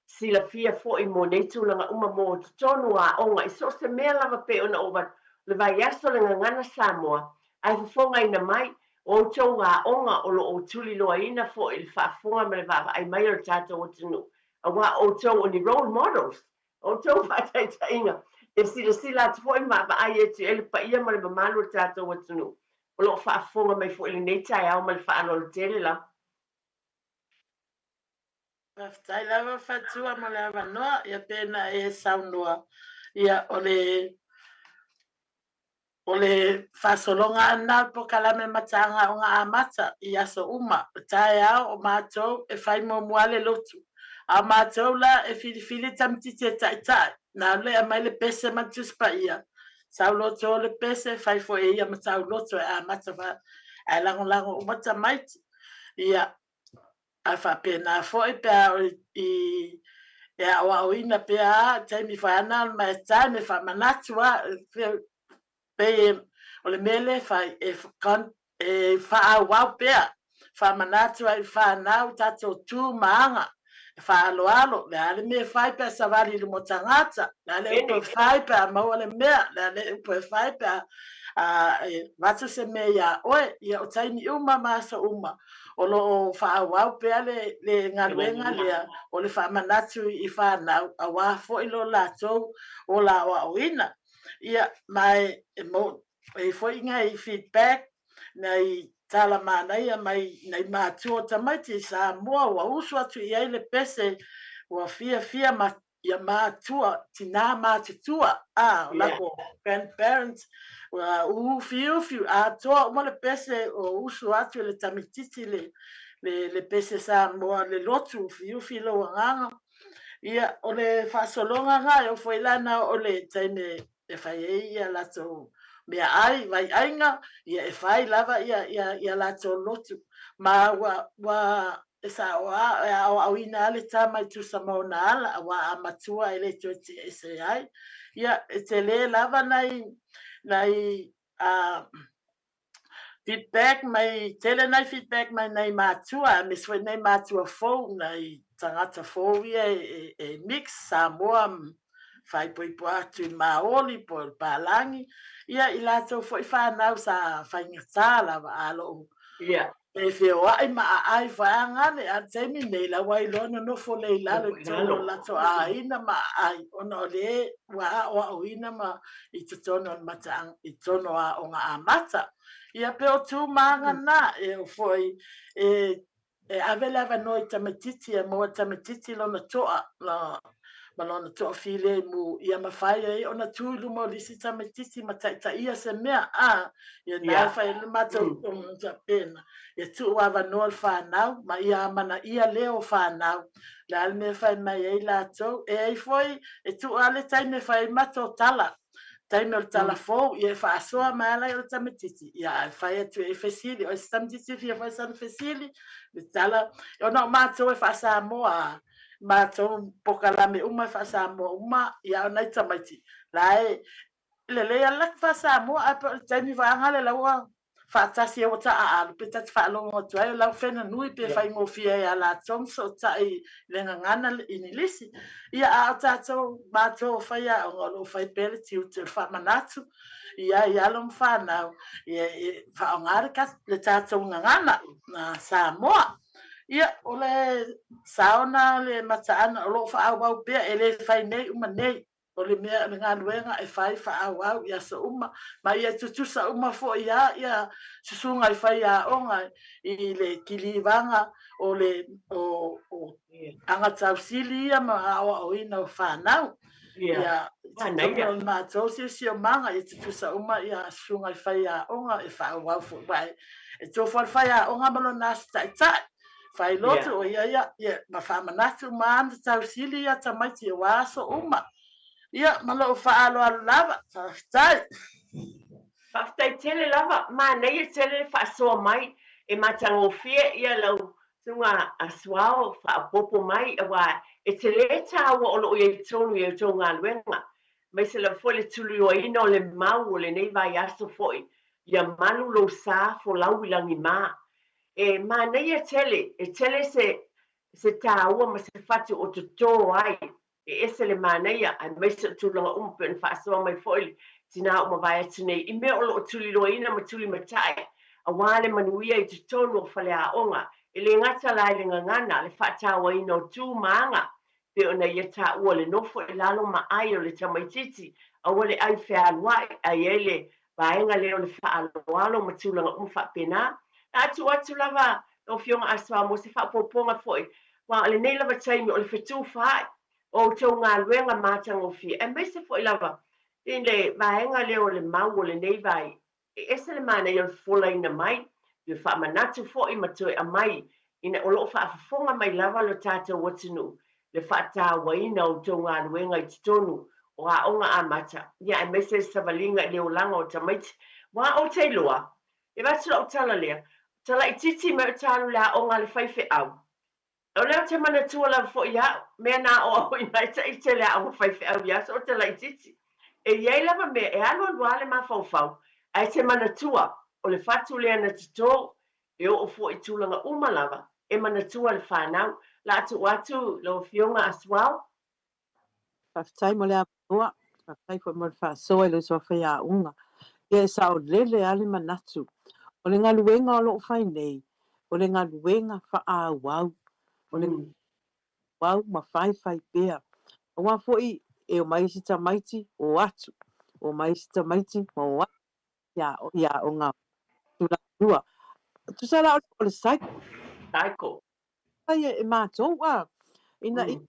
silafia foi mo nei tulaga uma mo totonu o aoga i so o se mea lava pei ona ou avatu, o le vaiaso le Gagana Samoa, ae fofogaina mai, o outou aoga o lo o tuliloaina foi i le faafofoga ma le vaavaai mai o le tatou atunuu, aua o outou o ni role models, o outou faataitaiga e silasila atu foi ma vaavaai atu i ai le paia ma le mamalu o le tatou atunuu o lo o faafofoga mai foi i lenei taeao ma le faaaloalo tele lava. Faafetai lava Fatua mo le avanoa, ia pena e saunoa. Ia, o le O le faasologa ana o le polokalame Mataaga Aoga Amata i aso uma, o taeao o matou e fai muamua le lotu. A o matou la e filifili tamatiti e taitai, na alu e aumai le pese ma le Tusi Paia, sau loto o le pese, fai foi e ia ma tauloto e amata fa, ae lagolago uma tamaiti. Ia, a faapena foi pe a o i e aoaoina pea a taimi fai ana o le time e faamanatu a pei o le mea lea e fai e, e faaauau pea faamanatu ai i whanau tatou tu ma aga e faaaloalo le a le mea e fai pe a savali i luma o tagata le a le upu e fai pe a maua le mea le a le upu e fai pe a e avatu se mea iā oe ia o taimi uma ma aso uma o lo o faaauau pea le, le galuega lea o le faamanatu i whanau auā foi lo latou ola aoaoina. Ia, ma e, e mo, e foi ngai feedback, nai tala manaia mai nai matua o tamaiti i Samoa ua usu atu i ai le pese ua fiafia ma ia matua, tinā matutua, a, o lako grandparents, ua ufiufi atoa uma le pese o usu atu i le tamititi le, le, le pese Samoa, le lotu ufiufi lou agaga. Ia, o le faasologa na, e oo foi la na o le taimi e fai ai ia latou meaai, vaiaiga, ia e fai lava ia, ia, ia latou lotu. Ma ua, ua e saoa, e aoaoina lava le tama i tusa ma ona ala, auā a matua e le toe tiese ai. Ia, e tele lava nai, nai, a, feedback mai, tele nai feedback mai nai matua, aemaise foi nai matua fou, nai tagata fou ia e, e, e mix Samoa faaipoipo atu i Maoli po o le Palangi, ia i latou foi whanau sa faigata lava a loo e feoai ma aai faeagane a le taimi nei la ua iloa nonofo lea i lalo i totonu o latou aiga ma aai ona o le ua aoaoina ma i totonu o le mataaga i totonu o aoga amata. Ia pe o tu ma aga na e o foi e e ave le avanoa i tamaitiiti e maua tamaitiiti lona toa la, ma lona toafilemu ia mafai ai ona tu i luma o le isi tamaitiiti ma taitaia se mea a ia na fai ai le matou faapena ia tuu avanoa le fanau ma ia amanaia lea o fanau le a le mea e fai mai ai latou e ai foi e tuu lava le taimi e fai ai matou tala taimi o le tala fou ia e faasoa mai ala i o le tamaitiiti ia ae fai atu e fesili o se tamaitiiti e fia fai sana fesili le tala ona o matou e faasamoa matou pokalame uma e faasamoa uma ia o nai tamaiti la e lelei lava le latou faasamoa ae pei o le taimi vaega lea la ua faatasi ai ua taaalu pe ta te faalogo atu ai o lau fena nui pe faigofie ai ia latou ma fesootai i le gagana Inilisi. Ia a o tatou matou o faiaoga o lo o fai pea le tiute o le faamanatu ia i alo ma fanau ia e faaaoga le, le tatou gagana na Samoa. Ia, o le saona le mataana o lo o faaauau pea e le fai nei uma nei. O le mea o le galuega e fai faaauau i aso uma, ma ia tutusa uma foi a ia susuga i faiaoga i le kilivaga o le o, o agatausili ia ma aoaoina o fanau. Ia, totonu o le matou siosiomaga, ia tutusa uma ia susuga i faiaoga e faaauau foi, aua e tofu lava le faiaoga ma lona aso taitai. Fai lotu, o ia ia, ia, ma faamanatu ma ana tausili ia tamaiti aua aso uma. Ia, ma lou faaaloalo lava. Faafetai. Faafetai tele lava, manaia tele le faasoa mai, e matagofie ia lau susuga a Suao faaopoopo mai aua e tele taua o lo o i ai tonu i a outou galuega, aemaise lava foi le tulioaina o le mau o lenei vaiaso foi, ia malu lou sa folau i lagima. E manaia tele, e tele se se taua ma se fatu o toto ai, e ese le manaia, aemaise o tulaga uma pei ona faasoa mai foi le tinā ua mavae atu nei i mea o lo o tuliloaina ma tulimatai aua le manuia i totonu o faleaoga, e le gata la i le gagana, le faatauaina o tu ma aga, pei ona ia taua le nofo i lalo ma ai o le tamaitiiti, aua le ai fealuai, ae i ai le vaega lea o le faaaloalo ma tulaga uma faapena. Na atu atu lava lau Afioga Asoa mo se faaopoopoga foi, aua o lenei lava taimi o le fetufaai. o outou galuega matagofie, aemaise foi lava i le vaega lea o le mau o lenei vai, e ese le manaia o le folaina mai, toe faamanatu foi ma toe aumai ina o lo o faafofoga mai lava lo tatou atunuu le faatauaina o outou galuega i totonu o aoga amata, ia aemaise le savaliga i le olaga o tamaiti. Aua ou te iloa, e avatu lau tala lea, talaitiiti mai o ta alu i le aoga a le faifeau, O lea ou te manatua lava foi ia au, mea na aoaoina ai ita i le aoga faifeau i aso o te laitiiti. E i ai lava mea e alualu lava le mafaufau, ae te manatua, o le fatu lea na toto, e oo foi i tulaga uma lava, e manatua le fanau. La a tuu atu lau Afioga Asuao. Faafetai mo le avanoa, faafetai foi mo le faasoa i le uso a faiaoga. Ia e saolele lava le manatu, o le galuega o lo o fai nei, o le galuega faaauau, o le auau ma faifai pea. Aua foi e omai isi tamaiti, o atu, omai isi tamaiti ma o atu i aoga tulaga lua. Tusa la o le cycle. Cycle. Fai e matou a, ina ia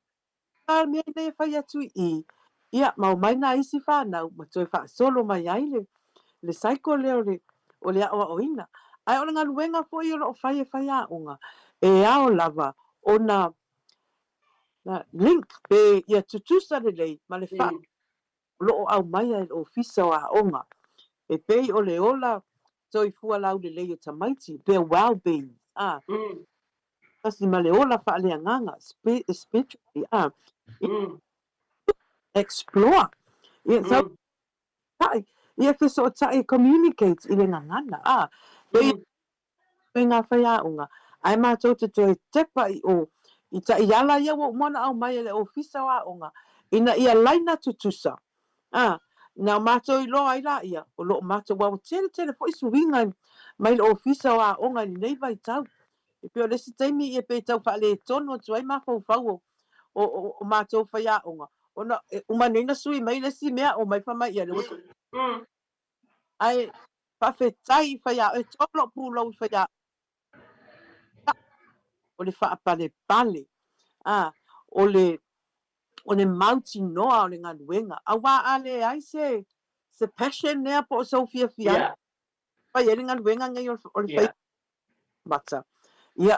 A mea nei e fai atu i i, ia, ma omai nā isi whānau ma toe faasolo mai ai le, le cycle lea o le, o le aoaoina. Ae o le galuega foi o lo o fai e faiaoga, e ao lava ona na link pe ia tutusa lelei ma le wha o lo o aumaia e le Ofisa o Aoga, e pei o le ola soifua laulelei o tamaiti, their well-being, a, tasi ma le ola faaleagaga, spiritually, a, explore, ia, sau taʻi, ia fesootaʻi, communicate i le gagana, a, pei i ngā whaiaonga, ae mātou te toe tepa i o, i taiala ia ua uma ona aumai e le Ofisa o Aoga, ina ia laina tutusa, ā, na o mātou iloa ai laia, o lo o mātou, aua ua tele tele foi suiga mai le Ofisa o Aoga i lenei vaitau. E pei o le isi taimi ia pei tau faaletonu atu ai mafaufau o, o, o, o mātou faiaoga, ona e uma nei na sui mai le isi mea, omai fai mai ia le ua Ae faafetai i faiaoga, e to lou pulou i faiaoga, o le faapalepale, a, o le, o le mautinoa o le galuega. Aua a leai se, se passion lea po o sou fiafiaga, yeah. fai ai le galuega nei o, o le fai yeah. mata. Ia,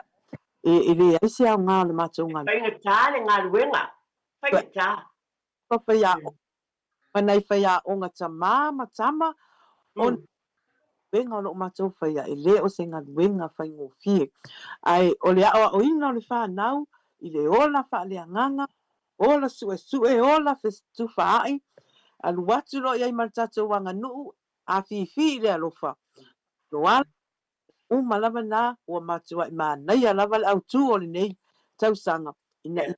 e, e leai se aoga o le matou galuega. Faigata le galuega, faigata. Faiaoga, ma nai faiaoga tamā ma tama, ona galuega o lo o matou faia, e le o se galuega faigofie. Ae o le aoaoina o le fanau i le ola faaleagaga, ola suesue, ola fetufaai, alu atu loa i ai ma le tatou aganuu, afifi i le alofa, loala uma lava na ua matuai manaia lava le autū o lenei tausaga ina ia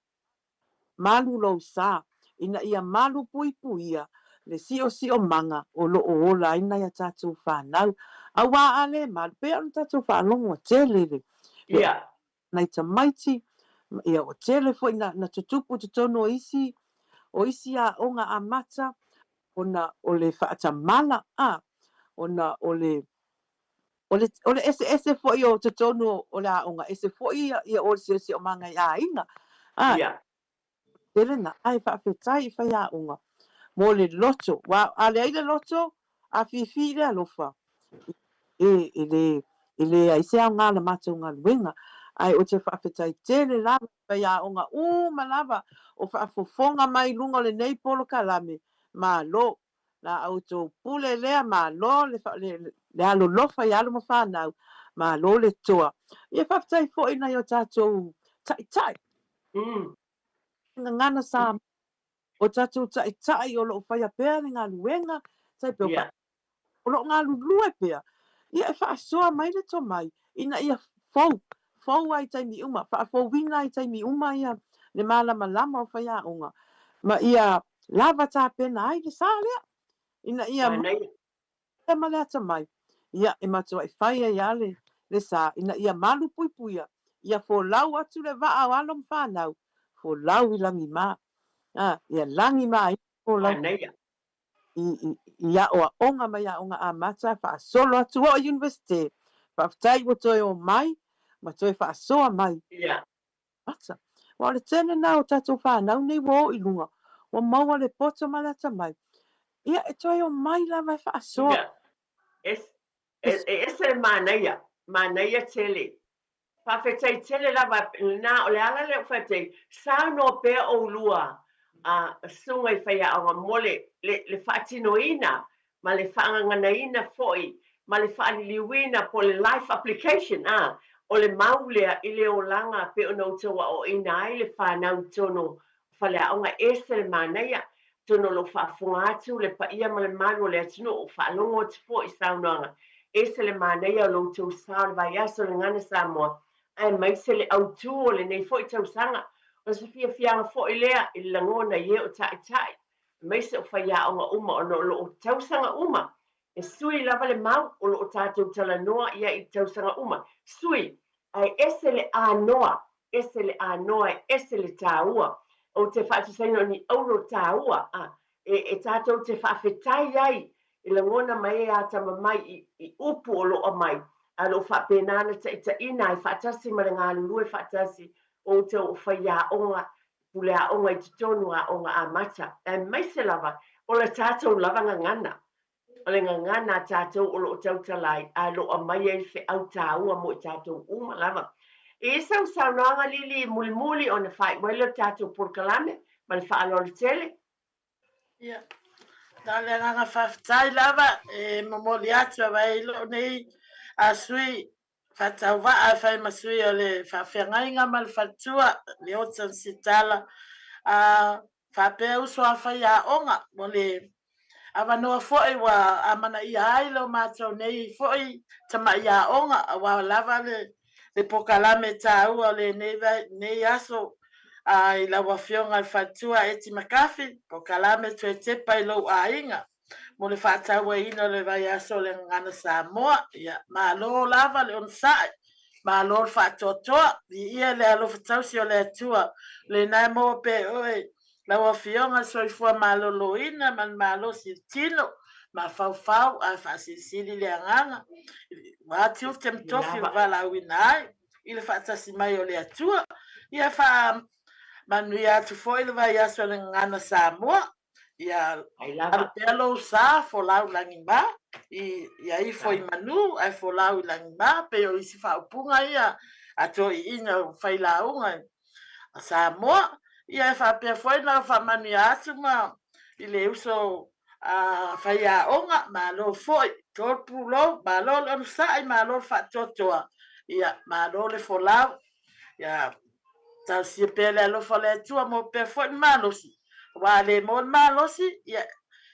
Malu lou sa, ina ia malu puipuia le siosiomaga o lo o ola ai nai a tatou fanau. Aua a le malu, pei ona tatou faalogo ua tele le le nai tamaiti, ia ua tele foi na na tutupu i totonu o isi o isi aoga amata ona o le faatamala, a, ona o le O le, o le eseese foi o totonu o le aoga, ese foi ia, ia o le siosiomaga i aiga. A, Ia. tele na, ae faafetai i faiaoga mo le loto. Aua a leai le loto, afifi i le alofa, e, e le, e leai se aoga o le matou galuega. Ae ou te faafetai tele lava i faiaoga uma lava o faafofoga mai i luga o lenei polokalame. Malo. La outou pule lea, malo le, le, le alolofa i alo ma fanau, malo le toa. Ia faafetai foi i nai o tatou taitai. Gagana Samoa, o tatou taitai o lo o faia pea le galuega, tai pea o Yeah. o lo o galulue pea, ia e faasoa mai le tomai ina ia fou, fou lava i taimi uma, faafouina i taimi uma ia le malamalama o faiaoga, ma ia lava tapena ai le sa lea, ina ia Manaia. ma le atamai, ia e matuai fai ai lava le, le sa, ina ia malupuipuia, ia folau atu le vaa o alo ma fanau, folau i lagima, a, ia lagima ai folau. Manaia. I, i, i aoaoga mai aoga amata, faasolo atu oo i Universite, faafetai ua toe omai ma toe faasoa mai. Ia. Mata. Aua o le tele lena o tatou fanau nei ua oo i luga, ua maua le poto ma le atamai, ia e toe omai lava e faasoa. Ia, e, e, e ese le manaia, manaia tele. Faafetai tele lava lena, o le ala lea ua fai atu ai, saunoa pea oulua a susuga i faiaoga mo le, le, le faatinoina ma le faagaganaina foi ma le faaliliuina po o le life application a, o le mau lea i le olaga pei ona outou aoaoina ai le fanau i totonu o faleaoga. E ese le manaia, atonu o lo o faafofoga atu le paia ma le mamalu o le atunuu, faalogo atu foi i saunoaga, ese le manaia o lo outou sao i le vaiaso o le Gagana Samoa, aemaise le autu o lenei foi tausaga. O se fiafiaga foi lea i le lagona i e o taitai aemaise o faiaoga uma ona o lo o tausaga uma e sui lava le mau o lo o tatou talanoa i ai i tausaga uma. Sui, ae ese le anoa, ese le anoa, e ese le tāua. Ou te faatusaina o ni auro tāua a, e, e tātou te faafetai ai i lagona mai ai a atamamai i, i upu o lo o aumai, a o lo o faapena ona taitaiina ai faatasi ma le galulue faatasi o outou o faiaoga pule aoga i totonu aoga amata, aemaise lava o le tatou lava gagana. O le gagana a tatou o lo o tautala ai, ae o lo o aumai ai le feau tāua mo i tatou uma lava. I sau saunoaga Lili mulimuli ona faaiu ai lea o le tatou polokalame ma le faaaloalo tele. Ia, na o le agaga faafetai lava e momoli atu aua e i lou nei a sui faatauvaa e fai ma sui o le faafeagaiga ma le faletua, Leota Sitala, a faapea uso a faiaoga mo le avanoa foi ua amanaia ai lo matou nei foi tamai aoga aua lava le pokalame taua o lenei aso i lau Afioga i le Faletua Eti McCarthy, pokalame toe tepa i lou aiga. mo le faatauaina o le vaiaso o le Gagana Samoa. Ia, malo lava le onosai, malo le faatoatoa, viia le alofa tausi o le Atua, lena e maua pea e oe lau Afioga le soifua maloloina ma le malosi i le tino, mafaufau ae faasilisili le agaga, ua tiute ma tofi ua valaauina ai i le faatasi mai o le Atua. Ia faamanuia atu foi le vaiaso o le Gagana Samoa. Ia alu pea lou sa folau i lagima, ia ifo i manu ae folau i lagima, pei o isi faaupuga ia a toeaiina o failauga a Samoa. Ia e faapea foi ona faamanuia atu ma i le uso a faiaoga, malo foi, to le pulou, malo le onosai, malo le faatoatoa, ia malo le folau. Ia talosia pea le alofa o le Atua maua pea foi le malosi. Aua a le maua le malosi, ia,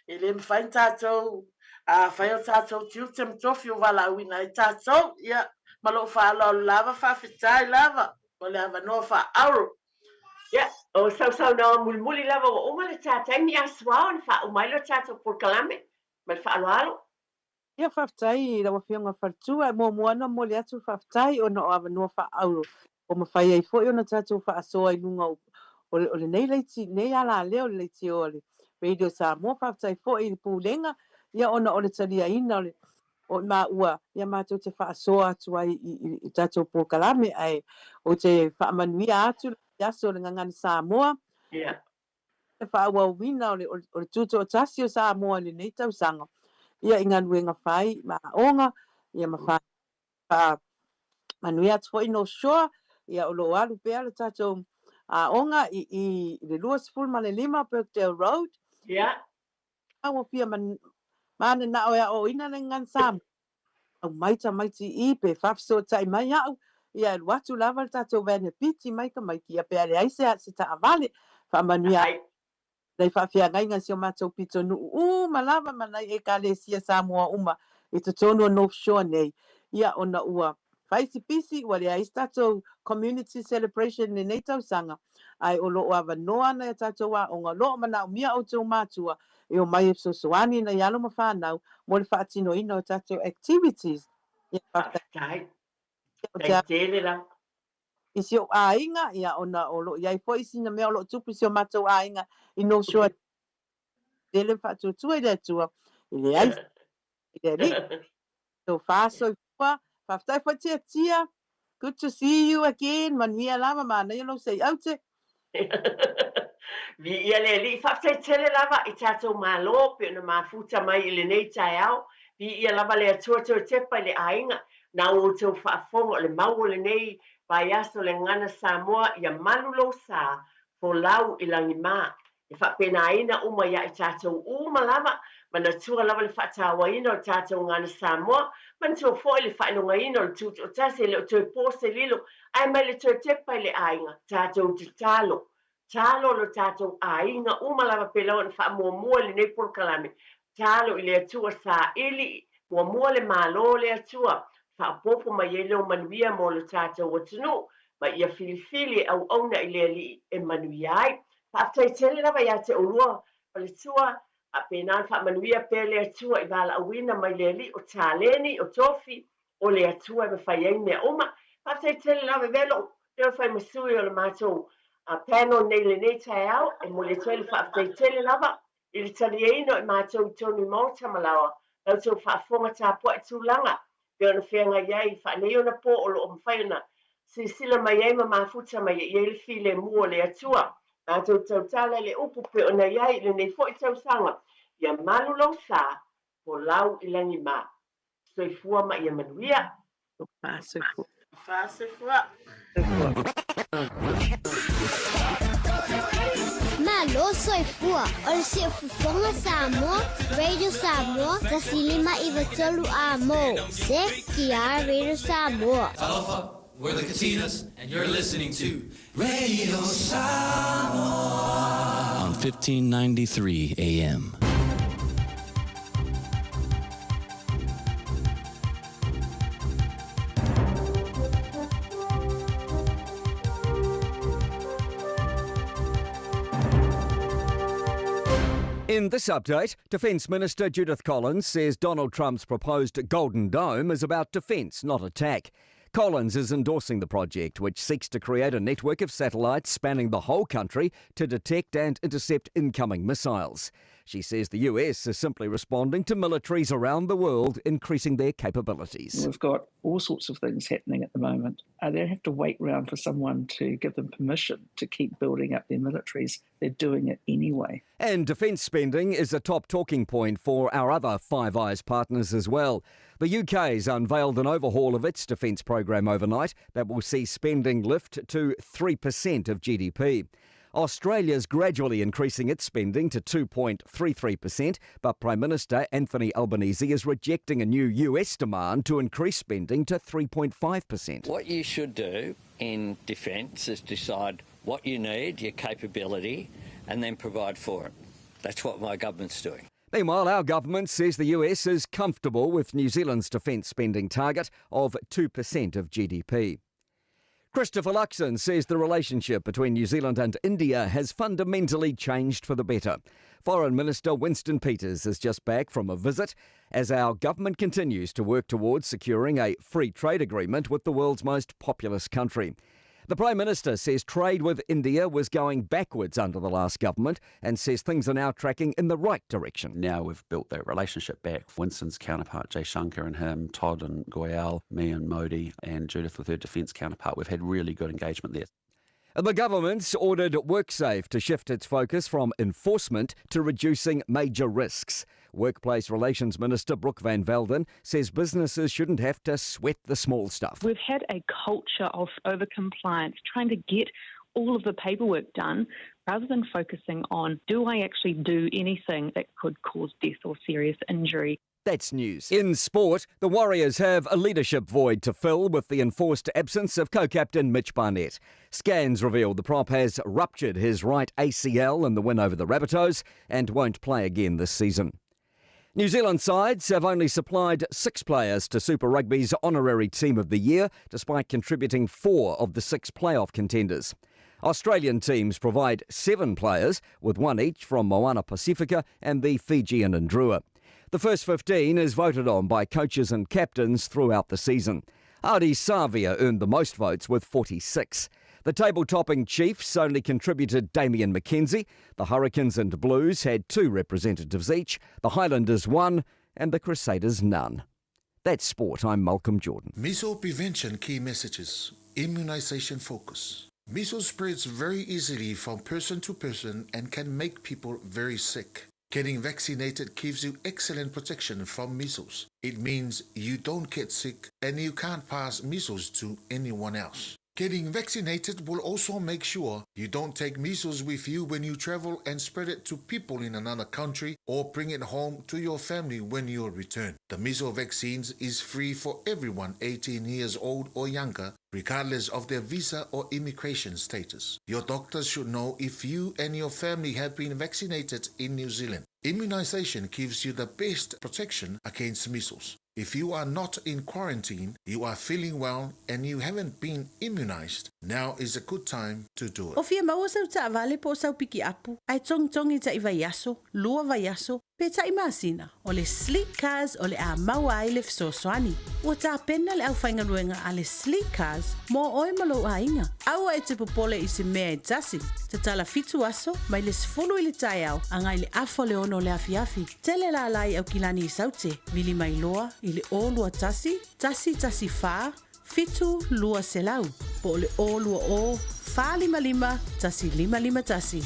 e le mafai ona tatou fai o tatou tiute ma tofi ua valaauina ai tatou. Ia, ma lou faaaloalo lava, faafetai lava mo le avanoa faaauro. Ia, o sau saunoaga mulimuli lava ua uma le ta taimi a Suao ona faauma ai lea o le tatou polokalame ma le faaaloalo. Ia faafetai i lau Afioga Faletua, e muamua ona momoli atu le faafetai ona o avanoa faaauro ua mafai ai foi ona tatou faasoa i luga o lenei leiti, lenei alaleo, le leitio a le Radio Samoa. Faafetai foi i le Pulega ia ona o le taliaina o le o maua ia matou te faasoa atu ai i tatou polokalame ae ou te faamanuia atu le aso o le Gagana Samoa. Ia. le faaauauina o le tutoatasi o Samoa i lenei tausaga ia i galuega fai ma aoga ia ma faamanuia atu foi North Shore ia o lo o alu pea le tatou aoga i le 25 Birkdale Road. Ia. Ua fia mananao e aoaoina le Gagana Samoa, aumai tamaiti i pe faafesootai mai au, ia e alu atu lava le tatou van e piti mai tamaiti, ia pe a leai se taavale, faamanuia atu nai faafeagaiga i si o matou pitonuu uma lava ma nai Ekalesia Samoa uma i totonu o North Shore nei, ia ona ua fai si pisi ua leai se tatou community celebration i lenei tausaga, ae o lo o avanoa nai a tatou aoga, o lo o manaomia outou matua e omai e fesoasoani i nai alo ma fanau mo le faatinoina o tatou activities. Ia, faafetai. Faafetai. Tele la. I si ou aiga, ia, ona o lo o i ai foi sina mea o lo o tupu i si o matou aiga i North Shore, tele faatuatua i le Atua, e leai i le Alii. Tofa soifua. Faafetai foi Tiatia. Good to see you again. Manuia lava, manaia lou sei aute. Viia le Alii. Faafetai tele lava i tatou Malo pei ona mafuta mai i lenei taeao. Viia lava le Atua toe tepa i le aiga. Na outou faafofoga o le mau o lenei vaiaso le Gagana Samoa ia malu lou sa, folau i lagima. E faapenaina uma ia i tatou uma lava, manatua lava le faatauaina o le tatou Gagana Samoa, manatua foi le faailogaina o le Tutoatasi e le o toe po se lilo, ae mai le toe tepa i le aiga, tatou tatalo, talo lo tatou aiga uma lava pei lava ona faamuamua i lenei polokalame, talo i le Atua saili muamua le Malo o le Atua, faaopoopo mai ai lou manuia mo lo tatou atunuu, ma ia filifili e auauna i le Alii e manuia ai. Faafetai tele lava ia te oulua faletua, faapena ona faamanuia pea le Atua i valaauina mai le Alii o taleni, o tofi, o le Atua e mafai ai mea uma. Faafetai tele lava, avea lou leo e fai ma sui o le matou panel nei i lenei taeao, e momoli atu ai le faafetai tele lava i le taliaina o i matou i totonu i maota ma laoa, la outou faafofoga tapuai tulaga pei ona feagai ai faaneionapo o lo o mafai ona silasila mai ai ma mafuta mai ai i ai le filemu o le Atua. Matou tautala i le upu pei ona i ai i lenei foi tausaga, Ia malu lou sa, folau i lagi ma. Soifua ma ia manuia. Soifua. Soifua. Malo soifua o le Siufofoga Samoa, Radio Samoa, 1593 A mo, CKR Radio Samoa. Talofa, we're the Katinas, and you're listening to Radio Samoa on 1593 AM. In this update, Defence Minister Judith Collins says Donald Trump's proposed Golden Dome is about defence, not attack. Collins is endorsing the project, which seeks to create a network of satellites spanning the whole country to detect and intercept incoming missiles. She says the US is simply responding to militaries around the world increasing their capabilities. We've got all sorts of things happening at the moment. Uh, they don't have to wait round for someone to give them permission to keep building up their militaries. They're doing it anyway. And defence spending is a top talking point for our other Five Eyes partners as well. The UK's unveiled an overhaul of its defence programme overnight that will see spending lift to 3% of GDP. Australia's gradually increasing its spending to 2.33%, but Prime Minister Anthony Albanese is rejecting a new US demand to increase spending to 3.5%. What you should do in defence is decide what you need, your capability, and then provide for it. That's what my government's doing. Meanwhile, our government says the US is comfortable with New Zealand's defence spending target of 2% of GDP. Christopher Luxon says the relationship between New Zealand and India has fundamentally changed for the better. Foreign Minister Winston Peters is just back from a visit as our government continues to work towards securing a free trade agreement with the world's most populous country. The Prime Minister says trade with India was going backwards under the last government and says things are now tracking in the right direction. Now we've built that relationship back. Winston's counterpart, Jaishankar and him, Todd and Goyal, me and Modi, and Judith with her defence counterpart. We've had really good engagement there. The government's ordered WorkSafe to shift its focus from enforcement to reducing major risks. Workplace Relations Minister Brooke Van Velden says businesses shouldn't have to sweat the small stuff. We've had a culture of overcompliance, trying to get all of the paperwork done rather than focusing on do I actually do anything that could cause death or serious injury. That's news. In sport, the Warriors have a leadership void to fill with the enforced absence of co captain Mitch Barnett. Scans revealed the prop has ruptured his right ACL in the win over the Rabbitohs and won't play again this season. New Zealand sides have only supplied six players to Super Rugby's honorary team of the year, despite contributing four of the six playoff contenders. Australian teams provide seven players, with one each from Moana Pacifica and the Fijian Drua. The first 15 is voted on by coaches and captains throughout the season. Ardie Savea earned the most votes with 46. The table topping Chiefs only contributed Damian McKenzie. The Hurricanes and Blues had two representatives each, the Highlanders one, and the Crusaders none. That's sport. I'm Malcolm Jordan. Measles prevention key messages, immunization focus. Measles spreads very easily from person to person and can make people very sick. Getting vaccinated gives you excellent protection from measles. It means you don't get sick and you can't pass measles to anyone else. Getting vaccinated will also make sure you don't take measles with you when you travel and spread it to people in another country or bring it home to your family when you return. The measles vaccines is free for everyone 18 years old or younger, regardless of their visa or immigration status. Your doctor should know if you and your family have been vaccinated in New Zealand. Immunization gives you the best protection against measles. If you are not in quarantine, you are feeling well, and you haven't been immunized, now is a good time to do it. O fia maua sau taavale po o sau pikiapu, ae togitogi taʻi vaiaso, lua vaiaso, pe taʻi masina, o le Sleek Cars o le a maua ai le fesoasoani. Ua tapena le aufaigaluega a le Sleek Cars mo oe ma lou aiga. Aua e te popole i se mea e tasi. Tatala fitu aso, mai le 10 i le taeao agai i le afa o le 6 o le afiafi. Tele lala i Aukilani i Saute, vili mai loa i le 0 21 114 7200 po o le 020 455 1551.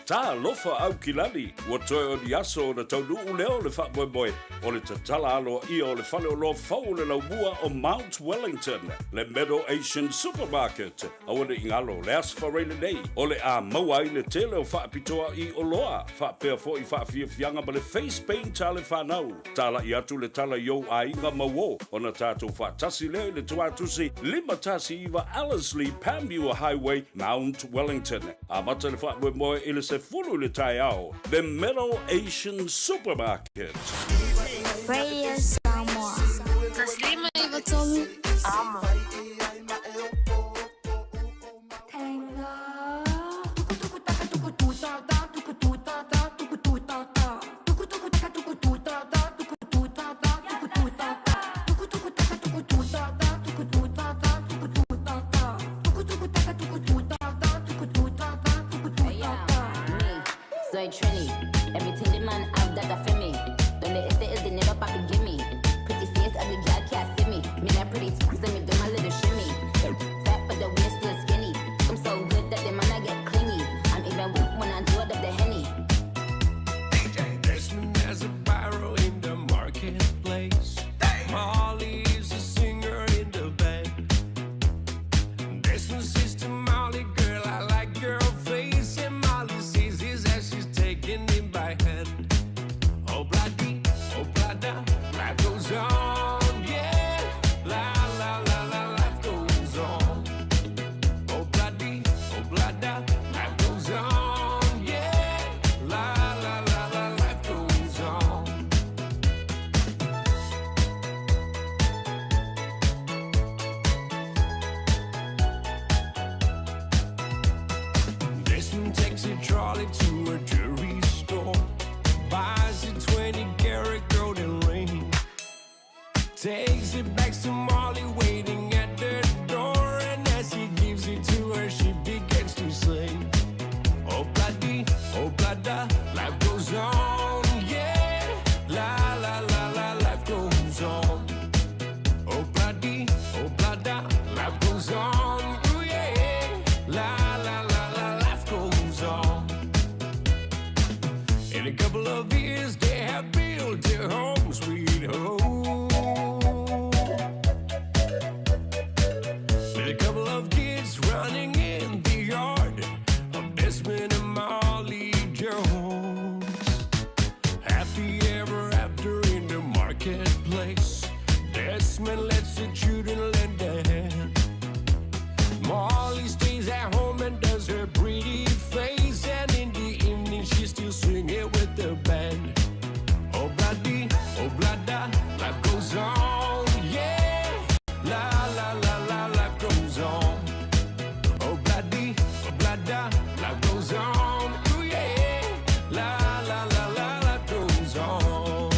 Talofa Aukilani, ua toe o ni aso ona taunuu lea o le faamoemoe o le tatala aloaia o le faleoloa fou o le laumua o Mount Wellington, le Meadow Asian Supermarket. Aua ne i galo, le Aso Faraile lenei o le a maua ai le tele o faapitoa i oloa, faapea foi faafiafiaga ma le face paint a le fanau. Tala'i atu le tala i ou aiga ma uō, ona tatou faatasi lea i le tuatusi 519 Ellerslie Panmure Highway, Mount Wellington. Amata le faamoemoe i le 10 i le taeao. The Meadow Asian Supermarket. Radio Samoa. 159 Amo. Me, so trendy. Everything the man have that a for me. Don't let it is the never papi give me. Pretty face, ugly girl can't see me. Me not pretty, let me do my little shimmy. Fat but the waist still skinny. I'm so good that the man I get clingy. I'm even weak when I do it up the henny. Desmond has a biro in the marketplace. Molly is a singer in the band. Desmond says to Molly, girl, I like your face. And Molly sees his as she's taking him by hand. Oh, bloody, oh, blada, life goes on, yeah. La, la, la, la, life goes on. Oh, bloody, oh, blada, life goes on, yeah. La, la, la, la, life goes on. Desmond takes a trolley to a jewelry store, buys a 20 karat golden ring, takes it back to Molly waiting at the door, and as he gives it to her, she begins to sing. Oh, bloody, oh, blada, life goes on, yeah. La, la, la, la, life goes on. Oh, bloody, oh, blada, life goes on, ooh, yeah. La, la, la, la, life goes on. In a couple of years, they have built their home, sweet home. With a couple of kids running in the yard of Desmond and Molly Jones. Happy ever after in the marketplace. Desmond lets the children lend a hand. Molly stays at home and does her pretty face, and in the evening she's still singing with the band. Oh bloody, oh blada, life goes on, yeah. La la la la, life goes on. Oh bloody, oh blada, life goes on, ooh yeah. La la la la, life goes on.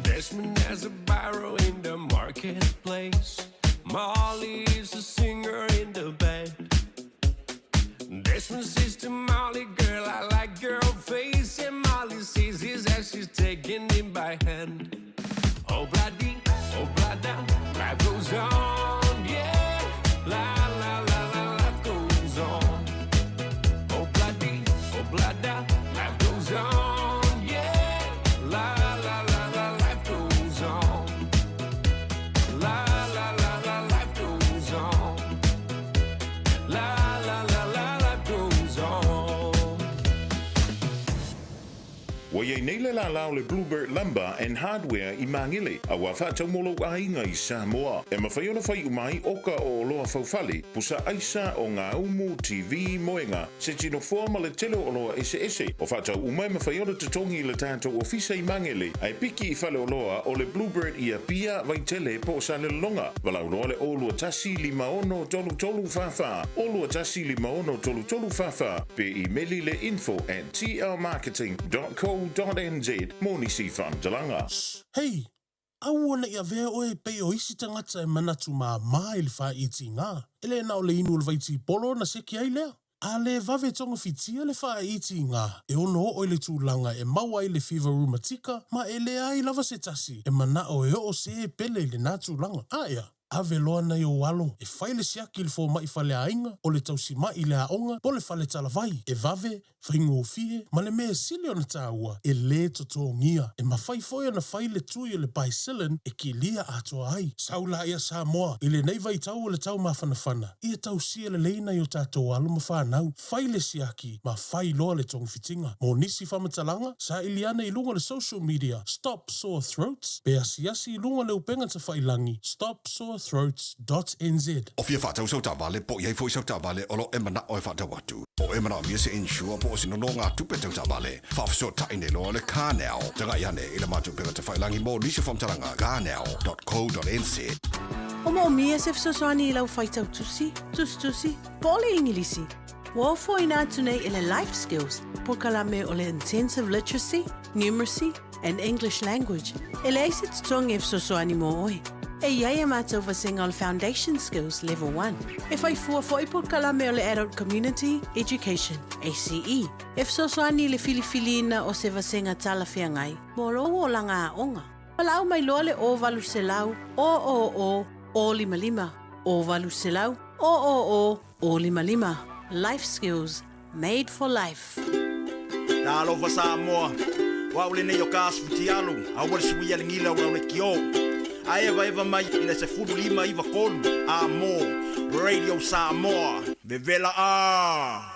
Desmond has a biro in the marketplace. Molly is a singer in the band. Desmond says to Molly, girl, I like as she's taking him by hand. Oh bloody, oh blada, life goes on, yeah. La la la la, life goes on. Oh bloody, oh blada, life goes on, yeah. La la la la, life goes on. La la la la, life goes on. La la la la, life goes on. Ua i ai nei le lālā o le Bluebird Lumber and Hardware i Māgele, a ua faatau mo lou aiga i Samoa. E mafai ona fai uma ai oka o oloa faufale, pusa aisa, ogaumu, TV, moega, seti nofoa ma le tele o oloa eseese. O faatau uma e mafai ona totogi i le tatou ofisa i Māgele, ae piki i faleoloa o le Bluebird i Apia, Vaitele po o Salelologa. Valaau loa le 021 56 33 44, 021 56 33 44, pe imeli le info at tlmarketing.co.nz mo nisi faamatalaga. Hei! Aua ne i avea oe e pei o isi tagata e manatu māmā i le faaitiga. E le na o le inu o le vaitipolo ona seki ai lea. A le vave togafitia le faaitiga, e ono oo i le tulaga e maua ai le fiva rumatika ma e leai lava se tasi e manao e oo se pele i lena tulaga. Aea, ave loa nai ou alo e fai le siaki i le fomai faleaiga, o le tausimai i le aoga po o le fale talavai, e vave, faigofie, ma le mea e sili ona taua, e lē totogia. E mafai foi ona fai le tui o le Bicillin e kilia atoa ai. Sau laia Samoa, i lenei vaitau o le taumafanafana, ia tausia lelei nai o tatou alo ma fanau, fai le siaki ma fai loa le togafitiga. Mo nisi faamatalaga, saili ane i luga o le social media Stop Sore Throats pe asiasi i luga o le upega tafailagi stopsorethroats.nz. O fia faatau sau taavale po o i ai foi sau taavale o lo o e manao e faatau atu. Po o e manaomia se insure po o se nonogatupe tau taavale, faafesootai nei loa le CarNow. Tagai ane i le matou upega tafailagi mo nisi o faamatalaga, carnow.co.nz. O moomia se fesoasoani i lau faitau tusi, tusitusi, po o le Igilisi. Ua ofoina atu nei e le Life Skills polokalame o le Intensive Literacy, Numeracy and English Language e leai se totogi e fesoasoani mo oe. E i ai a matou vasega o le Foundation Skills Level 1. E whai fua fo'i polokalame o le Adult Community Education, ACE, e fesoasoani i le filifiliina o se vasega talafeagai mo lou olaga aoga. Valaau mai loa le 0800 000 055, 0800 000 055. Life Skills, made for life. Talofa Samoa, o au lenei o Kas Futialu, aua le suia le gila o lau lekiō. A evaeva mai i le 15 93 a mo Radio Samoa, vevela a!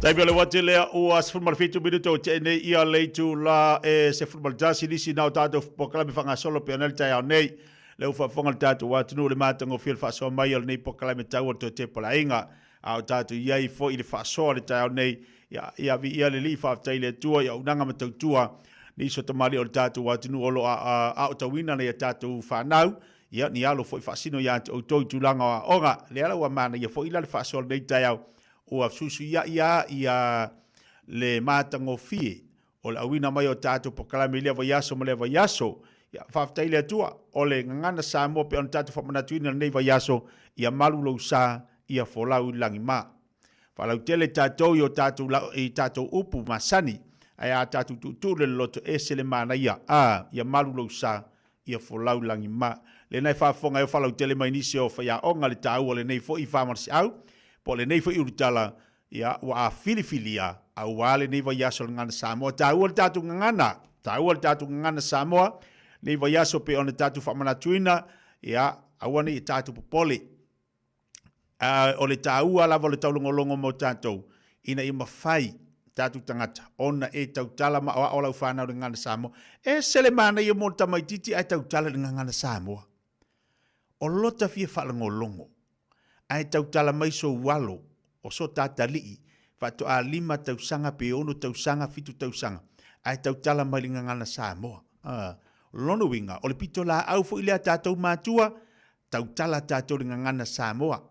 Taimi o le uati lea ua 17 minuto o tea nei ia le itula e 11 nisi na o tatou polokalame faagasolo pei ona i le taeao nei. Lea ua faafofoga le tatou atunuu i le matagofie o le faasoa mai o lenei polokalame taua o le Toe Tepa o le Aiga. A o tatou i ai foi i le faasoa i le taeao nei, ia, ia viia le Alii, faafetai i le Atua i auaunaga ma tautua nisi o tamalii o le tatou atunuu o lo o aotauina nai a tatou fanau, ia, ni alo foi faasino ia te outou i tulaga o aoga. Lea la ua manaia foi la le faasoa i lenei taeao, ua fesuisuiai lava ia le matagofie o le auina mai o tatou polokalame i lea vaiaso ma lea vaiaso. Ia, faafetai i le Atua, o le gagana Samoa pei ona tatou faamanatuina i lenei vaiaso, ia malu lou sa, ia folau i le lagi ma. Faalautele tatou i o tatou lau, i tatou upu masani, ae a tatou tuutuu le loloto ese le manaia, a, ia malu lou sa, ia folau i le lagi ma. Lena e faafofoga ai o faalautele mai nisi o faiaoga le taua o lenei foi faamalosiau, po o lenei foi ulutala, Ia, ua a filifilia auā lenei vaiaso le gagana Samoa. Taua le tatou gagana, taua le tatou gagana Samoa, lenei vaiaso pei ona tatou faamanatuina, ia, aua ne i tatou popole. A, o le taua lava o le taulogologo mo tatou, ina ia mafai tatou tagata ona e tautala ma aoao lau fanau i le gagana Samoa. E ese le manaia mo le tamaitiiti ae tautala i le gagana Samoa. O lota fia faalogologo, ae tautala mai sou alo o so tatalii faatoa lima tausaga pe ono tausaga fitu tausaga ae tautala mai le gagana Samoa. A, o lona uiga, o le pitolaau foi lea a tatou matua, tautala tatou i le gagana Samoa.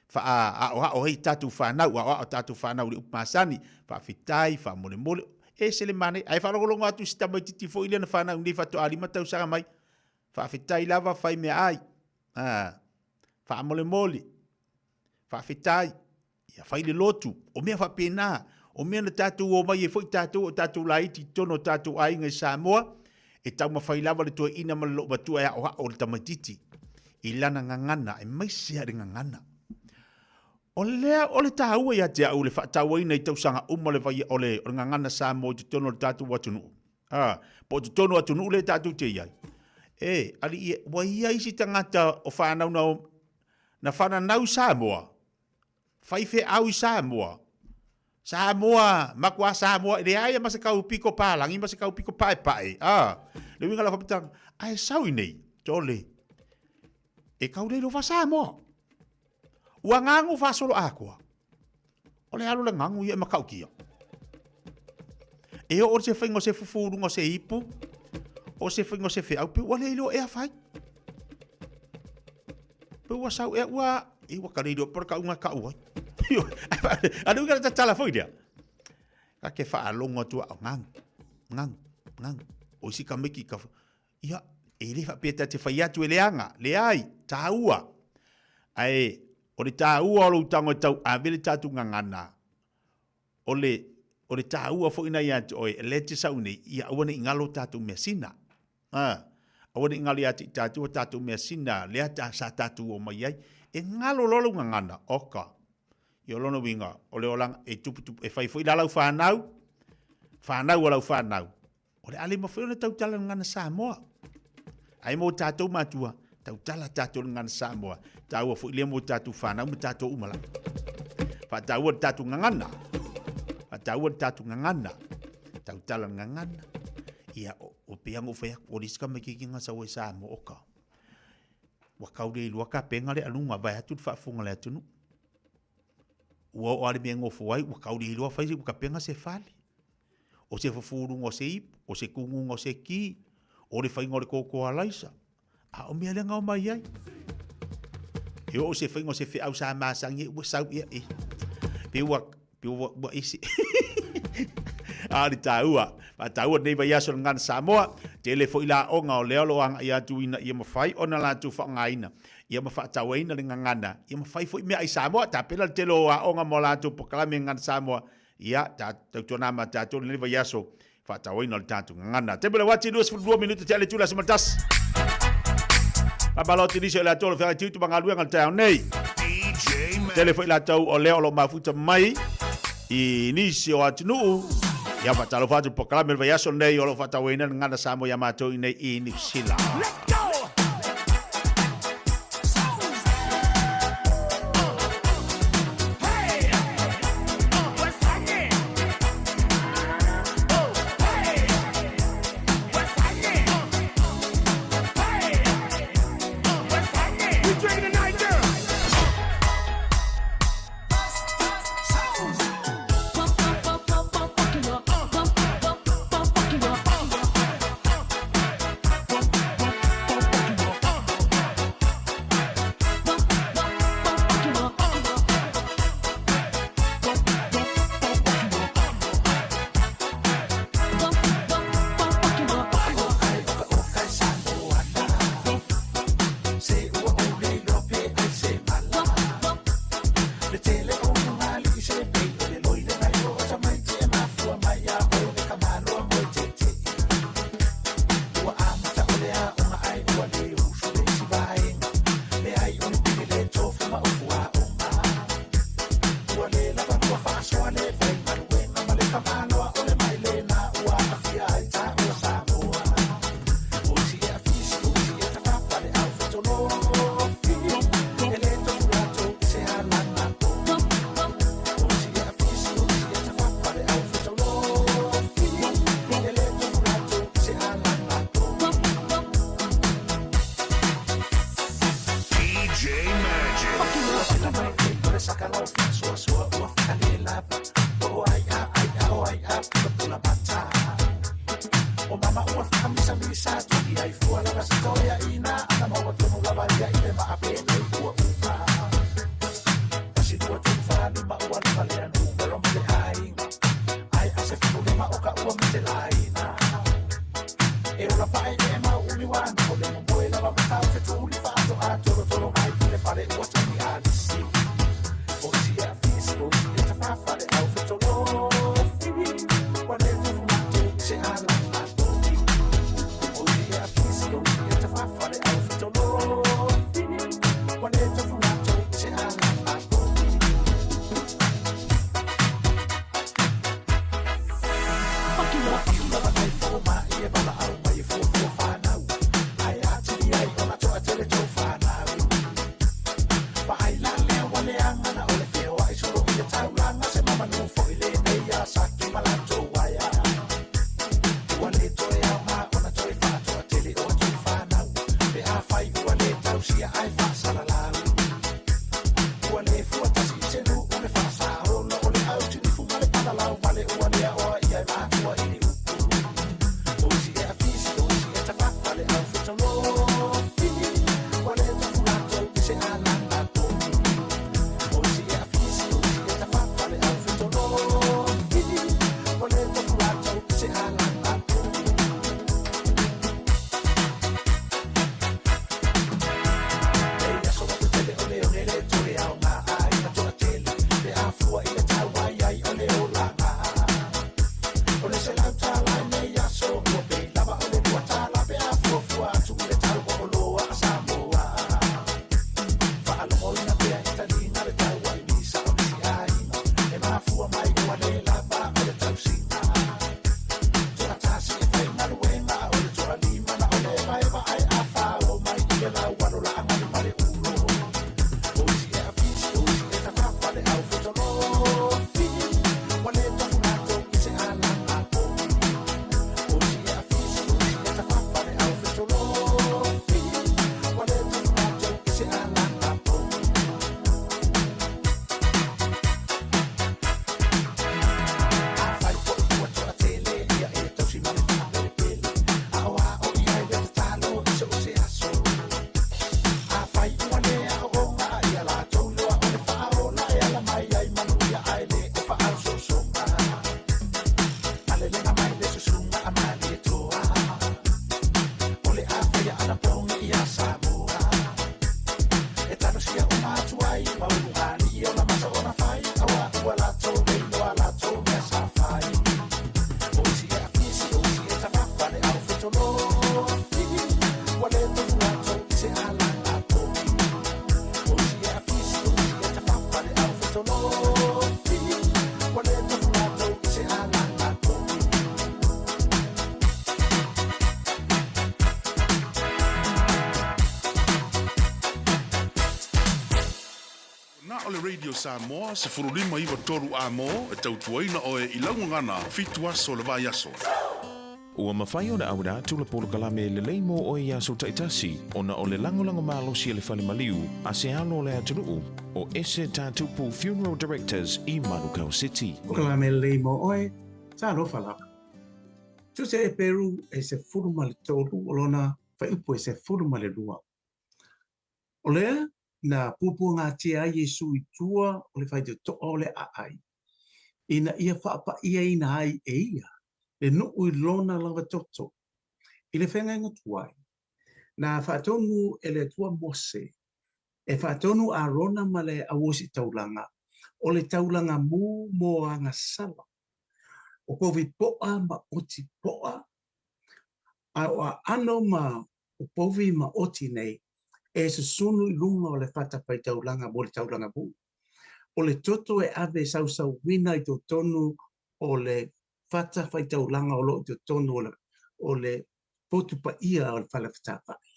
Faaaoao ai tatou fanau, aoao tatou fanau i le upu masani, faafetai, faamolemole, e ese le manaia. Ae faalogologo atu i si tamaititi foi lea na fanau nei faatoa lima tausaga mai, Faafetai lava fai meaai. A, faamolemole, faafetai, ia fai le lotu, o mea faapena, o mea na tatou omai ai foi tatou o tatou laiti i totonu o tatou aiga i Samoa, e taumafai lava le toeaina ma le loomatua e aoao le tamaititi i lana gagana, aemaise lava i le gagana. O lea, o le taua ia te au le faatauaina i tausaga uma o le, o le, o le gagana Samoa i totonu o le tatou atunuu. A, po o totonu o atunuu lea tatou te i ai. E, alii e, ua i ai isi tagata o fanau na, na fananau i Samoa, faifeau i Samoa, Samoa, makuā Samoa, e leai a ma se kaupiko pālagi ma se kaupiko paepae. A, le uiga la faamatalaga, ae sau i nei, tole, e kau le iloa Samoa. Ua gagu faasolo atoa. O le alu le gagu ia e matautia. E oo se faiga o se fufu luga o se ipu, o se faiga o se feau, pe ua le iloa ea fai. Pe ua sau ea ua, e ua ka le iloa po o le kauga e kau ai. A le uiga le tatala foi lea. Ka ke faalogo atu a o gagu, gagu, gagu. O isi tamaiti ka, ia, e le faapea ta te fai atu e leaga, leai, taua. Ae O le taua o lou tago e tauave le tatou gagana, o le, o le taua foi na ia te oe, lea e te sau nei, ia aua ne i galo tatou measina. A, aua ne i galo ia te i tatou a tatou measina, lea ta, sa tatou omai ai. E galo loa lou gagana, oka. Ia o lona uiga, o le olaga, e tuputupu, e fai foi la lau fanau, fanau a lau fanau, O le a le mafai ona tautala le gagana Samoa. Ae mo tatou matua, tautala tatou le gagana Samoa. Taua foi lea mo tatou fanau ma tatou uma lava. Faataua le tatou gagana. Faataua le tatou gagana. Tautala le gagana. Ia, o pea ngo fai atu, o le isi tamaititi na sau ai Samoa o ka. Ua kau le iloa kapenga le aluga, vae atu le faafofoga a le atunuu. Ua oo lava i le mea e nofo ai, ua kau le iloa fai se kapenga se fale. O se fufuluga o se ipu, o se kuguga o se ki, o le faiga o le koko alaisa. A o mea lea na omai ai. E oo se faiga o se feau sa masani ai ua sau ia e. Pe ua, pe ua, ua ese. A o le taua, faataua lenei vaiaso o le Gagana Samoa, tele foi la aoga o lea o lo o agai atu ina ia mafai ona latou faaaogaina ia ma faatauaina le gagana, ia ma fai foi meaai Samoa. Tapena le tele o aoga mo latou polokalame Gagana Samoa, Ia, ta, tautuana ma tatou lenei vaiaso, faatauaina o le tatou gagana. Taimi o le uati, 22 minute tea le itula 11. Faamalo atu i nisi o i latou o lo o feagai tiute ma galuega i le taeao nei. Tele foi latou o lea o lo o mafuta mai i nisi o atunuu. Ia, faatalofa atu i le polokalame o le vaiaso lenei o lo o faatauaina le gagana Samoa ia matou i inei i Niu Sila. Na o le Radio Samoa, 1593 A mo, e tautuaina oe i lau gagana, fitu aso o le vaiaso. Ua mafai ona auina atu le polokalame lelei mo oe i aso taitasi ona o le lagolago malosi a le fale maliu a se alo o le atunuu o Ese Tatupu Funeral Directors i Manukau City. Polokalame lelei mo oe, talofa lava. Tusa e Peru e 13 o lona fuaiupu e 12. O lea na puapuagatia ai Iesu i tua o le faitotoa o le aai, ina ia faapa'iaina ai e ia le nuu i lona lava toto. I le feagaiga tuai, na faatonu e le Atua Mose e faatonu Arona ma le auositaulaga o le taulaga mu mo agasala, o povi po'a ma oti po'a, a o aano ma o povi ma oti nei e susunu i luga o le fatafaitaulaga mo le taulaga mu. O le toto e ave sausauina i totonu o le fatafaitaulaga o lo o i totonu o le, o le potu paia o le fale fetāfa'i.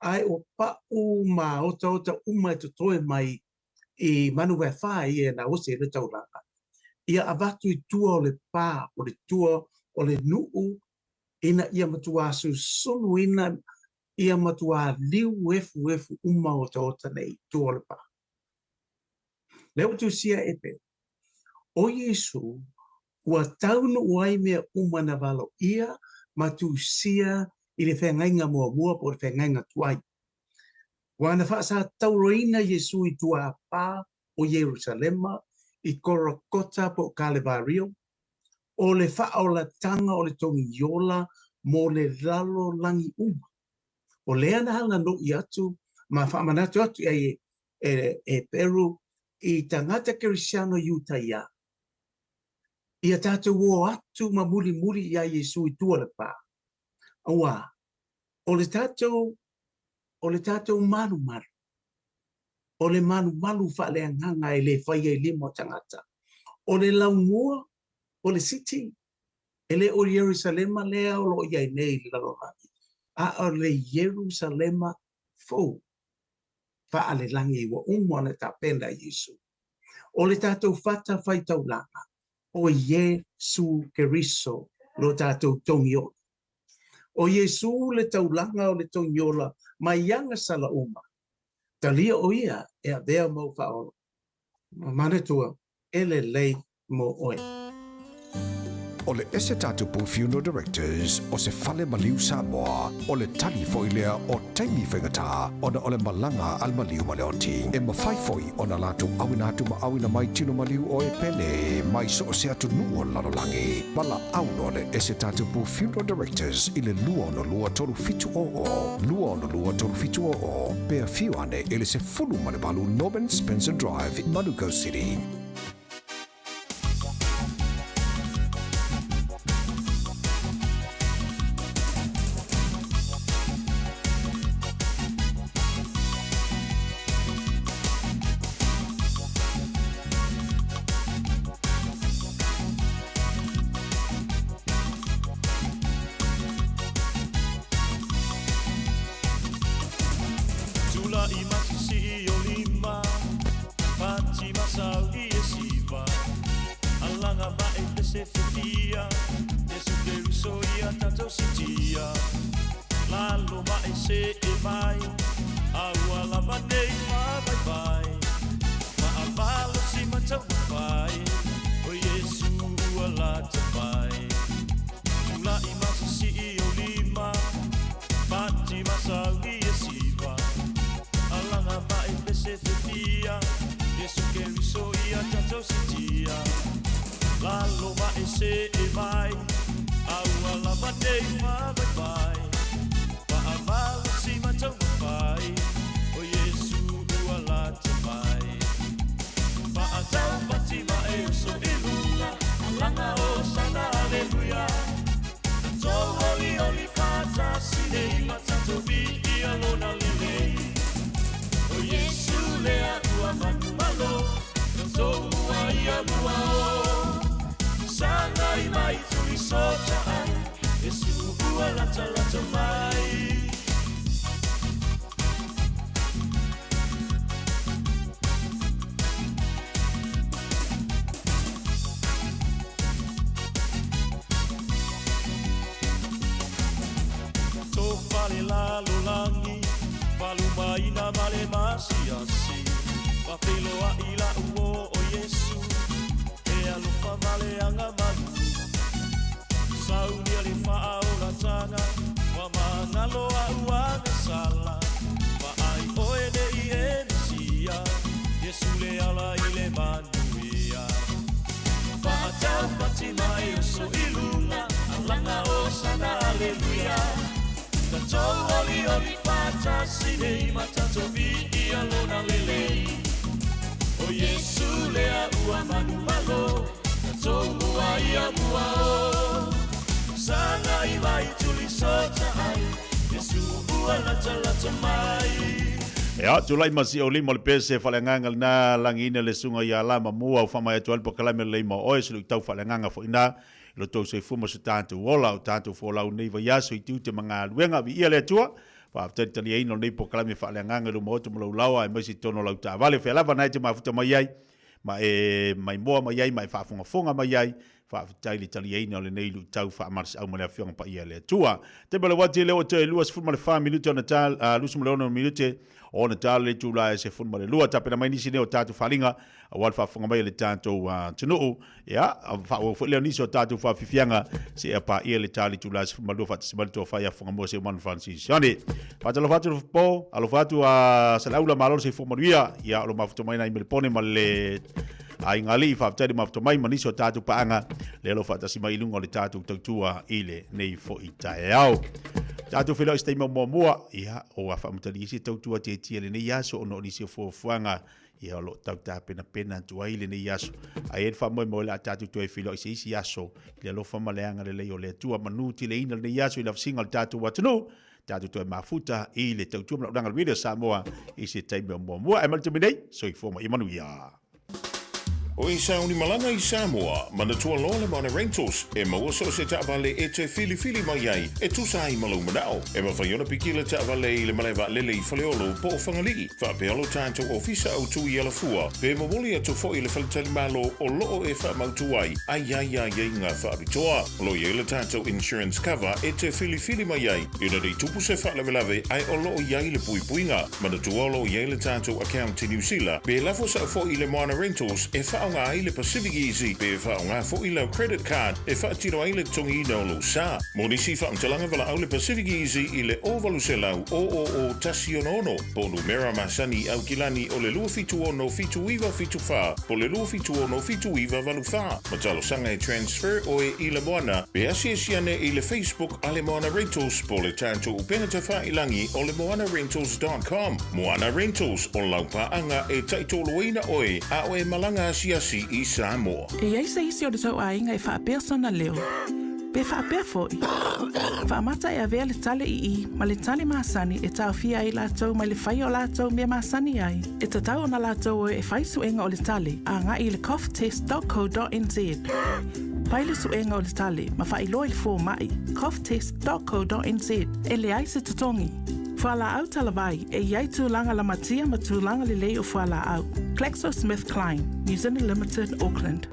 Ae o pa'u ma otaota uma e totoe mai i manu vaefa ia na osi ai le taulaga, ia avatu i tua o le pa o le tua o le nuu ina ia matuā susunuina ia matuā liu efuefu uma otaota nei i tua o le pa. Lea ua tusia e pe, o Iesu ua taunuu ai mea uma na valoia ma tusia i le feagaiga muamua po o le feagaiga tuai. Ua na faasatauroina Iesu i tuapā o Ierusalema i Korokota po o Kalevario, o le faaolatanga o le togiola mo le lalolagi uma. O lea na halanui atu ma faamanatu atu i ai e Eperu i tagata Kerisiano Iutaia, ia tatou o atu ma mulimuli iā Iesu i tua le pā. Auā, o le tatou, o le tatou malumalu, o le malumalu faaleagaga e le faia i lima o tagata. O le laumua, o le city, e le o Ierusalema lea o lo o i ai nei i le lalolagi, a o le Ierusalema fou faalelagi ua uma ona tapena e Iesu. O le tatou fata faitaulaga, o Iesu Keriso lo tatou togiola. O Iesu le taulaga o le togiola mai agasala uma. Talia o ia e avea mau faaola. Manatua, e lelei mo oe. O le Ese Tatupu Funeral Directors o se fale maliu Samoa, o le tali foi lea o taimi faigata ona o le malaga a le maliu ma le oti. E mafai foi ona latou auina atu ma auina mai tino maliu o e pele mai so o se atunuu o le lalolagi. Valaau loa le Ese Tatupu Funeral Directors i le 262 3700, 262 3700, pe afio ane i le 18 Norman Spencer Drive, Manukau City. Tula'i ma sisii o lima Pati ma sauli e siva Alaga ma e pese fefia Yesu Keriso ia tatou sitia Lalo ma e see mai A ua lava nei faavaivai Faamalosi ma taumafai O Iesu ua lata mai Tula'i ma sisii o lima Pati ma sauli e siva Alaga ma e pese fefia Iesu Keriso ia tatou sitia Lalo ma e see mai A ua lava nei faavaivai Faamalosi ma taumafai O Iesu ua lata mai Faataupati ma e uso i luga Alaga hosana aleluia Tatou olioli faatasi nei ma tatou viia lona lelei O Iesu lea ua manumalo Tatou mua ia mua o Sagai mai tuli soca ai Iesu ua latalata mai. Tofa le lalolagi, falumaina ma le masiasi, Faafeiloai la'u o o Iesu, e alofa ma le aga malu. Saunia le faaolataga, ua magalo a'u agasala, Vaai oe nei e Mesia, Iesu le ala i le manuia. Faataupati ma e oso i luga, alaga hosana aleluia. Tatou olioli faatasi nei ma tatou viia lona lelei. O Iesu lea ua manumalo, tatou mua ia mua o. Sagai mai tuli soca ai, Iesu ua latalata mai. Ia, tulai ma sii o lima o le pese faaleagaga lena lagiina le susuga ia Alama Mua ua faamai atu ai le polokalame lelei mo oe se luitau faaleagaga foi na i lo tou soifua ma so tatou ola o tatou folau nei vaiaso i tiute ma galuega. Viia le Atua, faafetai le taliaina o lenei polokalame faaleagaga i luma oto ma lou laoa aemaise i totonu o lau taavale. O fea lava na e te mafuta mai ai ma e maimoa mai ai ma e faafogafoga mai ai, Faafetai le taliaina o lenei luitau faamalosiau ma le Afioga Paia a le Atua. Taimi o le uati lea ua toe 24 minute ona ta, 26 minute ona ta le itula e 12. Tapena mai nisi nei o tatou faaaliga aua le faafofoga mai a le tatou atunuu. Ia, faaauau foi lea o nisi o tatou faafiafiaga seia paia le ta le itula e 12 faatasi mai le tofa ia Fugamoa Seumanu Francis Sione. Faatalofa atu po, alofa atu a Salaula, malo le soifua manuia. Ia, o lo mafuta mai nai Melepone ma le aiga alii, faafetai le mafuta mai ma nisi o tatou paaga lea o lo o faatasi mai i luga o le tatou tautua i lenei foi taeao. Tatou feiloai i se taimi o muamua, ia, o a faamatalia isi tautua tietie i lenei aso ona o nisi o fuafuaga ia o lo o tau tapenapena atu ai lenei aso. Ae i ai le faamoemoe o le a tatou toe feiloai i se isi aso i le alofa ma le agalelei o le Atua. Manu tileina lenei aso i le afisiga o le tatou atunuu, tatou toe mafuta i le tautua ma le auaunaga a le Radio Samoa i se taimi o muamua. Ae mai le taimi nei, soifua ma ia manuia. O e sauni malaga i Samoa, manatua loa le Mana Rentals, e maua so o se taavale e te filifili mai ai e tusa ai ma lou manao. E mafai ona piki le taavale i le malae vaalele i Faleolo po o Fagalii, faapea lo tatou ofisa autu i Alafua, pe momoli atu foi i le faletalimalo o loo e faamautu ai a i ai aiaiga faapitoa. O lo o i ai le tatou insurance cover e te filifili mai ai ina nei tupu se faalavelave ae o lo o i ai le puipuiga. Manatua o lo o i ai le tatou account i Niu Sila, pe lafo sao foi i le Moana Rentals e faaaoga ai le Pacific Easy pe faaaoga foi lau credit card e faatino ai le totogiina o lou sa. Mo nisi faamatalaga valaau le Pacific Easy i le 0800 000 166 po o numera masani i Aukilani o le 276 7974 po o le 276 7984. Ma talosaga e transfer oe i le Moana pe asiasi ane i le Facebook a le Moana Rentals po o le tatou upega tafailangi o le moanarentals dot com. Moana Rentals, o lau paaga e taitoloina oe a o e malaga asiasi i Samoa. E i ai se isi o le tou aiga e faapea sona leo, pe faapea foi, faamata e avea le tale ii ma le tale masani e taofia ai latou mai le faia o latou mea masani ai, e tatau ona latou o e fai suega o le tale agai i le coughtest.co.nz. Fai le suega o le tale ma faailoa i le fomai, coughtest.co.nz, e leai se totogi. Fualaau talavai, e i ai tulaga lamatia ma tulaga lelei o fualaau. GlaxoSmithKline, New Zealand Limited, Auckland.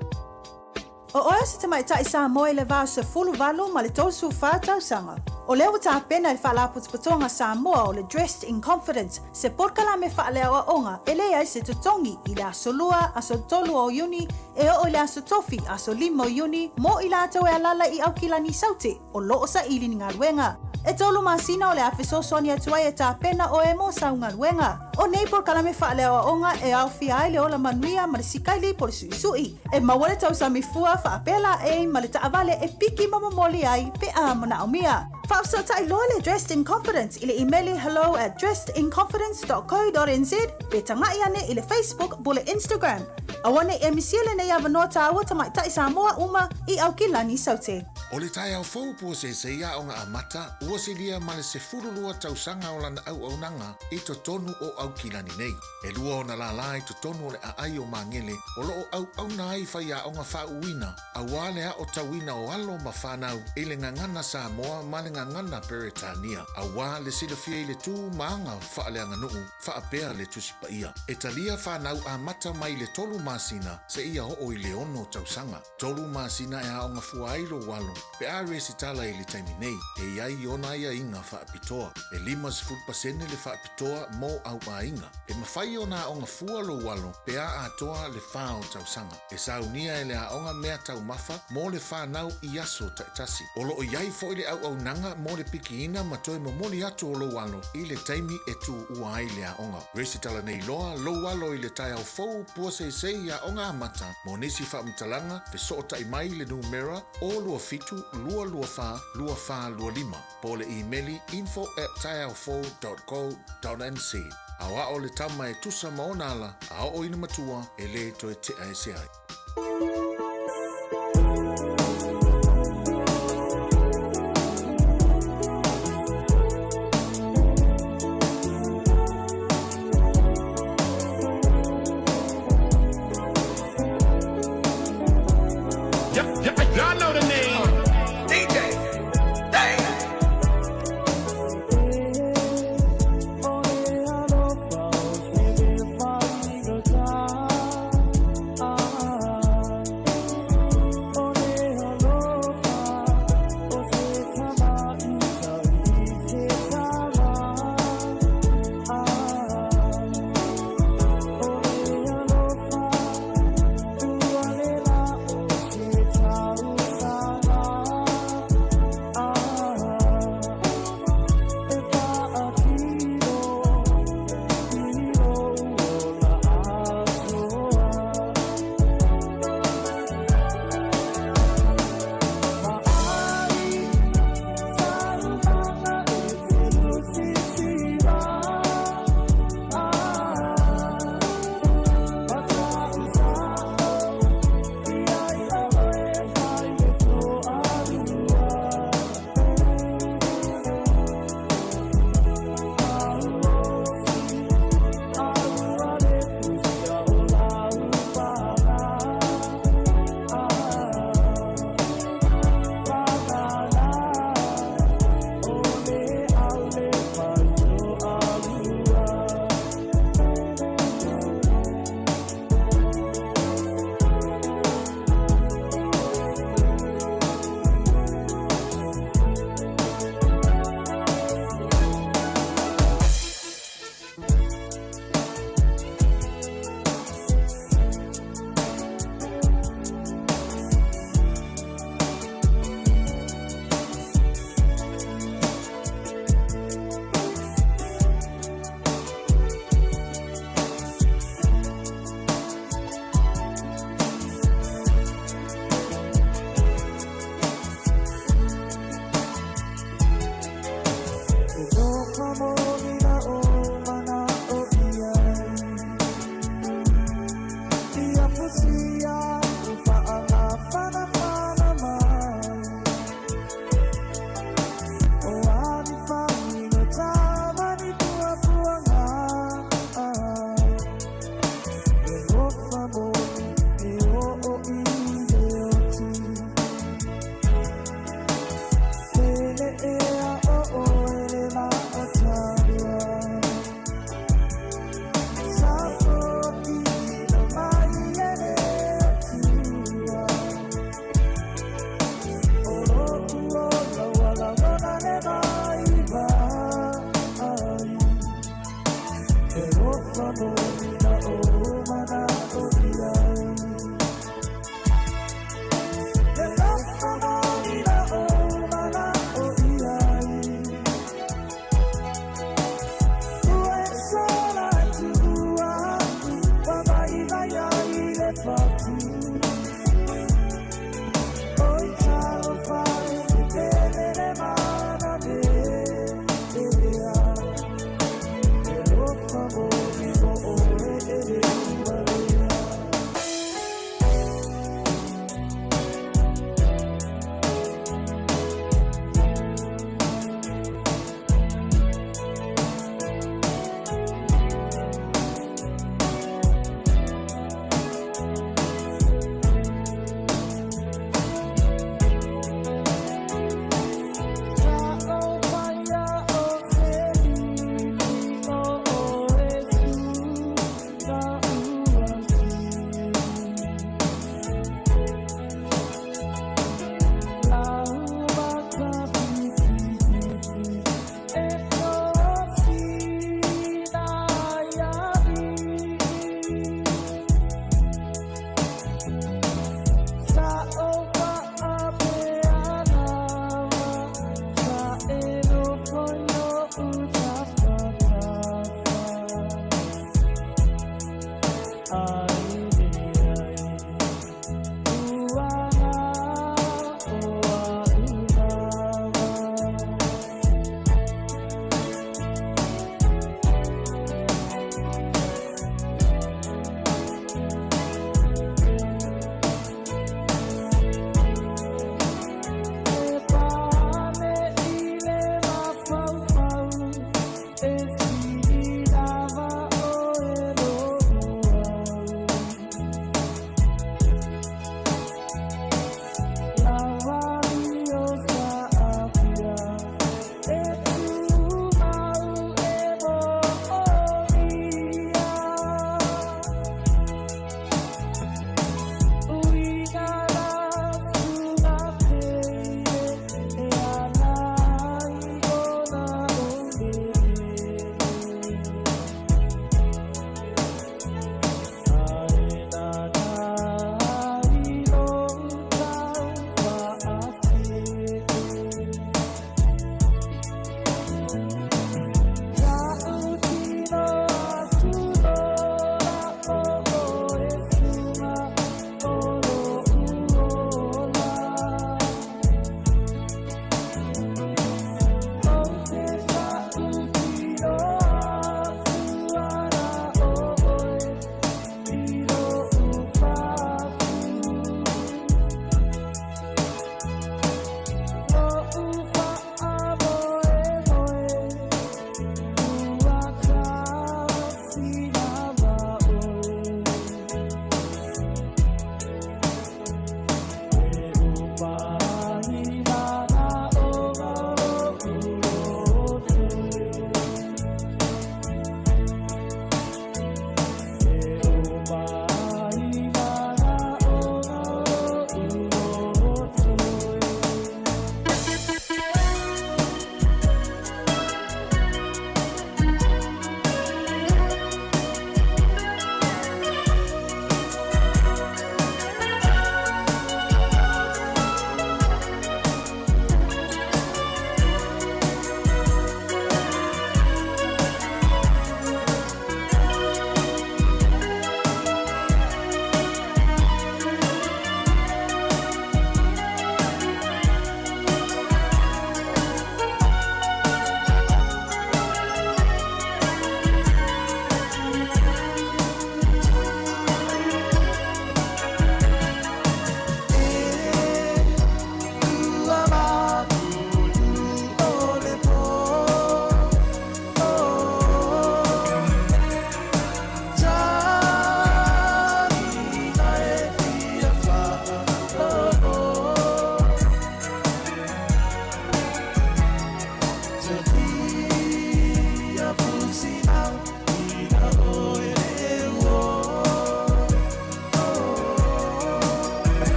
O oe o se tamaitai Samoa i le va o 18 ma le 34 tausaga. O lea ua tapena e le Faalapotopotoga Samoa o le Dressed in Confidence se polokalame faaleaoaoga e leai se totogi i le aso Lua, aso 3 o Iuni e oo i le aso Tofi, aso 5 o Iuni mo i latou e alala i Aukilani Saute o lo o saili ni galuega. E tolu masina o le a fesoasoani atu ai e tapena oe mo sau galuega. O nei polokalame faaleaoaoga e aofia ai le ola manuia ma le sikaili po o le suisui. E maua le tausami fua faapea laei ma le taavale e piki ma momoli ai pe a manaomia. Faafesootai loa le Dressed in Confidence i le imeli hello at dressedinconfidence.co.nz pe tagai ane i le Facebook po o le Instagram. Aua ne i e misia lenei avanoa tāua tamaitai Samoa uma i Aukilani Saute. O le taeao fou puaseisei aoga amata ua silia ma le 12 tausaga o lana auaunaga i totonu o Aukilani nei. E lua ona lālā i totonu o le aai o Magele o lo o auauna ai faiaoga faauuina auā le aotauina o alo ma whanau i le gagana Samoa ma le gagana Peretania, auā le silafia i le tū ma aga faaleaganuu faapea le Tusi Paia. E talia whanau amata mai le tolu masina seia oo i le ono tausaga. Tolu masina e aoga fua ai lou alo pe a resitala i le taimi nei, e i ai ona aiaiga faapitoa. E 50% le faapitoa mo au aiga. E mafai ona aoga fua lou alo pe a atoa le whā o tausaga. E saunia e le aoga mea taumafa mo le whanau i aso taitasi. O loo i ai foi le auaunaga mo le pikiina ma toe momoli atu o lou alo i le taimi e tū ua ai le aoga. Resitala nei loa lou alo i le taeao fou puaseisei aoga amata mo nisi faamatalaga fesootai mai i le numera 027 224 2425 po o le imeli info at taeaofou.co.nz. Aoao le tama e tusa ma ona ala a oo ina matua e lē toe tea ese ai. Y'all know the name. DJ. Dang.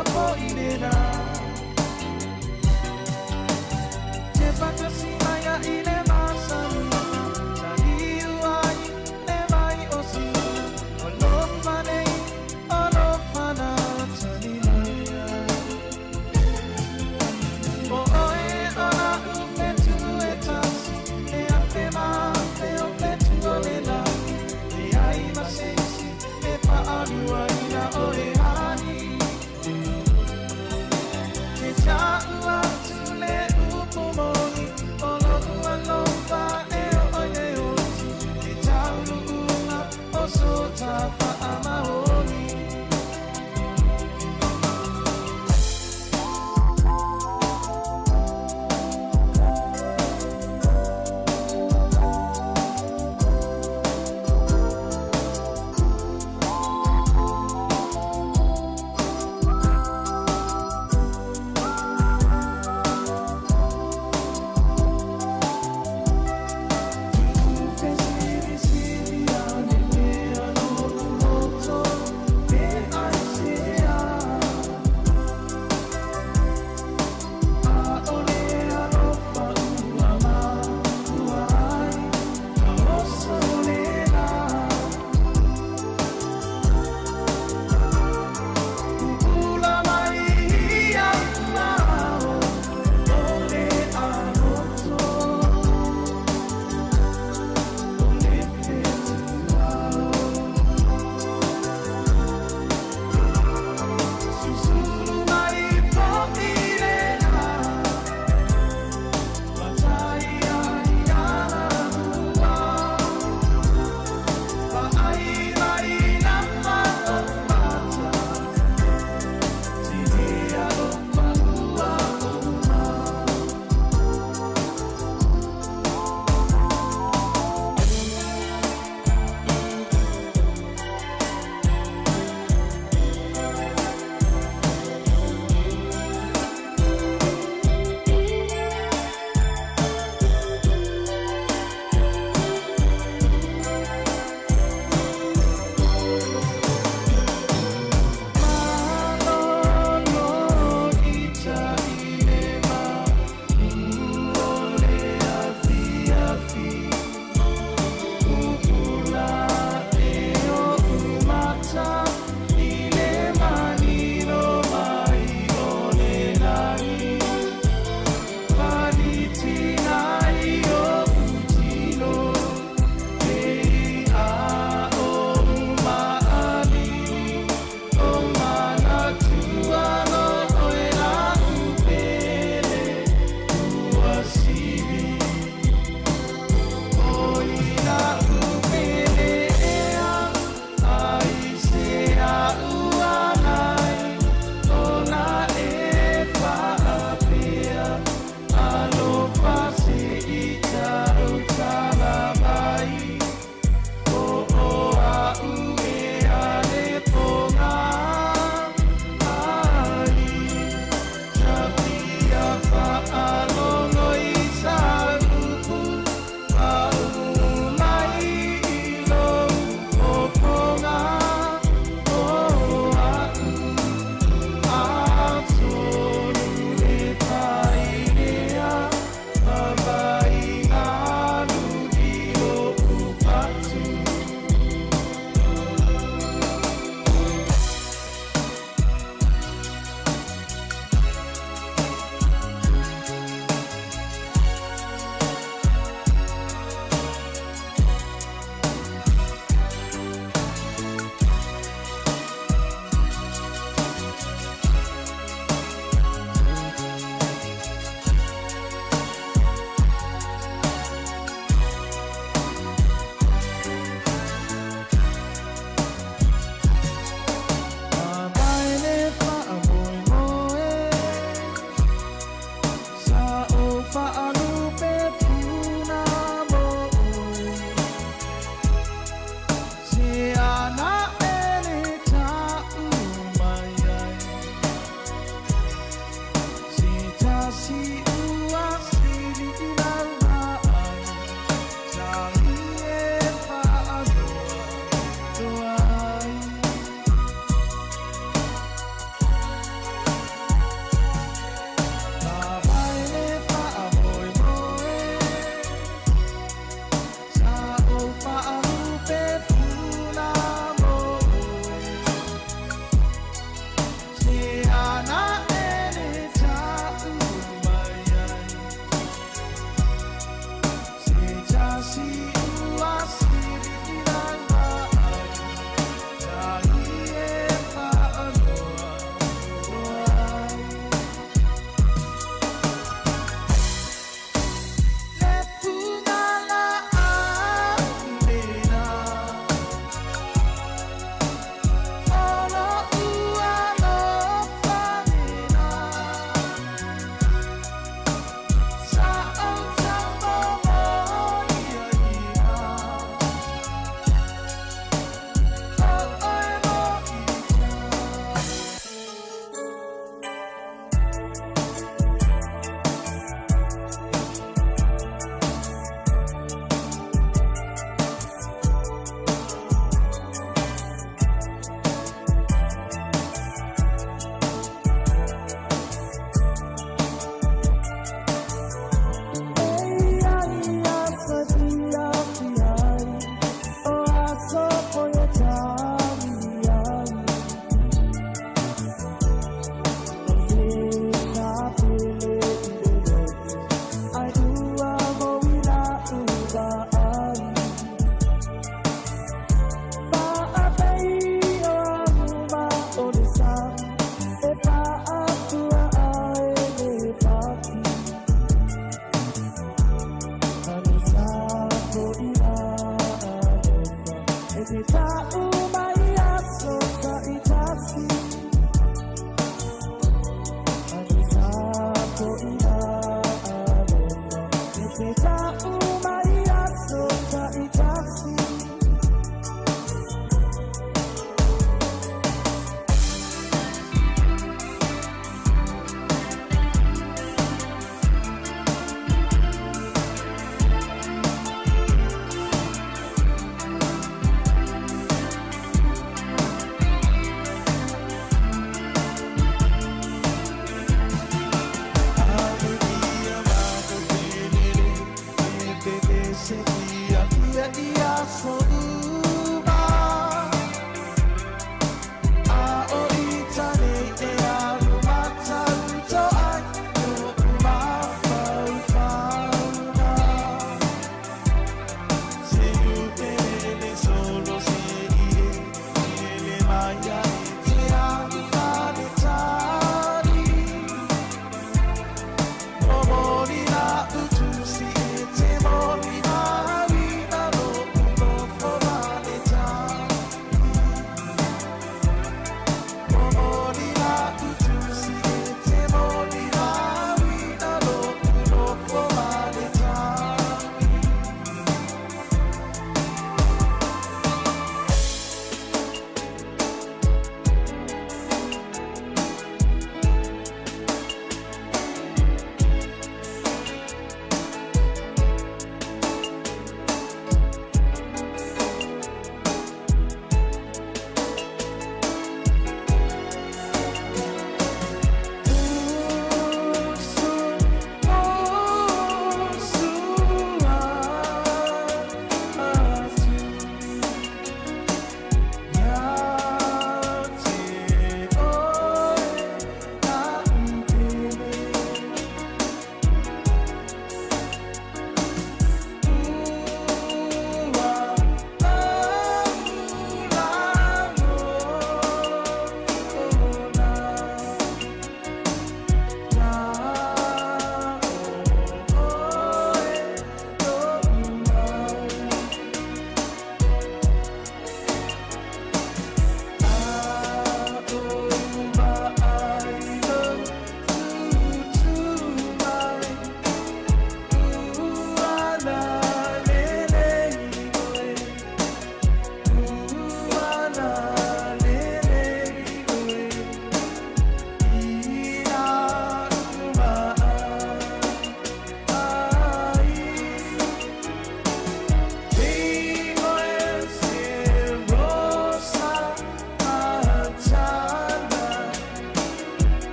Alofa foʻi lena.